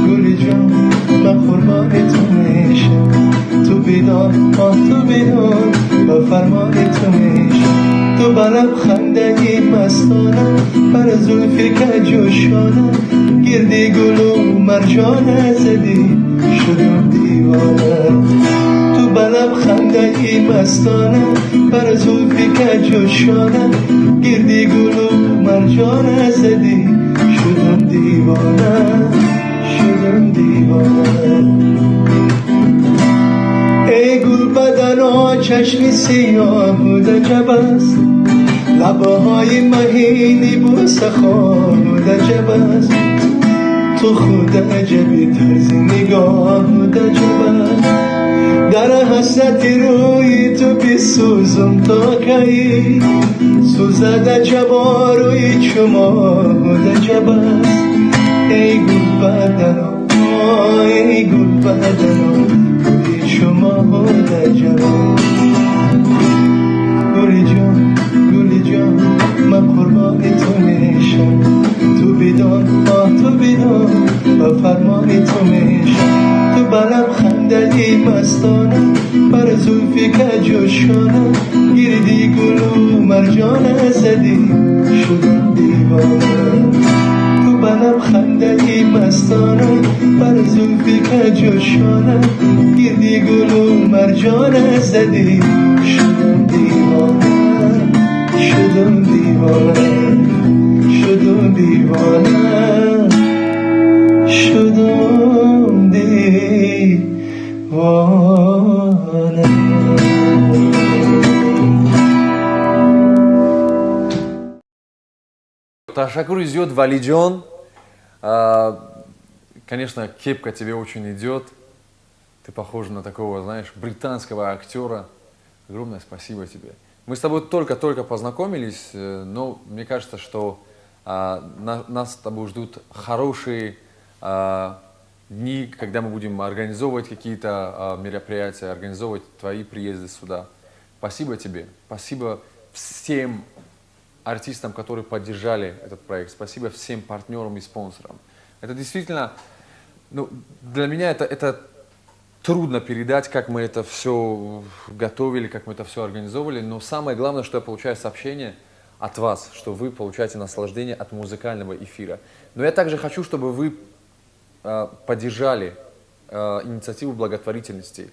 гули ҷон, ман қурбони ту мешам, ту бидон, оҳ, ту бидон, ба фармони ту мешам. Ту ба лаб хандаи мастона, бар зулфи каҷу шона, гирди гулу марҷона задӣ, шудам девона. Ту ба лаб хандаи мастона, бар зулфи каҷу шона, гирди гулу марҷона задӣ, шудам девона, шудам девона. Эй гулбадано, чашми сиёҳу даҷаб аст, лабҳои маҳини бӯсахоҳу даҷаб аст. Ту худ аҷаби тарзи нигоҳу даҷаб аст, дар ҳасрати рӯи ту бисӯзум то кай, сӯзад аҷабо рӯи чумоҳу даҷаб аст. Эй гулбадано, эй гулбадано, рӯи шумоҳу даҷаб аст. Гули ҷон, гули ҷон, ман қурбони ту мешам, ту бидон, оҳ, ту бидон, ба фармони ту мешам. Ту ба лаб хандаи мастона, бар зулфи каҷу шона, гирди гулу марҷона задӣ, шудам девона. Ту ба лаб хандаи мастона, бар зулфи каҷу шона, гирди гулу марҷона задӣ, шудам девона, шудам девона, шудам девона, шудам девона. Ташаккури зиёд, Валиҷон. Конечно, кепка тебе очень идет. Ты похож на такого, знаешь, британского актера. Огромное спасибо тебе. Мы с тобой только-только познакомились, но мне кажется, что нас с тобой ждут хорошие дни, когда мы будем организовывать какие-то мероприятия, организовывать твои приезды сюда. Спасибо тебе, спасибо всем артистам, которые поддержали этот проект, спасибо всем партнерам и спонсорам. Это действительно, ну, для меня это трудно передать, как мы это все готовили, как мы это все организовывали, но самое главное, что я получаю сообщение от вас, что вы получаете наслаждение от музыкального эфира. Но я также хочу, чтобы вы поддержали инициативу благотворительности.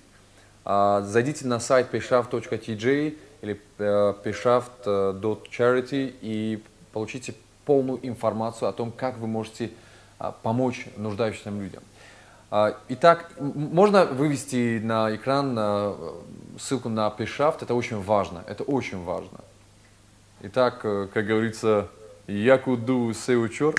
Зайдите на сайт peshraft.tj или peshraft.charity и получите полную информацию о том, как вы можете помочь нуждающимся людям. Итак, можно вывести на экран ссылку на Пешрафт, это очень важно, это очень важно. Итак, как говорится, якуду сеучор.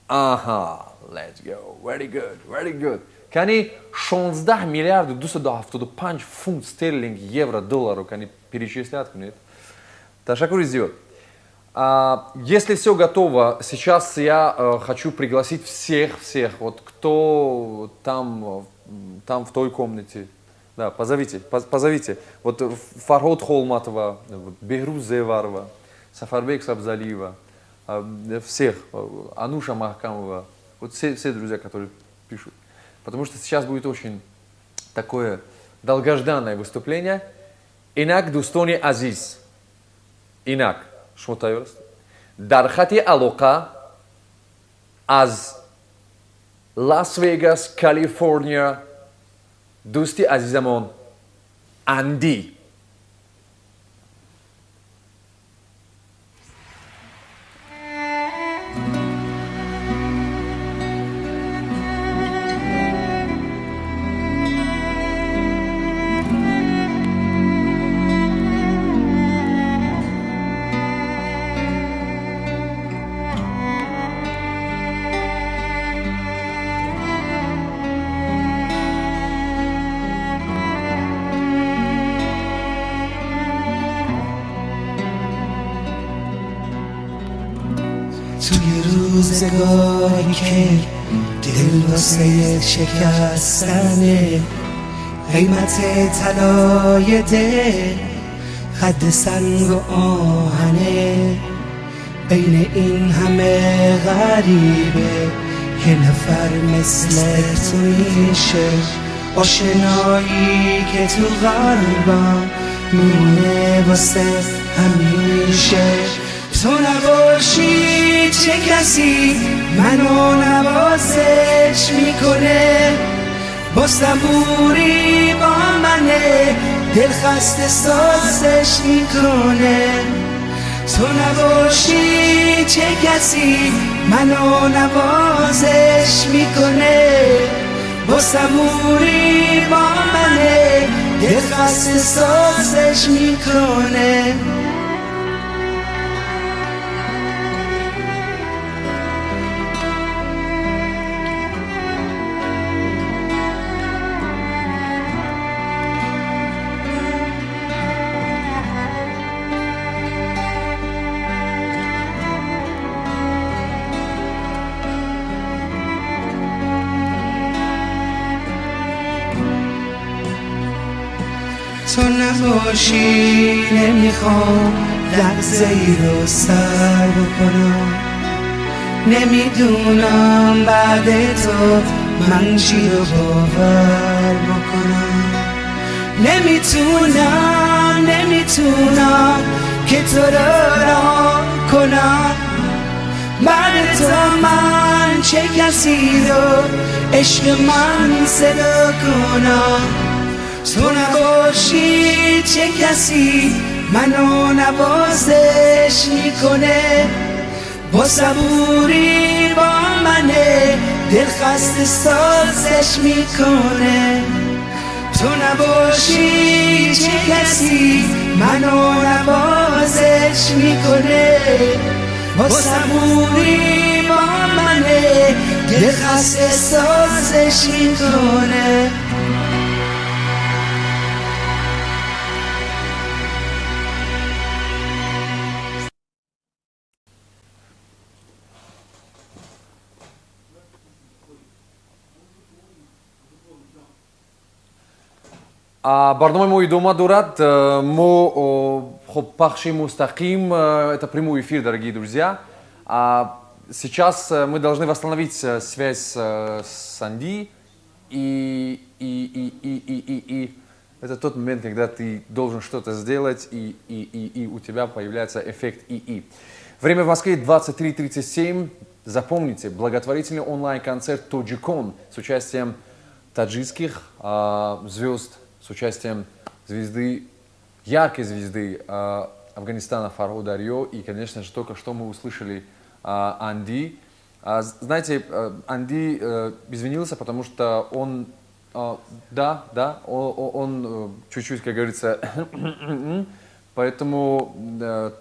Ага, let's go. Very good, very good. Кани 16 миллиарду 275 фунт стерлинг, евро, доллару, кани перечислят кунед. Ташаккури зиёд. Если все готово, сейчас я хочу пригласить всех, всех, вот кто там в той комнате, да, позовите, позовите. Вот Фарход Холматова, Бехруз Зеварова, Сафарбек Сабзалиева, всех, Ануша Махкамова, вот все друзья, которые пишут. Потому что сейчас будет очень такое долгожданное выступление. Инак, дӯстони азиз, инак, шумо тайёр ҳастед? Дар хати алоқа аз Лас Вегас, Калифорния, дӯсти азизамон Анди. توی روزگاری که دل واسه شکستنه، قیمت طلای دل قد سنگ و آهنه، بین این همه غریبه یه نفر مثل تو میشه، آشنایی که تو قلبم میمونه واسه همیشه. تو نباشی چه کسی منو نوازش میکنه، با صبوری با منه دل خسته سازش میکنه. تو نباشی چه کسی منو نوازش میکنه، با صبوری با منه دل خسته سازش میکنه. تو نباشی نمیخوام لحظه ای رو سر بکنم، نمیدونم بعد تو من چی رو باور بکنم، نمیتونم که تو رو رها کنم، بعد تو من چه کسی رو عشق من صدا کنم. تو نباشی چه کسی منو نوازش میکنه، با صبوری با منه دل خسته سازش میکنه. تو نباشی چه کسی منو نوازش میکنه، با صبوری با منه دل خسته سازش میکنه. Барномаи мо идома дорад. Мо хоб пахши мустақим, это прямой эфир, дорогие друзья. Сейчас мы должны восстановить связь с Анди. И это тот момент, когда ты должен что-то сделать, и у тебя появляется эффект и. Время в Москве 23:37. Запомните, благотворительный онлайн-концерт «Тоджикон» с участием таджикских звезд, с участием звезды, яркой звезды Афганистана Фарход Дарьо. И, конечно же, только что мы услышали Анди. Знаете, Анди извинился, потому что он, он чуть-чуть, как говорится, поэтому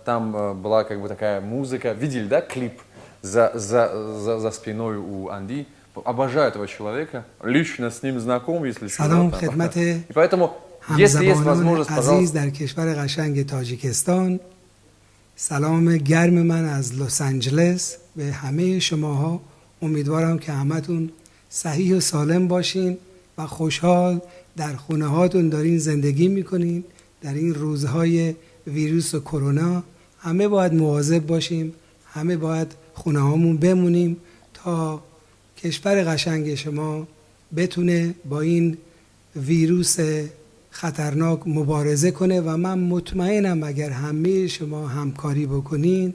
там была как бы такая музыка. Видели, да, клип за спиной у Анди. Обожаю этого человека, лично с ним знаком, если что. سلام خدمت И поэтому, если есть возможность, عزیز пожалуйста. در کشور قشنگ تاجیکستان، سلام گرم من از لس آنجلس به همه شماها. امیدوارم که همتون صحیح و سالم باشین و خوشحال در خونه هاتون دارین زندگی میکنین. در این روزهای ویروس و کرونا همه باید مواظب باشیم، همه باید خونه هامون بمونیم تا کشور قشنگ شما بتونه با این ویروس خطرناک مبارزه کنه و من مطمئنم اگر همه شما همکاری بکنین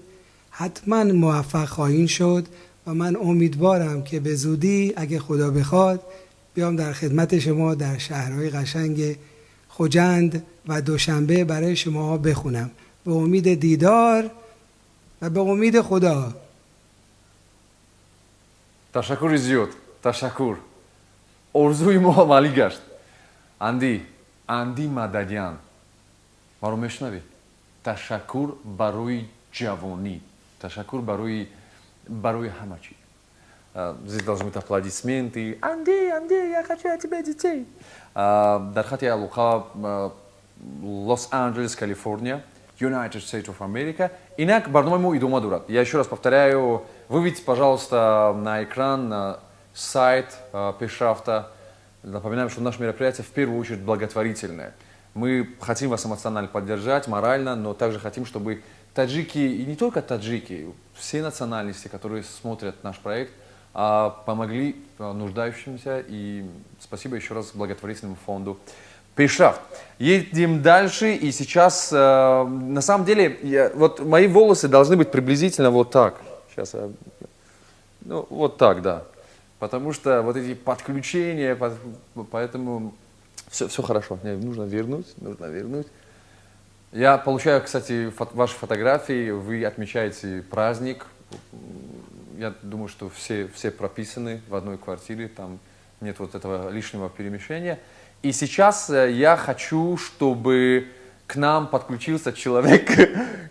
حتما موفق خواهین شد و من امیدوارم که به زودی اگه خدا بخواد بیام در خدمت شما در شهرهای قشنگ خجند و دوشنبه برای شما بخونم. به امید دیدار و به امید خدا. Ташаккури зиёд, ташаккур. Орзуи мо амалӣ гашт. Анди, Анди Мададян, маро мешунавӣ? Ташаккур барои ҷавонӣ, ташаккур барои ҳама чӣ. Здесь должны быть аплодисменты. Анди, Анди, я хочу от тебя детей. Дар хати алоқа Лос-Анджелес, Калифорния, United States of America. Инак барномаи мо идома дорад. Я еще раз повторяю, выведите, пожалуйста, на экран сайт Пешрафта. Напоминаем, что наше мероприятие в первую очередь благотворительное. Мы хотим вас эмоционально поддержать, морально, но также хотим, чтобы таджики, и не только таджики, все национальности, которые смотрят наш проект, помогли нуждающимся. И спасибо еще раз благотворительному фонду Пешрафт. Едем дальше, и сейчас, на самом деле, вот мои волосы должны быть приблизительно вот так. Сейчас я... Ну, вот так, да. Потому что вот эти подключения, поэтому все хорошо. Мне нужно вернуть, нужно вернуть. Я получаю, кстати, ваши фотографии, вы отмечаете праздник. Я думаю, что все прописаны в одной квартире, там нет вот этого лишнего перемещения. И сейчас я хочу, чтобы к нам подключился человек,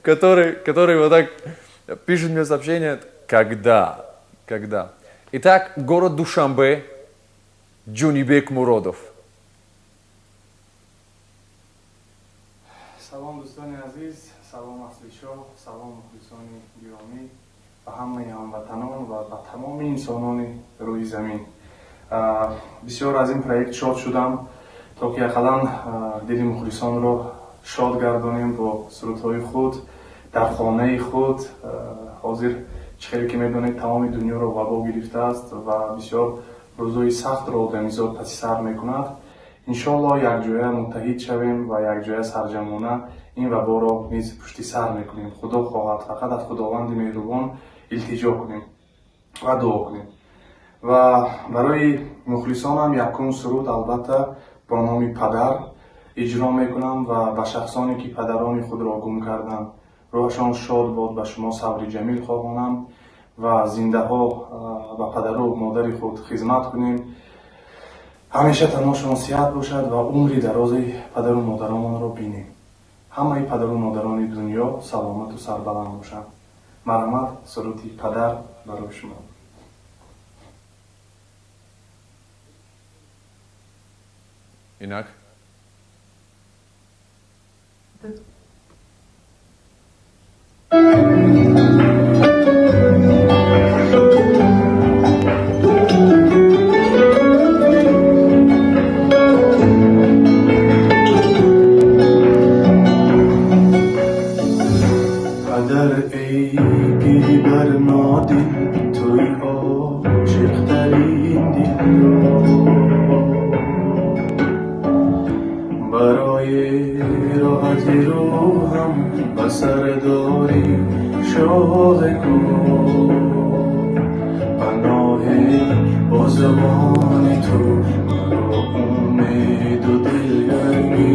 который вот так пишет мне сообщение: когда, когда. Итак, город Душанбе, Джунибек Муродов. Салом, дӯстони азиз, салом, Аслишоҳ, салом, мухлисони гиромӣ, ба ҳамаи ҳамватанон ва ба тамоми инсонони рӯи замин. Бисёр аз ин проект шод шудам, то ки ақаллан дили мухлисонро шод гардонем бо сурудҳои худ дар хонаи худ. Ҳозир чӣ хеле ки медонед, тамоми дунёро вабо гирифтааст ва бисёр рӯзҳои сахтро одамизод паси сар мекунад. Иншоалло, якҷоя муттаҳид шавем ва якҷоя сарҷамона ин ваборо низ пушти сар мекунем, худо хоҳад. Фақат аз Худованди меҳрубон илтиҷо кунем ва дуо кунем. Ва барои мухлисонам якум суруд албатта бо номи «Падар» иҷро мекунам ва ба шахсоне ки падарони худро гум карданд, рӯҳашон шод бод, ба шумо сабри ҷамил хоҳонам ва зиндаҳо ба падару модари худ хизмат кунем, ҳамеша таношон сиҳат бошад ва умри дарози падару модаронро бинем. Ҳамаи падару модарони дунё саломату сарбаланд бошанд. Марҳамат, суруди «Падар» барои шумо. Инак. Падар, эй пири барнодил, туи ошиқтарин дилро, барои роҳати рӯҳам ба сардори шоҳ кун, паноҳе бо забони ту маро умеду дилгармӣ,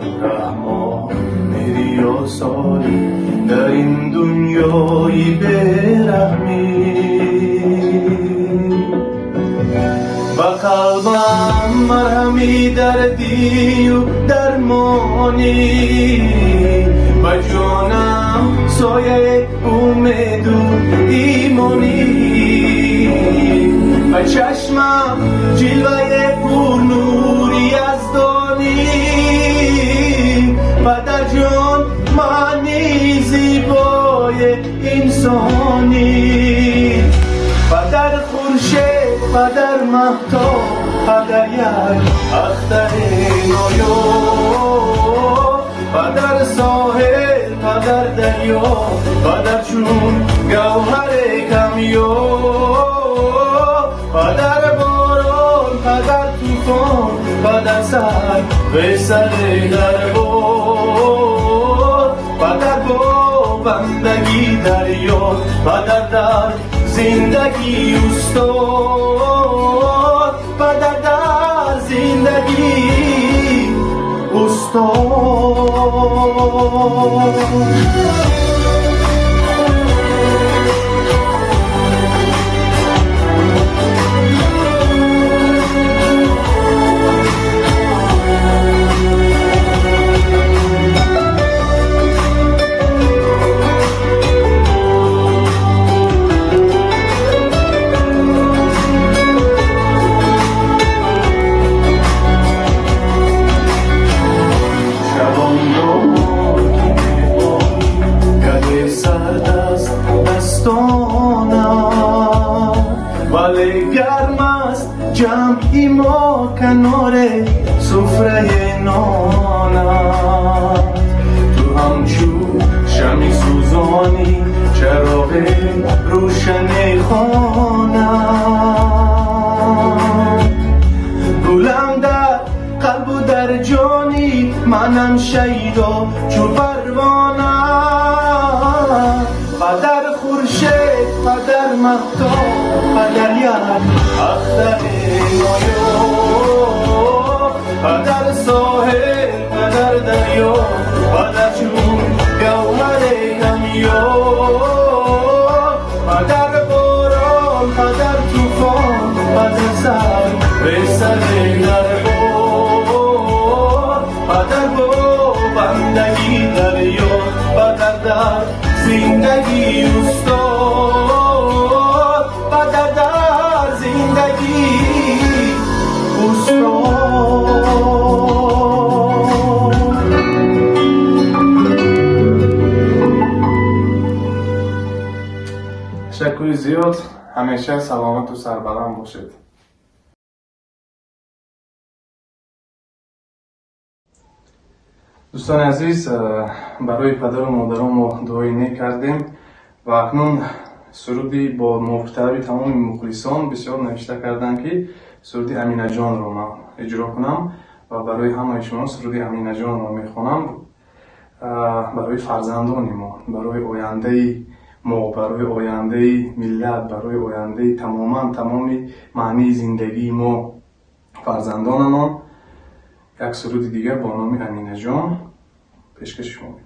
ту раҳмон мериёсорӣ дар ин дунёи бераҳмӣ. Ба қалбам марҳами дардию дармонӣ, ба ҷонам сояи умеду имонӣ. Ба чашмам ҷилваи пурнури яздонӣ. Падарҷон, маъни зебои инсонӣ. Падар хуршед, падар маҳтоб, падар як ахтари ноёб. Падар соҳил, падар дарё, падар чун гавҳари камёб. Падар борон, падар тӯфон, падар сар به سر دربار. падар бо бандагӣ дарёд, падар дар зиндагӣ устод, падар дар зиндагӣ устод. ولی گرم است جمعی ما کنار سفره نانت. تو همچو شمعی سوزانی، چراغ روشن خانه. گلم در قلب و در جانی، منم شیدا چو پروانه. падар хуршед, падар маҳтоб, падар як ахтари ноёб. Падар соҳил, падар дарё, падар чун гавҳари камёб. Падар борон, падар тӯфон, падар сар به сари дарбор. Падар бо бандагӣ дарё, падар дар зиндагӣ устод, падар дар зиндагӣ устод. Ташаккури зиёд, ҳамеша саломату сарбаланд бошед. Дӯстони азиз, барои падару модарон мо дуои нек кардем ва акнун суруди бо мувофиқталаби тамоми мухлисон бисёр навишта карданд, ки суруди Аминаҷонро ман иҷро кунам ва барои ҳамаи шумо суруди Аминаҷонро мехонам. Барои фарзандони мо, барои ояндаи мо, барои ояндаи миллат, барои ояндаи тамоман тамоми маънии зиндагии мо, фарзандонамон, як суруди дигар бо номи Аминаҷон пешкаши шумо.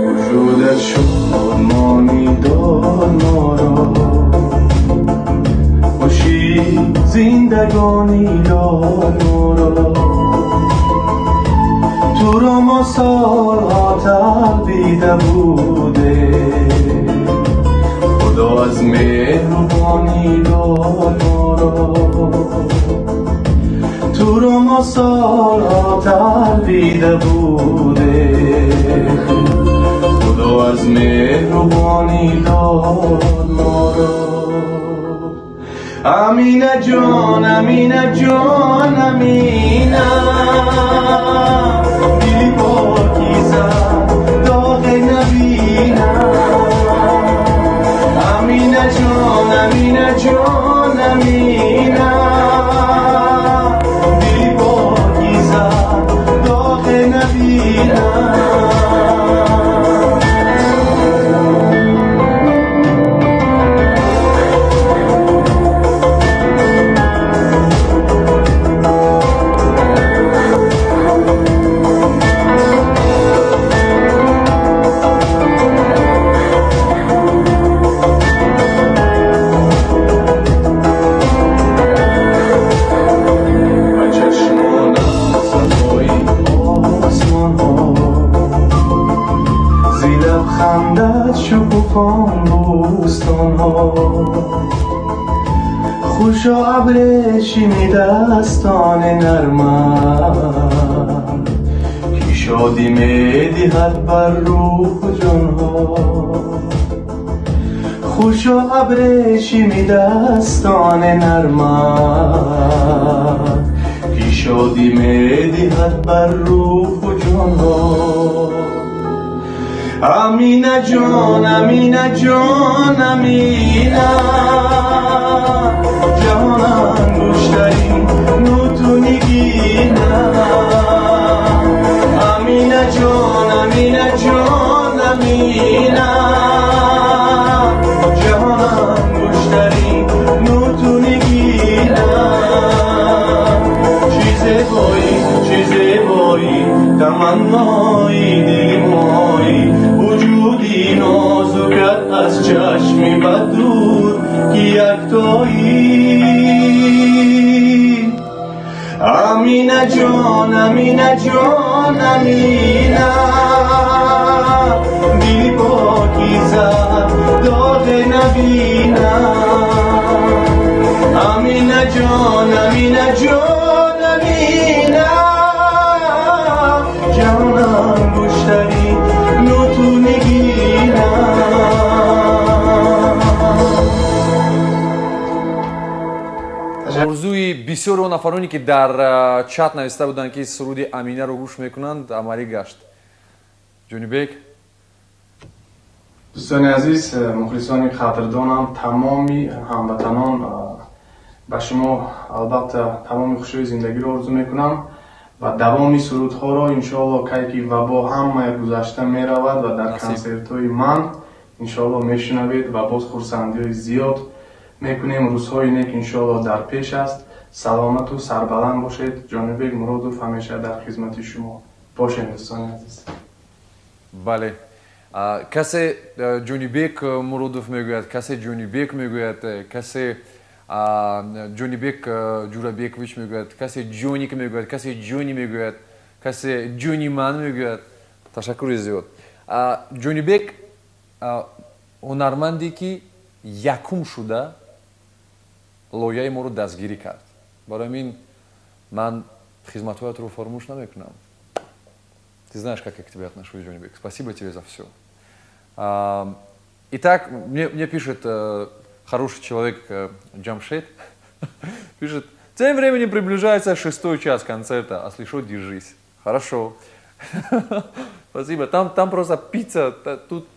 Вуҷудат шодмонӣ дод моро, хушӣ зиндагонӣ дод моро. туро мо солҳо талбида буде, худо аз меҳрубонӣ дод моро. туро мо солҳо талбида буде, худо аз меҳрубонӣ дод моро. Амина ҷон, Амина ҷон, Амина, дили покиза доғ набина. Амина ҷон, Амина ҷон, Амина, дили покиза доғ набина. لبخندت شکوفان بوستانها خوشا ابریشمی دستان نرمت که شادی میدهد بر روح و جانها خوشا ابریشمی دستان نرمت که شادی میدهد بر روح و جانها امینه جان امینه جان امینه جان انگشترین نو تو نگینه امینه جان امینه جان امینه جان انگشترین نو تو نگینه چی زیبایی چی زیبایی تمنایی دل مایی وجودی نازکت از چشمی بدور که یکتایی امینه جان امینه جان امینه دل پاکیزه داغ نبینه امینه جان امینه جان امینه جان انگشتری نو تو نگینه. Орзуи бисёри нафароне ки дар чат нависта буданд, ки суруди Аминаро гӯш мекунанд, амалӣ гашт. Ҷонибек. Дӯстони азиз, мухлисони қадрдонам, тамоми ҳамватанон, ба шумо албатта тамоми хушиҳои зиндагиро орзу мекунам ва давоми сурудҳоро иншоалло кай ки вабо ҳамаи гузашта меравад ва дар консертҳои ман иншоалло мешунавед ва боз хурсандиҳои зиёд мекунем. Рӯзҳои нек иншоалло дар пеш аст. Саломату сарбаланд бошед. Ҷонибек Муродов ҳамеша дар хизмати шумо бошем, дӯстони азиз. Бале, касе Ҷонибек Муродов мегӯяд, касе Ҷонибек мегӯяд, касе Ҷонибек Ҷурабекович мегӯяд, касе Ҷоник мегӯяд, касе Ҷони мегӯяд, касе Ҷони ман мегӯяд. Ташаккури зиёд. Ҷонибек ҳунарманде ки якум шуда лоиҳаи моро дастгирӣ кард. Барои ҳамин ман хизматҳоятро фаромӯш намекунам. Ты знаешь, как я к тебе отношусь, Джонибек. Спасибо тебе за все. Итак, мне пишет хороший человек Джамшед, пишет, тем временем приближается 6-й час концерта, Аслишо, держись. Хорошо. Спасибо. Там просто пицца, тут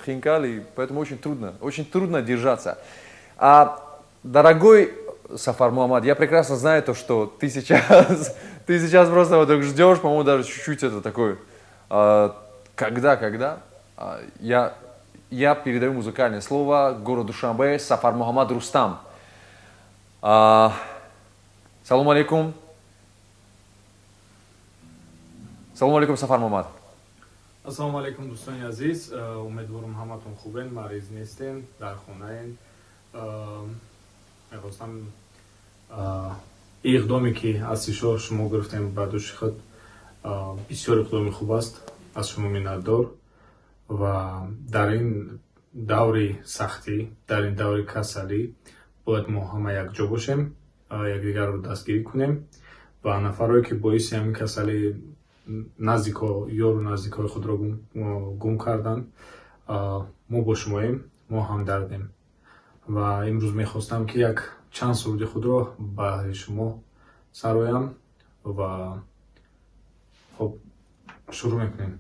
хинкали, поэтому очень трудно держаться. Дорогой Сафар Муҳаммад, я прекрасно знаю то, что ты сейчас просто вот так ждешь, по-моему, даже чуть-чуть это такой, когда, я передаю музыкальное слово городу Душанбе, Сафар Муҳаммад Рустам. Салом алейкум. Салом алейкум, Сафар Муҳаммад. Ассалому алейкум, дӯстони азиз. Умедворам ҳаматон хубен, мариз нестен, дар хонаен. Мехостам иқдоме ки аз ишо шумо гирифтем ба дӯши худ, бисёр иқдоми хуб аст, аз шумо миннатдор ва дар ин даври сахтӣ, дар ин даври касалӣ бояд мо ҳама якҷо бошем, якдигарро дастгирӣ кунем ва нафарое ки боиси ҳамин касалӣ наздико ёру наздикҳои худро гум карданд, мо бо шумоем, мо ҳамдардем. Ва имрӯз мехостам ки як чанд суруди худро баҳри шумо сароям ва хоб шурӯъ мекунем.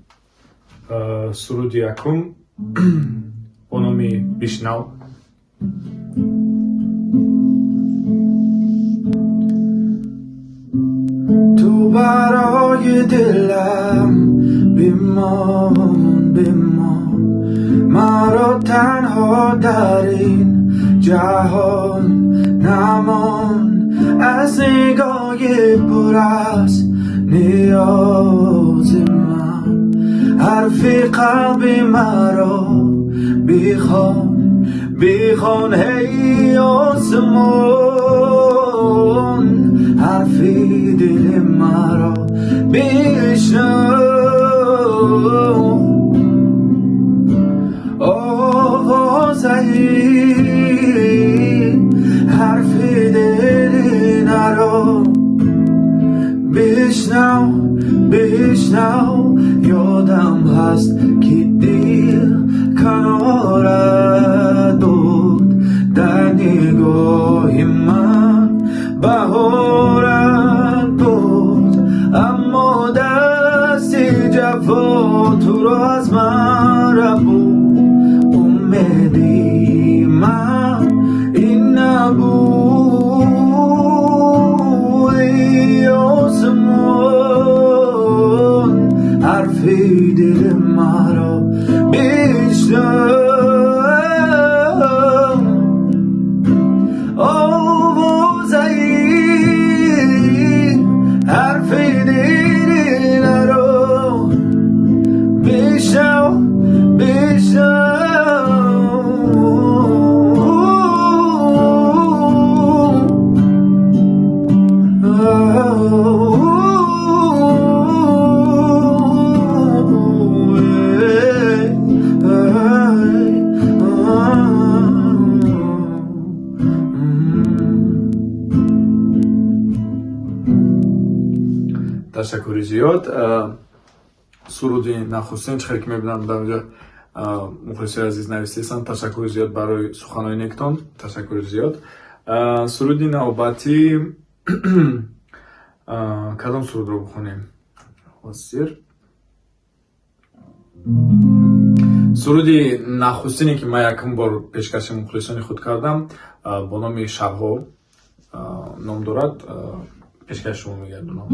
Суруди якум бо номи Бишнав. Ту барои дилам бимон, бимон, маро танҳо дар ин ҷаҳон намон, аз нигоҳи пур аз ниёзи ман ҳарфи қалби маро бихон, бихон эй осмон, ҳарфи дили маро бишнав. آوازهی حرفی دلی نرو بشنو بشنو یادم هست که دل کنارت بود در نگاه من بهارت بود اما دست جفا تو را از من ربود امیدی من این نبود ای آسمان حرفی دل مرا بشنو آوازهی حرفی دل نرو بشنو بشنو Ташаккури зиёд. Суруди нахустин чӣ хеле ки мебинам дар онҷо мухлисои азиз навистестанд. Ташаккури зиёд барои суханои нектон. Ташаккури зиёд. Суруди навбатӣ кадом сурудро бихонем? Ҳозир суруди нахустине ки ман якум бор пешкаши мухлисони худ кардам бо номи Шабҳо ном дорад, пешкаши шумо мегардонам.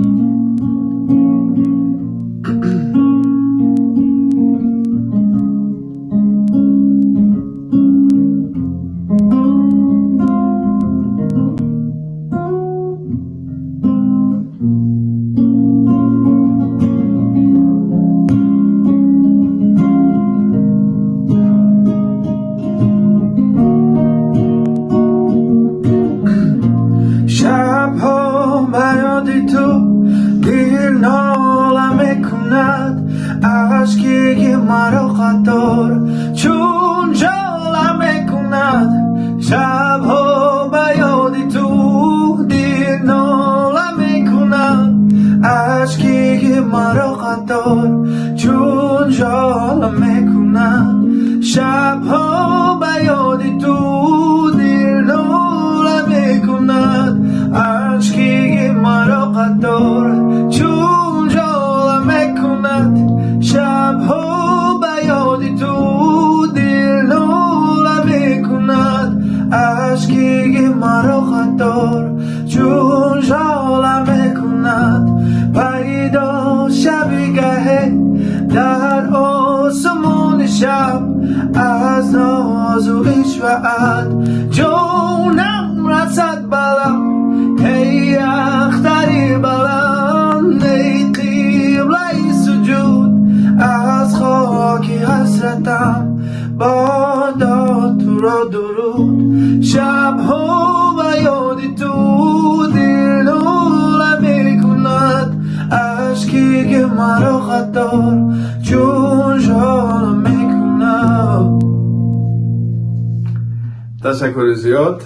Ташаккури зиёд.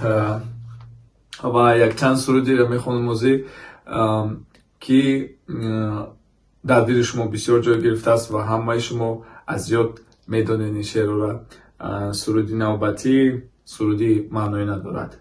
Ва якчанд сурудиро мехонам озӣ ки дар дили шумо бисёр ҷой гирифтааст ва ҳамаи шумо аз ёд медонед ин шеърро. Суруди навбатӣ суруди маъное надорад.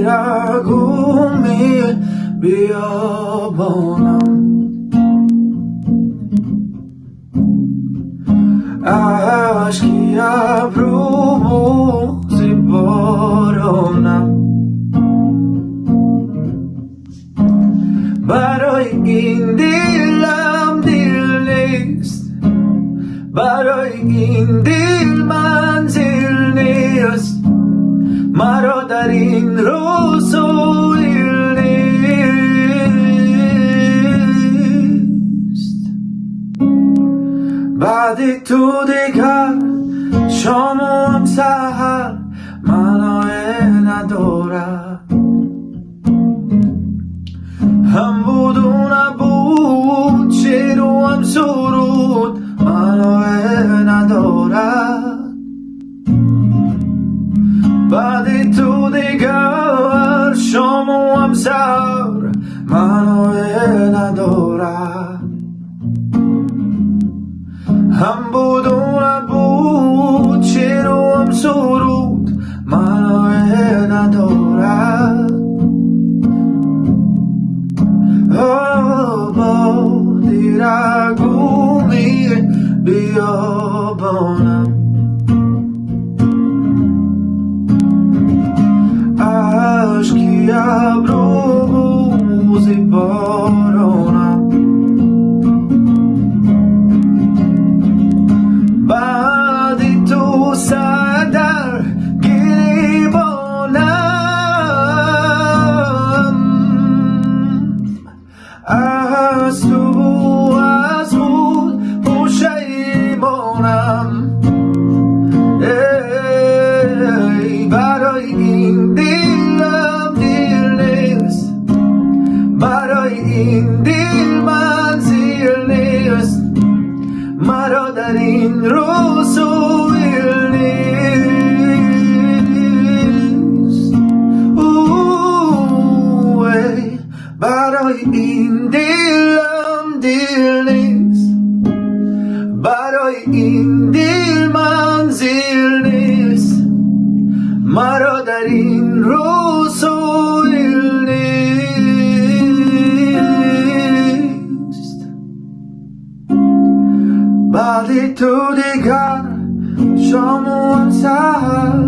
رگومی بیابانم اشکی ابرو بغض بارانم برای این دلم دل نیست برای این دل منزل نیست مرا در این رسوایی نیست بعد تو دیگر شام و هم سحر من ندارد. هم بود و نبود، شعر و هم سرود معنای ندارد. بعد تو دیگر شام و هم سحر معنای ندارد. هم بود و نبود، شعر و هم سرود معنای ندارد. با دیرگونی بیابانم، اشکی ابروزی بارانم، بعدی تو سر در گریبانم، از تو از خود پشیمانم. ای برای این دلم دل نیست، برای این دل منزل نیست، مرا در این رسویل نیست. ای برای این دلم دل نیست، برای این دل منزل نیست، مرا در این رسویل نیست. بعد تو دیگر شام و هم سحر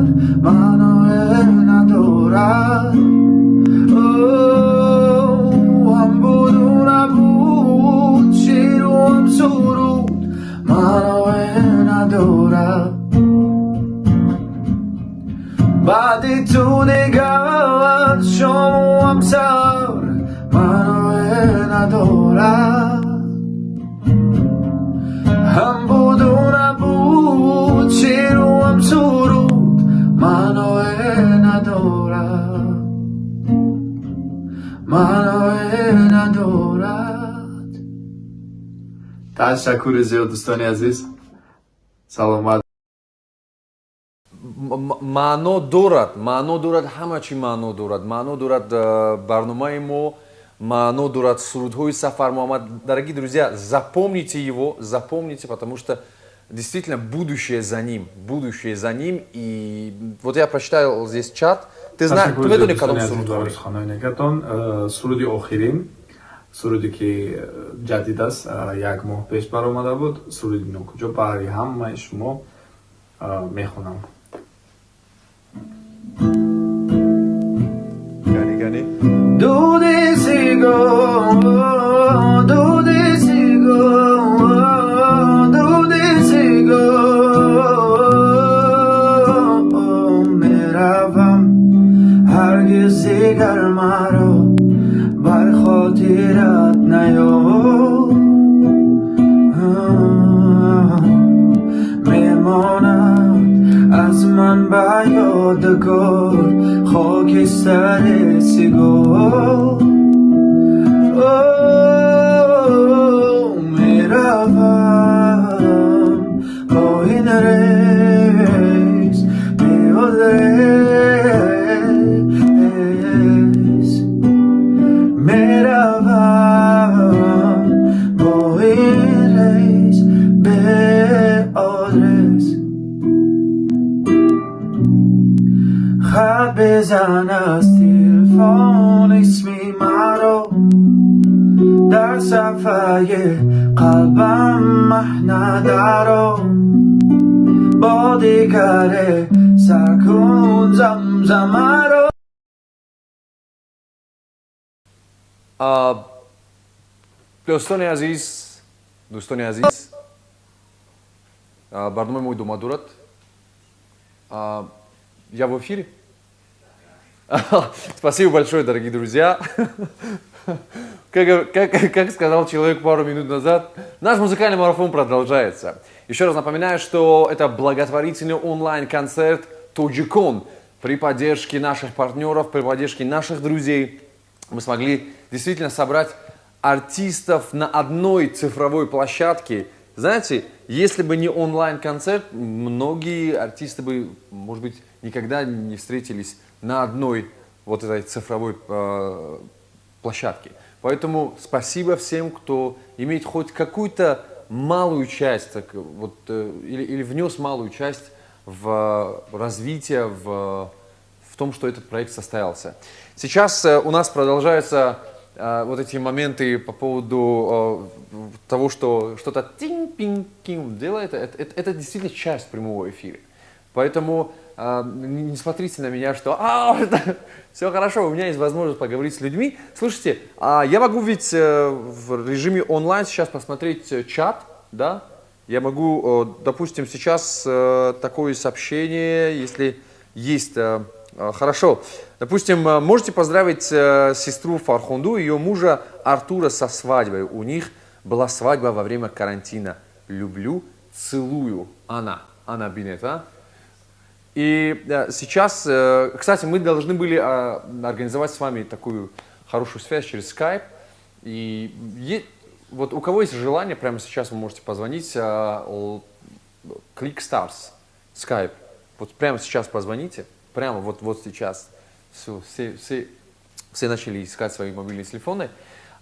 معنای ندارد. هم بود و نبود، شعر و هم سرود معنای ندارد. بعد تو دیگر شام و هم سحر معنای ندارد. هم بود و نبود، شعر و هم سرود معنای ندارد، معنای ندارد. تشکر زیاد دوستان عزیز، سلامت. Маъно дорад, маъно дорад, ҳама чӣ маъно дорад. Маъно дорад барномаи мо, маъно дорад сурудҳои Сафар Муҳаммад. Дорогие друзья, запомните его, запомните, потому что действительно будущее за ним, будущее за ним. И вот я прочитал здесь чат. Ты знаешь, ту медони кадом суруд хонӣ? Хонандагон, суруди охирин, суруде ки ҷадид аст, як моҳ пеш баромада буд, суруди нокуҷо баҳри ҳамаи шумо мехонам. Гани, гани. дуди сигор, дуди сигор, дуди сигор, меравам ҳаргиз дигар маро бар хотират наёр. Мемонад аз ман ба ёдгор хокистари сигор. Меравам бо ин рейс бе адрес, меравам бо ин рейс бе адрес. خط بزن از تلفن اسمی مرا در صفحه قلبم محنه درا، با دیگر سر کن زمزمه را. Дӯстони азиз, дӯстони азиз, барномаи мо идома дорад. Я в эфире? Спасибо большое, дорогие друзья. Как сказал человек пару минут назад, наш музыкальный марафон продолжается. Еще раз напоминаю, что это благотворительный онлайн-концерт «Тоджикон». При поддержке наших партнеров, при поддержке наших друзей мы смогли действительно собрать артистов на одной цифровой площадке. Знаете, если бы не онлайн-концерт, многие артисты бы, может быть, никогда не встретились на одной вот этой цифровой площадке. Поэтому спасибо всем, кто имеет хоть какую-то малую часть, так, вот, или внес малую часть в развитие, в том, что этот проект состоялся. Сейчас у нас продолжаются вот эти моменты по поводу того, что что-то тинг-пинг-ким делает. Это действительно часть прямого эфира. Поэтому не смотрите на меня, что все хорошо, у меня есть возможность поговорить с людьми. Слушайте, я могу ведь в режиме онлайн сейчас посмотреть чат, да? Я могу, допустим, сейчас такое сообщение, если есть... Хорошо. Допустим, можете поздравить сестру Фархунду и ее мужа Артура со свадьбой. У них была свадьба во время карантина. Люблю, целую. Она Бинет, а? И сейчас, кстати, мы должны были организовать с вами такую хорошую связь через Skype. И вот у кого есть желание, прямо сейчас вы можете позвонить. Click Stars, Skype. Вот прямо сейчас позвоните. Прямо вот сейчас. Все начали искать свои мобильные телефоны.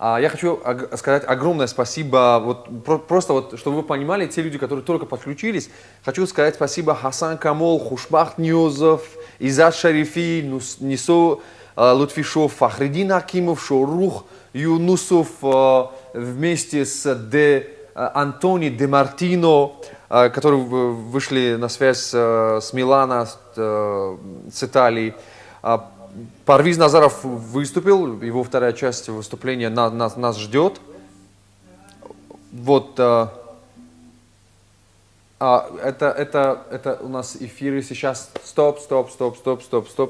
Я хочу сказать огромное спасибо, вот, просто вот, чтобы вы понимали, те люди, которые только подключились, хочу сказать спасибо Хасан Камол, Хушбахт Ниёзов, Изат Шарифи, Нисо Лутфишов, Фахридин Акимов, Шорух Юнусов, вместе с Антони Де Мартино, которые вышли на связь с Милана, с Италии. Парвиз Назаров выступил, его вторая часть выступления нас ждет. Вот, это у нас эфиры сейчас. Стоп,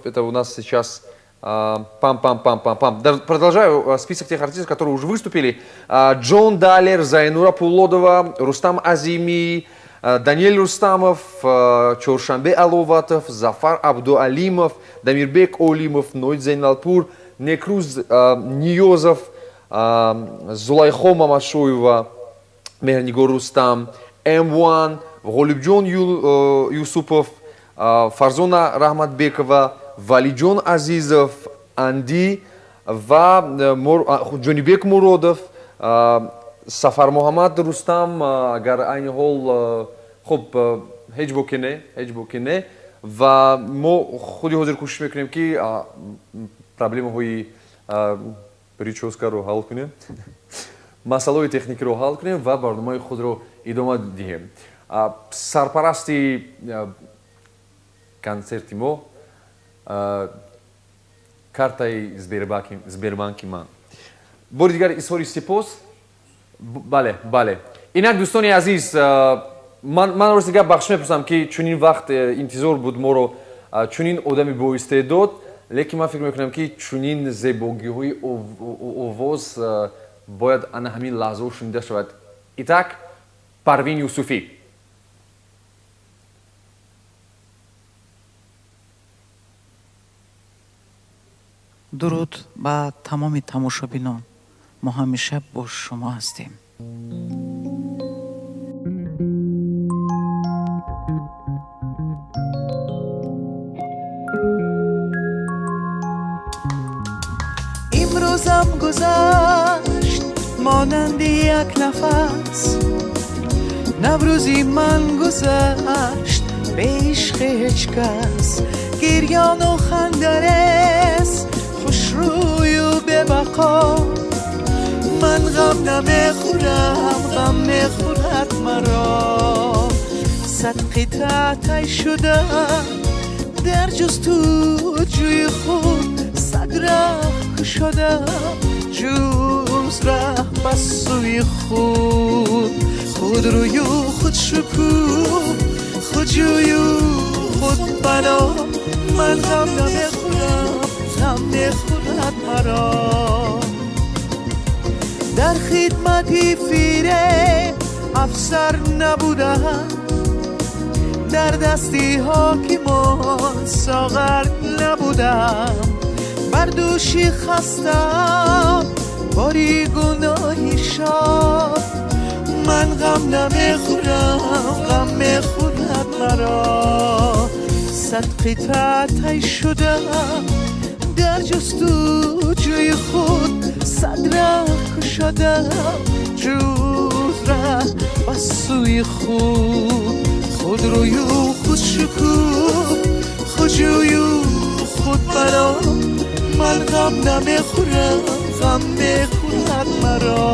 это у нас сейчас пам-пам-пам-пам-пам. Продолжаю список тех артистов, которые уже выступили. Джон Далер, Зайнура Пулодова, Рустам Азими, Даниэль Рустамов, Чоршанбе Аловатов, Зафар Абдуалимов, Дамирбек Олимов, Ноид Зайналпур, Некруз Ниёзов, Зулайхо Мамашоева, Мехрнигор Рустам, М1, Ғолибҷон Юсупов, Фарзона Раҳматбекова, Валиҷон Азизов, Анди ва Ҷонибек Муродов, Сафар Муҳаммад Рустам, агар айни ҳол хуб ҳеҷ боке не ва мо худи ҳозир кӯшиш мекунем ки проблемаҳои прическаро ҳал кунем, масъалаҳои техникиро ҳал кунем ва барномаи худро идома диҳем. Сарпарасти консерти мо картаи Сбербанки ман. Бори дигар изҳори сипос. Бале. Инак дӯстони азиз, ман рости гап бахш мепурсам ки чунин вақт интизор буд моро чунин одами боистеъдод, лекин ман фикр мекунам ки чунин зебогиҳои овоз бояд ана ҳамин лаҳзаҳо шунида шавад. Итак, Парвин Юсуфӣ. Дуруд ба тамоми тамошобинон. Мо ҳамеша бо шумо ҳастем. Имрӯзам гузашт монанди як нафас, Наврӯзи ман гузашт бе ишқи ҳеҷ кас, гирёну хандарес хушрӯю бебақо. Ман ғам намехӯрам, ғам мехӯрад маро. Сад қитъа тай шуда дар ҷустуҷӯи худ, сад раҳ кушодам ҷуз раҳ ба сӯи худ. Худрӯю худшукӯҳ, худҷӯю худбано, ман ғам намехӯрам, ғам мехӯрад маро. Дар хидмати фире афсар набудам, дар дасти ҳокимон соғар шудам, бар дӯши хастам бори гуноҳи шод. Ман ғам намехӯрам, ғам мехӯрад маро. Сад қитъа тай шудам дар ҷустуҷӯи худ, сад раҳ кушодам ҷуз раҳ ба сӯи худ. Худ рӯю худ шукӯҳ, худ ҷӯю худ бало. Ман ғам намехӯрам, ғам мехӯрад маро.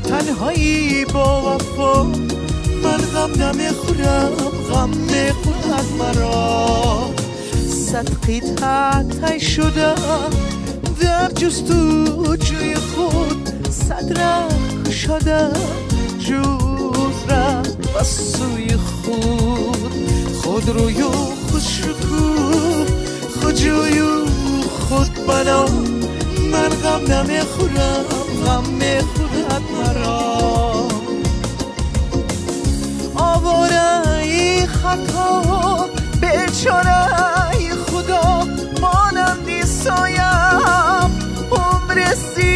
تنهایی با وفا. من غم نمیخورم، غم میخورد مرا. صد قطعه طی شدم در جستجوی خود، صد ره کشادم جز ره به سوی خود. خود روی و خود شکوه، خود جوی و خود بلا. من غم نمیخورم، غم میخورد مرا. آواره خطا، بیچاره خدا، مانندی سایم عمر سی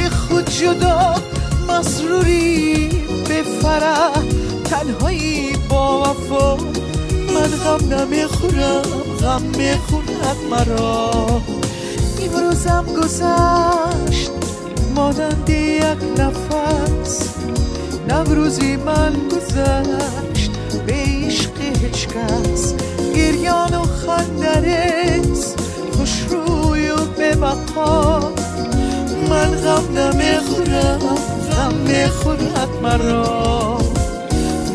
خود جدا. مسروری به فرح، تنهایی با وفا. من غم نمیخورم، غم میخورد مرا. امروزم گذشت مانند یک نفس، نوروزی من گذشت به عشق هیچ کس. گریان و خندرس، خوش روی و به وقار. من غم نمیخورم، غم میخورد مرا.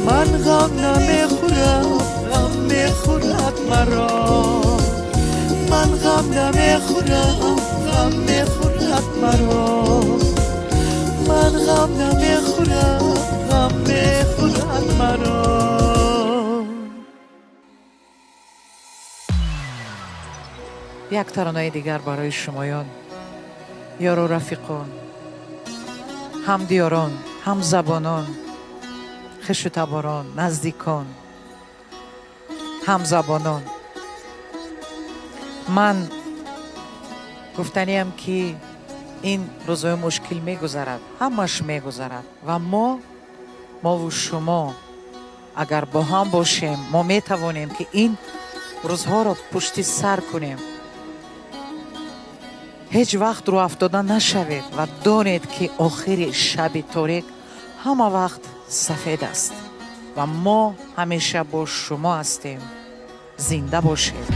من غم نمیخورم، غم میخورد مرا. من غم نمیخورم، غم میخورد مرا. من غم نمیخورم، غم میخورد مرا. Як таронаи дигар барои шумоён, ёру рафиқон, ҳамдиёрон, ҳамзабонон, хешу таборон, наздикон, ҳамзабонон. Ман гуфтаниам, ки ин рӯзҳои мушкил мегузарад, ҳамаш мегузарад ва мову шумо агар бо ҳам бошем, мо метавонем, ки ин рӯзҳоро пушти сар кунем. Ҳеҷ вақт рӯафтода нашавед ва донед, ки охири шаби торик ҳама вақт сафед аст ва мо ҳамеша бо шумо ҳастем. Зинда бошед.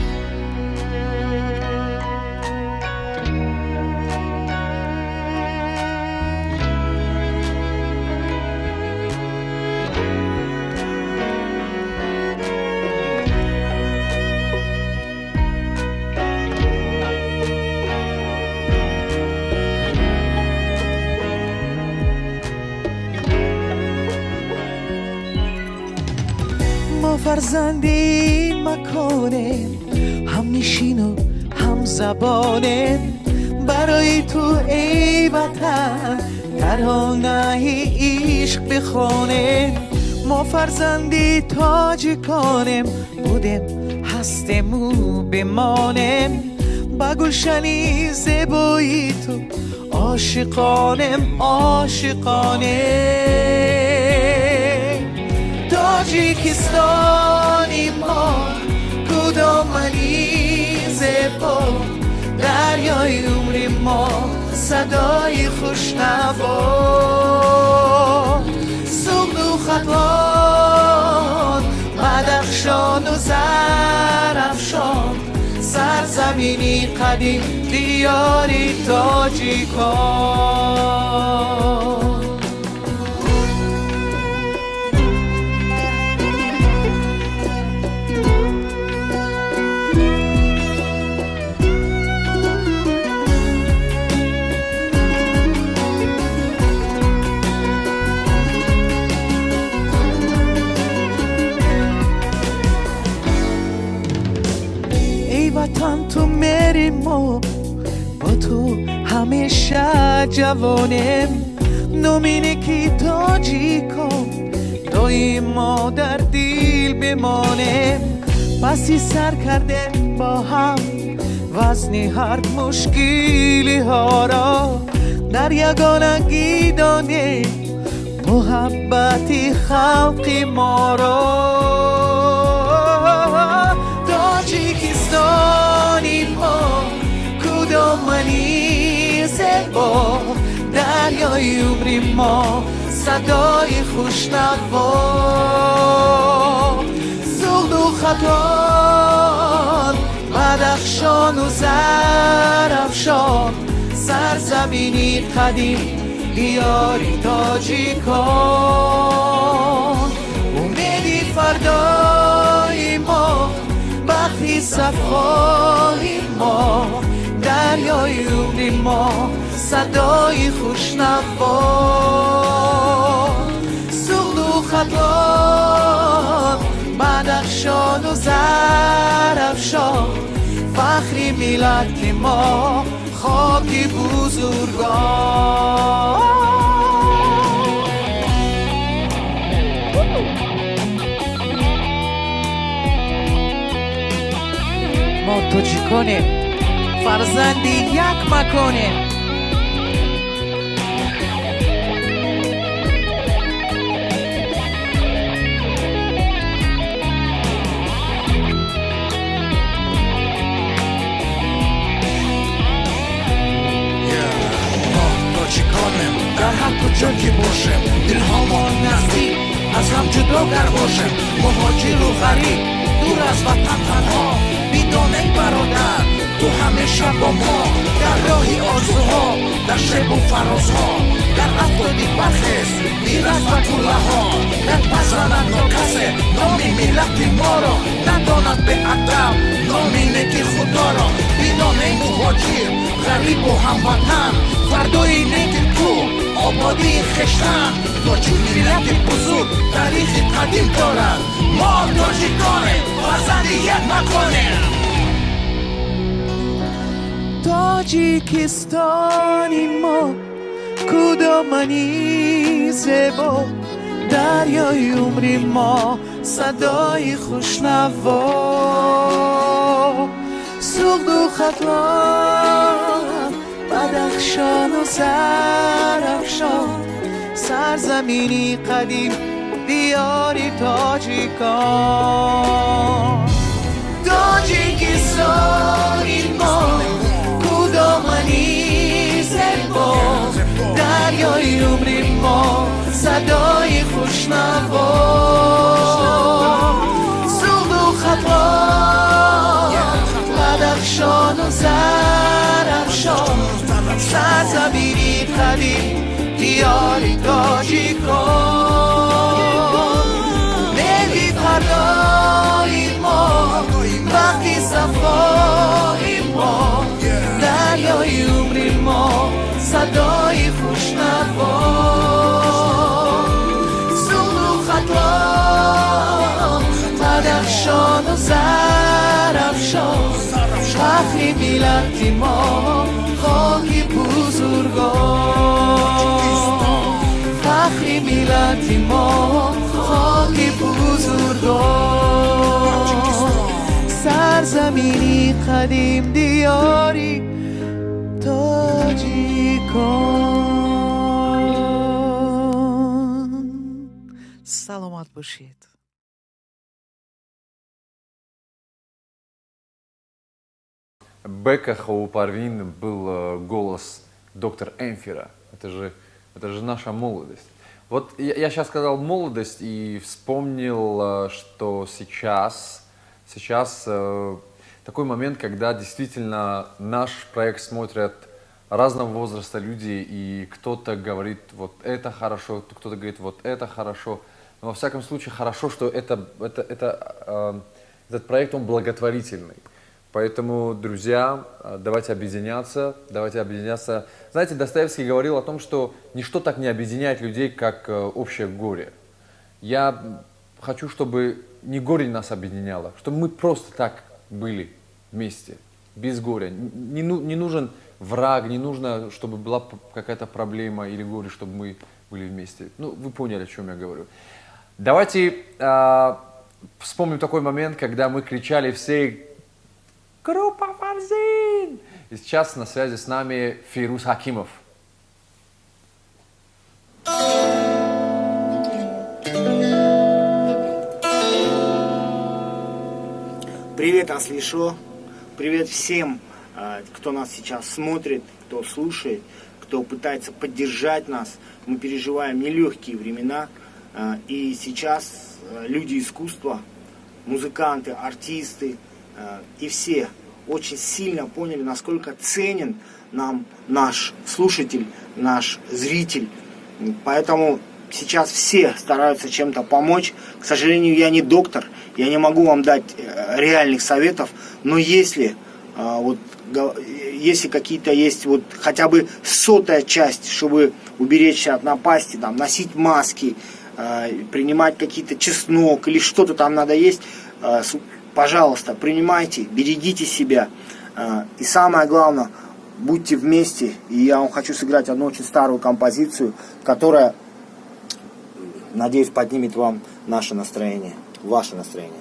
فرزندی مکانه، هم نشین و هم زبانه. برای تو ای وطن ترانه عشق بخوانه. ما فرزندی تاجکانم، بودیم هستیم و بمانیم. با گلشنی زیبایی تو عاشقانم، عاشقانه. تاجیکستانی ما کدامنی زیبا، دریای عمر ما صدای خوشنوا. سغد و ختلان، بدخشان و زرافشان، سرزمینی قدیم دیاری تاجیکان. ҷавонем, номи неки тоҷикон доим мо дар дил бимонем. Паси сар кардем бо ҳам вазни ҳар мушкилиҳоро, дар ягонагӣ донем муҳаббати халқи моро. Тоҷикистони мо, кудомани зебо, дарёи умри мо, садои хушнаво. Суғду Хатлон, Бадахшону Зарафшон, сарзамини қадим, диёри тоҷикон. Умеди фардои мо, бахти сафои мо, дарёи умри мо, садои хушнаво. Суғду Хатлон, Бадахшону Зарафшон, фахри миллати мо, хоки бузургон. Мо тоҷиконем, фарзанди як маконем. Мо тоҷиконем, дар ҳар куҷо ки бошем, дилҳомон наздик, аз ҳам ҷудо гар бошем. Муҳоҷиру ғариб, дур аз ватан танҳо, бидоней бародар, ту ҳамеша бо мо. Дар роҳи орзуҳо, дар шебу фарозҳо, дар афтоди бархез, бираз ба кӯлаҳо. Дар пазанад нокасе номи миллати моро, надонад беадаб номи неки худоро. Бидоней муҳоҷир, ғарибу ҳамватан, фардои неки ту ободии хештан. Тоҷик миллати бузург, тарихи қадим дорад. Мо тоҷиконем, фарзанди як маконем. Тоҷикистони мо, кудомани зебо, дарёи умри мо, садои хушнаво. Суғду Хатлон, Бадахшону Зарафшон, сарзамини қадим, диёри тоҷикон. Тоҷикистони мо, кудомани зебо, дарёи умри мо, садои хушнаво. Суғду Хатлон, Бадахшону Зарафшон, сарзамини қадим, диёри тоҷикон. Умеди фардои мо, бахти сафои мо, дарёи умри мо, садои хушнаво. Суғду Хатлон, Бадахшону Зарафшон, фахри миллати мо, хоки бузургон. Фахри миллати мо, хоки бузургон. Сарзамини қадим, диёри тоҷикон. Саломат бошед. Бека Хаупарвин был голос доктора Эмфира. Это же наша молодость. Вот я сейчас сказал молодость и вспомнил, что сейчас такой момент, когда действительно наш проект смотрят разного возраста люди, и кто-то говорит, вот это хорошо, кто-то говорит, вот это хорошо. Но во всяком случае хорошо, что этот проект, он благотворительный. Поэтому, друзья, давайте объединяться, давайте объединяться. Знаете, Достоевский говорил о том, что ничто так не объединяет людей, как общее горе. Я хочу, чтобы не горе нас объединяло, чтобы мы просто так были вместе, без горя. Не нужен враг, не нужно, чтобы была какая-то проблема или горе, чтобы мы были вместе. Ну, вы поняли, о чем я говорю. Давайте вспомним такой момент, когда мы кричали все «Группа Фарзин!» И сейчас на связи с нами Фирус Хакимов. Привет, Аслишо. Привет всем, кто нас сейчас смотрит, кто слушает, кто пытается поддержать нас. Мы переживаем нелегкие времена. И сейчас люди искусства, музыканты, артисты и все очень сильно поняли, насколько ценен нам наш слушатель, наш зритель. Поэтому сейчас все стараются чем-то помочь. К сожалению, я не доктор, я не могу вам дать реальных советов, но если, вот, если какие-то есть вот хотя бы сотая часть, чтобы уберечься от напасти, там, носить маски, принимать какие-то чеснок или что-то там надо есть, пожалуйста, принимайте, берегите себя. И самое главное, будьте вместе. И я вам хочу сыграть одну очень старую композицию, которая, надеюсь, поднимет вам наше настроение, ваше настроение.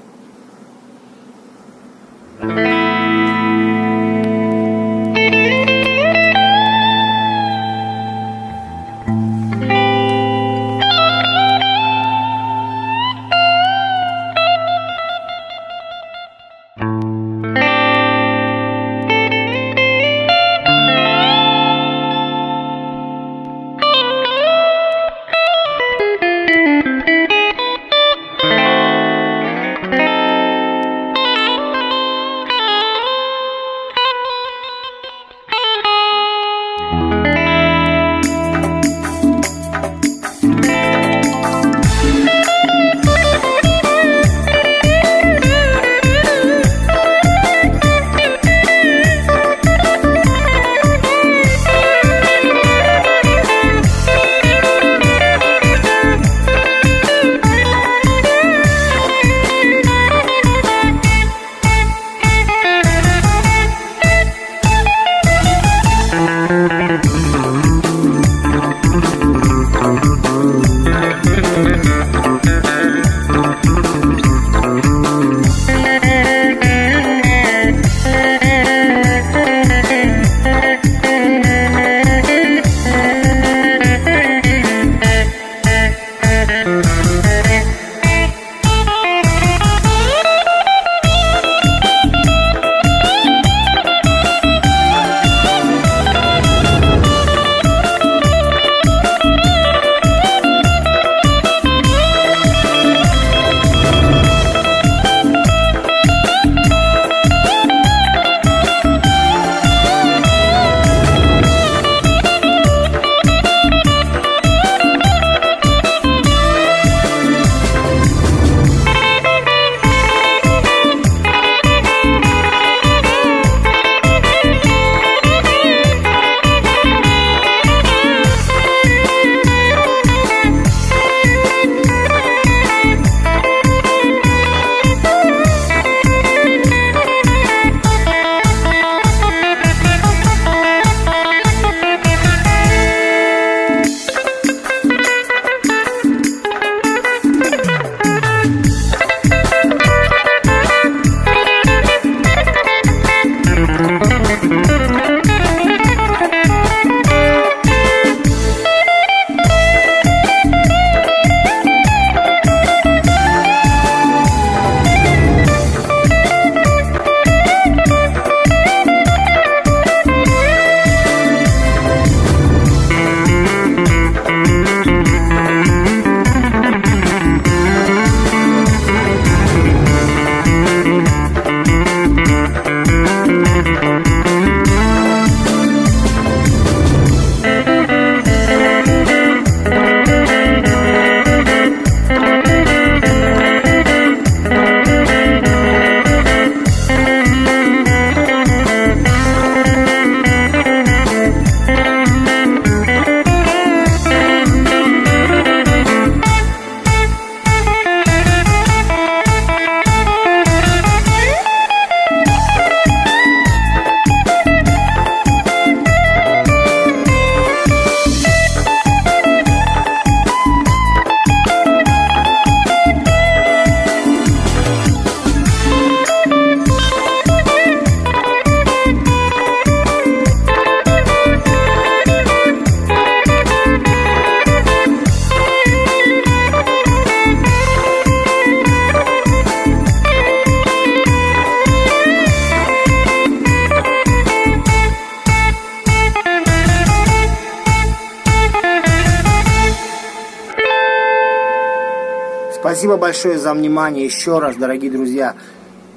Спасибо большое за внимание. Еще раз, дорогие друзья,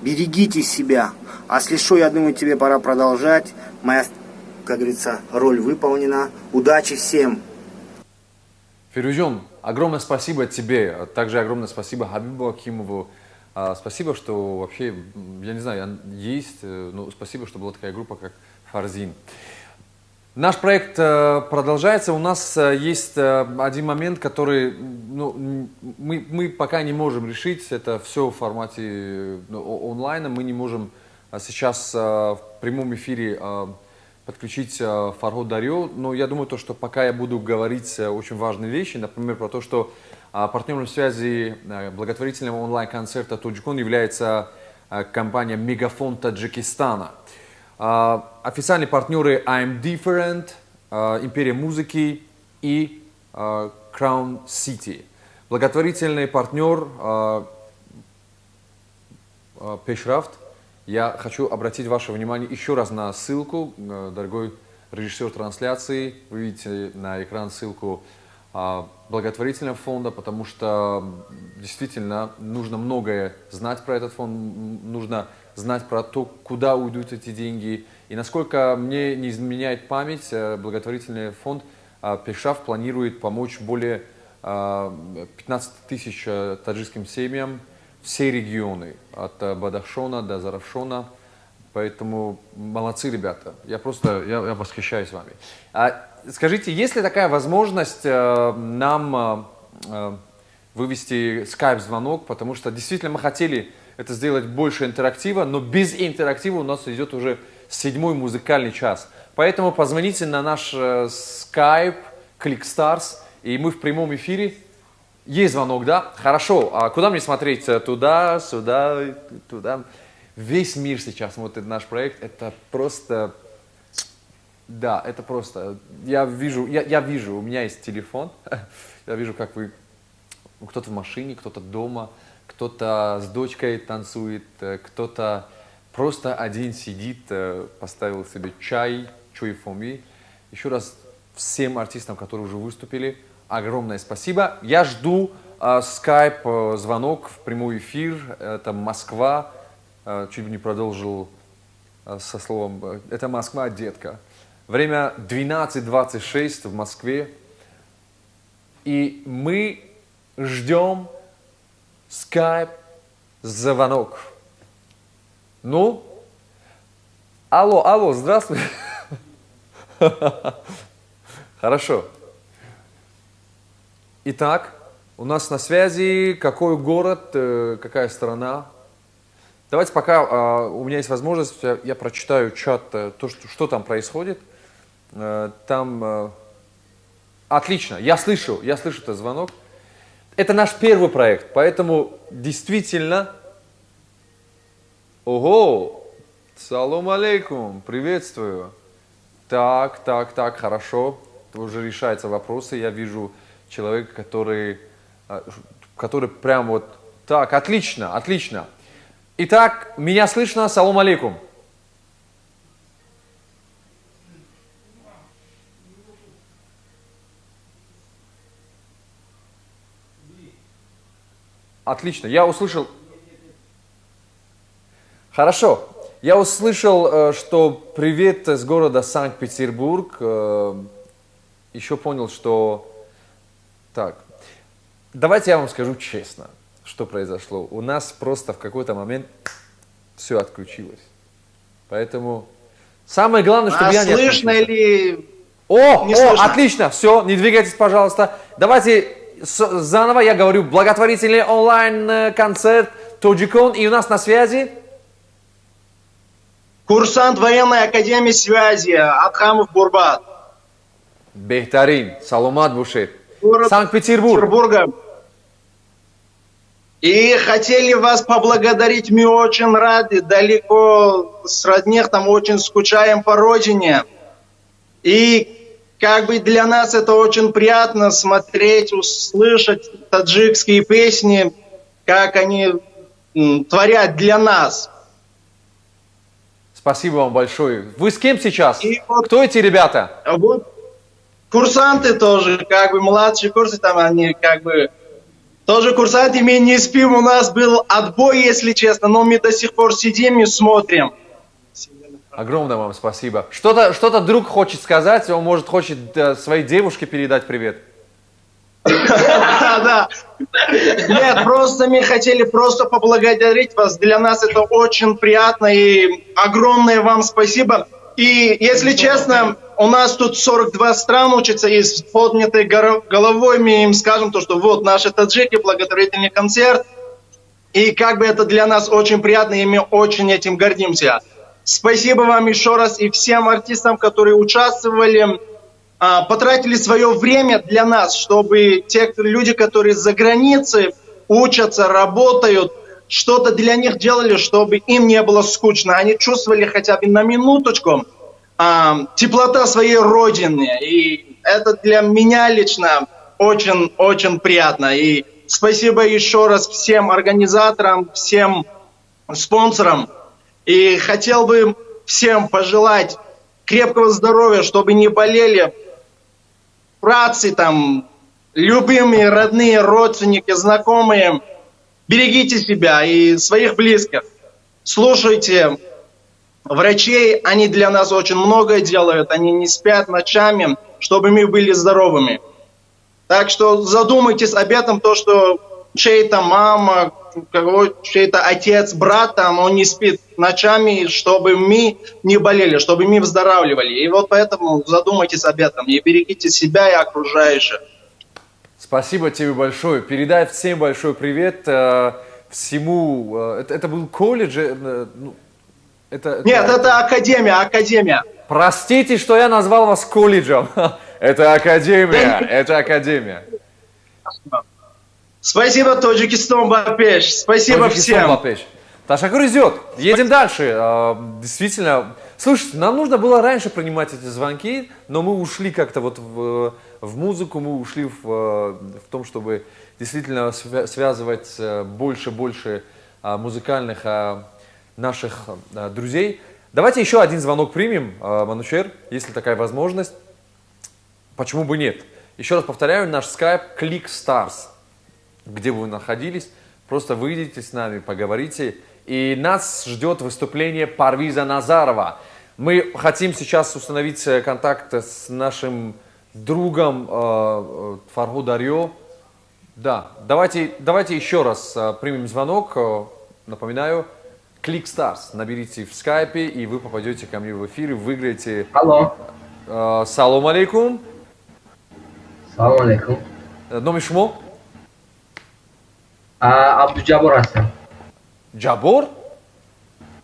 берегите себя. А если что, я думаю, тебе пора продолжать. Моя, как говорится, роль выполнена. Удачи всем! Фирузҷон, огромное спасибо тебе, также огромное спасибо Хабибу Акимову. Спасибо, что вообще, я не знаю, есть, но спасибо, что была такая группа, как Фарзин. Наш проект продолжается. У нас есть один момент, который, ну, мы пока не можем решить. Это все в формате, ну, онлайна. Мы не можем сейчас в прямом эфире подключить Фарход Дарьо. Но я думаю, то, что пока я буду говорить очень важные вещи, например, про то, что партнером связи благотворительного онлайн-концерта «Тоҷикон» является компания «Мегафон Таджикистана». Официальные партнеры I'm Different, Империя музыки и Crown City. Благотворительный партнер Пешрафт. Я хочу обратить ваше внимание еще раз на ссылку, дорогой режиссер трансляции. Вы видите на экран ссылку благотворительного фонда, потому что действительно нужно многое знать про этот фонд, нужно знать про то, куда уйдут эти деньги. И насколько мне не изменяет память, благотворительный фонд Пешрафт планирует помочь более 15 тысяч таджикским семьям, все регионы, от Бадахшона до Зарафшона. Поэтому молодцы, ребята. Я просто, я восхищаюсь вами. Скажите, есть ли такая возможность нам вывести скайп-звонок? Потому что действительно мы хотели это сделать больше интерактива, но без интерактива у нас идет уже 7-й музыкальный час. Поэтому позвоните на наш скайп ClickStars, и мы в прямом эфире. Есть звонок, да? Хорошо. А куда мне смотреть? Туда, сюда, туда. Весь мир сейчас смотрит наш проект. Это просто... Да, это просто... Я вижу, я вижу, у меня есть телефон. Я вижу, как вы... Кто-то в машине, кто-то дома, кто-то с дочкой танцует, кто-то просто один сидит, поставил себе чай, чуйфоми. Еще раз всем артистам, которые уже выступили, огромное спасибо. Я жду скайп-звонок в прямой эфир. Это Москва. Чуть не продолжил со словом. Это Москва, детка. Время 12:26 в Москве. И мы ждем скайп-звонок. Ну? Алло, алло, здравствуй. Хорошо. Итак, у нас на связи какой город, какая страна? Давайте пока у меня есть возможность, я прочитаю чат, то, что там происходит. Там... Отлично, я слышу этот звонок. Это наш первый проект, поэтому действительно... Ого! Салам алейкум, приветствую. Так, так, так, хорошо. Уже решаются вопросы, я вижу человека, который прям вот... Так, отлично, отлично. Итак, меня слышно? Салам алейкум. Отлично, я услышал... Хорошо, я услышал, что привет с города Санкт-Петербург. Еще понял, что... Так, давайте я вам скажу честно, что произошло. У нас просто в какой-то момент все отключилось. Поэтому самое главное, чтобы я не отключился. Слышно или... О, не о, слышно? Отлично, все, не двигайтесь, пожалуйста. Давайте заново, я говорю, благотворительный онлайн-концерт Тоҷикон, и у нас на связи... Курсант военной академии связи Адхамов Бурбат. Беҳтарин, саломат бошед. Санкт-Петербург. Петербурга. И хотели вас поблагодарить, мы очень рады, далеко с родных, там очень скучаем по родине. И как бы для нас это очень приятно смотреть, услышать таджикские песни, как они творят для нас. Спасибо вам большое. Вы с кем сейчас? И вот, кто эти ребята? Вот курсанты тоже, как бы младшие курсы, там они как бы Тоже курсанты, мы не спим, у нас был отбой, если честно, но мы до сих пор сидим и смотрим. Огромное вам спасибо. Что-то друг хочет сказать, он, может, хочет своей девушке передать привет. Да, да. Нет, просто мы хотели просто поблагодарить вас. Для нас это очень приятно и огромное вам спасибо. И, если честно, у нас тут 42 стран учатся, и с поднятой головой мы им скажем то, что вот наши таджики, благотворительный концерт. И как бы это для нас очень приятно, и мы очень этим гордимся. Спасибо вам еще раз и всем артистам, которые участвовали, потратили свое время для нас, чтобы те люди, которые за границей учатся, работают, что-то для них делали, чтобы им не было скучно. Они чувствовали хотя бы на минуточку теплота своей родины. И это для меня лично очень-очень приятно. И спасибо еще раз всем организаторам, всем спонсорам. И хотел бы всем пожелать крепкого здоровья, чтобы не болели братцы, там, любимые, родные, родственники, знакомые. Берегите себя и своих близких. Слушайте врачей, они для нас очень многое делают, они не спят ночами, чтобы мы были здоровыми. Так что задумайтесь об этом, то, что чей-то мама, чей-то отец, брат, там, он не спит ночами, чтобы мы не болели, чтобы мы выздоравливали. И вот поэтому задумайтесь об этом и берегите себя и окружающих. Спасибо тебе большое. Передай всем большой привет всему. Это был колледж? Ну, Нет, это академия. Простите, что я назвал вас колледжем. Это академия, это академия. Спасибо, Тоҷикистон ба пеш. Спасибо всем. Ба пеш. Ташаккур идет. Едем дальше. Действительно, слушайте, нам нужно было раньше принимать эти звонки, но мы ушли как-то вот в музыку, мы ушли в том, чтобы действительно связывать больше музыкальных наших друзей. Давайте еще один звонок примем, Манучер, если такая возможность. Почему бы нет? Еще раз повторяю, наш скайп Click Stars, где бы вы находились, просто выйдите с нами, поговорите. И нас ждет выступление Парвиза Назарова. Мы хотим сейчас установить контакт с нашим другом Фарху Дарьо. Да, давайте еще раз примем звонок. Напоминаю, Click Stars. Наберите в скайпе, и вы попадете ко мне в эфир и выиграете. Алло. Салом алейкум. Салом алейкум. Номи шумо? Абдуҷаббор ҳастам. Ҷаббор?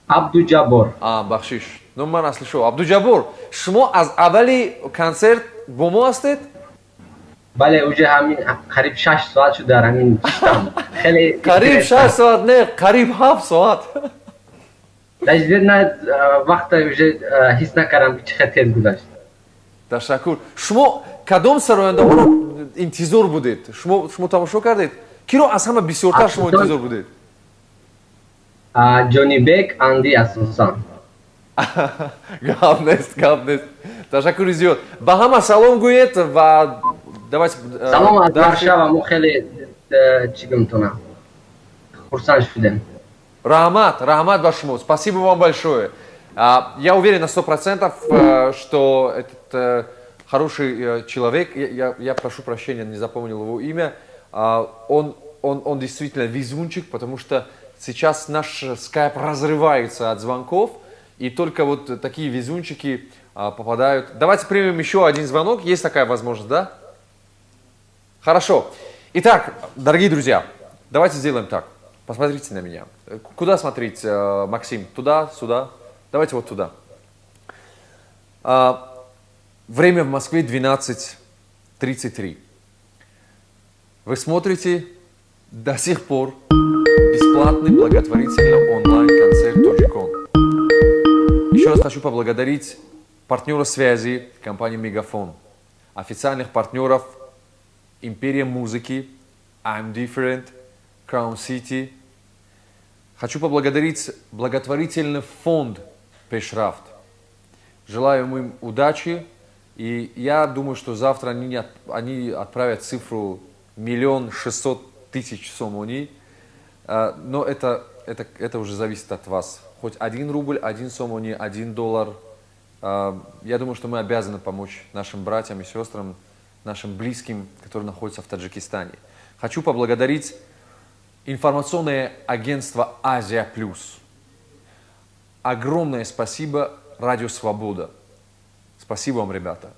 Абдуҷаббор. Бахшиш. Номи ман асли шо. Абдуҷаббор, шумо аз аввали консерт бо мо ҳастед? Бале, уже ҳамин қариб 6 соат шуд дар ҳамин чиштам. Хеле Қариб 6 соат не, қариб 7 соат. Даже на вақта уже ҳис накардам, ки чӣ хел тез гузашт. Ташаккур. Шумо кадом сарояндаҳоро интизор будед? Шумо тамошо кардед? Киро аз ҳама бисёртар шумо интизор будед? Ҷонибек Анди асосан. Гап нест, гап нест. Ташаккури зиёд. Ба ҳама салом гӯед ва давайте. Салом аз Варшава. Мо хеле, чӣ гумтонам, хурсанд шудем. Раҳмат, раҳмат ба шумо. Спасибо вам большое. Я уверен на 100%, что этот хороший человек, я прошу прощения, не запомнил его имя, он действительно везунчик, потому что сейчас наш скайп разрывается от звонков, и только вот такие везунчики попадают. Давайте примем еще один звонок, есть такая возможность, да? Хорошо. Итак, дорогие друзья, давайте сделаем так. Посмотрите на меня. Куда смотреть, Максим? Туда, сюда? Давайте вот туда. Время в Москве 12:33. Вы смотрите до сих пор бесплатный благотворительный онлайн-концерт «Тоҷикон». Еще раз хочу поблагодарить партнера связи компанию «Мегафон», официальных партнеров «Империя музыки», I'm Different, Crown City. Хочу поблагодарить благотворительный фонд «Пешрафт». Желаю им удачи. И я думаю, что завтра они отправят цифру 1 600 тысяч сомони. Но это уже зависит от вас. Хоть 1 рубль, 1 сомони, 1 доллар. Я думаю, что мы обязаны помочь нашим братьям и сестрам, нашим близким, которые находятся в Таджикистане. Хочу поблагодарить информационное агентство «Азия Плюс». Огромное спасибо Радио Свобода. Спасибо вам, ребята.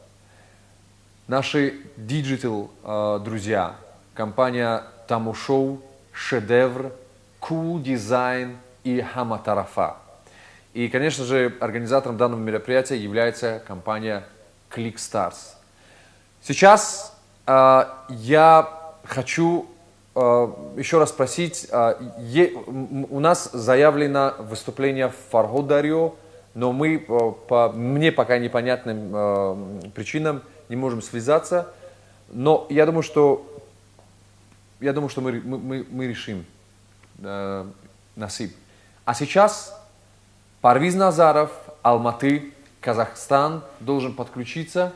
Наши digital друзья, компания Тамушоу, Шедевр, Cool Design и Хаматарафа. И, конечно же, организатором данного мероприятия является компания ClickStars. Сейчас я хочу еще раз спросить, у нас заявлено выступление Фарход Дарио, но мы по мне пока непонятным причинам не можем связаться. Но я думаю, что мы решим насиб. А сейчас Парвиз Назаров, Алматы, Казахстан, должен подключиться.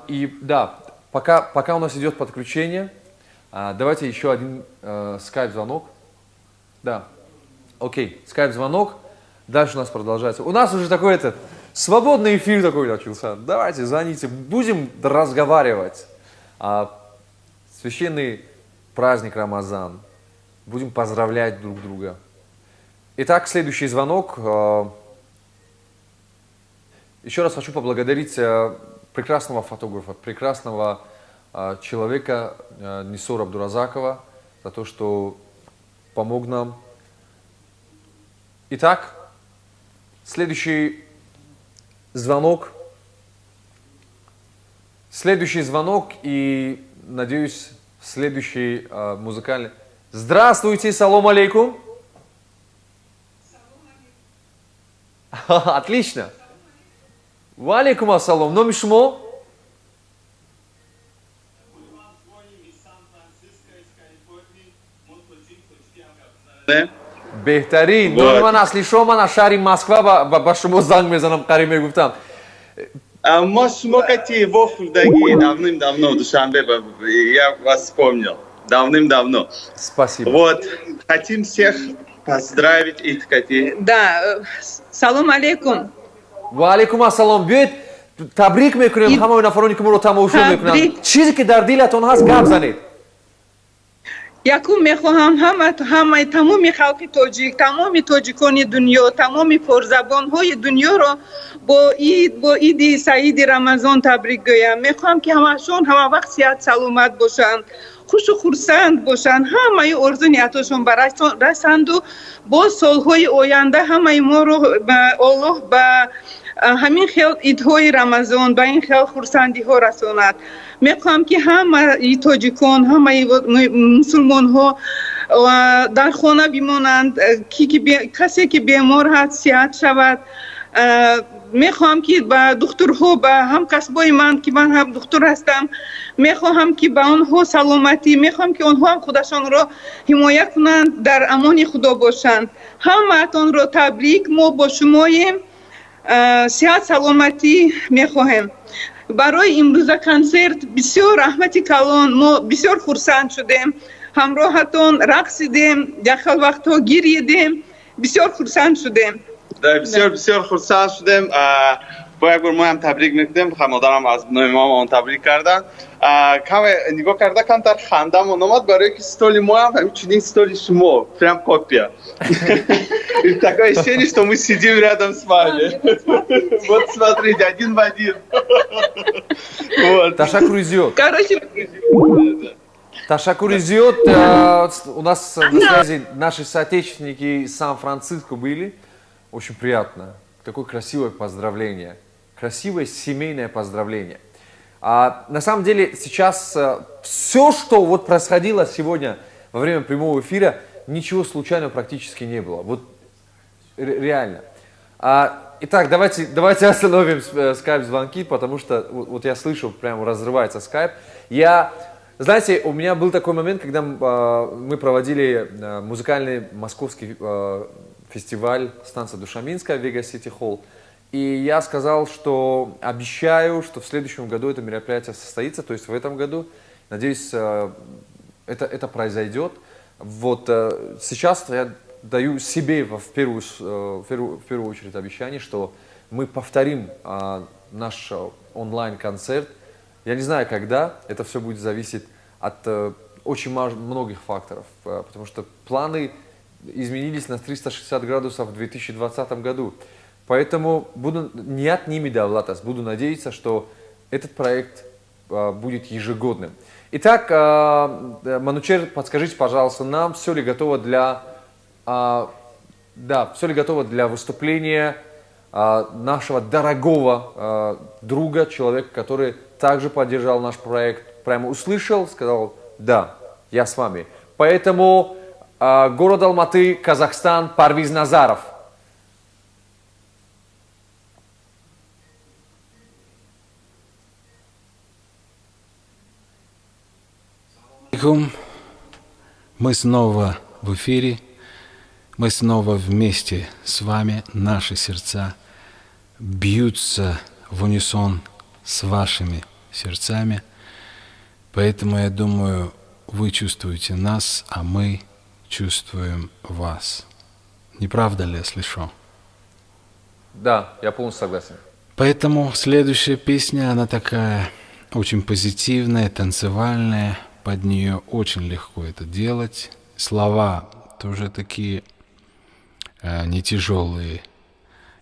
И да, пока у нас идет подключение, давайте еще один скайп-звонок. Да, окей, скайп-звонок. Дальше у нас продолжается. У нас уже такой этот свободный эфир такой начался. Давайте, звоните, будем разговаривать. Священный праздник Рамазан. Будем поздравлять друг друга. Итак, следующий звонок. Еще раз хочу поблагодарить прекрасного фотографа, прекрасного человека Нисора Абдуразакова за то, что помог нам. Итак, следующий звонок. Следующий звонок и, надеюсь, следующий музыкальный. Здравствуйте, салом алейкум. Отлично. Валейкум ассалом. Номи шумо? Беҳтарин. Номи ман Аслишо, ман аз шаҳри Москва ба шумо занг мезанам, қариб мегуфтам. Мо шумо кати вохӯрдагӣ давным-давно в Душанбе, я вас вспомнил. Давным-давно. Спасибо. Вот, хотим всех поздравить, Ид кати. Да, салом алейкум. Ва алейкум ассалом. Биёед табрик мекунем ҳамаи нафароне ки моро тамошо мекунанд. Чизе ки дар дилатон ҳаст гап занед. Якум мехоҳам ҳамаи тамоми халқи тоҷик, тамоми тоҷикони дунё, тамоми форзабонҳои дунёро бо иди саиди Рамазон табрик гӯям. Мехоҳам ки ҳамашон ҳама вақт сиҳат саломат бошанд, хушу хурсанд бошанд, ҳамаи орзу ниятошон расанду боз солҳои оянда ҳамаи моро Оллоҳ ба ҳамин хел идҳои Рамазон, ба ин хел хурсандиҳо расонад. Мехоҳам ки ҳамаи тоҷикон, ҳамаи мусулмонҳо дар хона бимонанд, касе ки бемор ҳаст сиҳат шавад. Мехоҳам ки ба духтурҳо, ба ҳамкасбои ман, ки ман ҳам духтур ҳастам, мехоҳам ки ба онҳо саломатӣ, мехоҳам ки онҳо ҳам худашонро ҳимоя кунанд, дар амони Худо бошанд. Ҳамаатонро табрик, мо бо шумоем, сиҳат саломатӣ мехоҳем. Барои имрӯза консерт бисёр раҳмати калон, мо бисёр хурсанд шудем, ҳамроҳатон рақсидем, якхел вақтҳо гиридем, бисёр хурсанд шудем. Да, бисёр хурсанд шудем. Бо як бор моям табрик мекунем, модарам аз номи мама он табрик карданд. Каме нигоҳ карда камтар хандамон омад, барое ки столи моям ҳамчунин столи шумо, прям копия. И такое ощущение, что мы сидим рядом с вами. Вот смотрите, один в один. Ташаккури зиёд. Короче, Ташаккури зиёд. У нас на связи наши соотечественники из Сан-Франциско были. Очень приятно. Такое красивое поздравление. Красивое семейное поздравление. На самом деле сейчас все, что вот происходило сегодня во время прямого эфира, ничего случайного практически не было. Вот реально. Итак, давайте остановим скайп-звонки, потому что вот я слышу, прям разрывается скайп. Знаете, у меня был такой момент, когда мы проводили музыкальный московский фестиваль «Станция Душаминская» в Vegas City Hall. И я сказал, что обещаю, что в следующем году это мероприятие состоится, то есть в этом году. Надеюсь, Это произойдет. Вот сейчас я даю себе в первую очередь обещание, что мы повторим наш онлайн-концерт. Я не знаю, когда, это все будет зависеть от очень многих факторов, потому что планы изменились на 360 градусов в 2020 году. Поэтому буду, ният ними давлат аст, буду надеяться, что этот проект будет ежегодным. Итак, Манучер, подскажите, пожалуйста, нам, все ли готово для выступления нашего дорогого друга, человека, который также поддержал наш проект, прямо услышал, сказал: «Да, я с вами». Поэтому город Алматы, Казахстан, Парвиз Назаров. Алейкум. Мы снова в эфире. Мы снова вместе с вами. Наши сердца бьются в унисон с вашими сердцами. Поэтому, я думаю, вы чувствуете нас, а мы чувствуем вас. Не правда ли, Слышо? Да, я полностью согласен. Поэтому следующая песня, она такая очень позитивная, танцевальная. Под нее очень легко это делать. Слова тоже такие не тяжелые,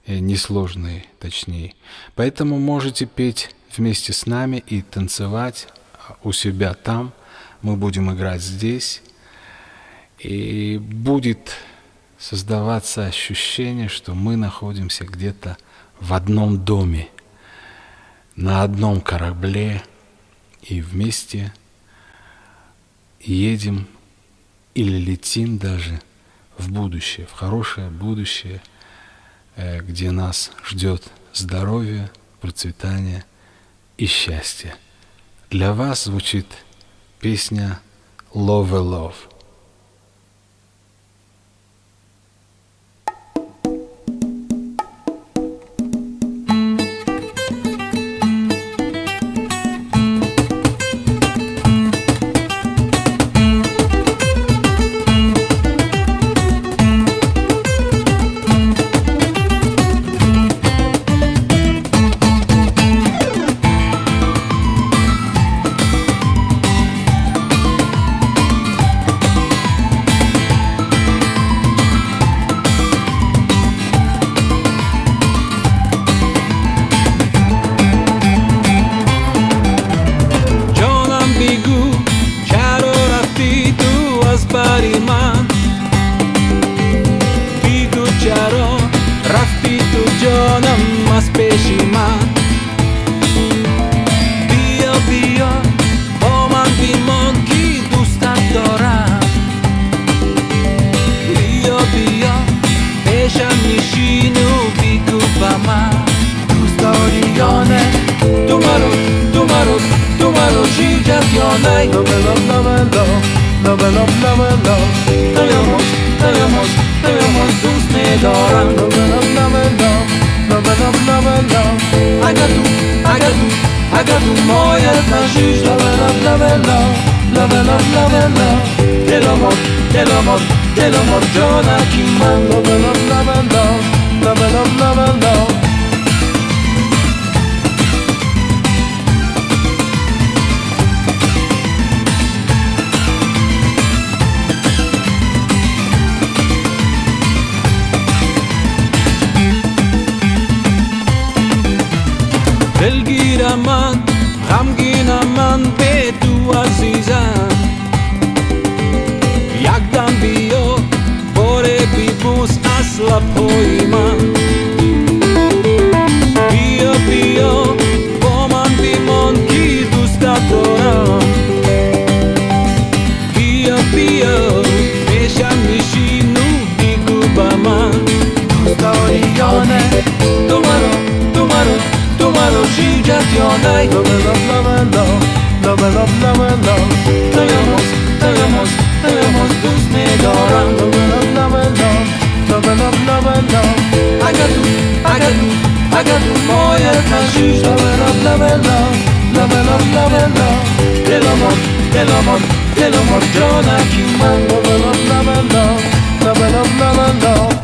несложные, точнее. Поэтому можете петь вместе с нами и танцевать у себя там. Мы будем играть здесь. И будет создаваться ощущение, что мы находимся где-то в одном доме, на одном корабле и вместе едем или летим даже в будущее, в хорошее будущее, где нас ждет здоровье, процветание и счастье. Для вас звучит песня «Love a Love». Ҷонам, бигӯ, чаро рафтӣ ту аз бари ман? Бигӯ, чаро рафтӣ ту, ҷонам, аз пеши ман? Биё, биё, бо ман бимон, ки дӯстат дорам. Биё, биё, пешам нишину бигӯ ба ман, дӯст дорӣ ё не ту маро, ту маро, ту маро жиҷат ё не? Love, love, love, love, love, love, love, love. Туёмоз, туёмоз, туёмоз дӯст медорам. Love, love, love, love, love, love, love, love. Агар ту, агар ту, агар ту моят нажиж. Love, love, love, love, love, love, love, love. Диломор, диломор, диломор, ҷонаки ман. Love, love, love, love, love, love, love, love. Дилгирам ман, ғамгинам ман бе ту, азизам. Якдам биё, боре бибӯс аз лабҳои ман. Биё, биё, бо ман бимон, ки дӯстат дорам. Биё, биё, пешам нишину бигӯ ба ман, дӯст дорӣ ё не ту маро, ту маро, ту маро жиҷат ё не? Love, love, love, love, love, love, love, love. Туёмоз, туёмоз, туёмоз дӯст медорам. Love, love, love, love, love, love, love, love. Агар ту, агар ту, агар ту моят нажиж. Love, love, love, love, love, love, love, love. Диломон, диломон, Дилам ҷонаки ман. Love, love, love, love, love, love, love.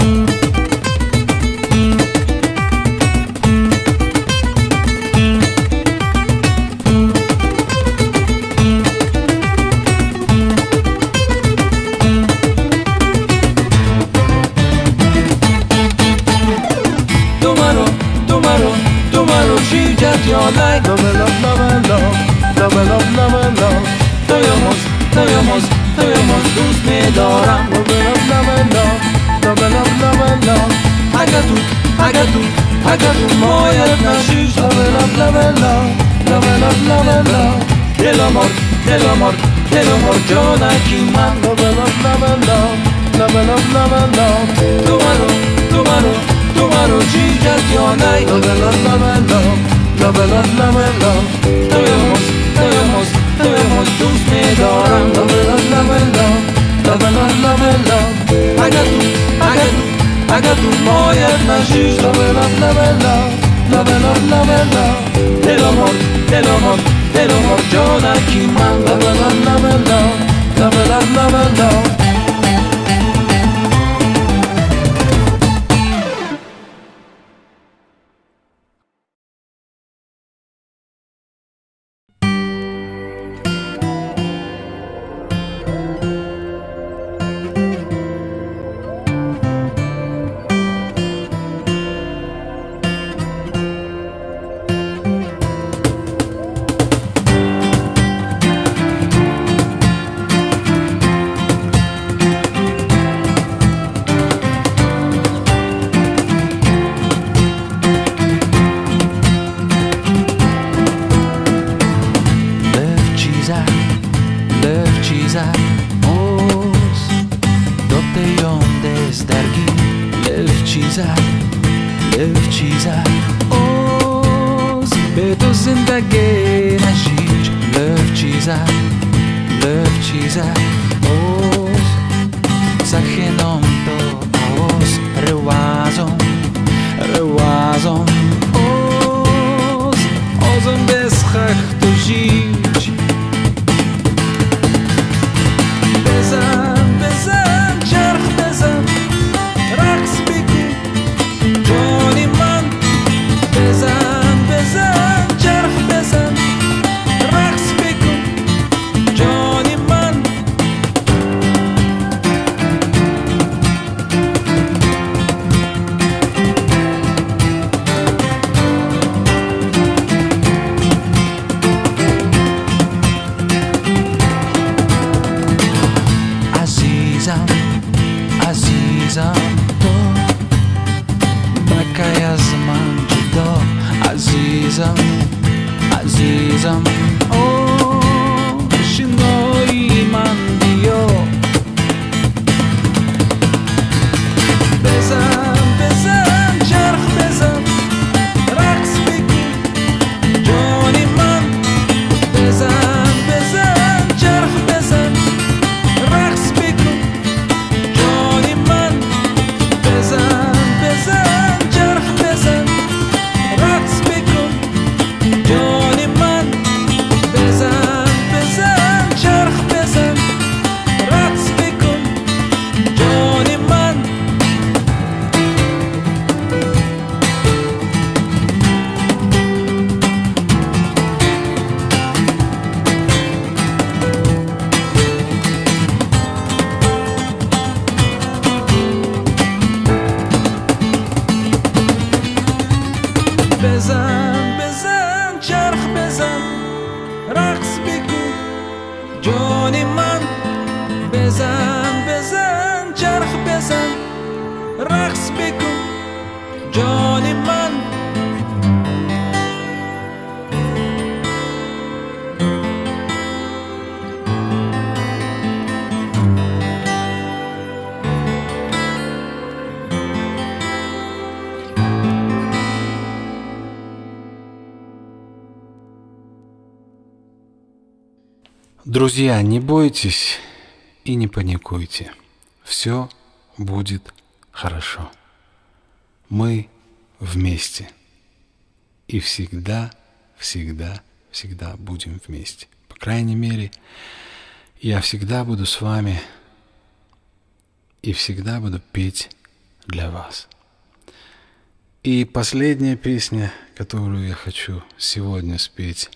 Love, love, love, love, love, love, love, love. Тоёмоз, тоёмоз, тоёмоз дӯст медорам. Love, love, love, love, love, love, love. Агар ту, агар ту, агар ту моят нашиш. Love, love, love, love, love, love, love, love. Диломор, диломор, диломор ҷонаки ман. Love, love, love, love, love, love, love, love. Ту маро, ту маро, ту маро ҷиҷат ё най. Love, love, love, love. Love, love, love, love. Тоёмоз, тоёмоз, тоёмоз дӯст медорам. Love, love, love, love, love, love, love, love. Агар ту, агар ту, агар ту моят нашиш. Love, love, love, love, love, love, love, love. Диломор, диломор, диломор ҷонаки ман. Love, love, love, love, love, love, love, love. Друзья, не бойтесь и не паникуйте. Все будет хорошо. Мы вместе. И всегда, всегда, всегда будем вместе. По крайней мере, Я всегда буду с вами и всегда буду петь для вас. И последняя песня, которую я хочу сегодня спеть,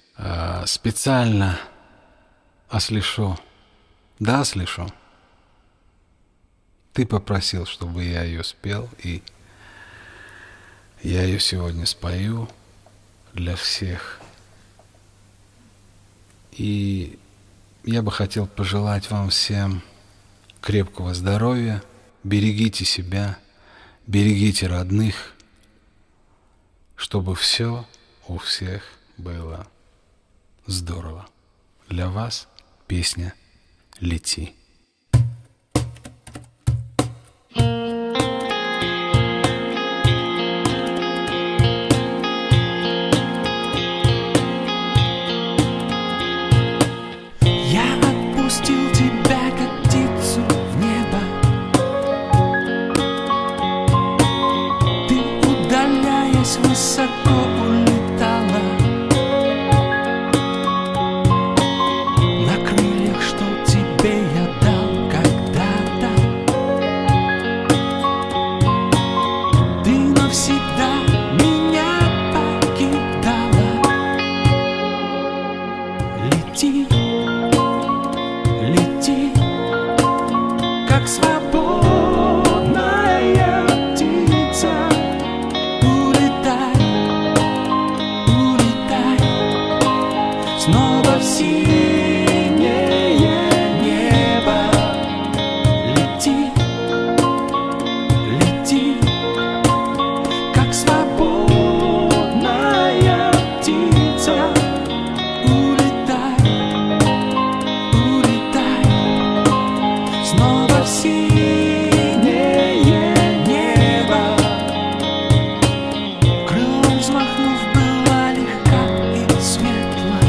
специально Аслишо. Да, Аслишо? Ты попросил, чтобы я ее спел, и я ее сегодня спою для всех. И я бы хотел пожелать вам всем крепкого здоровья, берегите себя, берегите родных, чтобы все у всех было здорово. Для вас песня «Лети». Я отпустил тебя, как птицу в небо. Ты, удаляясь, высоко улетала. На крыльях, что тебе я дал когда-то, ты навсегда меня покидала. Лети, лети, как свободная птица. Улетай, улетай, снова в синее небо. Лети, лети, как свободная птица. Улетай, улетай, снова в синее небо. Крылом взмахнув, была легка и светла.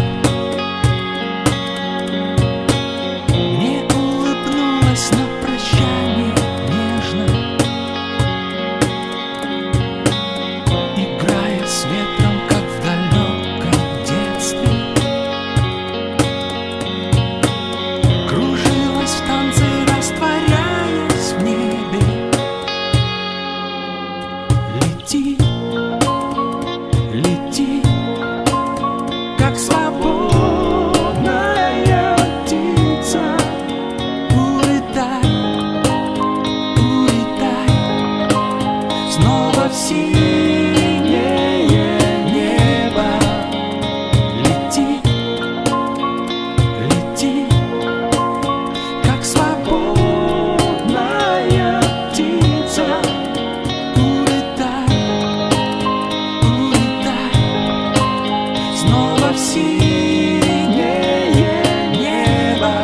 Мне улыбнулась на прощание нежно, играя с ветром, как в далеком детстве. Кружилась в танце, растворяясь в небе. Лети, лети, как свободная птица. Улетай, улетай, снова в синее небо. Лети, лети, как свободная птица. Улетай, улетай, снова в синее небо.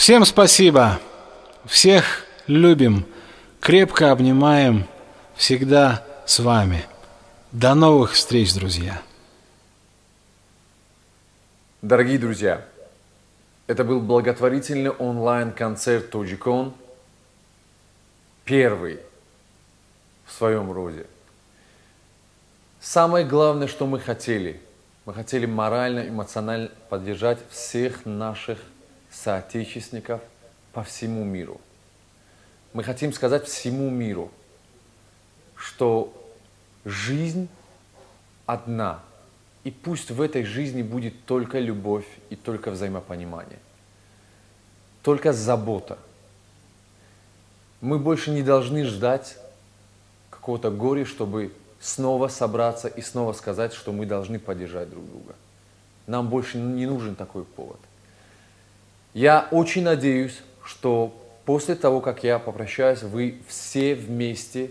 Всем спасибо. Всех любим. Крепко обнимаем. Всегда с вами. До новых встреч, друзья. Дорогие друзья, это был благотворительный онлайн-концерт «Тоҷикон», первый в своем роде. Самое главное, что мы хотели морально, эмоционально поддержать всех наших соотечественников по всему миру. Мы хотим сказать всему миру, что жизнь одна, и пусть в этой жизни будет только любовь и только взаимопонимание, только забота. Мы больше не должны ждать какого-то горя, чтобы снова собраться и снова сказать, что мы должны поддержать друг друга. Нам больше не нужен такой повод. Я очень надеюсь, что после того, как я попрощаюсь, вы все вместе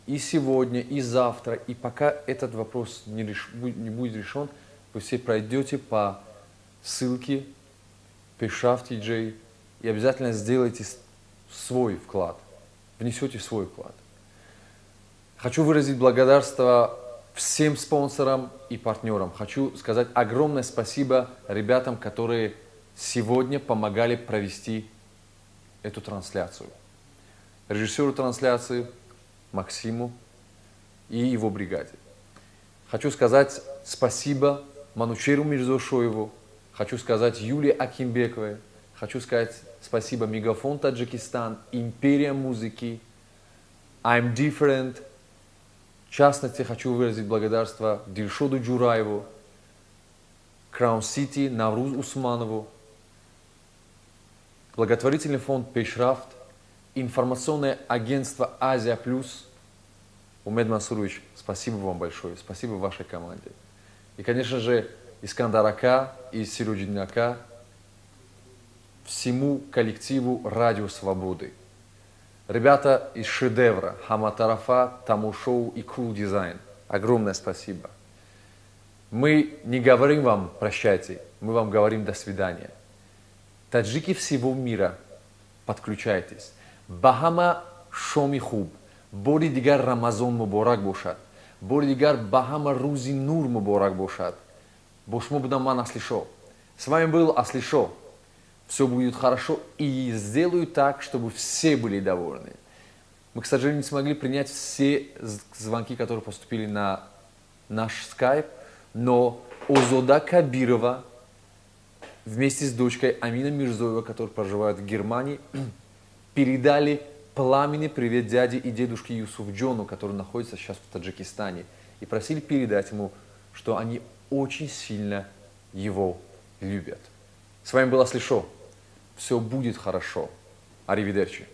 и сегодня, и завтра, и пока этот вопрос не будет решен, вы все пройдете по ссылке Пешрафт TJ и обязательно сделаете свой вклад, внесете свой вклад. Хочу выразить благодарство всем спонсорам и партнерам. Хочу сказать огромное спасибо ребятам, которые сегодня помогали провести эту трансляцию. Режиссеру трансляции Максиму и его бригаде. Хочу сказать спасибо Манучеру Мирзошоеву, хочу сказать Юлии Акимбековой, хочу сказать спасибо Мегафон Таджикистан, Империя музыки, I'm Different. В частности, хочу выразить благодарство Дильшоду Джураеву, Crown City, Навруз Усманову, благотворительный фонд Пешрафт, информационное агентство Азия Плюс. Умед Мансурович, спасибо вам большое, спасибо вашей команде. И, конечно же, Искандар ака и Сироджидин ака, всему коллективу Радио Свободы. Ребята из Шедевра, Хаматарафа, Тамушоу и Cool Design. Огромное спасибо. Мы не говорим вам прощайте, мы вам говорим до свидания. Таджики всего мира, подключайтесь. Ба ҳама шоми хуб, бори дигар Рамазон муборак бошад, бори дигар ба ҳама рӯзи нур муборак бошад. Бо шумо будам ман, Аслишо. С вами был Аслишо. Все будет хорошо, и сделаю так, чтобы все были довольны. Мы, к сожалению, не смогли принять все звонки, которые поступили на наш скайп, но Озода Кабирова вместе с дочкой Амина Мирзоева, которая проживает в Германии, передали пламенный привет дяде и дедушке Юсуф Джону, который находится сейчас в Таджикистане, и просили передать ему, что они очень сильно его любят. С вами был Аслишо. Все будет хорошо. Аривидерчи.